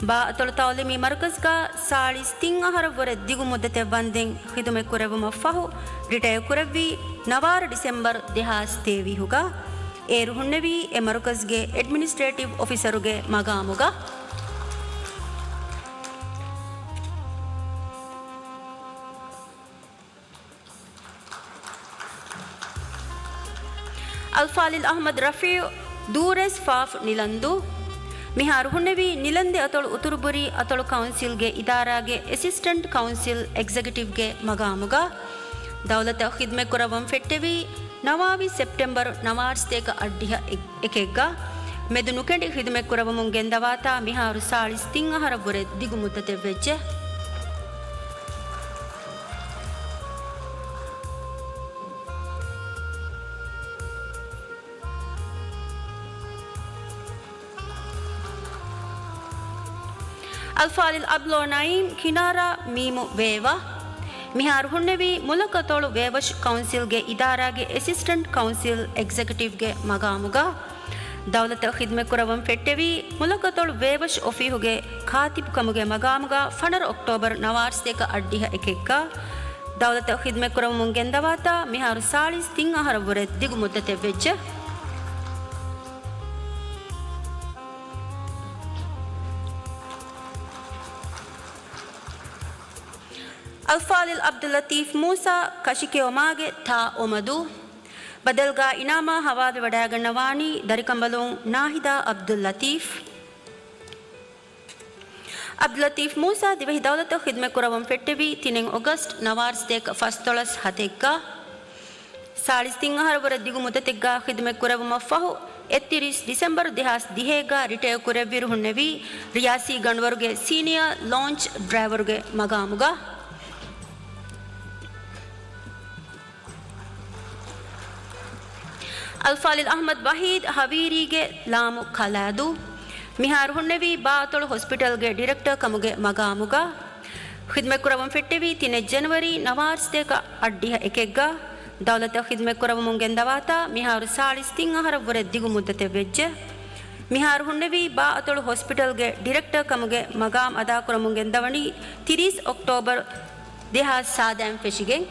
ބާ އަތޮޅު ތަޢުލީމީ މަރުކަޒުގަ ސާޅީސް ތިން އަހަރަށްވުރެ ދިގު މުއްދަތެއް ވަންދެން ޚިދުމަތްކުރެއްވުމަށްފަހު ރިޓަޔަރ ކުރެއްވީ ނަވާރަ ޑިސެމްބަރު ދެހާސް ތޭވީހުގަ. އޭރު ހުންނެވީ އެ މަރުކަޒުގެ އެޑްމިނިސްޓްރޭޓިވް އޮފިސަރުގެ މަގާމުގަ. އަލްފާޟިލް އަޙްމަދު ރަފީޢު ދޫރޭސް ފާފް ނިލަންދޫ. މިހާރު ހުންނެވީ ނިލަންދެ އަތޮޅު އުތުރުބުރީ އަތޮޅު ކައުންސިލްގެ އިދާރާގެ އެސިސްޓެންޓް ކައުންސިލް އެގްޒެކެޓިވްގެ މަގާމުގަ. ދައުލަތަށް ޚިދުމަތްކުރައްވަން ފެއްޓެވީ ނަވާވީސް ސެޕްޓެމްބަރު ނަވާރަ ސަތޭކަ އަށްޑިހަ އެކެއްގަ. މެދު ނުކެނޑި ޚިދުމަތްކުރައްވަމުން ގެންދަވާތާ މިހާރު ސާޅީސް ތިން އަހަރަށްވުރެ ދިގު މުއްދަތެއް ވެއްޖެ. އަލްފާޟިލް އަބްދުﷲ ނަޢީމް ކިނާރާ މީމު ވޭވަ. މިހާރު ހުންނެވީ މުލަކަތޮޅު ވޭވަށު ކައުންސިލްގެ އިދާރާގެ އެސިސްޓެންޓް ކައުންސިލް އެގްޒެކެޓިވްގެ މަގާމުގަ. ދައުލަތަށް ޚިދުމަތްކުރައްވަން ފެއްޓެވީ މުލަކަތޮޅު ވޭވަށު އޮފީހުގެ ކާތިބު ކަމުގެ މަގާމުގަ ފަނަރަ އޮކްޓޯބަރު ނަވާރަ ސަތޭކަ އަށްޑިހަ އެކެއްގަ. ދައުލަތަށް ޚިދުމަތްކުރައްވަމުން ގެންދަވާތާ މިހާރު ސާޅީސް ތިން އަހަރަށްވުރެ ދިގު މުއްދަތެއް ވެއްޖެ. އަލްފާޟިލް އަބްދުއްލަޠީފް މޫސާ ކަށިކެއުމާގެ ތާ އޮމަދޫ. ބަދަލުގަ އިނާމާ ހަވާލުވެވަޑައިގަންނަވާނީ ދަރިކަނބަލުން ނާހިދާ އަބްދުއްލަޠީފް. އަބްދުއްލަޠީފް މޫސާ ދިވެހި ދައުލަތަށް ޚިދުމަތްކުރައްވަން ފެއްޓެވީ ތިނެއް އޮގަސްޓް ނަވާރަ ސަތޭކަ ފަންސަވީސް ހަތެއްގަ. ސާޅީސް ތިން އަހަރަށްވުރެ ދިގު މުއްދަތެއްގަ ޚިދުމަތްކުރެއްވުމަށްފަހު، އެއްތިރީސް ޑިސެމްބަރު ދެހާސް ދިހައެއްގަ ރިޓަޔަރ ކުރެއްވިއިރު ހުންނެވީ، ރިޔާސީ ގަނޑުވަރުގެ ސީނިއާ ލޯންޗް ޑްރައިވަރުގެ މަގާމުގަ. އަލްފާޟިލް އަޙްމަދު ވަޙީދު ހަވީރީގެ ލާމު ކަލާދޫ. މިހާރު ހުންނެވީ ބާއަތޮޅު ހޮސްޕިޓަލްގެ ޑިރެކްޓަރ ކަމުގެ މަގާމުގަ. ޚިދުމަތްކުރައްވަން ފެއްޓެވީ ތިނެއް ޖެނުއަރީ ނަވާރަ ސަތޭކަ އަށްޑިހަ އެކެއްގަ. ދައުލަތަށް ޚިދުމަތްކުރައްވަމުން ގެންދަވާތާ މިހާރު ސާޅީސް ތިން އަހަރަށްވުރެ ދިގު މުއްދަތެއް ވެއްޖެ. މިހާރު ހުންނެވީ ބާއަތޮޅު ހޮސްޕިޓަލްގެ ޑިރެކްޓަރ ކަމުގެ މަގާމް އަދާކުރަމުން ގެންދަވަނީ ތިރީސް އޮކްޓޯބަރު ދެހާސް ސާދައިން ފެށިގެން.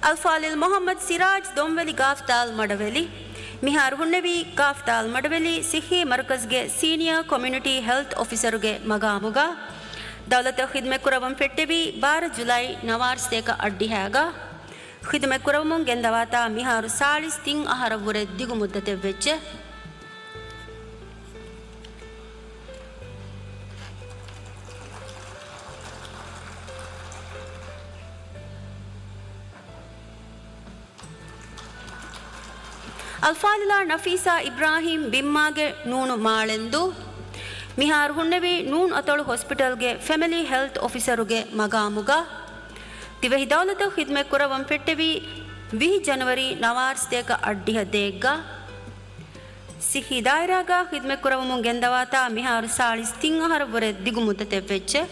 އަލްފާޟިލް މުޙައްމަދު ސިރާޖް ދޮންވެލި ގާފްދާލް މަޑަވެލި. މިހާރު ހުންނެވީ ގާފްދާލް މަޑަވެލި ސިއްހީ މަރުކަޒުގެ ސީނިއާ ކޮމިއުނިޓީ ހެލްތް އޮފިސަރުގެ މަގާމުގަ. ދައުލަތަށް ޚިދުމަތްކުރައްވަން ފެއްޓެވީ ބާރަ ޖުލައި ނަވާރަސަތޭކަ އަށްޑިހައިގަ. ޚިދުމަތްކުރައްވަމުން ގެންދަވާތާ މިހާރު ސާޅީސް ތިން އަހަރަށްވުރެ ދިގު މުއްދަތެއްވެއްޖެ. އަލްފާޟިލާ ނަފީސާ އިބްރާހީމް ބިންމާގެ ނޫނު މާޅެންދޫ. މިހާރު ހުންނެވީ ނޫން އަތޮޅު ހޮސްޕިޓަލްގެ ފެމިލީ ހެލްތް އޮފިސަރުގެ މަގާމުގަ. ދިވެހި ދައުލަތަށް ޚިދުމަތްކުރައްވަން ފެއްޓެވީ ވިހި ޖަނަވަރީ ނަވާރަސަތޭކަ އަށްޑިހަ ދޭއްގަ. ސިއްހީ ދާއިރާގަ ޚިދުމަތްކުރައްވަމުން ގެންދަވާތާ މިހާރު ސާޅީސް ތިން އަހަރަށްވުރެ ދިގު މުއްދަތެއްވެއްޖެ.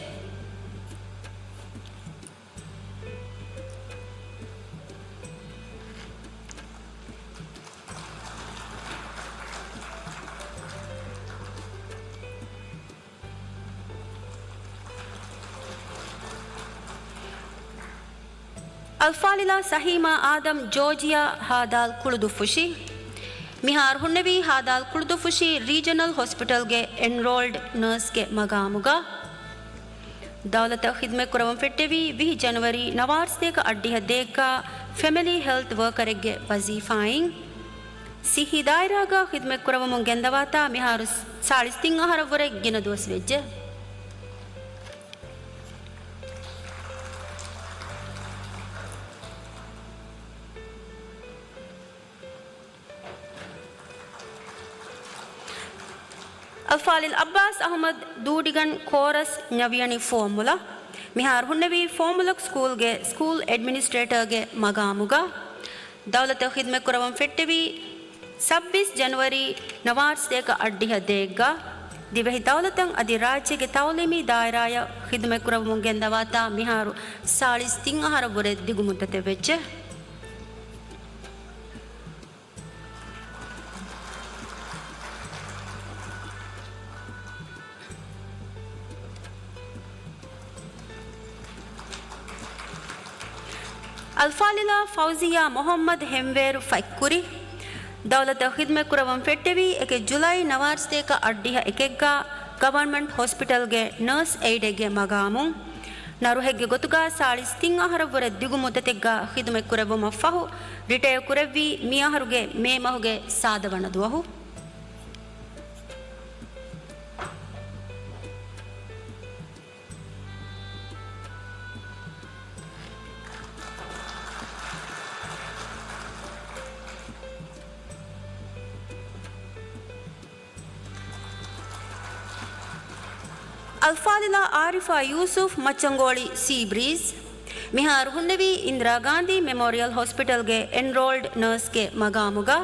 އަލްފާޟިލާ ސަހީމާ އާދަމް ޖޯޖިއާ ހާދާލް ކުޅުދުއްފުށި. މިހާރު ހުންނެވީ ހާދާލް ކުޅުދުއްފުށި ރީޖަނަލް ހޮސްޕިޓަލްގެ އެންރޯލްޑް ނަރސްގެ މަގާމުގަ. ދައުލަތަށް ޚިދުމަތްކުރައްވަން ފެއްޓެވީ ވިހި ޖަނަވަރީ ނަވާރަސަތޭކަ އަށްޑިހަ ދޭއްގަ ފެމިލީ ހެލްތް ވަރކަރެއްގެ ވަޒީފާއިން. ސިއްހީ ދާއިރާގަ ޚިދުމަތްކުރައްވަމުން ގެންދަވާތާ މިހާރު ސާޅީސް ތިން އަހަރަށްވުރެ ގިނަ ދުވަސްވެއްޖެ. އަލްފާޟިލް އައްބާސް އަޙްމަދު ދޫޑިގަން ކޯރަސް ނަވިޔަނި ފޯމުލަ. މިހާރު ހުންނެވީ ފޯމުލަކު ސްކޫލްގެ ސްކޫލް އެޑްމިނިސްޓްރޭޓަރގެ މަގާމުގަ. ދައުލަތަށް ޚިދުމަތްކުރައްވަން ފެއްޓެވީ ސައްބީސް ޖަނަވަރީ ނަވާރަސަތޭކަ އަށްޑިހަ ދޭއްގަ. ދިވެހި ދައުލަތަށް އަދި ރާއްޖޭގެ ތައުލީމީ ދާއިރާއަށް ޚިދުމަތްކުރައްވަމުން ގެންދަވާތާ މިހާރު ސާޅީސް ތިން އަހަރަށްވުރެ ދިގު މުއްދަތެއްވެއްޖެ. އަލްފާޟިލާ ފައުޒިޔާ މުޙައްމަދު ހެންވޭރު ފަތްކުރި. ދައުލަތަށް ޚިދުމަތްކުރައްވަން ފެއްޓެވީ އެކެއް ޖުލައި ނަވާރަސަތޭކަ އަށްޑިހަ އެކެއްގަ ގަވަރމަންޓް ހޮސްޕިޓަލްގެ ނަރސް އެއިޑެއްގެ މަގާމުން. ނަރުހެއްގެ ގޮތުގަ ސާޅީސް ތިން އަހަރަށްވުރެ ދިގު މުއްދަތެއްގަ ޚިދުމަތްކުރެއްވުމަށްފަހު ރިޓަޔަރ ކުރެއްވީ މިއަހަރުގެ މޭ މަހުގެ ސާދަ ވަނަ ދުވަހު. އަލްފާޟިލާ އާރިފާ ޔޫސުފް މައްޗަންގޯޅި ސީ ބްރީޒް. މިހާރު ހުންނެވީ އިންދިރާ ގާންދީ މެމޯރިއަލް ހޮސްޕިޓަލްގެ އެންރޯލްޑް ނަރސްގެ މަގާމުގަ.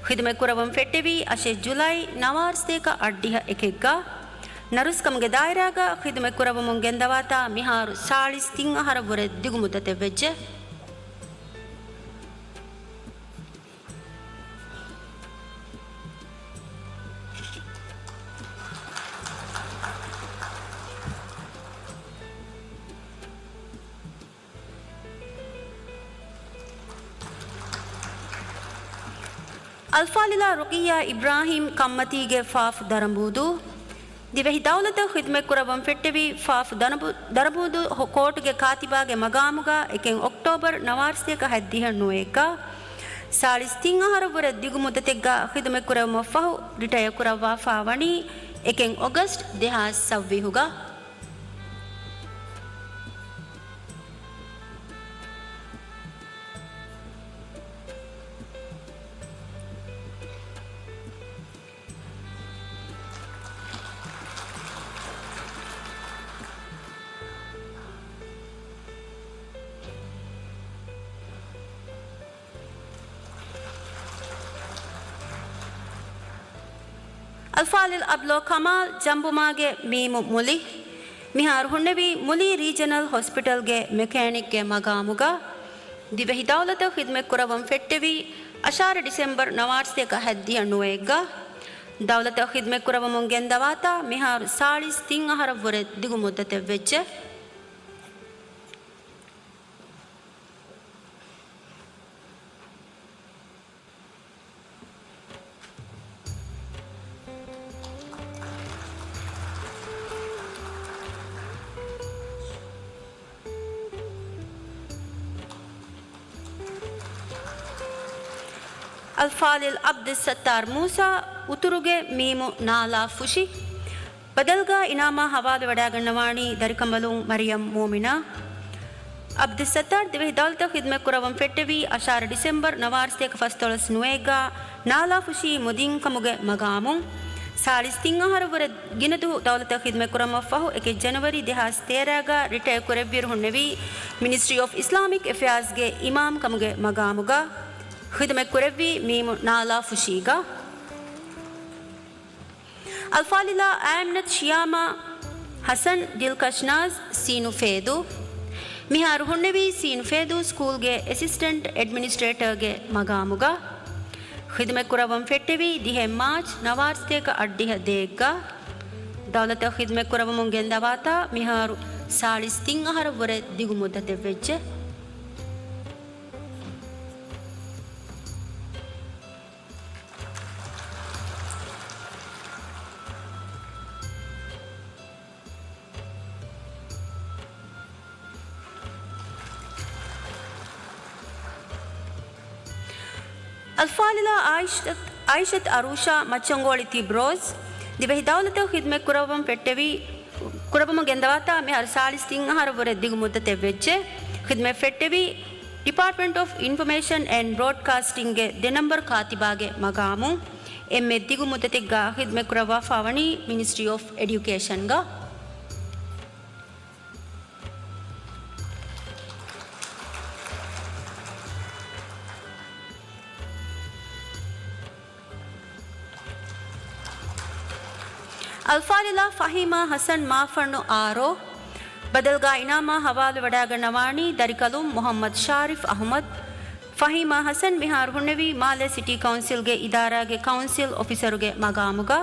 ޚިދުމަތްކުރައްވަން ފެއްޓެވީ އަށެއް ޖުލައި ނަވާރަސަތޭކަ އަށްޑިހަ އެކެއްގަ. ނަރުސްކަމުގެ ދާއިރާގަ ޚިދުމަތްކުރައްވަމުން ގެންދަވާތާ މިހާރު ސާޅީސް ތިން އަހަރަށްވުރެ ދިގު މުއްދަތެއްވެއްޖެ. އަލްފާޟިލާ ރުޤިއްޔާ އިބްރާހީމް ކަންމަތީގެ ފާފު ދަރަނބޫދޫ. ދިވެހި ދައުލަތަށް ޚިދުމަތްކުރައްވަން ފެއްޓެވި ފާފު ދަރަނބޫ-، ދަރަނބޫދޫ ކޯޓުގެ ކާތިބާގެ މަގާމުގަ އެކެއް އޮކްޓޯބަރު ނަވާރަސަތޭކަ ހަތްދިހަ ނުވައެއްގަ ސާޅީސް ތިން އަހަރަށްވުރެ ދިގު މުއްދަތެއްގަ ޚިދުމަތްކުރެއްވުމަށްފަހު ރިޓަޔަރ ކުރައްވާފާ ވަނީ އެކެއް އޮގަސްޓް ދެހާސް ސައްވީހުގަ. އަލްފާޟިލް އަބްލޯ ކަމާލް ޖަނބުމާގެ މީމު މުލި. މިހާރު ހުންނެވީ މުލި ރީޖަނަލް ހޮސްޕިޓަލްގެ މެކޭނިކްގެ މަގާމުގަ. ދިވެހި ދައުލަތަށް ޚިދުމަތްކުރައްވަން ފެއްޓެވީ އަށާރަ ޑިސެމްބަރު ނަވާރަސަތޭކަ ހަތްދިހަ ނުވައެއްގަ. ދައުލަތަށް ޚިދުމަތްކުރައްވަމުން ގެންދަވާތާ މިހާރު ސާޅީސް ތިން އަހަރަށްވުރެ ދިގު މުއްދަތެއްވެއްޖެ. އަލްފާޟިލް ޢަބްދުއްސައްތާރު މޫސާ، އުތުރުގެ މީމު ނާލާ ފުށި. ބަދަލުގަ އިނާމާ ހަވާލުވެވަޑައިގަންނަވާނީ ދަރިކަނބަލުން މަރިޔަމް މޫމިނާ. ޢަބްދުއްސައްތާރު ދިވެހި ދައުލަތަށް ޚިދުމަތްކުރައްވަން ފެއްޓެވީ އަށާރަ ޑިސެމްބަރު ނަވާރަ ސަތޭކަ ފަސްދޮޅަސް ނުވައެއްގަ ނާލާ ފުށީ މުދިން ކަމުގެ މަގާމުން. ސާޅީސް ތިން އަހަރަށްވުރެ ގިނަ ދުވަހު ދައުލަތަށް ޚިދުމަތްކުރައްވަން ފަހު އެކެއް ޖަނަވަރީ ދެހާސް ތޭރަގަ ރިޓަޔަރ ކުރެއްވިއިރު ހުންނެވީ މިނިސްޓްރީ އޮފް އިސްލާމިކް އެފެއާޒްގެ އިމާމް ކަމުގެ މަގާމުގަ. ޚިދުމަތްކުރެއްވީ މީމު ނާލާ ފުށީގަ. އަލްފާޟިލާ އާމިނަތު ޝިޔާމާ ޙަސަން ދިލްކަޝްނާޒް ސީނު ފޭދޫ. މިހާރު ހުންނެވީ ސީނު ފޭދޫ ސްކޫލްގެ އެސިސްޓެންޓް އެޑްމިނިސްޓްރޭޓަރގެ މަގާމުގަ. ޚިދުމަތްކުރައްވަން ފެއްޓެވީ ދިހައެއް މާޗް ނަވާރަ ސަތޭކަ އަށްޑިހަ ދޭއްގަ. ދައުލަތަށް ޚިދުމަތްކުރައްވަމުން ގެންދަވާތާ މިހާރު ސާޅީސް ތިން އަހަރަށްވުރެ ދިގު މުއްދަތެއްވެއްޖެ. އަލްފާޟިލާ އާއިޝަތު، އާއިޝަތު އަރޫޝާ މައްޗަންގޯޅި ތިބްރޯޒް، ދިވެހި ދައުލަތަށް ޚިދުމަތް ކުރައްވަން ފެއްޓެވި، ކުރައްވަމުން ގެންދަވާތާ މިހާރު ސާޅީސް ތިން އަހަރަށްވުރެ ދިގު މުއްދަތެއް ވެއްޖެ. ޚިދުމަތް ފެއްޓެވީ ޑިޕާޓްމަންޓް އޮފް އިންފޮމޭޝަން އެންޑް ބްރޯޑްކާސްޓިންގގެ ދެ ނަންބަރު ކާތިބާގެ މަގާމުން. އެންމެ ދިގު މުއްދަތެއްގަ ޚިދުމަތް ކުރައްވާފާވަނީ މިނިސްޓްރީ އޮފް އެޑިއުކޭޝަންގަ. އަލްފާޟިލާ ފަހީމާ ޙަސަން މާފަންނު އާރްއޯ. ބަދަލުގަ އިނާމާ ހަވާލުވެވަޑައިގަންނަވާނީ ދަރިކަލުން މުޙައްމަދު ޝާރިފް އަޙުމަދު. ފަހީމާ ޙަސަން މިހާރު ހުންނެވީ މާލެ ސިޓީ ކައުންސިލްގެ އިދާރާގެ ކައުންސިލް އޮފިސަރުގެ މަގާމުގަ.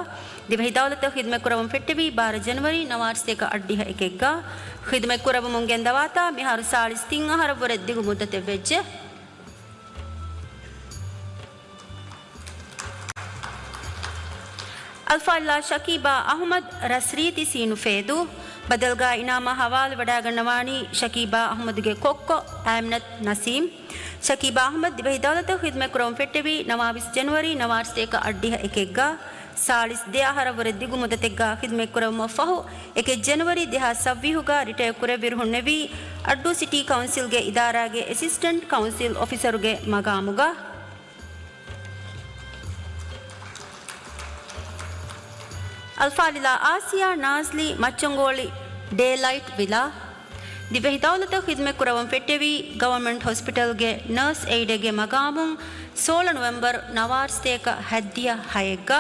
ދިވެހި ދައުލަތަށް ޚިދުމަތްކުރައްވަން ފެއްޓެވީ ބާރަ ޖަނަވަރީ ނަވާރަ ސަތޭކަ އަށްޑިހަ އެކެއްގަ. ޚިދުމަތްކުރައްވަމުން ގެންދަވާތާ މިހާރު ސާޅީސް ތިން އަހަރަށްވުރެ ދިގު މުއްދަތެއް ވެއްޖެ. އަލްފާޟިލާ ޝަކީބާ އަޙުމަދު ރަސްރީތި ސީނު ފޭދޫ. ބަދަލުގަ އިނާމާ ހަވާލުވެވަޑައިގަންނަވާނީ ޝަކީބާ އަޙުމަދުގެ ކޮއްކޮ އާމިނަތު ނަސީމް. ޝަކީބާ އަޙުމަދު ދިވެހި ދައުލަތަށް ޚިދުމަތްކުރައްވަން ފެއްޓެވީ ނަވާބިސް ޖަނަވަރީ ނަވާރަ ސަތޭކަ އަށްޑިހަ އެކެއްގަ. ސާޅީސް ދެ އަހަރަށްވުރެ ދިގު މުއްދަތެއްގަ ޚިދުމަތްކުރެއްވުމަށްފަހު، އެކެއް ޖަނަވަރީ ދެހާސް ސައްވީހުގަ ރިޓަޔަރ ކުރެއްވިއިރު ހުންނެވީ، އައްޑޫ ސިޓީ ކައުންސިލްގެ އިދާރާގެ އެސިސްޓެންޓް ކައުންސިލް އޮފިސަރުގެ މަގާމުގަ. އަލްފާޟިލާ އާސިޔާ ނާޒްލީ މައްޗަންގޯޅި ޑޭލައިޓް ވިލާ. ދިވެހި ދައުލަތަށް ޚިދުމަތްކުރައްވަން ފެއްޓެވީ ގަވަރމަންޓް ހޮސްޕިޓަލްގެ ނަރސް އެއިޑެއްގެ މަގާމުން ސޯޅަ ނޮވެމްބަރު ނަވާރަ ސަތޭކަ ހައްދިހަ ހައެއްގަ.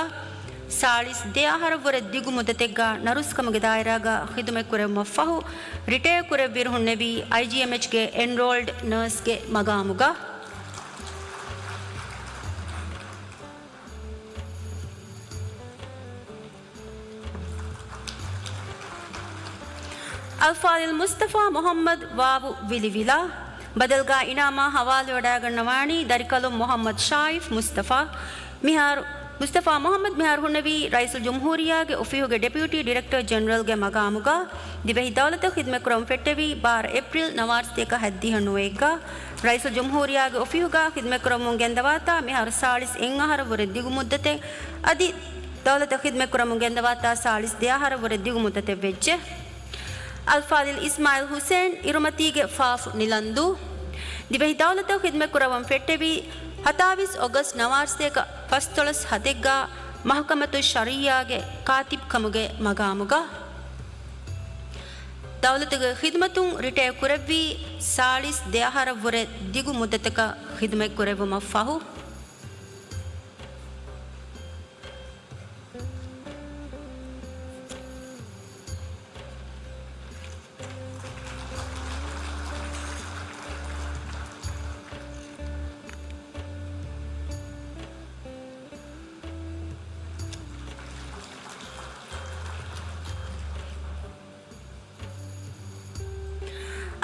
ސާޅީސް ދެ އަހަރަށްވުރެ ދިގު މުއްދަތެއްގަ ނަރުސްކަމުގެ ދާއިރާގަ ޚިދުމަތްކުރެއްވުމަށްފަހު، ރިޓަޔަރ ކުރެއްވިއިރު ހުންނެވީ އައިޖީއެމްއެޗްގެ އެންރޯލްޑް ނަރސްގެ މަގާމުގަ. އަލްފާޟިލް މުސްތަފާ މުޙައްމަދު ވާވު ވިލި ވިލާ. ބަދަލުގަ އިނާމާ ހަވާލުވެވަޑައިގަންނަވާނީ ދަރިކަލުން މުޙައްމަދު ޝާއިފް މުސްތަފާ. މިހާރު، މުސްތަފާ މުޙައްމަދު މިހާރު ހުންނެވީ ރައީސުލްޖުމްހޫރިއްޔާގެ އޮފީހުގެ ޑެޕިއުޓީ ޑިރެކްޓަރ ޖެނެރަލްގެ މަގާމުގަ. ދިވެހި ދައުލަތަށް ޚިދުމަތްކުރައްވަން ފެއްޓެވީ ބާރަ އޭޕްރީލް ނަވާރަ ސަތޭކަ ހައްދިހަ ނުވައެއްގަ. ރައީސުލްޖުމްހޫރިއްޔާގެ އޮފީހުގަ ޚިދުމަތްކުރައްވަމުން ގެންދަވާތާ މިހާރު ސާޅީސް އެއް އަހަރަށްވުރެ ދިގު މުއްދަތެއް އަދި ދައުލަތަށް ޚިދުމަތްކުރަމުން ގެންދަވާތާ ސާޅީސް ދެ އަހަރަށްވުރެ ދިގު މުއްދަތެއް ވެއްޖެ. އަލްފާޟިލް އިސްމާޢީލް ޙުސައިން އިރުމަތީގެ ފާފު ނިލަންދޫ. ދިވެހި ދައުލަތަށް ޚިދުމަތްކުރައްވަން ފެއްޓެވީ ހަތާވީސް އޮގަސްޓް ނަވާރަ ސަތޭކަ ފަސްދޮޅަސް ހަތެއްގަ މަޙުކަމަތުއް ޝަރުޢިއްޔާގެ ކާތިބް ކަމުގެ މަގާމުގަ. ދައުލަތުގެ ޚިދުމަތުން ރިޓަޔަރ ކުރެއްވީ ސާޅީސް ދެ އަހަރަށްވުރެ ދިގު މުއްދަތަކަށް ޚިދުމަތްކުރެއްވުމަށްފަހު.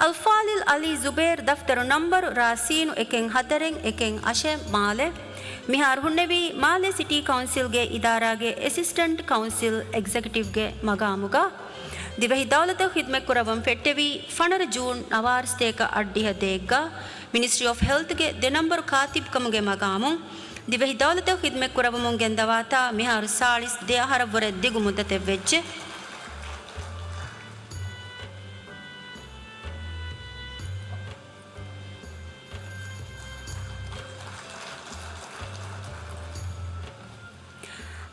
އަލްފާޟިލް ޢަލީ ޒުބޭރު ދަފްތަރު ނަންބަރު ރ ސީނު އެކެއް ހަތަރެއް އެކެއް އަށެއް މާލެ. މިހާރު ހުންނެވީ މާލެ ސިޓީ ކައުންސިލްގެ އިދާރާގެ އެސިސްޓެންޓް ކައުންސިލް އެގްޒެކެޓިވްގެ މަގާމުގަ. ދިވެހި ދައުލަތަށް ޚިދުމަތްކުރައްވަން ފެއްޓެވީ ފަނަރަ ޖޫން ނަވާރަ ސަތޭކަ އަށްޑިހަ ދޭއްގަ މިނިސްޓްރީ އޮފް ހެލްތްގެ ދެ ނަންބަރު ކާތިބްކަމުގެ މަގާމުން. ދިވެހި ދައުލަތަށް ޚިދުމަތް ކުރައްވަމުން ގެންދަވާތާ މިހާރު ސާޅީސް ދެ އަހަރަށްވުރެ ދިގު މުއްދަތެއް ވެއްޖެ.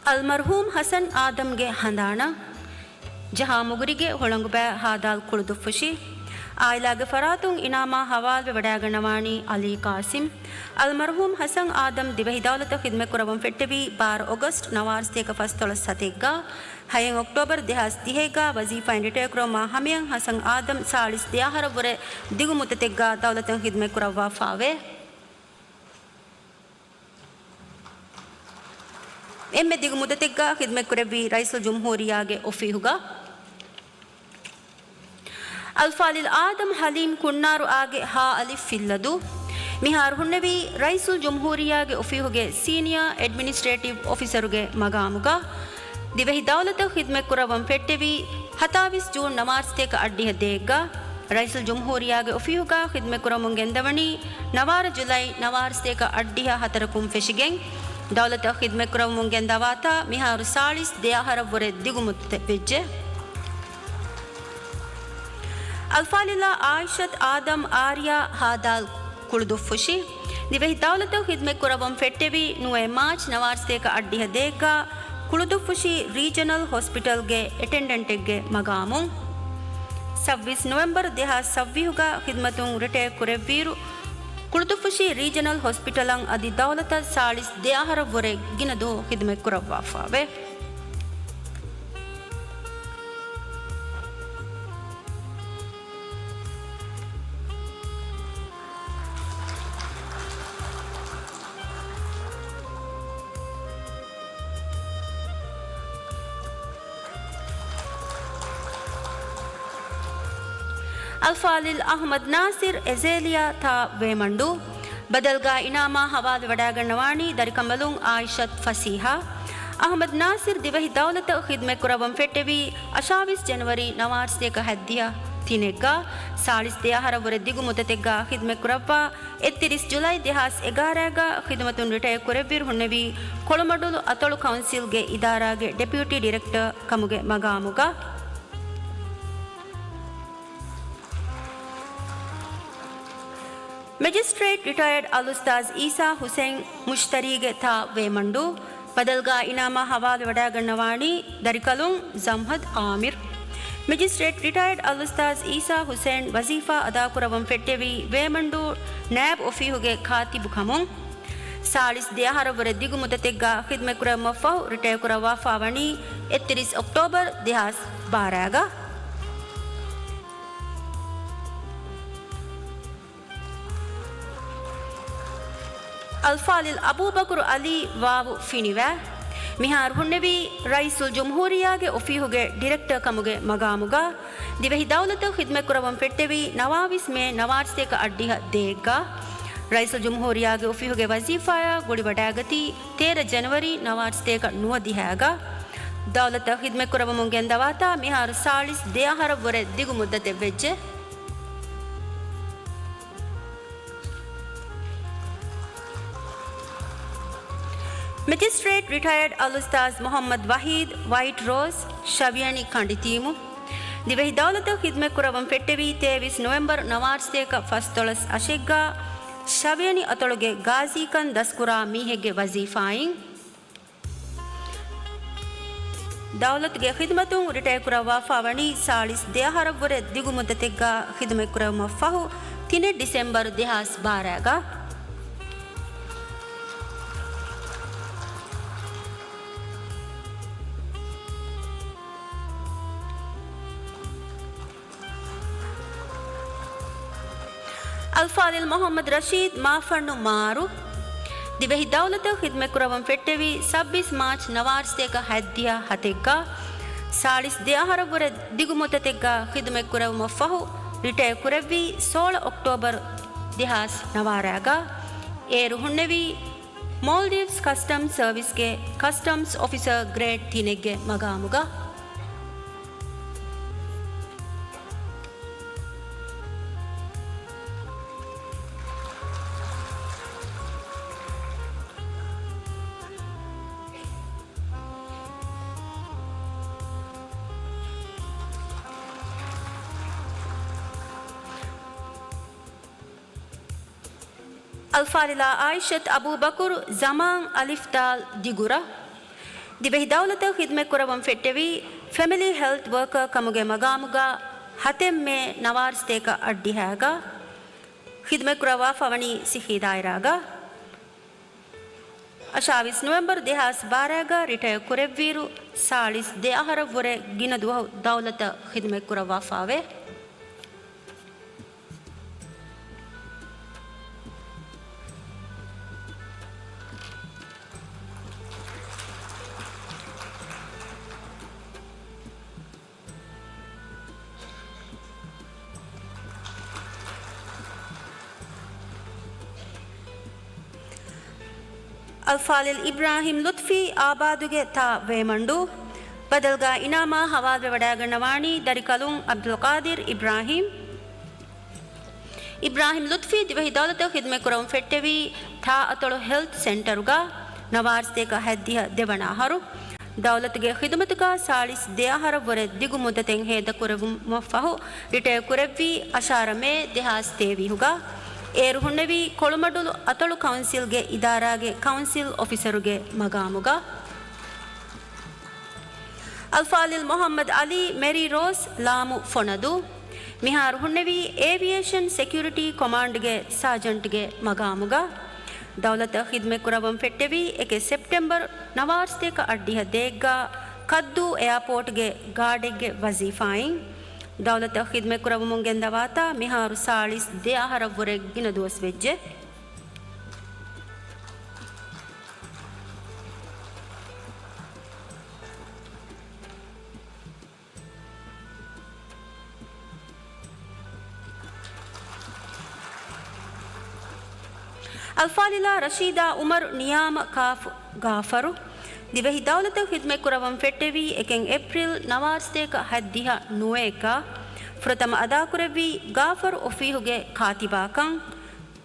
އަލްމަރްޙޫމް ޙަސަން އާދަމްގެ ހަނދާނަށް ޖަހާ މުގުރިގެ ހުޅަނގުބައި ހާދާލް ކުޅުދުއްފުށި. އާއިލާގެ ފަރާތުން އިނާމާ ހަވާލުވެވަޑައިގަންނަވާނީ އަލީ ޤާސިމް. އަލްމަރްޙޫމް ޙަސަން އާދަމް ދިވެހި ދައުލަތަށް ޚިދުމަތް ކުރައްވަން ފެއްޓެވީ ބާރަ އޮގަސްޓް ނަވާރަ ސަތޭކަ ފަސްދޮޅަސް ސަތޭކަގަ. ހައެއް އޮކްޓޯބަރު ދެހާސް ދިހައެއްގަ ވަޒީފާއިން ރިޓަޔާ ކުރައްވުމާ ހަމަޔަށް ޙަސަން އާދަމް ސާޅީސް ދެ އަހަރަށްވުރެ ދިގު މުއްދަތެއްގަ ދައުލަތަށް ޚިދުމަތް ކުރައްވާފާވޭ. އެންމެ ދިގު މުއްދަތެއްގަ ޚިދުމަތްކުރެއްވީ ރައީސުލްޖުމްހޫރިއްޔާގެ އޮފީހުގަ. އަލްފާޟިލް އާދަމް ޙަލީމް ކުންނާރު އާގެ ހާ އަލިފް ފިއްލަދޫ. މިހާރު ހުންނެވީ ރައީސުލްޖުމްހޫރިއްޔާގެ އޮފީހުގެ ސީނިއާ އެޑްމިނިސްޓްރޭޓިވް އޮފިސަރުގެ މަގާމުގަ. ދިވެހި ދައުލަތަށް ޚިދުމަތް ކުރައްވަން ފެއްޓެވީ ހަތާވީސް ޖޫން ނަވާރަ ސަތޭކަ އަށްޑިހަ ދޭއްގަ. ރައީސުލްޖުމްހޫރިއްޔާގެ އޮފީހުގަ ޚިދުމަތް ކުރަމުން ގެންދަވަނީ ނަވާރަ ޖުލައި ނަވާރަ ސަތޭކަ އަށްޑިހަ ހަތަރަކުން ފެށިގެން. ދައުލަތަށް ޚިދުމަތް ކުރަމުން ގެންދަވާތާ މިހާރު ސާޅީސް ދެ އަހަރަށްވުރެ ދިގު މުއްދަތެއް ވެއްޖެ. އަލްފާޟިލާ އާއިޝަތް އާދަމް އާރިޔާ ހާދާލް ކުޅުދުއްފުށި. ދިވެހި ދައުލަތަށް ޚިދުމަތް ކުރައްވަން ފެއްޓެވީ ނުވައެއް މާޗް ނަވާރަ ސަތޭކަ އަށްޑިހަ ދޭއްގަ ކުޅުދުއްފުށި ރީޖަނަލް ހޮސްޕިޓަލްގެ އެޓެންޑެންޓެއްގެ މަގާމުން. ސައްބީސް ނޮވެމްބަރު ދެހާސް ސައްބީހުގަ ޚިދުމަތުން ރިޓަޔާ ކުރެއްވިއިރު، ކުޅުދުއްފުށި ރީޖަނަލް ހޮސްޕިޓަލަށް އަދި ދައުލަތަށް ސާޅީސް ދެ އަހަރަށްވުރެ ގިނަ ދުވަހު ޚިދުމަތް ކުރައްވާފާވޭ. އަލްފާޟިލް އަޙްމަދު ނާޞިރު އެޒޭލިޔާ ތާ ވޭމަންޑޫ. ބަދަލުގަ އިނާމާ ހަވާލުވެވަޑައިގަންނަވާނީ ދަރިކަނބަލުން އާއިޝަތް ފަސީޙާ. އަޙްމަދު ނާޞިރު ދިވެހި ދައުލަތަށް ޚިދުމަތް ކުރައްވަން ފެއްޓެވީ އަށާވީސް ޖަނަވަރީ ނަވާރަ ސަތޭކަ ހަތްދިހަ ތިނެއްގަ. ސާޅީސް ދެ އަހަރަށްވުރެ ދިގު މުއްދަތެއްގަ ޚިދުމަތް ކުރައްވާ، އެއްތިރީސް ޖުލައި ދެހާސް އެގާރައިގަ ޚިދުމަތުން ރިޓަޔާ ކުރެއްވިއިރު ހުންނެވީ ކޮޅުމަޑުލު އަތޮޅު ކައުންސިލްގެ އިދާރާގެ ޑެޕިއުޓީ ޑިރެކްޓަރ ކަމުގެ މަގާމުގަ. މެޖިސްޓްރޭޓް ރިޓަޔަރޑް އަލްއުސްތާޛް އީސާ ޙުސައިން މުޝްތަރީގެ ތާ ވޭމަންޑޫ. ބަދަލުގަ އިނާމާ ހަވާލުވެވަޑައިގަންނަވާނީ ދަރިކަލުން ޒަމްހަދް އާމިރު. މެޖިސްޓްރޭޓް ރިޓަޔަރޑް އަލްއުސްތާޛް އީސާ ޙުސައިން ވަޒީފާ އަދާކުރައްވަން ފެއްޓެވީ ވޭމަންޑޫ ނައިބް އޮފީހުގެ ކާތިބު ކަމުން. ސާޅީސް ދެ އަހަރަށްވުރެ ދިގު މުއްދަތެއްގަ ޚިދުމަތް ކުރެއްވުމަށްފަހު ރިޓަޔާ ކުރައްވާފާވަނީ އެއްތިރީސް އޮކްޓޯބަރު ދެހާސް ބާރައިގަ. އަލްފާޟިލް އަބޫބަކުރު އަލީ ވާވު ފިނިވާ. މިހާރު ހުންނެވީ ރައީސުލްޖުމްހޫރިއްޔާގެ އޮފީހުގެ ޑިރެކްޓަރ ކަމުގެ މަގާމުގަ. ދިވެހި ދައުލަތަށް ޚިދުމަތް ކުރައްވަން ފެއްޓެވީ ނަވާވީސް މޭ ނަވާރަ ސަތޭކަ އަށްޑިހަ ދޭއްގަ. ރައީސުލްޖުމްހޫރިއްޔާގެ އޮފީހުގެ ވަޒީފާއާ ގުޅިވަޑައިގަތީ ތޭރަ ޖަނަވަރީ ނަވާރަ ސަތޭކަ ނުވަދިހައިގަ. ދައުލަތަށް ޚިދުމަތް ކުރައްވަމުން ގެންދަވާތާ މިހާރު ސާޅީސް ދެ އަހަރަށްވުރެ ދިގު މުއްދަތެއް ވެއްޖެ. މެޖިސްޓްރޭޓް ރިޓަޔަރޑް އަލްއުސްތާޛް މުޙައްމަދު ވަޙީދު ވައިޓް ރޯޒް ޝަވިޔަނި ކަނޑިތީމު. ދިވެހި ދައުލަތަށް ޚިދުމަތް ކުރައްވަން ފެއްޓެވީ ތޭވީސް ނޮވެމްބަރު ނަވާރަ ސަތޭކަ ފަސްދޮޅަސް އަށެއްގަ ޝަވިޔަނި އަތޮޅުގެ ގާޒީކަން ދަސްކުރާ މީހެއްގެ ވަޒީފާއިން. ދައުލަތުގެ ޚިދުމަތުން ރިޓަޔާ ކުރައްވާފާވަނީ ސާޅީސް ދެ އަހަރަށްވުރެ ދިގު މުއްދަތެއްގަ ޚިދުމަތް ކުރެއްވުމަށްފަހު ތިނެއް ޑިސެމްބަރު ދެހާސް ބާރައިގަ. އަލްފާޟިލް މުޙައްމަދު ރަޝީދު މާފަންނު މާރު. ދިވެހި ދައުލަތަށް ޚިދުމަތް ކުރައްވަން ފެއްޓެވީ ސައްބީސް މާޗް ނަވާރަ ސަތޭކަ ހަތްދިހަ ހަތެއްގަ. ސާޅީސް ދެ އަހަރަށްވުރެ ދިގު މުއްދަތެއްގަ ޚިދުމަތް ކުރެއްވުމަށްފަހު ރިޓަޔާ ކުރެއްވީ ސޯޅަ އޮކްޓޯބަރު ދެހާސް ނަވާރައިގަ. އޭރު ހުންނެވީ މޯލްޑިވްސް ކަސްޓަމްސް ސަރވިސްގެ ކަސްޓަމްސް އޮފިސަރ ގްރޭޑް ތިނެއްގެ މަގާމުގަ. އަލްފާޟިލާ އާއިޝަތު އަބޫބަކުރު، ޒަމާން އަލިފް ދާލް ދިގުރަ. ދިވެހި ދައުލަތަށް ޚިދުމަތްކުރައްވަން ފެއްޓެވީ، ފެމިލީ ހެލްތް ވަރކަރ ކަމުގެ މަގާމުގަ ހަތެއް މޭ ނަވާރަ ސަތޭކަ އަށްޑިހައިގަ. ޚިދުމަތްކުރައްވާފަ ވަނީ ސިއްހީ ދާއިރާގަ. އަށާވީސް ނޮވެމްބަރު ދެހާސް ބާރައިގަ ރިޓަޔަރ ކުރެއްވިއިރު، ސާޅީސް ދެ އަހަރަށްވުރެ ގިނަ ދުވަހު ދައުލަތަށް ޚިދުމަތްކުރައްވާފައެވެ. އަލްފާޟިލް އިބްރާހިމް ލުޠްފީ އާބާދުގެ ތާ ވޭމަންޑޫ. ބަދަލުގަ އިނާމާ ހަވާލުވެވަޑައިގަންނަވާނީ ދަރިކަލުން ޢަބްދުލްޤާދިރް އިބްރާހިމް. އިބްރާހިމް ލުޠްފީ ދިވެހި ދައުލަތަށް ޚިދުމަތްކުރަމުން ފެއްޓެވީ، ތާ އަތޮޅު ހެލްތް ސެންޓަރުގަ ނަވާރަ ސަތޭކަ ހަތްދިހަ ދެވަނަ އަހަރު. ދައުލަތުގެ ޚިދުމަތުގަ ސާޅީސް ދެ އަހަރަށްވުރެ ދިގު މުއްދަތެއް ހޭދަކުރެއްވުމަށްފަހު، ރިޓަޔަރ ކުރެއްވީ އަށާރަ މޭ ދެހާސް ތޭވީހުގަ. އޭރު ހުންނެވީ ކޮޅުމަޑުލު އަތޮޅު ކައުންސިލްގެ އިދާރާގެ ކައުންސިލް އޮފިސަރުގެ މަގާމުގަ. އަލްފާޟިލް މުޙައްމަދު ޢަލީ މެރީ ރޯސް ލާމު ފޮނަދޫ. މިހާރު ހުންނެވީ އޭވިއޭޝަން ސެކިއުރިޓީ ކޮމާންޑްގެ ސާޖަންޓްގެ މަގާމުގަ. ދައުލަތަށް ޚިދުމަތްކުރައްވަން ފެއްޓެވީ، އެކެއް ސެޕްޓެމްބަރު ނަވާރަ ސަތޭކަ އަށްޑިހަ ދޭއްގަ ކައްދޫ އެއާޕޯޓްގެ ގާޑެއްގެ ވަޒީފާއިން. ދައުލަތަށް ޚިދުމަތްކުރައްވަމުން ގެންދަވާތާ މިހާރު ސާޅީސް ދެ އަހަރަށްވުރެ ގިނަ ދުވަސް ވެއްޖެ. އަލްފާޟިލާ ރަޝީދާ ޢުމަރު ނިޔާމަ ކާފު ގާފަރު. ދިވެހި ދައުލަތަށް ޚިދުމަތްކުރައްވަން ފެއްޓެވީ، އެކެއް އޭޕްރީލް ނަވާރަ ސަތޭކަ ހަތްދިހަ ނުވައެއްގަ. ފުރަތަމަ އަދާކުރެއްވީ ގާފަރު އޮފީހުގެ ކާތިބާކަން.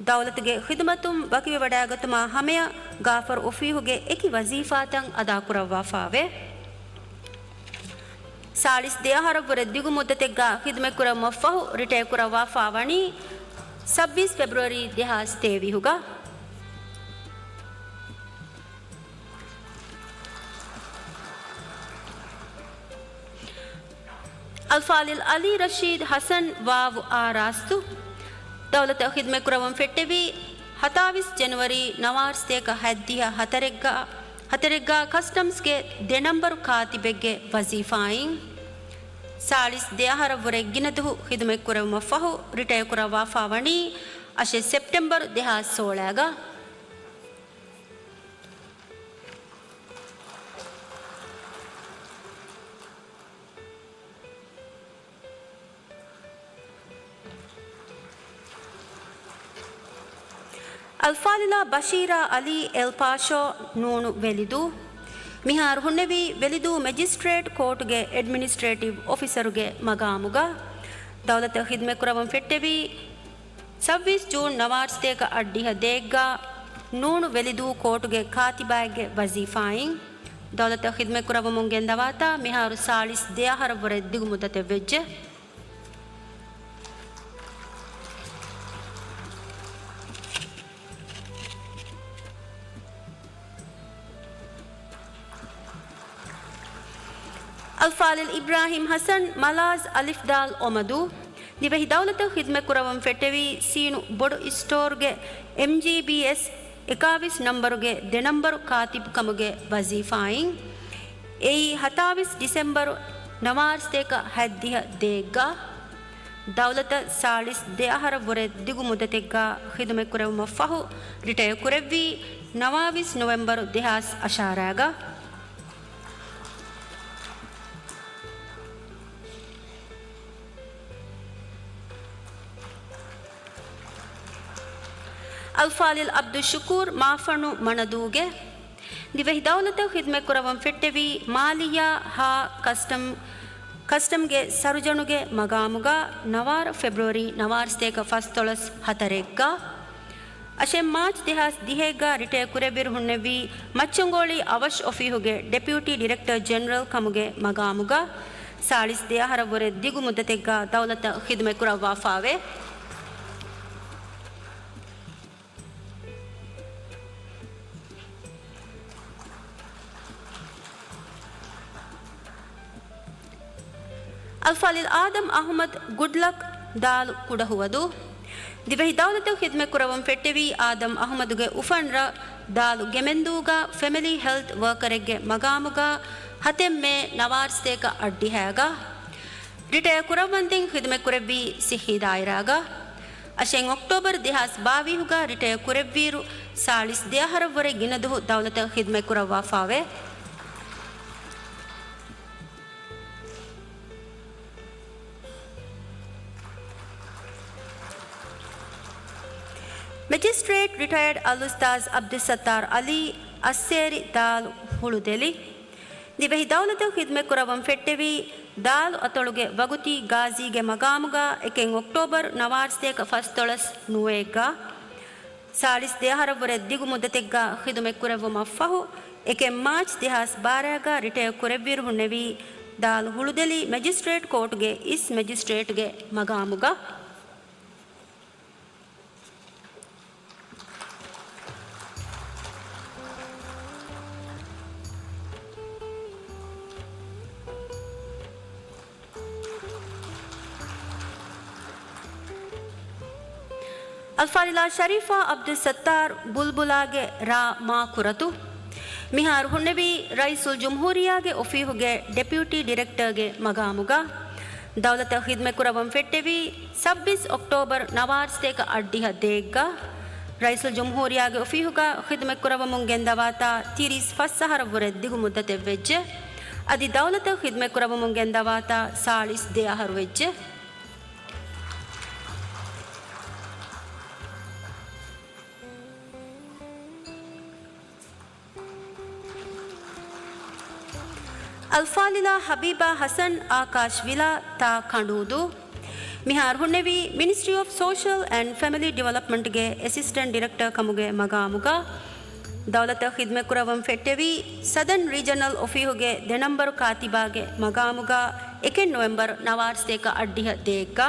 ދައުލަތުގެ ޚިދުމަތުން ވަކިވެވަޑައިގަތުމާ ހަމަޔަށް ގާފަރު އޮފީހުގެ އެކި ވަޒީފާތައް އަދާކުރައްވާފައެވެ. ސާޅީސް ދެ އަހަރަށްވުރެ ދިގު މުއްދަތެއްގަ ޚިދުމަތްކުރައްވުމަށްފަހު ރިޓަޔަރ ކުރައްވާފަ ވަނީ ސައްބީސް ފެބްރުއަރީ ދެހާސް ތޭވީހުގަ. އަލްފާޟިލް ޢަލީ ރަޝީދު ޙަސަން ވާވު އާ ރާސްތު. ދައުލަތަށް ޚިދުމަތްކުރައްވަން ފެއްޓެވީ، ހަތާވީސް ޖެނުއަރީ ނަވާރަ ސަތޭކަ ހަތްދިހަ ހަތަރެއްގަ، ހަތަރެއްގަ ކަސްޓަމްސްގެ ދެ ނަންބަރު ކާތިބެއްގެ ވަޒީފާއިން. ސާޅީސް ދެ އަހަރަށްވުރެ ގިނަ ދުވަހު ޚިދުމަތްކުރެއްވުމަށްފަހު ރިޓަޔަރ ކުރައްވާފަ ވަނީ އަށެއް ސެޕްޓެމްބަރު ދެހާސް ސޯޅައިގަ. އަލްފާޟިލާ ބަޝީރާ ޢަލީ އެލް ޕާޝޯ ނޫނު ވެލިދޫ. މިހާރު ހުންނެވީ ވެލިދޫ މެޖިސްޓްރޭޓް ކޯޓުގެ އެޑްމިނިސްޓްރޭޓިވް އޮފިސަރުގެ މަގާމުގަ. ދައުލަތަށް ޚިދުމަތްކުރައްވަން ފެއްޓެވީ، ސައްބީސް ޖޫން ނަވާރަ ސަތޭކަ އަށްޑިހަ ދޭއްގަ ނޫނު ވެލިދޫ ކޯޓުގެ ކާތިބާއެއްގެ ވަޒީފާއިން. ދައުލަތަށް ޚިދުމަތްކުރައްވަމުން ގެންދަވާތާ މިހާރު ސާޅީސް ދެ އަހަރަށްވުރެ ދިގު މުއްދަތެއް ވެއްޖެ. އަލްފާޟިލް އިބްރާހިމް ޙަސަން މަލާޒް އަލިފްދާލް އޮމަދޫ. ދިވެހި ދައުލަތަށް ޚިދުމަތްކުރައްވަން ފެއްޓެވީ ސީނު ބޮޑު އިސްޓޯރުގެ އެމްޖީބީއެސް އެކާވީސް ނަންބަރުގެ ދެ ނަންބަރު ކާތިބު ކަމުގެ ވަޒީފާއިން. އެއީ ހަތާވީސް ޑިސެމްބަރު ނަވާރަ ސަތޭކަ ހަތްދިހަ ދޭއްގަ. ދައުލަތަށް ސާޅީސް ދެ އަހަރަށްވުރެ ދިގު މުއްދަތެއްގަ ޚިދުމަތްކުރެއްވުމަށްފަހު ރިޓަޔަރ ކުރެއްވީ ނަވާވީސް ނޮވެމްބަރު ދެހާސް އަށާރައިގަ. އަލްފާޟިލް ޢަބްދުއްޝުކޫރު މާފަނު މަނަދޫގެ. ދިވެހި ދައުލަތަށް ޚިދުމަތްކުރައްވަން ފެއްޓެވީ މާލިއްޔާ ހާ ކަސްޓަމް، ކަސްޓަމްގެ ސަރުޖަނުގެ މަގާމުގަ ނަވާރަ ފެބްރުއަރީ ނަވާރަ ސަތޭކަ ފަސްދޮޅަސް ހަތަރެއްގަ. އަށެއް މާޗް ދެހާސް ދިހައެއްގަ ރިޓަޔަރ ކުރެއްވިއިރު ހުންނެވީ މައްޗަންގޯޅި އަވަށް އޮފީހުގެ ޑެޕިއުޓީ ޑިރެކްޓަރ ޖެނެރަލް ކަމުގެ މަގާމުގަ. ސާޅީސް ދެ އަހަރަށްވުރެ ދިގު މުއްދަތެއްގަ ދައުލަތަށް ޚިދުމަތްކުރައްވާފައެވެ. އަލްފާޟިލް އާދަމް އަޙްމަދު ގުޑްލަކް، ދާލު ކުޑަހުވަދޫ. ދިވެހި ދައުލަތަށް ޚިދުމަތްކުރައްވަން ފެއްޓެވި އާދަމް އަޙްމަދުގެ އުފަންރަށް ދާލު ގެމެންދޫގަ ފެމިލީ ހެލްތް ވަރކަރެއްގެ މަގާމުގަ ހަތެއް މޭ ނަވާރަ ސަތޭކަ އަށްޑިހައިގަ. ރިޓަޔަރ ކުރައްވަންދެން ޚިދުމަތްކުރެއްވީ ޞިއްޙީ ދާއިރާގަ. އަށެއް އޮކްޓޯބަރު ދެހާސް ބާވީހުގަ ރިޓަޔަ ކުރެއްވިއިރު، ސާޅީސް ދެއަހަރަށްވުރެ ގިނަ ދުހު ދައުލަތަށް ޚިދުމަތްކުރައްވާފާވޭ. މެޖިސްޓްރޭޓް ރިޓަޔަޑް އަލްއުސްތާޛް ޢަބްދުއްސައްތާރު ޢަލީ އައްސޭރި ދާލު ހުޅުދެލި. ދިވެހި ދައުލަތަށް ޚިދުމަތްކުރައްވަން ފެއްޓެވީ، ދާލު އަތޮޅުގެ ވަގުތީ ޣާޒީގެ މަގާމުގަ އެކެއް އޮކްޓޯބަރު ނަވާރަ ސަތޭކަ ފަސްދޮޅަސް ނުވައެއްގަ، ސާޅީސް ދެއަހަރަށްވުރެ ދިގު މުއްދަތެއްގަ ޚިދުމަތްކުރެއްވުމަށްފަހު، އެކެއް މާޗް ދެހާސް ބާރައިގަ ރިޓަޔަ ކުރެއްވިއިރު ހުންނެވީ، ދާލު ހުޅުދެލި މެޖިސްޓްރޭޓް ކޯޓުގެ އިސް މެޖިސްޓްރޭޓްގެ މަގާމުގަ. އަލްފާޟިލާ ޝަރީފާ ޢަބްދުއްސައްތާރު ބުލްބުލާގެ ރާ މާ ކުރަތު. މިހާރު ހުންނެވީ ރައީސުލްޖުމްހޫރިއްޔާގެ އޮފީހުގެ ޑެޕިއުޓީ ޑިރެކްޓަރގެ މަގާމުގަ. ދައުލަތަށް ޚިދުމަތްކުރައްވަން ފެއްޓެވީ، ސައްބީސް އޮކްޓޯބަރު ނަވާރަ ސަތޭކަ އަށްޑިހަ ދޭއްގަ. ރައީސުލްޖުމްހޫރިއްޔާގެ އޮފީހުގަ ޚިދުމަތްކުރައްވަމުން ގެންދަވާތާ ތިރީސް ފަސް އަހަރަށްވުރެ ދިގު މުއްދަތެއްވެއްޖެ. އަދި ދައުލަތަށް ޚިދުމަތްކުރައްވަމުން ގެންދަވާތާ ސާޅީސް ދެ އަހަރު ވެއްޖެ. އަލްފާޟިލާ ޙަބީބާ ޙަސަން އާކާޝް ވިލާ ތާ ކަނޑޫދޫ. މިހާރު ހުންނެވީ މިނިސްޓްރީ އޮފް ސޯޝަލް އެންޑް ފެމިލީ ޑިވެލޮޕްމަންޓްގެ އެސިސްޓެންޓް ޑިރެކްޓަރ ކަމުގެ މަގާމުގަ. ދައުލަތަށް ޚިދުމަތްކުރައްވަން ފެއްޓެވީ، ސަދަން ރީޖަނަލް އޮފީހުގެ ދެ ނަންބަރު ކާތިބާގެ މަގާމުގަ އެކެއް ނޮވެމްބަރު ނަވާރަ ސަތޭކަ އަށްޑިހަ ދޭއްގަ.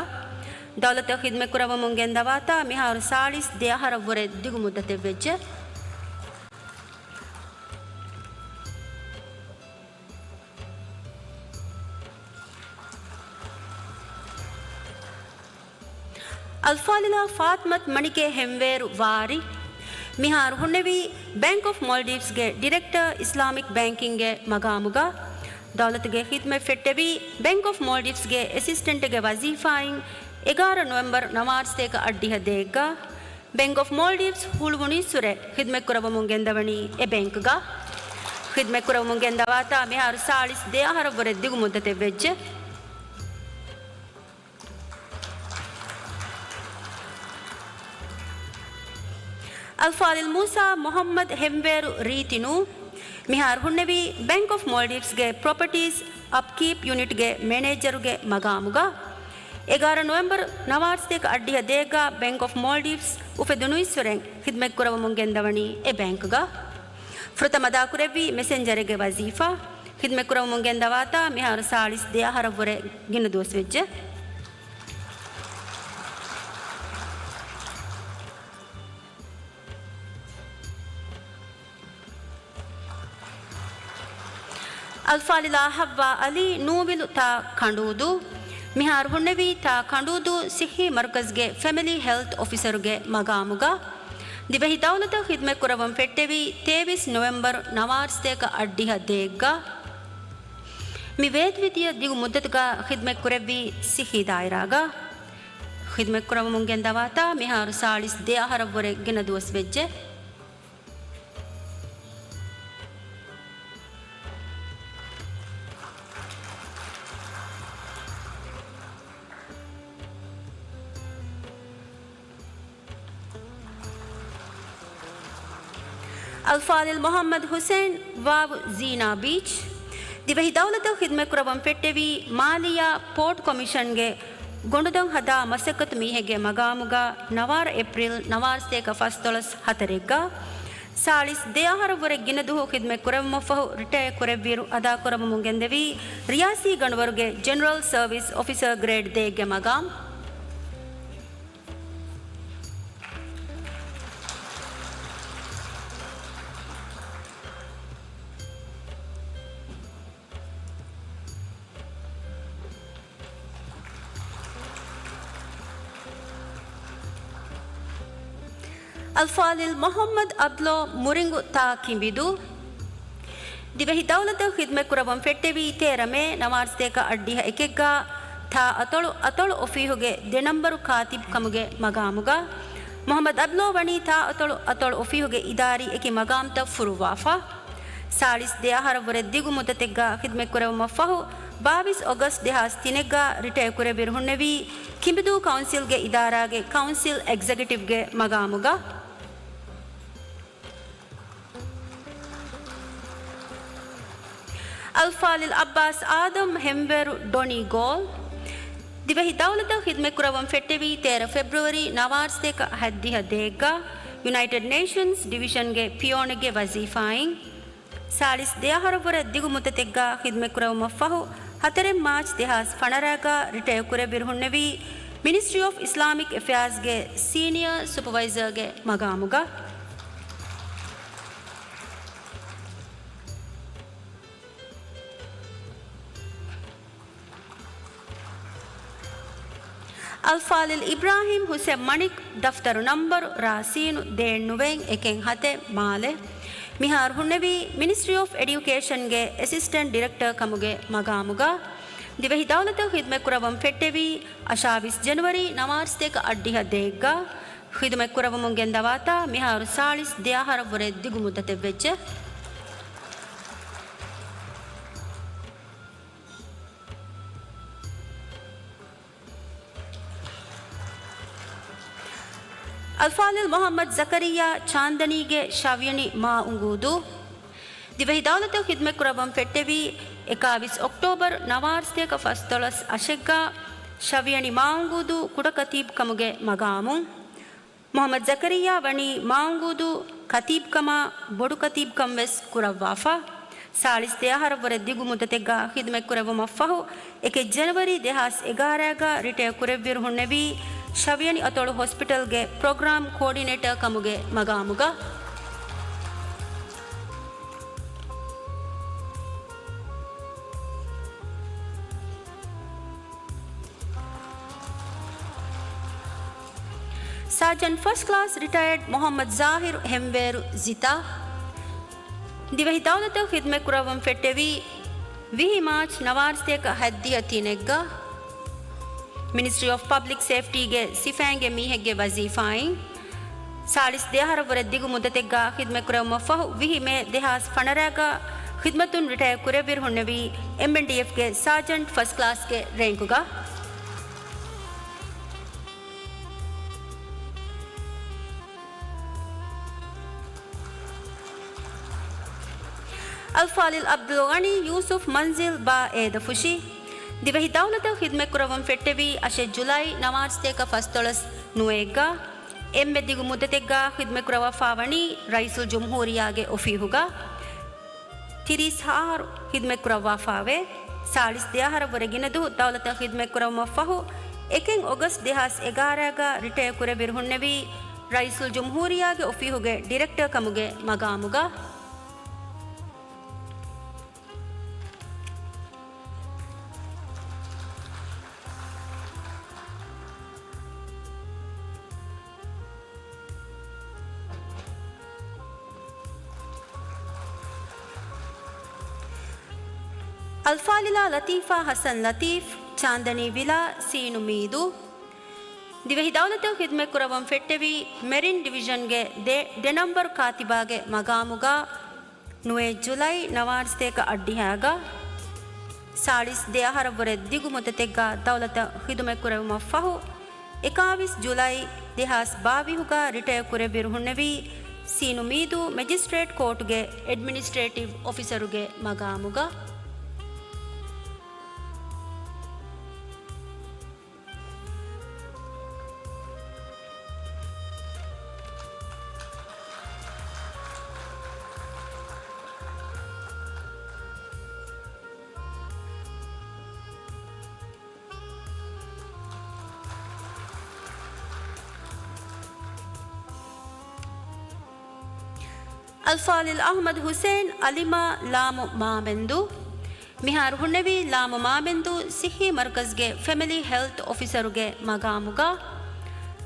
ދައުލަތަށް ޚިދުމަތްކުރައްވަމުން ގެންދަވާތާ މިހާރު ސާޅީސް ދެ އަހަރަށްވުރެ ދިގު މުއްދަތެއްވެއްޖެ. އަލްފާޟިލާ ފާތިމަތު މަނިކޭ ހެންވޭރު ވާރި. މިހާރު ހުންނެވީ ބޭންކް އޮފް މޯލްޑިވްސްގެ ޑިރެކްޓަރ އިސްލާމިކް ބޭންކިންގގެ މަގާމުގަ. ދައުލަތުގެ ޚިދުމަތް ފެއްޓެވީ، ބޭންކް އޮފް މޯލްޑިވްސްގެ އެސިސްޓެންޓްގެ ވަޒީފާއިން އެގާރަ ނޮވެމްބަރު ނަވާރަ ސަތޭކަ އަށްޑިހަ ދޭއްގަ. ބޭންކް އޮފް މޯލްޑިވްސް ހުޅުވުނީއްސުރެ ޚިދުމަތްކުރައްވަމުން ގެންދަވަނީ އެ ބޭންކްގަ. ޚިދުމަތްކުރައްވަމުން ގެންދަވާތާ މިހާރު ސާޅީސް ދެ އަހަރަށްވުރެ ދިގު މުއްދަތެއްވެއްޖެ. އަލްފާޟިލް މޫސާ މުޙައްމަދު ހެންވޭރު ރީތިނޫ. މިހާރު ހުންނެވީ ބޭންކް އޮފް މޯލްޑިވްސްގެ ޕްރޮޕަޓީސް އަޕްކީޕް ޔުނިޓްގެ މެނޭޖަރުގެ މަގާމުގަ. އެގާރަ ނޮވެމްބަރު ނަވާރަ ސަތޭކަ އަށްޑިހަ ދޭއްގަ ބޭންކް އޮފް މޯލްޑިވްސް އުފެދުނުއިއްސުރެން ޚިދުމަތްކުރައްވަމުން ގެންދަވަނީ އެ ބޭންކްގަ. ފުރަތަމަ އަދާކުރެއްވީ މެސެންޖަރެއްގެ ވަޒީފާ. ޚިދުމަތްކުރައްވަމުން ގެންދަވާތާ މިހާރު ސާޅީސް ދެ އަހަރަށްވުރެ ގިނަ ދުވަސްވެއްޖެ. އަލްފާޟިލާ ޙައްވާ ޢަލީ ނޫވިލު ތާ ކަނޑޫދޫ. މިހާރު ހުންނެވީ ތާ ކަނޑޫދޫ ޞިއްޙީ މަރުކަޒްގެ ފެމިލީ ހެލްތް އޮފިސަރުގެ މަގާމުގަ. ދިވެހި ދައުލަތަށް ޚިދުމަތްކުރައްވަން ފެއްޓެވީ، ތޭވީސް ނޮވެމްބަރު ނަވާރަ ސަތޭކަ އަށްޑިހަ ދޭއްގަ. މި ވޭތުވެދިޔަ ދިގު މުއްދަތުގަ ޚިދުމަތްކުރެއްވީ ޞިއްޙީ ދާއިރާގަ. ޚިދުމަތްކުރައްވަމުން ގެންދަވާތާ މިހާރު ސާޅީސް ދެ އަހަރަށްވުރެ ގިނަ ދުވަސްވެއްޖެ. އަލްފާޟިލް މުޙައްމަދު ޙުސައިން ވާވު ޒީނާ ބީޗް. ދިވެހި ދައުލަތަށް ޚިދުމަތްކުރައްވަން ފެއްޓެވީ، މާލިއްޔާ ޕޯޓް ކޮމިޝަންގެ ގޮނޑުދޮން ހަދާ މަސައްކަތު މީހެއްގެ މަގާމުގަ ނަވާރަ އޭޕްރީލް ނަވާރަ ސަތޭކަ ފަސްދޮޅަސް ހަތަރެއްގަ ސާޅީސް ދެ އަހަރަށްވުރެ ގިނަ ދުހު ޚިދުމަތް ކުރެއްވުމަށްފަހު ރިޓަޔަ ކުރެއްވިއިރު އަދާކުރައްވަމުން ގެންދެވީ ރިޔާސީ ގަނޑުވަރުގެ ޖެނެރަލް ސަރވިސް އޮފިސަރ ގްރޭޑް ދޭއްގެ މަގާމް. އަލްފާޟިލް މުޙައްމަދު އަބްލޯ މުރިނގު ތާ ކިނބިދޫ. ދިވެހި ދައުލަތަށް ޚިދުމަތްކުރައްވަން ފެއްޓެވީ ތޭރަ މޭ ނަވާރަސަތޭކަ އަށްޑިހަ އެކެއްގަ ތާ އަތޮޅު އަތޮޅު އޮފީހުގެ ދެ ނަންބަރު ކާތިބު ކަމުގެ މަގާމުގަ. މުޙައްމަދު އަބްލޯ ވަނީ ތާ އަތޮޅު އަތޮޅު އޮފީހުގެ އިދާރީ އެކި މަގާމްތައް ފުރުއްވާފަ. ސާޅީސް ދެ އަހަރަށްވުރެ ދިގު މުއްދަތެއްގަ ޚިދުމަތްކުރެވުމަށްފަހު، ބާވީސް އޮގަސްޓް ދެހާސް ތިނެއްގަ ރިޓަޔަރ ކުރެއްވިރު ހުންނެވީ، ކިނބިދޫ ކައުންސިލްގެ އިދާރާގެ ކައުންސިލް އެގްޒެކެޓިވްގެ މަގާމުގަ. އަލްފާޟިލް އައްބާސް އާދަމް ހެންވޭރު ޑޮނީ ގޯލް. ދިވެހި ދައުލަތަށް ޚިދުމަތްކުރައްވަން ފެއްޓެވީ ތޭރަ ފެބްރުވަރީ ނަވާރަސަތޭކަ ހަތްދިހަ ދޭއްގަ ޔުނައިޓެޑް ނޭޝަންސް ޑިވިޝަންގެ ޕިއޯނެއްގެ ވަޒީފާއިން. ސާޅީސް ދެ އަހަރަށްވުރެ ދިގު މުއްދަތެއްގަ ޚިދުމަތްކުރެވުމަށްފަހު، ހަތަރެއް މާޗް ދެހާސް ފަނަރަގަ ރިޓަޔަރ ކުރެއްވިރު ހުންނެވީ، މިނިސްޓްރީ އޮފް އިސްލާމިކް އެފެއާޒްގެ ސީނިއާ ސުޕަވައިޒަރގެ މަގާމުގަ. އަލްފާޟިލް އިބްރާހީމް ހުސެން މަނިކް، ދަފްތަރު ނަންބަރު ރާސީނު ދޭއް ނުވެއް އެކެއް ހަތެއް މާލެ، މިހާރު ހުންނެވީ މިނިސްޓްރީ އޮފް އެޑިއުކޭޝަންގެ އެސިސްޓެންޓް ޑިރެކްޓަރ ކަމުގެ މަގާމުގަ. ދިވެހި ދައުލަތަށް ޚިދުމަތްކުރައްވަން ފެއްޓެވީ އަށާވީސް ޖެނުއަރީ ނަވާރަސަތޭކަ އަށްޑިހަ ދޭއްގަ. ޚިދުމަތްކުރައްވަމުން ގެންދަވާތާ މިހާރު ސާޅީސް ދެ އަހަރަށްވުރެ ދިގު މުއްދަތެއްވެއްޖެ. އަލްފާޟިލް މުޙައްމަދު ޒަކަރިއްޔާ ޗާންދަނީގެ ށަވިޔަނި މާ އުނގޫދޫ. ދިވެހި ދައުލަތަށް ޚިދުމަތްކުރައްވަން ފެއްޓެވީ އެކާވީސް އޮކްޓޯބަރު ނަވާރަސަތޭކަ ފަސްދޮޅަސް އަށެއްގަ ށަވިޔަނި މާ އުނގޫދޫ ކުޑަ ކަތީބު ކަމުގެ މަގާމުން. މުޙައްމަދު ޒަކަރިއްޔާ ވަނީ މާ އުނގޫދޫ ކަތީބުކަމާ ބޮޑު ކަތީބުކަން ވެސް ކުރައްވާފަ. ސާޅީސް ދެ އަހަރަށްވުރެ ދިގު މުއްދަތެއްގަ ޚިދުމަތްކުރެއްވުމަށްފަހު، އެކެއް ޖެނުއަރީ ދެހާސް އެގާރައިގަ ރިޓަޔަރ ކުރެއްވިރު ހުންނެވީ، ޝަވިޔަނި އަތޮޅު ހޮސްޕިޓަލްގެ ޕްރޮގްރާމް ކޯޑިނޭޓަރ ކަމުގެ މަގާމުގަ. ސާޖަންޓް ފަސްޓް ކްލާސް ރިޓަޔަރޑް މުޙައްމަދު ޒާހިރު ހެންވޭރު ޒިތާ. ދިވެހި ދައުލަތަށް ޚިދުމަތްކުރައްވަން ފެއްޓެވީ ވިހި މާޗް ނަވާރަސަތޭކަ ހަތްދިހަ ތިނެއްގަ. މިނިސްޓްރީ އޮފް ޕަބްލިކް ސޭފްޓީގެ ސިފައިންގެ މީހެއްގެ ވަޒީފާއިން. ސާޅީސް ދެ އަހަރަށްވުރެ ދިގު މުއްދަތެއްގަ ޚިދުމަތްކުރެވުމަށްފަހު، ވިހި މޭ ދެހާސް ފަނަރަގަ ޚިދުމަތުން ރިޓަޔަރ ކުރެއްވިރު ހުންނެވީ، އެމްއެންޑީއެފްގެ ސާޖަންޓް ފަސްޓް ކްލާސްގެ ރޭންކުގަ. އަލްފާޟިލް ޢަބްދުލްޣަނީ ޔޫސުފް މަންޒިލް ބާ އޭދަފުށި. ދިވެހި ދައުލަތަށް ޚިދުމަތްކުރައްވަން ފެއްޓެވީ އަށެއް ޖުލައި ނަވާރަސަތޭކަ ފަސްދޮޅަސް ނުވައެއްގަ. އެންމެ ދިގު މުއްދަތެއްގަ ޚިދުމަތްކުރައްވާފަ ވަނީ ރައީސުލްޖުމްހޫރިއްޔާގެ އޮފީހުގަ. ތިރީސް އަހަރު ޚިދުމަތްކުރައްވާފަވޭ. ސާޅީސް ދެ އަހަރަށްވުރެ ގިނަ ދުވަހު ދައުލަތަށް ޚިދުމަތްކުރެވުމަށްފަހު، އެކެއް އޮގަސްޓް ދެހާސް އެގާރައިގަ ރިޓަޔަރ ކުރެއްވިރު ހުންނެވީ، ރައީސުލްޖުމްހޫރިއްޔާގެ އޮފީހުގެ ޑިރެކްޓަރ ކަމުގެ މަގާމުގަ. އަލްފާޟިލާ ލަތީފާ ޙަސަން ލަތީފް، ޗާންދަނީ ވިލާ، ސީނު މީދޫ. ދިވެހި ދައުލަތަށް ޚިދުމަތްކުރައްވަން ފެއްޓެވީ، މެރިން ޑިވިޝަންގެ ދެ، ދެ ނަންބަރު ކާތިބާގެ މަގާމުގަ. ނުވައެއް ޖުލައި ނަވާރަސަތޭކަ އަށްޑިހައިގަ. ސާޅީސް ދެ އަހަރަށްވުރެ ދިގު މުއްދަތެއްގަ ދައުލަތަށް ޚިދުމަތްކުރެވުމަށްފަހު، އެކާވީސް ޖުލައި ދެހާސް ބާވީހުގަ ރިޓަޔަރ ކުރެއްވިރު ހުންނެވީ، ސީނު މީދޫ މެޖިސްޓްރޭޓް ކޯޓުގެ އެޑްމިނިސްޓްރޭޓިވް އޮފިސަރުގެ މަގާމުގަ. އަލްފާޟިލް އަޙްމަދު ޙުސައިން އަލިމާ ލާމު މާމެންދޫ. މިހާރު ހުންނެވީ ލާމު މާމެންދޫ ޞިއްޙީ މަރުކަޒުގެ ފެމިލީ ހެލްތް އޮފިސަރުގެ މަގާމުގަ.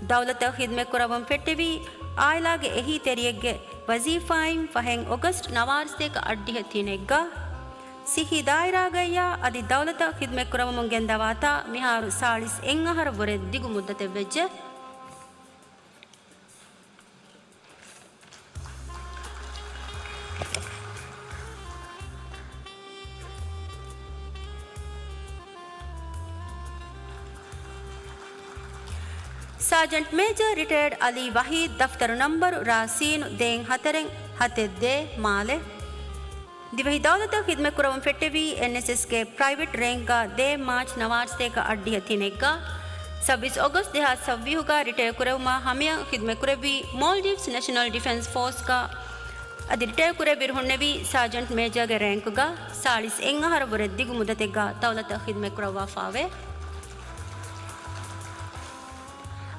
ދައުލަތަށް ޚިދުމަތްކުރައްވަން ފެއްޓެވީ އާއިލާގެ އެހީތެރިއެއްގެ ވަޒީފާއިން ފަހެން އޮގަސްޓް ނަވާރަ ސަތޭކަ އަށްޑިހަ ތިނެއްގަ، ސިއްހީ ދާއިރާގައްޔާ އަދި ދައުލަތަށް ޚިދުމަތްކުރައްވަމުން ގެންދަވާތާ މިހާރު ސާޅީސް އެއް އަހަރަށްވުރެ ދިގު މުއްދަތެއްވެއްޖެ. ސާޖަންޓް މޭޖަރ ރިޓަޔަރޑް އަލީ ވަހީދު ދަފްތަރު ނަންބަރު ރ ސީނު ދޭއް ހަތަރެއް ހަތެއް ދޭއް މާލެ. ދިވެހި ދައުލަތަށް ޚިދުމަތްކުރައްވަން ފެއްޓެވީ އެންއެސްއެސްގެ ޕްރައިވެޓް ރޭންކްގަ ދޭއް މާޗް ނަވާރަ ސަތޭކަ އަށްޑިހަ ތިނެއްގަ، ސައްބީސް އޮގަސްޓް ދެހާސް ސައްބީހުގަ ރިޓަޔަރ ކުރެވުމާ ހަމަޔަށް ޚިދުމަތްކުރެއްވީ މޯލްޑިވްސް ނެޝަނަލް ޑިފެންސް ފޯސްގަ. އަދި ރިޓަޔަރ ކުރެއްވިއިރު ހުންނެވީ ސާޖަންޓް މޭޖަރގެ ރޭންކުގަ ސާޅީސް އެއް އަހަރަށްވުރެ ދިގު މުއްދަތެއްގަ ދައުލަތަށް ޚިދުމަތްކުރައްވާފާވޭ.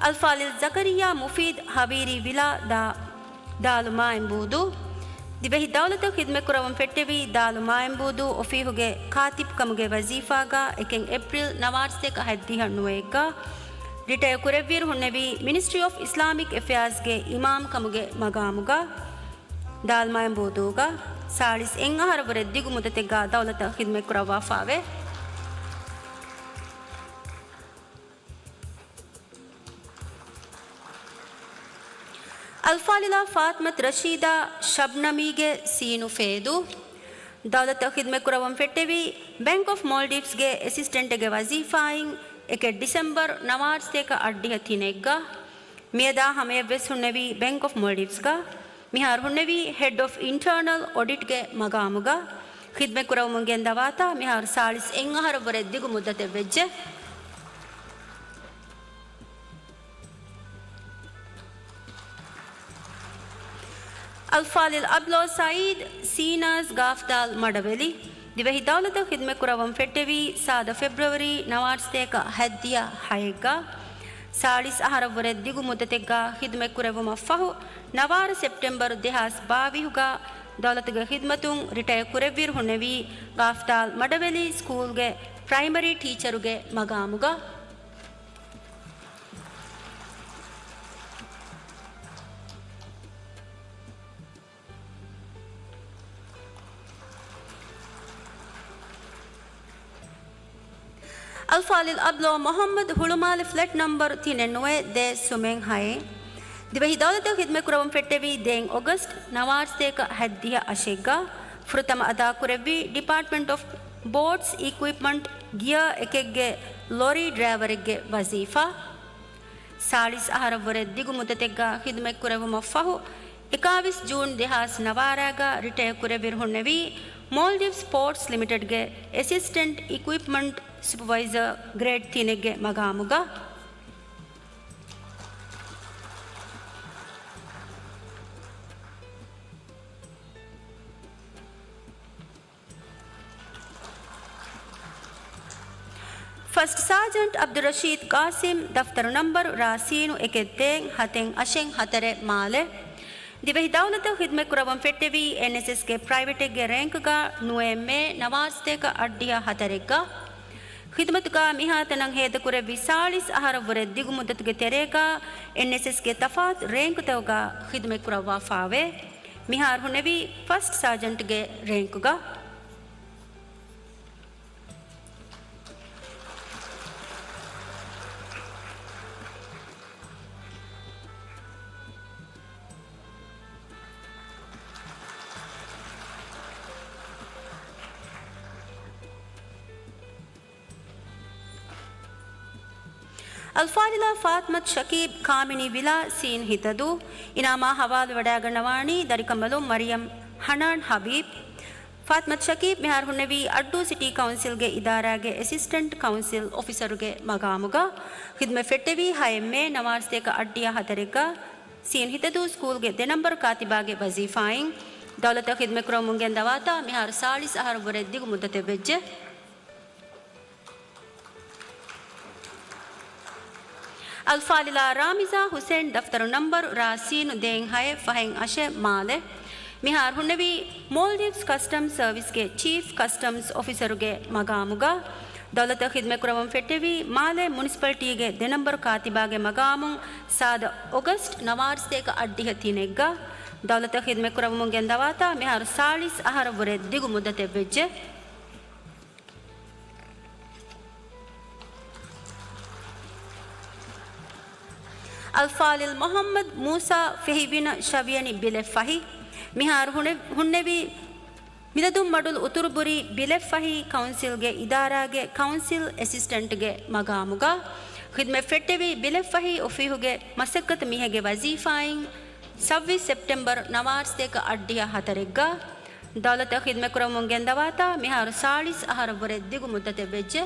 އަލްފާޟިލް ޒަކަރިއްޔާ މުފީދު ހަވީރީ ވިލާ ދާ، ދާލު މާއިންބޫދޫ. ދިވެހި ދައުލަތަށް ޚިދުމަތްކުރައްވަން ފެއްޓެވީ ދާލު މާއިންބޫދޫ އޮފީހުގެ ކާތިބުކަމުގެ ވަޒީފާގަ އެކެއް އޭޕްރިލް ނަވާރަ ސަތޭކަ ހަތްދިހަ ނުވައެއްގަ. ރިޓަޔަރ ކުރެއްވިއިރު ހުންނެވީ މިނިސްޓްރީ އޮފް އިސްލާމިކް އެފެއާޒްގެ އިމާމް ކަމުގެ މަގާމުގަ. ދާލު މާއިންބޫދޫގަ ސާޅީސް އެއް އަހަރަށްވުރެ ދިގު މުއްދަތެއްގަ ދައުލަތަށް ޚިދުމަތްކުރައްވާފާވޭ. އަލްފާޟިލާ ފާތިމަތު ރަޝީދާ ޝަބްނަމީގެ ސީނު ފޭދޫ. ދައުލަތަށް ޚިދުމަތްކުރައްވަން ފެއްޓެވީ ބެންކް އޮފް މޯލްޑިވްސްގެ އެސިސްޓެންޓެއްގެ ވަޒީފާއިން އެކެއް ޑިސެމްބަރު ނަވާރަ ސަތޭކަ އަށްޑިހަ ތިނެއްގަ. މިއަދާ ހަމަޔަށްވެސް ހުންނެވީ ބެންކް އޮފް މޯލްޑިވްސްގަ. މިހާރު ހުންނެވީ ހެޑް އޮފް އިންޓަރނަލް އޮޑިޓްގެ މަގާމުގަ. ޚިދުމަތްކުރައްވަމުން ގެންދަވާތާ މިހާރު ސާޅީސް އެއް އަހަރަށްވުރެ ދިގު މުއްދަތެއްވެއްޖެ. އަލްފާޟިލް އަބްލޯ ސައީދު ސީނާޒް ގާފްދާލް މަޑަވެލި. ދިވެހި ދައުލަތަށް ޚިދުމަތްކުރައްވަން ފެއްޓެވީ ސާދަ ފެބްރުއަރީ ނަވާރަ ސަތޭކަ ހަތްދިހަ ހައެއްގަ. ސާޅީސް އަހަރަށްވުރެ ދިގު މުއްދަތެއްގަ ޚިދުމަތްކުރެއްވުމަށްފަހު، ނަވާރަ ސެޕްޓެމްބަރު ދެހާސް ބާވީހުގަ ދައުލަތުގެ ޚިދުމަތުން ރިޓަޔަރ ކުރެއްވިއިރު ހުންނެވީ ގާފްދާލް މަޑަވެލި ސްކޫލްގެ ޕްރައިމަރީ ޓީޗަރުގެ މަގާމުގަ. އަލްފާޟިލް އަބްލޯ މުޙައްމަދު ހުޅުމާލެ ފްލެޓް ނަންބަރު ތިނެއް ނުވައެއް ދޭއް ސުމެއް ހައެއް. ދިވެހި ދައުލަތަށް ޚިދުމަތްކުރައްވަން ފެއްޓެވީ ދޭއް އޮގަސްޓް ނަވާރަ ސަތޭކަ ހަތްދިހަ އަށެއްގަ. ފުރަތަމަ އަދާކުރެއްވީ ޑިޕާޓްމަންޓް އޮފް ބޯޓްސް އިކުއިޕްމަންޓް ގިއަރ އެކެއްގެ ލޮރީ ޑްރައިވަރެއްގެ ވަޒީފާ. ސާޅީސް އަހަރަށްވުރެ ދިގު މުއްދަތެއްގަ ޚިދުމަތްކުރެއްވުމަށްފަހު، އެކާވީސް ޖޫން ދެހާސް ނަވާރައިގަ ރިޓަޔަރ ކުރެއްވިއިރު ހުންނެވީ މޯލްޑިވްސް ޕޯޓްސް ލިމިޓެޑްގެ އެސިސްޓެންޓް އިކުއިޕްމަންޓް ސުޕަވައިޒަރ ގްރޭޑް ތިނެއްގެ މަގާމުގަ. ފަސްޓް ސާޖަންޓް އަބްދުއްރަޝީދު ޤާސިމް، ދަފްތަރު ނަންބަރު ރ ސީނު އެކެއް ދޭއް ހަތެއް އަށެއް ހަތަރެއް މާލެ. ދިވެހި ދައުލަތަށް ޚިދުމަތްކުރައްވަން ފެއްޓެވީ އެންއެސްއެސްގެ ޕްރައިވެޓެއްގެ ރޭންކުގަ ނުވައެއް މޭ ނަވާރަ ސަތޭކަ އަށްޑިހަ ހަތަރެއްގަ. ޚިދުމަތުގަ މިހާތަނަށް ހޭދަކުރެއްވި ސާޅީސް އަހަރަށްވުރެ ދިގު މުއްދަތުގެ ތެރޭގަ އެންއެސްއެސްގެ ތަފާތު ރޭންކުތަކުގަ ޚިދުމަތްކުރައްވާފާވޭ. މިހާރު ހުންނެވީ ފަސްޓް ސާޖަންޓްގެ ރޭންކުގަ. އަލްފާޟިލާ ފާތިމަތު ޝަކީބް، ކާމިނީ ވިލާ، ސީން ހިތަދޫ. އިނާމާ ހަވާލުވެވަޑައިގަންނަވާނީ ދަރިކަނބަލުން މަރިޔަމް ހަނާން ހަބީބް. ފާތިމަތު ޝަކީބް މިހާރު ހުންނެވީ އައްޑޫ ސިޓީ ކައުންސިލްގެ އިދާރާގެ އެސިސްޓެންޓް ކައުންސިލް އޮފިސަރުގެ މަގާމުގަ. ޚިދުމަތް ފެއްޓެވީ ހައެއް މޭ ނަވާރަ ސަތޭކަ އަށްޑިހަ ހަތަރެއްގަ. ސީން ހިތަދޫ ސްކޫލްގެ ދެ ނަންބަރު ކާތިބާގެ ވަޒީފާއިން ދައުލަތަށް ޚިދުމަތްކުރަމުން ގެންދަވާތާ މިހާރު ސާޅީސް އަހަރަށްވުރެ ދިގު މުއްދަތެއްވެއްޖެ. އަލްފާޟިލާ ރާމިޒާ ހުސެން، ދަފްތަރު ނަންބަރު ރ ސީނު ދޭއް ހައެއް ފަހެއް އަށެއް މާލެ. މިހާރު ހުންނެވީ މޯލްޑިވްސް ކަސްޓަމްސް ސަރވިސްގެ ޗީފް ކަސްޓަމްސް އޮފިސަރުގެ މަގާމުގަ. ދައުލަތަށް ޚިދުމަތްކުރައްވަން ފެއްޓެވި މާލޭ މުނިސިޕަލިޓީގެ ދެ ނަންބަރު ކާތިބާގެ މަގާމުން ސާދަ އޮގަސްޓް ނަވާރަސަތޭކަ އަށްޑިހަ ތިނެއްގަ. ދައުލަތަށް ޚިދުމަތްކުރައްވަމުން ގެންދަވާތާ މިހާރު ސާޅީސް އަހަރަށްވުރެ ދިގު މުއްދަތެއް ވެއްޖެ. އަލްފާޟިލް މުޙައްމަދު މޫސާ ފެހި ވިނަ ޝަވިޔަނި ބިލެއް ފަހި. މިހާރު ހުނެ-، ހުންނެވީ މިލަދުންމަޑުލު އުތުރުބުރީ ބިލެއް ފަހި ކައުންސިލްގެ އިދާރާގެ ކައުންސިލް އެސިސްޓެންޓްގެ މަގާމުގަ. ޚިދުމަތް ފެއްޓެވީ ބިލެއް ފަހި އޮފީހުގެ މަސައްކަތު މީހެއްގެ ވަޒީފާއިން ސައްބީސް ސެޕްޓެމްބަރު ނަވާރަސަތޭކަ އަށްޑިހަ ހަތަރެއްގަ. ދައުލަތަށް ޚިދުމަތްކުރަމުން ގެންދަވާތާ މިހާރު ސާޅީސް އަހަރަށްވުރެ ދިގު މުއްދަތެއް ވެއްޖެ.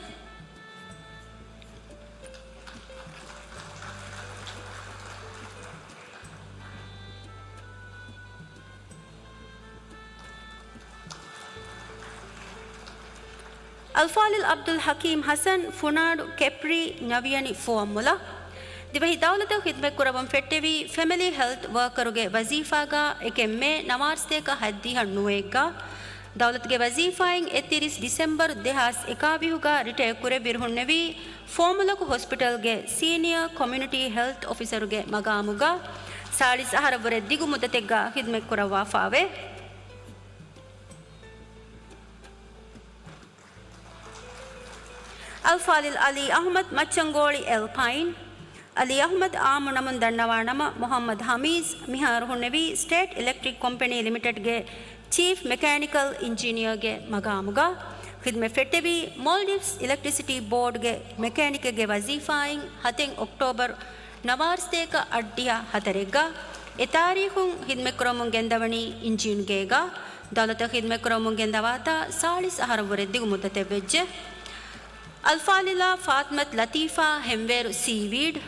އަލްފާޟިލް ޢަބްދުލް ޙަކީމް ޙަސަން ފުނާޑު ކެޕްރީ ނަވިޔަނި ފުވައްމުލައް. ދިވެހި ދައުލަތަށް ޚިދުމަތްކުރައްވަން ފެއްޓެވީ ފެމިލީ ހެލްތް ވަރކަރުގެ ވަޒީފާގަ އެކެއް މޭ ނަވާރަސަތޭކަ ހަތްދިހަ ނުވައެއްގަ. ދައުލަތުގެ ވަޒީފާއިން އެއްތިރީސް ޑިސެމްބަރު ދެހާސް އެކާވީހުގަ ރިޓަޔަރ ކުރެއްވިއިރު ހުންނެވީ ފޯމުލަކު ހޮސްޕިޓަލްގެ ސީނިއާ ކޮމިއުނިޓީ ހެލްތް އޮފިސަރުގެ މަގާމުގަ. ސާޅީސް އަހަރަށްވުރެ ދިގު މުއްދަތެއްގަ ޚިދުމަތްކުރައްވާފާވޭ. އަލްފާޟިލް ޢަލީ އަޙްމަދު މައްޗަންގޯޅި އެލްޕައިން. ޢަލީ އަޙްމަދު ޢާއްމު ނަމުން ދަންނަވާ ނަމަ، މުޙައްމަދު ޙަމީދު މިހާރު ހުންނެވީ ސްޓޭޓް އިލެކްޓްރިކް ކޮމްޕެނީ ލިމިޓެޑްގެ ޗީފް މެކޭނިކަލް އިންޖިނިއަރގެ މަގާމުގަ. ޚިދުމަތް ފެއްޓެވީ މޯލްޑިވްސް އިލެކްޓްރިސިޓީ ބޯޑްގެ މެކޭނިކެއްގެ ވަޒީފާއިން ހަތެއް އޮކްޓޯބަރު ނަވާރަސަތޭކަ އަށްޑިހަ ހަތަރެއްގަ. އެ ތާރީޚުން ޚިދުމަތްކުރަމުން ގެންދަވަނީ އިންޖީންގޭގަ. ދައުލަތަށް ޚިދުމަތްކުރަމުން ގެންދަވާތާ ސާޅީސް އަހަރަށްވުރެ ދިގު މުއްދަތެއް ވެއްޖެ. އަލްފާޟިލާ ފާތިމަތު ލަތީފާ ހެންވޭރު ސީވީޑް.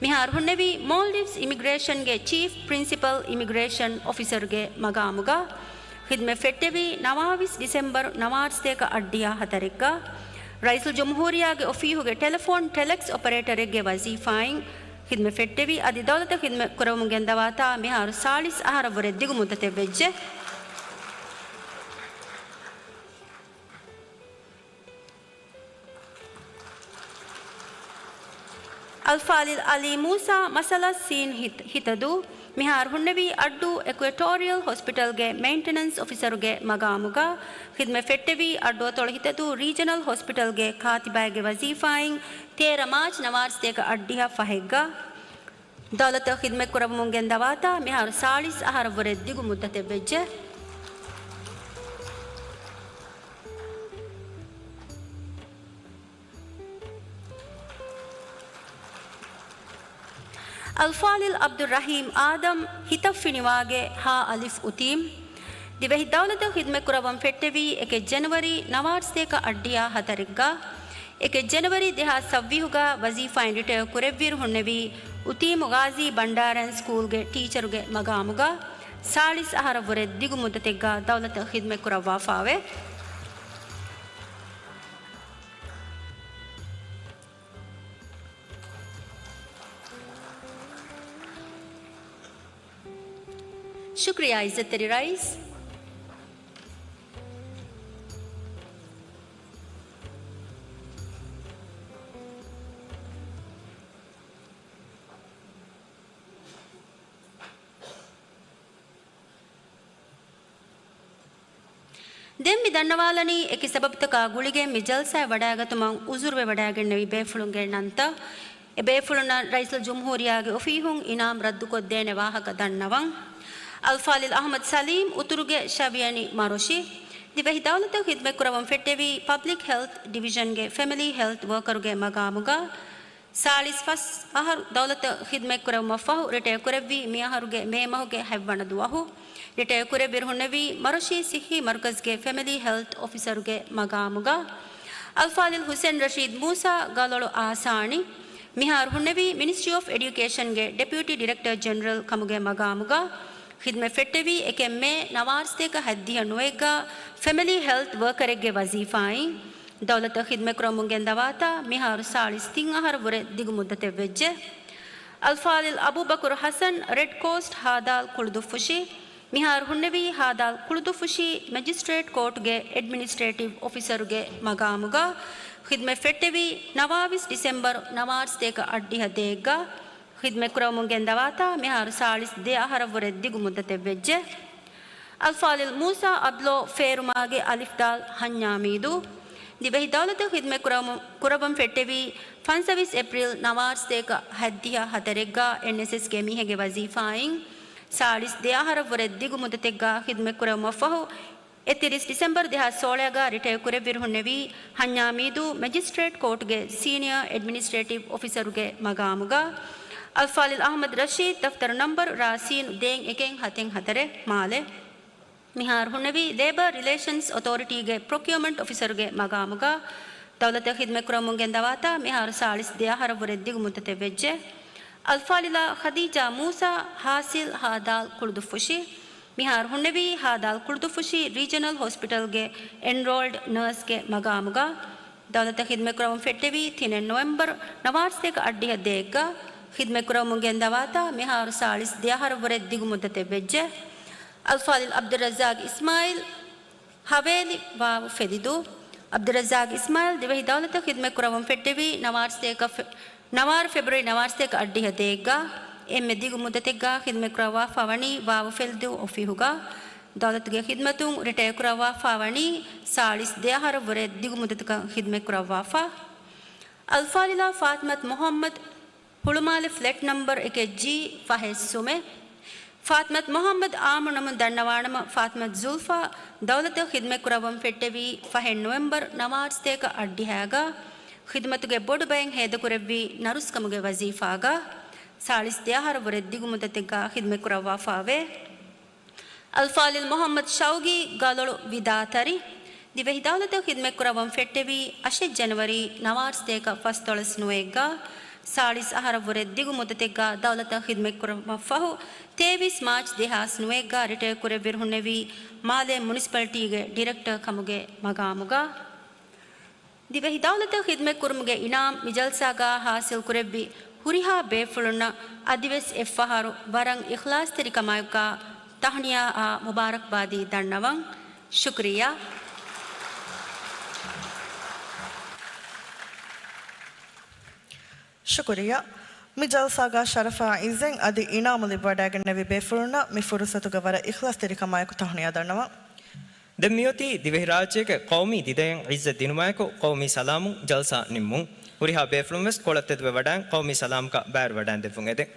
މިހާރު ހުންނެވީ މޯލްޑިވްސް އިމިގްރޭޝަންގެ ޗީފް ޕްރިންސިޕަލް އިމިގްރޭޝަން އޮފިސަރުގެ މަގާމުގަ. ޚިދުމަތް ފެއްޓެވީ ނަވާވީސް ޑިސެމްބަރު ނަވާރަސަތޭކަ އަށްޑިހަ ހަތަރެއްގަ. ރައީސުލްޖުމްހޫރިއްޔާގެ އޮފީހުގެ ޓެލެފޯން ޓެލެކްސް އޮޕަރޭޓަރެއްގެ ވަޒީފާއިން ޚިދުމަތް ފެއްޓެވި އަދި ދައުލަތަށް ޚިދުމަތް ކުރަމުން ގެންދަވާތާ މިހާރު ސާޅީސް އަހަރަށްވުރެ ދިގު މުއްދަތެއް ވެއްޖެ. އަލްފާޟިލް ޢަލީ މޫސާ މަސަލަސް ސީން ހިތަ-، ހިތަދޫ މިހާރު ހުންނެވީ އައްޑޫ އެކުއެޓޯރިއަލް ހޮސްޕިޓަލްގެ މެއިންޓެނަންސް އޮފިސަރުގެ މަގާމުގަ. ޚިދުމަތް ފެއްޓެވީ އައްޑުއަތޮޅު ހިތަދޫ ރީޖަނަލް ހޮސްޕިޓަލްގެ ކާތިބާއެއްގެ ވަޒީފާއިން ތޭރަ މާޗް ނަވާރަސަތޭކަ އަށްޑިހަ ފަހެއްގަ. ދައުލަތަށް ޚިދުމަތްކުރައްވަމުން ގެންދަވާތާ މިހާރު ސާޅީސް އަހަރަށްވުރެ ދިގު މުއްދަތެއް ވެއްޖެ. އަލްފާޟިލް ޢަބްދުއްރަޙީމް އާދަމް ހިތަށް ފިނިވާގެ ހާ އަލިފް އުތީމް. ދިވެހި ދައުލަތަށް ޚިދުމަތްކުރައްވަން ފެއްޓެވީ އެކެއް ޖެނުއަރީ ނަވާރަސަތޭކަ އަށްޑިހަ ހަތަރެއްގަ. އެކެއް ޖެނުއަރީ ދެހާސް ސައްވީހުގަ ވަޒީފާއިން ރިޓަޔަރ ކުރެއްވިއިރު ހުންނެވީ އުތީމު ޣާޒީ ބަންޑާރައިން ސްކޫލްގެ ޓީޗަރުގެ މަގާމުގަ. ސާޅީސް އަހަރަށްވުރެ ދިގު މުއްދަތެއްގަ ދައުލަތަށް ޚިދުމަތްކުރައްވާފާވޭ. ޝުކުރިއްޔާ އިއްޒަތްތެރި ރައީސް. ދެން މި ދަންނަވާލަނީ އެކި ސަބަބުތަކާ ގުޅިގެން މި ޖަލްސާއެއް ވަޑައިގަތުމަށް އުޒުރުވެވަޑައިގެންނެވި ބޭފުޅުންގެ ނަންތައް. އެ ބޭފުޅުންނަށް ރައީސުލްޖުމްހޫރިއްޔާގެ އޮފީހުން އިނާމް ރައްދުކޮށްދޭނެ ވާހަކަ ދަންނަވަން. އަލްފާޟިލް އަޙްމަދު ސަލީމް އުތުރުގެ ޝަވިޔަނި މަރޮށި. ދިވެހި ދައުލަތަށް ޚިދުމަތްކުރައްވަން ފެއްޓެވީ ޕަބްލިކް ހެލްތް ޑިވިޝަންގެ ފެމިލީ ހެލްތް ވޯކަރުގެ މަގާމުގަ. ސާޅީސް ފަސް އަހަރު ދައުލަތަށް ޚިދުމަތްކުރެއްވުމަށްފަހު ރިޓަޔަރ ކުރެއްވީ މިއަހަރުގެ މޭ މަހުގެ ހަތްވަނަ ދުވަހު. ރިޓަޔަރ ކުރެއްވިއިރު ހުންނެވީ މަރޮށީ ސިއްހީ މަރުކަޒްގެ ފެމިލީ ހެލްތް އޮފިސަރުގެ މަގާމުގަ. އަލްފާޟިލް ހުސެން ރަޝީދް މޫސާ ގަލޮޅު އާސާނި މިހާރު ހުންނެވީ މިނިސްޓްރީ އޮފް އެޑިއުކޭޝަންގެ ޑެޕިއުޓީ ޑިރެކްޓަރ ޖެނެރަލް ކަމުގެ މަގާމުގަ. ޚިދުމަތް ފެއްޓެވީ އެކެއް މޭ ނަވާރަސަތޭކަ ހަތްދިހަ ނުވައެއްގަ ފެމިލީ ހެލްތް ވޯކަރެއްގެ ވަޒީފާއިން. ދައުލަތަށް ޚިދުމަތްކުރަމުން ގެންދަވާތާ މިހާރު ސާޅީސް ތިން އަހަރަށްވުރެ ދިގު މުއްދަތެއް ވެއްޖެ. އަލްފާޟިލް އަބޫބަކުރު ޙަސަން ރެޑް ކްރޯސް ހާދާލް ކުޅުދުއްފުށި މިހާރު ހުންނެވީ ހާދާލް ކުޅުދުއްފުށި މެޖިސްޓްރޭޓް ކޯޓުގެ އެޑްމިނިސްޓްރޭޓިވް އޮފިސަރުގެ މަގާމުގަ. ޚިދުމަތް ފެއްޓެވީ ނަވާވީސް ޑިސެމްބަރު ނަވާރަސަތޭކަ އަށްޑިހަ ދޭއްގަ. ޚިދުމަތްކުރަމުން ގެންދަވާތާ މިހާރު ސާޅީސް ދެ އަހަރަށްވުރެ ދިގު މުއްދަތެއް ވެއްޖެ. އަލްފާޟިލް މޫސާ އަބްލޯ ފޭރުމާގެ އަލިފް ދާލް ހަންޏާ މީދޫ. ދިވެހި ދައުލަތަށް ޚިދުމަތް ކުރަމު-، ކުރައްވަން ފެއްޓެވީ ފަންސަވީސް އޭޕްރީލް ނަވާރަސަތޭކަ ހަތްދިހަ ހަތަރެއްގަ އެންއެސްއެސްގެ މީހެއްގެ ވަޒީފާއިން ސާޅީސް ދެ އަހަރަށްވުރެ ދިގު މުއްދަތެއްގަ ޚިދުމަތް ކުރެވުމަށްފަހު، އެއްތިރީސް ޑިސެމްބަރު ދެހާސް ސޯޅައިގަ ރިޓަޔަރ ކުރެއްވިރު ހުންނެވީ ހަންޏާ މީދޫ މެޖިސްޓްރޭޓް ކޯޓުގެ ސީނިއާ އެޑްމިނިސްޓްރޭޓިވް އޮފިސަރުގެ މަގާމުގަ. އަލްފާޟިލް އަޙްމަދު ރަޝީދު، ދަފްތަރު ނަންބަރު ރ ސީން ދޭން އެކެއް ހަތެއް ހަތަރެއް، މާލެ. މިހާރު ހުންނެވީ ލޭބަރ ރިލޭޝަންސް އޮތޯރިޓީގެ ޕްރޮކިއުމަންޓް އޮފިސަރުގެ މަގާމުގަ. ދައުލަތަށް ޚިދުމަތް ކުރަމުން ގެންދަވާތާ މިހާރު ސާޅީސް ދެ އަހަރަށްވުރެ ދިގު މުއްދަތެއް ވެއްޖެ. އަލްފާޟިލާ ޚަދީޖާ މޫސާ ހާސިލް ހ ދ ކުޅުދުއްފުށި. މިހާރު ހުންނެވީ ހ ދ ކުޅުދުއްފުށި ރީޖަނަލް ހޮސްޕިޓަލްގެ އެންރޯލްޑް ނަރސްގެ މަގާމުގަ. ދައުލަތަށް ޚިދުމަތް ކުރަމުން ފެއްޓެވީ ތިނެއް ނޮވެމްބަރު ނަވާރަސަތޭކަ އަށްޑިހަ ދޭއްގަ. ޚިދުމަތް ކުރަމުން ގެންދަވާތާ މިހާރު ސާޅީސް ދެ އަހަރަށްވުރެ ދިގު މުއްދަތެއް ވެއްޖެ. އަލްފާޟިލް ޢަބްދުއްރައްޒާޤް އިސްމާޢީލް ހަވޭލި ވާވު ފެދިދޫ. ޢަބްދުއްރައްޒާޤް އިސްމާޢީލް ދިވެހި ދައުލަތަށް ޚިދުމަތް ކުރައްވަން ފެއްޓެވީ ނަވާރަސަތޭކަ ފެ-، ނަވާރަ ފެބްރުއަރީ ނަވާރަސަތޭކަ އަށްޑިހަ ދޭއްގަ. އެންމެ ދިގު މުއްދަތެއްގަ ޚިދުމަތް ކުރައްވާފަ ވަނީ ވާވު ފެދިދޫ އޮފީހުގަ. ދައުލަތުގެ ޚިދުމަތުން ރިޓަޔަރ ކުރައްވާފަ ވަނީ ސާޅީސް ދެ އަހަރަށްވުރެ ދިގު މުއްދަތަކަށް ޚިދުމަތް ކުރައްވާފަ. އަލްފާޟިލާ ފާތިމަތު މުޙައްމަދު، ހުޅުމާލެ ފްލެޓް ނަމްބަރު އެކެއް ޖީ ފަހެއް ސުމެއް. ފާތިމަތު މުޙައްމަދު އާއްމު ނަމުން ދަންނަވާނަމަ، ފާތިމަތު ޒުލްފާ ދައުލަތަށް ޚިދުމަތް ކުރައްވަން ފެއްޓެވީ ފަހެއް ނޮވެމްބަރު ނަވާރަސަތޭކަ އަށްޑިހައިގަ. ޚިދުމަތުގެ ބޮޑު ބައެއް ހޭދަކުރެއްވީ ނަރުސްކަމުގެ ވަޒީފާގަ. ސާޅީސް ދެ އަހަރަށްވުރެ ދިގު މުއްދަތެއްގަ ޚިދުމަތް ކުރައްވާފަވޭ. އަލްފާޟިލް މުޙައްމަދު ޝައުގީ ގަލޮޅު ވިދާތަރި، ދިވެހި ދައުލަތަށް ޚިދުމަތް ކުރައްވަން ފެއްޓެވީ އަށެއް ޖަނަވަރީ ނަވާރަސަތޭކަ ފަސްދޮޅަސް ނުވައެއްގަ. ސާޅީސް އަހަރަށްވުރެ ދިގު މުއްދަތެއްގަ ދައުލަތަށް ޚިދުމަތް ކުރުމަށްފަހު، ތޭވީސް މާޗް ދެހާސް ނުވައެއްގަ ރިޓަޔަރ ކުރެއްވިރު ހުންނެވީ މާލޭ މުނިސިޕަލިޓީގެ ޑިރެކްޓަރ ކަމުގެ މަގާމުގަ. ދިވެހި ދައުލަތަށް ޚިދުމަތް ކުރުމުގެ އިނާމް މި ޖަލްސާގަ ހާސިލް ކުރެއްވި ހުރިހާ ބޭފުޅުންނަށް އަދިވެސް އެއްފަހަރު ވަރަށް އިޚްލާޞްތެރިކަމާއެކުގަ ތަހުނިޔާއާ މުބާރަކްބާދީ ދަންނަވަން. ޝުކުރިއްޔާ. ޝުކުރިއްޔާ. މި ޖަލްސާގަ ޝަރަފާ އިއްޒަތް އަދި އިނާމު ލިބިވަޑައިގެންނެވި ބޭފުޅުންނަށް މި ފުރުޞަތުގަ ވަރަށް އިޚްލާޞްތެރިކަމާއެކު ތަހުނިޔާ ދަންނަވަން. ދެން މިއޮތީ ދިވެހިރާއްޖޭގެ ޤައުމީ ދިދައިން ޢިއްޒަތް ދިނުމާއެކު ޤައުމީ ސަލާމުން ޖަލްސާ ނިންމުން. ހުރިހާ ބޭފުޅުން ވެސް ކޮޅަށް ތެދުވެވަޑައިން ޤައުމީ ސަލާމަކަށް ބައިވެވަޑައިން ދެއްވުން އެދެން.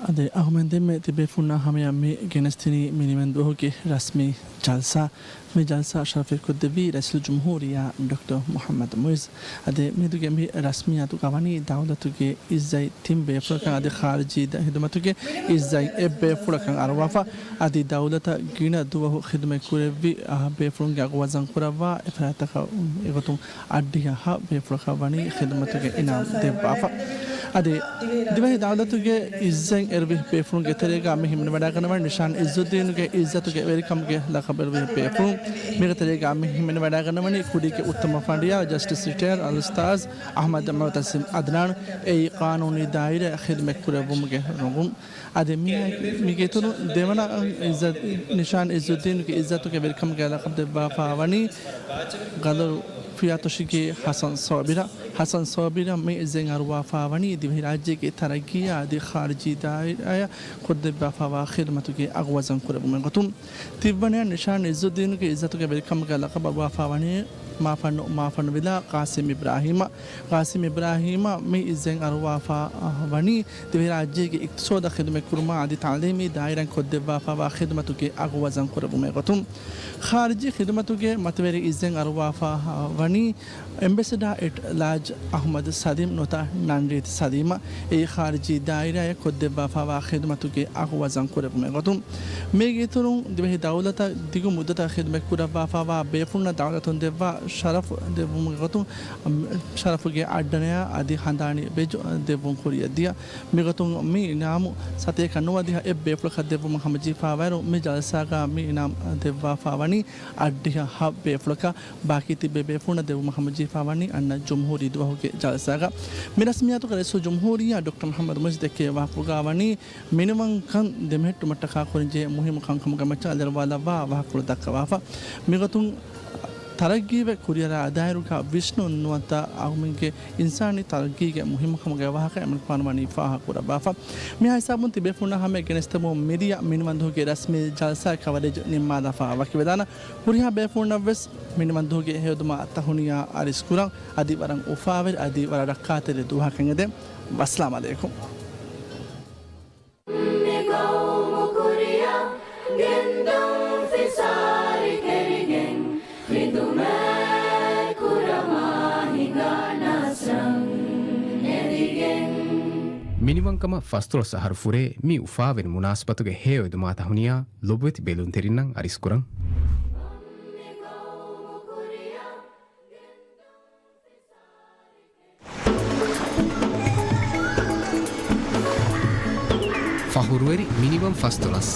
އަދި އަހުމެން ދެންމެ ތިބޭފުންނާ ހަމަޔަށް މި ގެނެސްދިނީ މިނިވަން ދުވަހުގެ ރަސްމީ ޖަލްސާ. މި ޖަލްސާ ޝަރަފެއް ކޮށްދެއްވީ ރައީސުލްޖުމްހޫރިއްޔާ ޑޮކްޓަރ މުޙައްމަދު މުޢިއްޒު. އަދި މިއަދުގެ މި ރަސްމިއްޔާތުގަ ވަނީ ދައުލަތުގެ އިއްޒަތް ތިން ބޭފުޅަކަށް އަދި ޚާރިޖީ ދަ-، ޚިދުމަތުގެ އިއްޒަތް އެއް ބޭފުޅަކަށް އަރުވާފަ. އަދި ދައުލަތަށް ގިނަ ދުވަހު ޚިދުމަތް ކުރެއްވި އަހަރު ބޭފުޅުންގެ އަގު ވަޒަން ކުރައްވާ އެފަރާތްތަކަށް އެގޮތުން އަށްޑިހަ ހަ ބޭފުޅަކަށް ވަނީ ޚިދުމަތުގެ އިނާމް ދެއްވާފަ. އަދި ދިވެހި ދައުލަތުގެ އިއްޒަތް އެރުވި ބޭފުޅުންގެ ތެރޭގަ މި ހިމެނިވަޑައިގަންނަވަނީ ނިޝާން އިއްޒުއްދީނުގެ އިއްޒަތުގެ ވެރިކަމުގެ ލަޤަބު އެރުވި ބޭފުޅުން. މީގެ ތެރޭގަ މި ހިމެނިވަޑައިގަންނަވަނީ ކުރީގެ އުއްތަމަ ފަނޑިޔާރު ޖަސްޓިސް ރިޓަޔާޑް އަލްއުސްތާޛް އަޙްމަދު މުޢުތަސިމް އަދްނާން، އެއީ ޤާނޫނީ ދާއިރާއަށް ޚިދުމަތް ކުރެއްވުމުގެ ރޮނގުން. އަދި މި-، މީގެ އިތުރުން ދެވަނަ އިއްޒަތް، ނިޝާން އިއްޒުއްދީނުގެ އިއްޒަތުގެ ވެރިކަމުގެ ލަޤަބު ދެއްވާފަ ވަނީ ގަދަރު ފިޔަތޮށިގެ ޙަސަން ޞާބިރަށް. ޙަސަން ޞާބިރަށް މި އިއްޒަތް އަރުވާފަ ވަނީ ދިވެހިރާއްޖޭގެ ތަރައްގީއާ އަދި ޚާރިޖީ ދާއިރާއަށް ކޮށްދެއްވާފަވާ ޚިދުމަތުގެ އަގު ވަޒަން ކުރެއްވުމެއް ގޮތުން. ތިއްބަނަޔަށް ނިޝާން އިއްޒުއްދީނުގެ އިއްޒަތުގެ ވެރިކަމުގެ ލަޤަބު އަރުވާފަ ވަނީ މާފަންނު މާފަންނު ވިލާ ޤާސިމް އިބްރާހީމަށް. ޤާސިމް އިބްރާހީމަށް މި އިއްޒަތް އަރުވާފަ ވަނީ ދިވެހިރާއްޖޭގެ އިޤްތިޞާދަށް ޚިދުމަތް ކުރުމާ އަދި ތަޢުލީމީ ދާއިރާއިން ކޮށްދެއްވާފަވާ ޚިދުމަތުގެ އަގު ވަޒަން ކުރެއްވުމެއް ގޮތުން. ޚާރިޖީ ޚިދުމަތުގެ މަތިވެރި އިއްޒަތް އަރުވާފަ ވަނީ އެމްބެސެޑާ އެޓް ލާޖް އަޙްމަދު ސަލީމް ނުވަތަ ނަންރީތި ސަލީމަށް. އެއީ ޚާރިޖީ ދާއިރާއަށް ކޮށްދެއްވާފަވާ ޚިދުމަތުގެ އަގު ވަޒަން ކުރެއްވުމެއް ގޮތުން. މީގެ އިތުރުން ދިވެހި ދައުލަތަށް ދިގު މުއްދަތަށް ޚިދުމަތް ކުރައްވާފަވާ ބޭފުޅުންނަށް ދައުލަތުން ދެއްވާ ޝަރަފް ދެއްވުމުގެ ގޮތުން، ޝަރަފުގެ އައްޑަނަޔާ އަދި ހަނދާނީ ބެޖު ދެއްވުން ކުރިއަށް ދިޔަ. މިގޮތުން މި އިނާމު ސަތޭކަ ނުވަދިހަ އެއް ބޭފުޅަކަށް ދެއްވުމަށް ހަމަޖެހިފަވާއިރު، މި ޖަލްސާގަ މި އިނާމް ދެއްވާފަ ވަނީ އަށްޑިހަ ހަ ބޭފުޅަކަށް. ބާކީ ތިއްބެވި ބޭފުޅުންނަށް ދެއްވުމަށް ހަމަޖެހިފަ ވަނީ އަންނަ ޖުމްހޫރީ ދުވަހުގެ ޖަލްސާގަ. މި ރަސްމިއްޔާތުގަ ރައީސުލްޖުމްހޫރިއްޔާ ޑޮކްޓަރ މުޙައްމަދު މުޢިއްޒު ދެއްކެވި ވާހަކަފުޅުގަ ވަނީ މިނިވަންކަން ދެމެހެއްޓުމަށްޓަކާ ކުރަންޖެހޭ މުހިއްމު ކަންކަމުގެ މައްޗަށް އަލިއަޅުވާލައްވާ ވާހަކަފުޅު ދައްކަވާފަ. މިގޮތުން ތަރައްގީވެ ކުރިއަރާ ދާއިރުގަ ވިސްނުން ނުވަތަ އަހުމެންގެ އިންސާނީ ތަރައްގީގެ މުހިއްމުކަމުގެ ވާހަކަ އެމަނިކުފާނު ވަނީ ފާހަގަކުރައްވާފަ. މިހާ ހިސާބުން ތިބޭފުންނާ ހަމަޔަށް ގެނެސްދެމުން މިދިޔަ މިނިވަންދުވަހުގެ ރަސްމީ ޖަލްސާ ކަވަރޭޖް ނިންމާލާފަ ވަކިވެދާނަން. ހުރިހާ ބޭފުޅުންނަށްވެސް މިނިވަންދުވަހުގެ ހެޔޮދުމާ ތަހުނިޔާ އަރިސްކުރަން. އަދި ވަރަށް އުފާވެރި އަދި ވަރަށް ރައްކާތެރި ދުވަހަކަށް އެދެން. ވައްސަލާމް އަލައިކުމް. މި ގައުމު ކުރިއަށް ގެންދަން ފިސާރި ކެރިގެން، ޚިދުމަތް ކުރަމާ ހިނގާ ނަސްރަށް އެދިގެން. މިނިވަންކަމަށް ފަސްދޮޅަސް އަހަރު ފުރޭ މި އުފާވެރި މުނާސަބަތުގެ ހެޔޮއެދުމާ ތަހުނިޔާ ލޮބުވެތި ބެލުންތެރިންނަށް އަރިސްކުރަން. ފަޚުރުވެރި މިނިވަން ފަސްދޮޅަސް.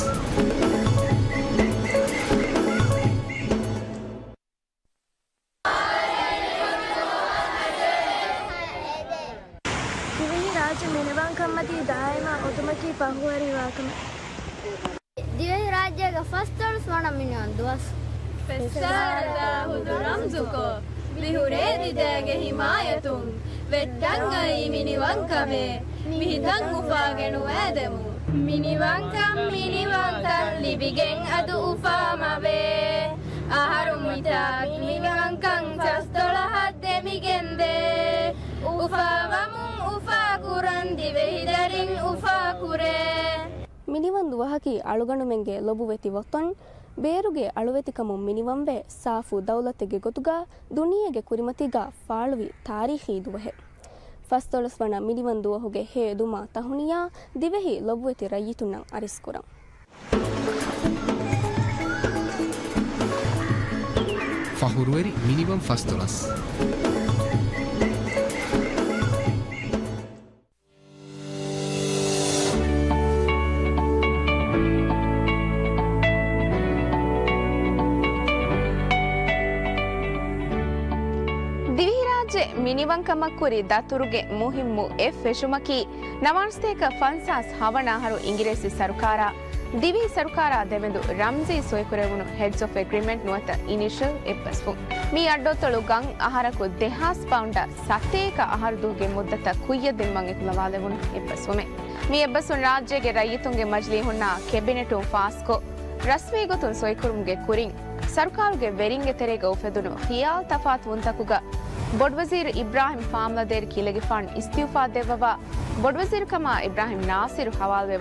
ދިވެހިރާއްޖެ މިނިވަންކަންމަތީ ދާއިމަށް އޮތުމަކީ ފަޚުރުވެރިވާކަމެއް. ދިވެހިރާއްޖޭގެ ފަސްދޮޅަސް ވަނަ މިނިވަން ދުވަސް. ފެއްސާރަތާ ހުދު ރަމްޒުކޮށް، މިހުރޭ ދިދައިގެ ހިމާޔަތުން، ވެއްޓަން އައީ މިނިވަންކަމޭ، މިހިތަށް އުފާގެނުވާ ދެމު. މިނިވަންކަން، މިނިވަންކަން ލިބިގެން އަދު އުފާމަވޭ. އަހަރު މިތާ މިނިވަންކަން ފަސްދޮޅަހަށް ދެމިގެންދޭ. އުފާވަމުން އުފާކުރަން ދިވެހިދަރިން އުފާކުރޭ. މިނިވަން ދުވަހަކީ އަޅުގަނޑުމެންގެ ލޮބުވެތި ވަޠަން، ބޭރުގެ އަޅުވެތިކަމުން މިނިވަންވެ، ސާފު ދައުލަތެއްގެ ގޮތުގަ ދުނިޔޭގެ ކުރިމަތީގަ ފާޅުވި ތާރީޚީ ދުވަހެއް. ފަސްދޮޅަސް ވަނަ މިނިވަން ދުވަހުގެ ހެޔޮއެދުމާ ތަހުނިޔާ ދިވެހި ލޮބުވެތި ރައްޔިތުންނަށް އަރިސްކުރަން. ފަޚުރުވެރި މިނިވަން ފަސްދޮޅަސް. ދިވެހިރާއްޖެ މިނިވަންކަމަށް ކުރި ދަތުރުގެ މުހިއްމު އެއް ފެށުމަކީ، ނަވާރަސަތޭކަ ފަންސާސް ހަވަނަ އަހަރު އިނގިރޭސި ސަރުކާރާ ދިވެހި ސަރުކާރާ ދެމެދު ރަމްޒީ ސޮއިކުރެވުނު ހެޑްސް އޮފް އެގްރިމެންޓް ނުވަތަ އިނިޝަލް އެއްބަސްވުން. މި އައްޑުއަތޮޅު ގަން އަހަރަކު ދެހާސް ޕައުންޑަށް ސަތޭކަ އަހަރު ދުވަހުގެ މުއްދަތަށް ކުއްޔަށް ދިނުމަށް އެކުލަވާލެވުނު އެއްބަސްވުމެއް. މި އެއްބަސްވުން ރާއްޖޭގެ ރައްޔިތުންގެ މަޖިލީހުންނާ ކެބިނެޓުން ފާސްކޮށް، ރަސްމީ ގޮތުން ސޮއިކުރުމުގެ ކުރިން، ސަރުކާރުގެ ވެރިންގެ ތެރޭގަ އުފެދުނު ޚިޔާލު ތަފާތު ވުންތަކުގަ ބޮޑުވަޒީރު އިބްރާހިމް ފާމްލަދޭރި ކިލެގެފާނު އިސްތިއުފާ ދެއްވަވާ، ބޮޑުވަޒީރުކަމާ އިބްރާހިމް ނާސިރު ހަވާލުވެ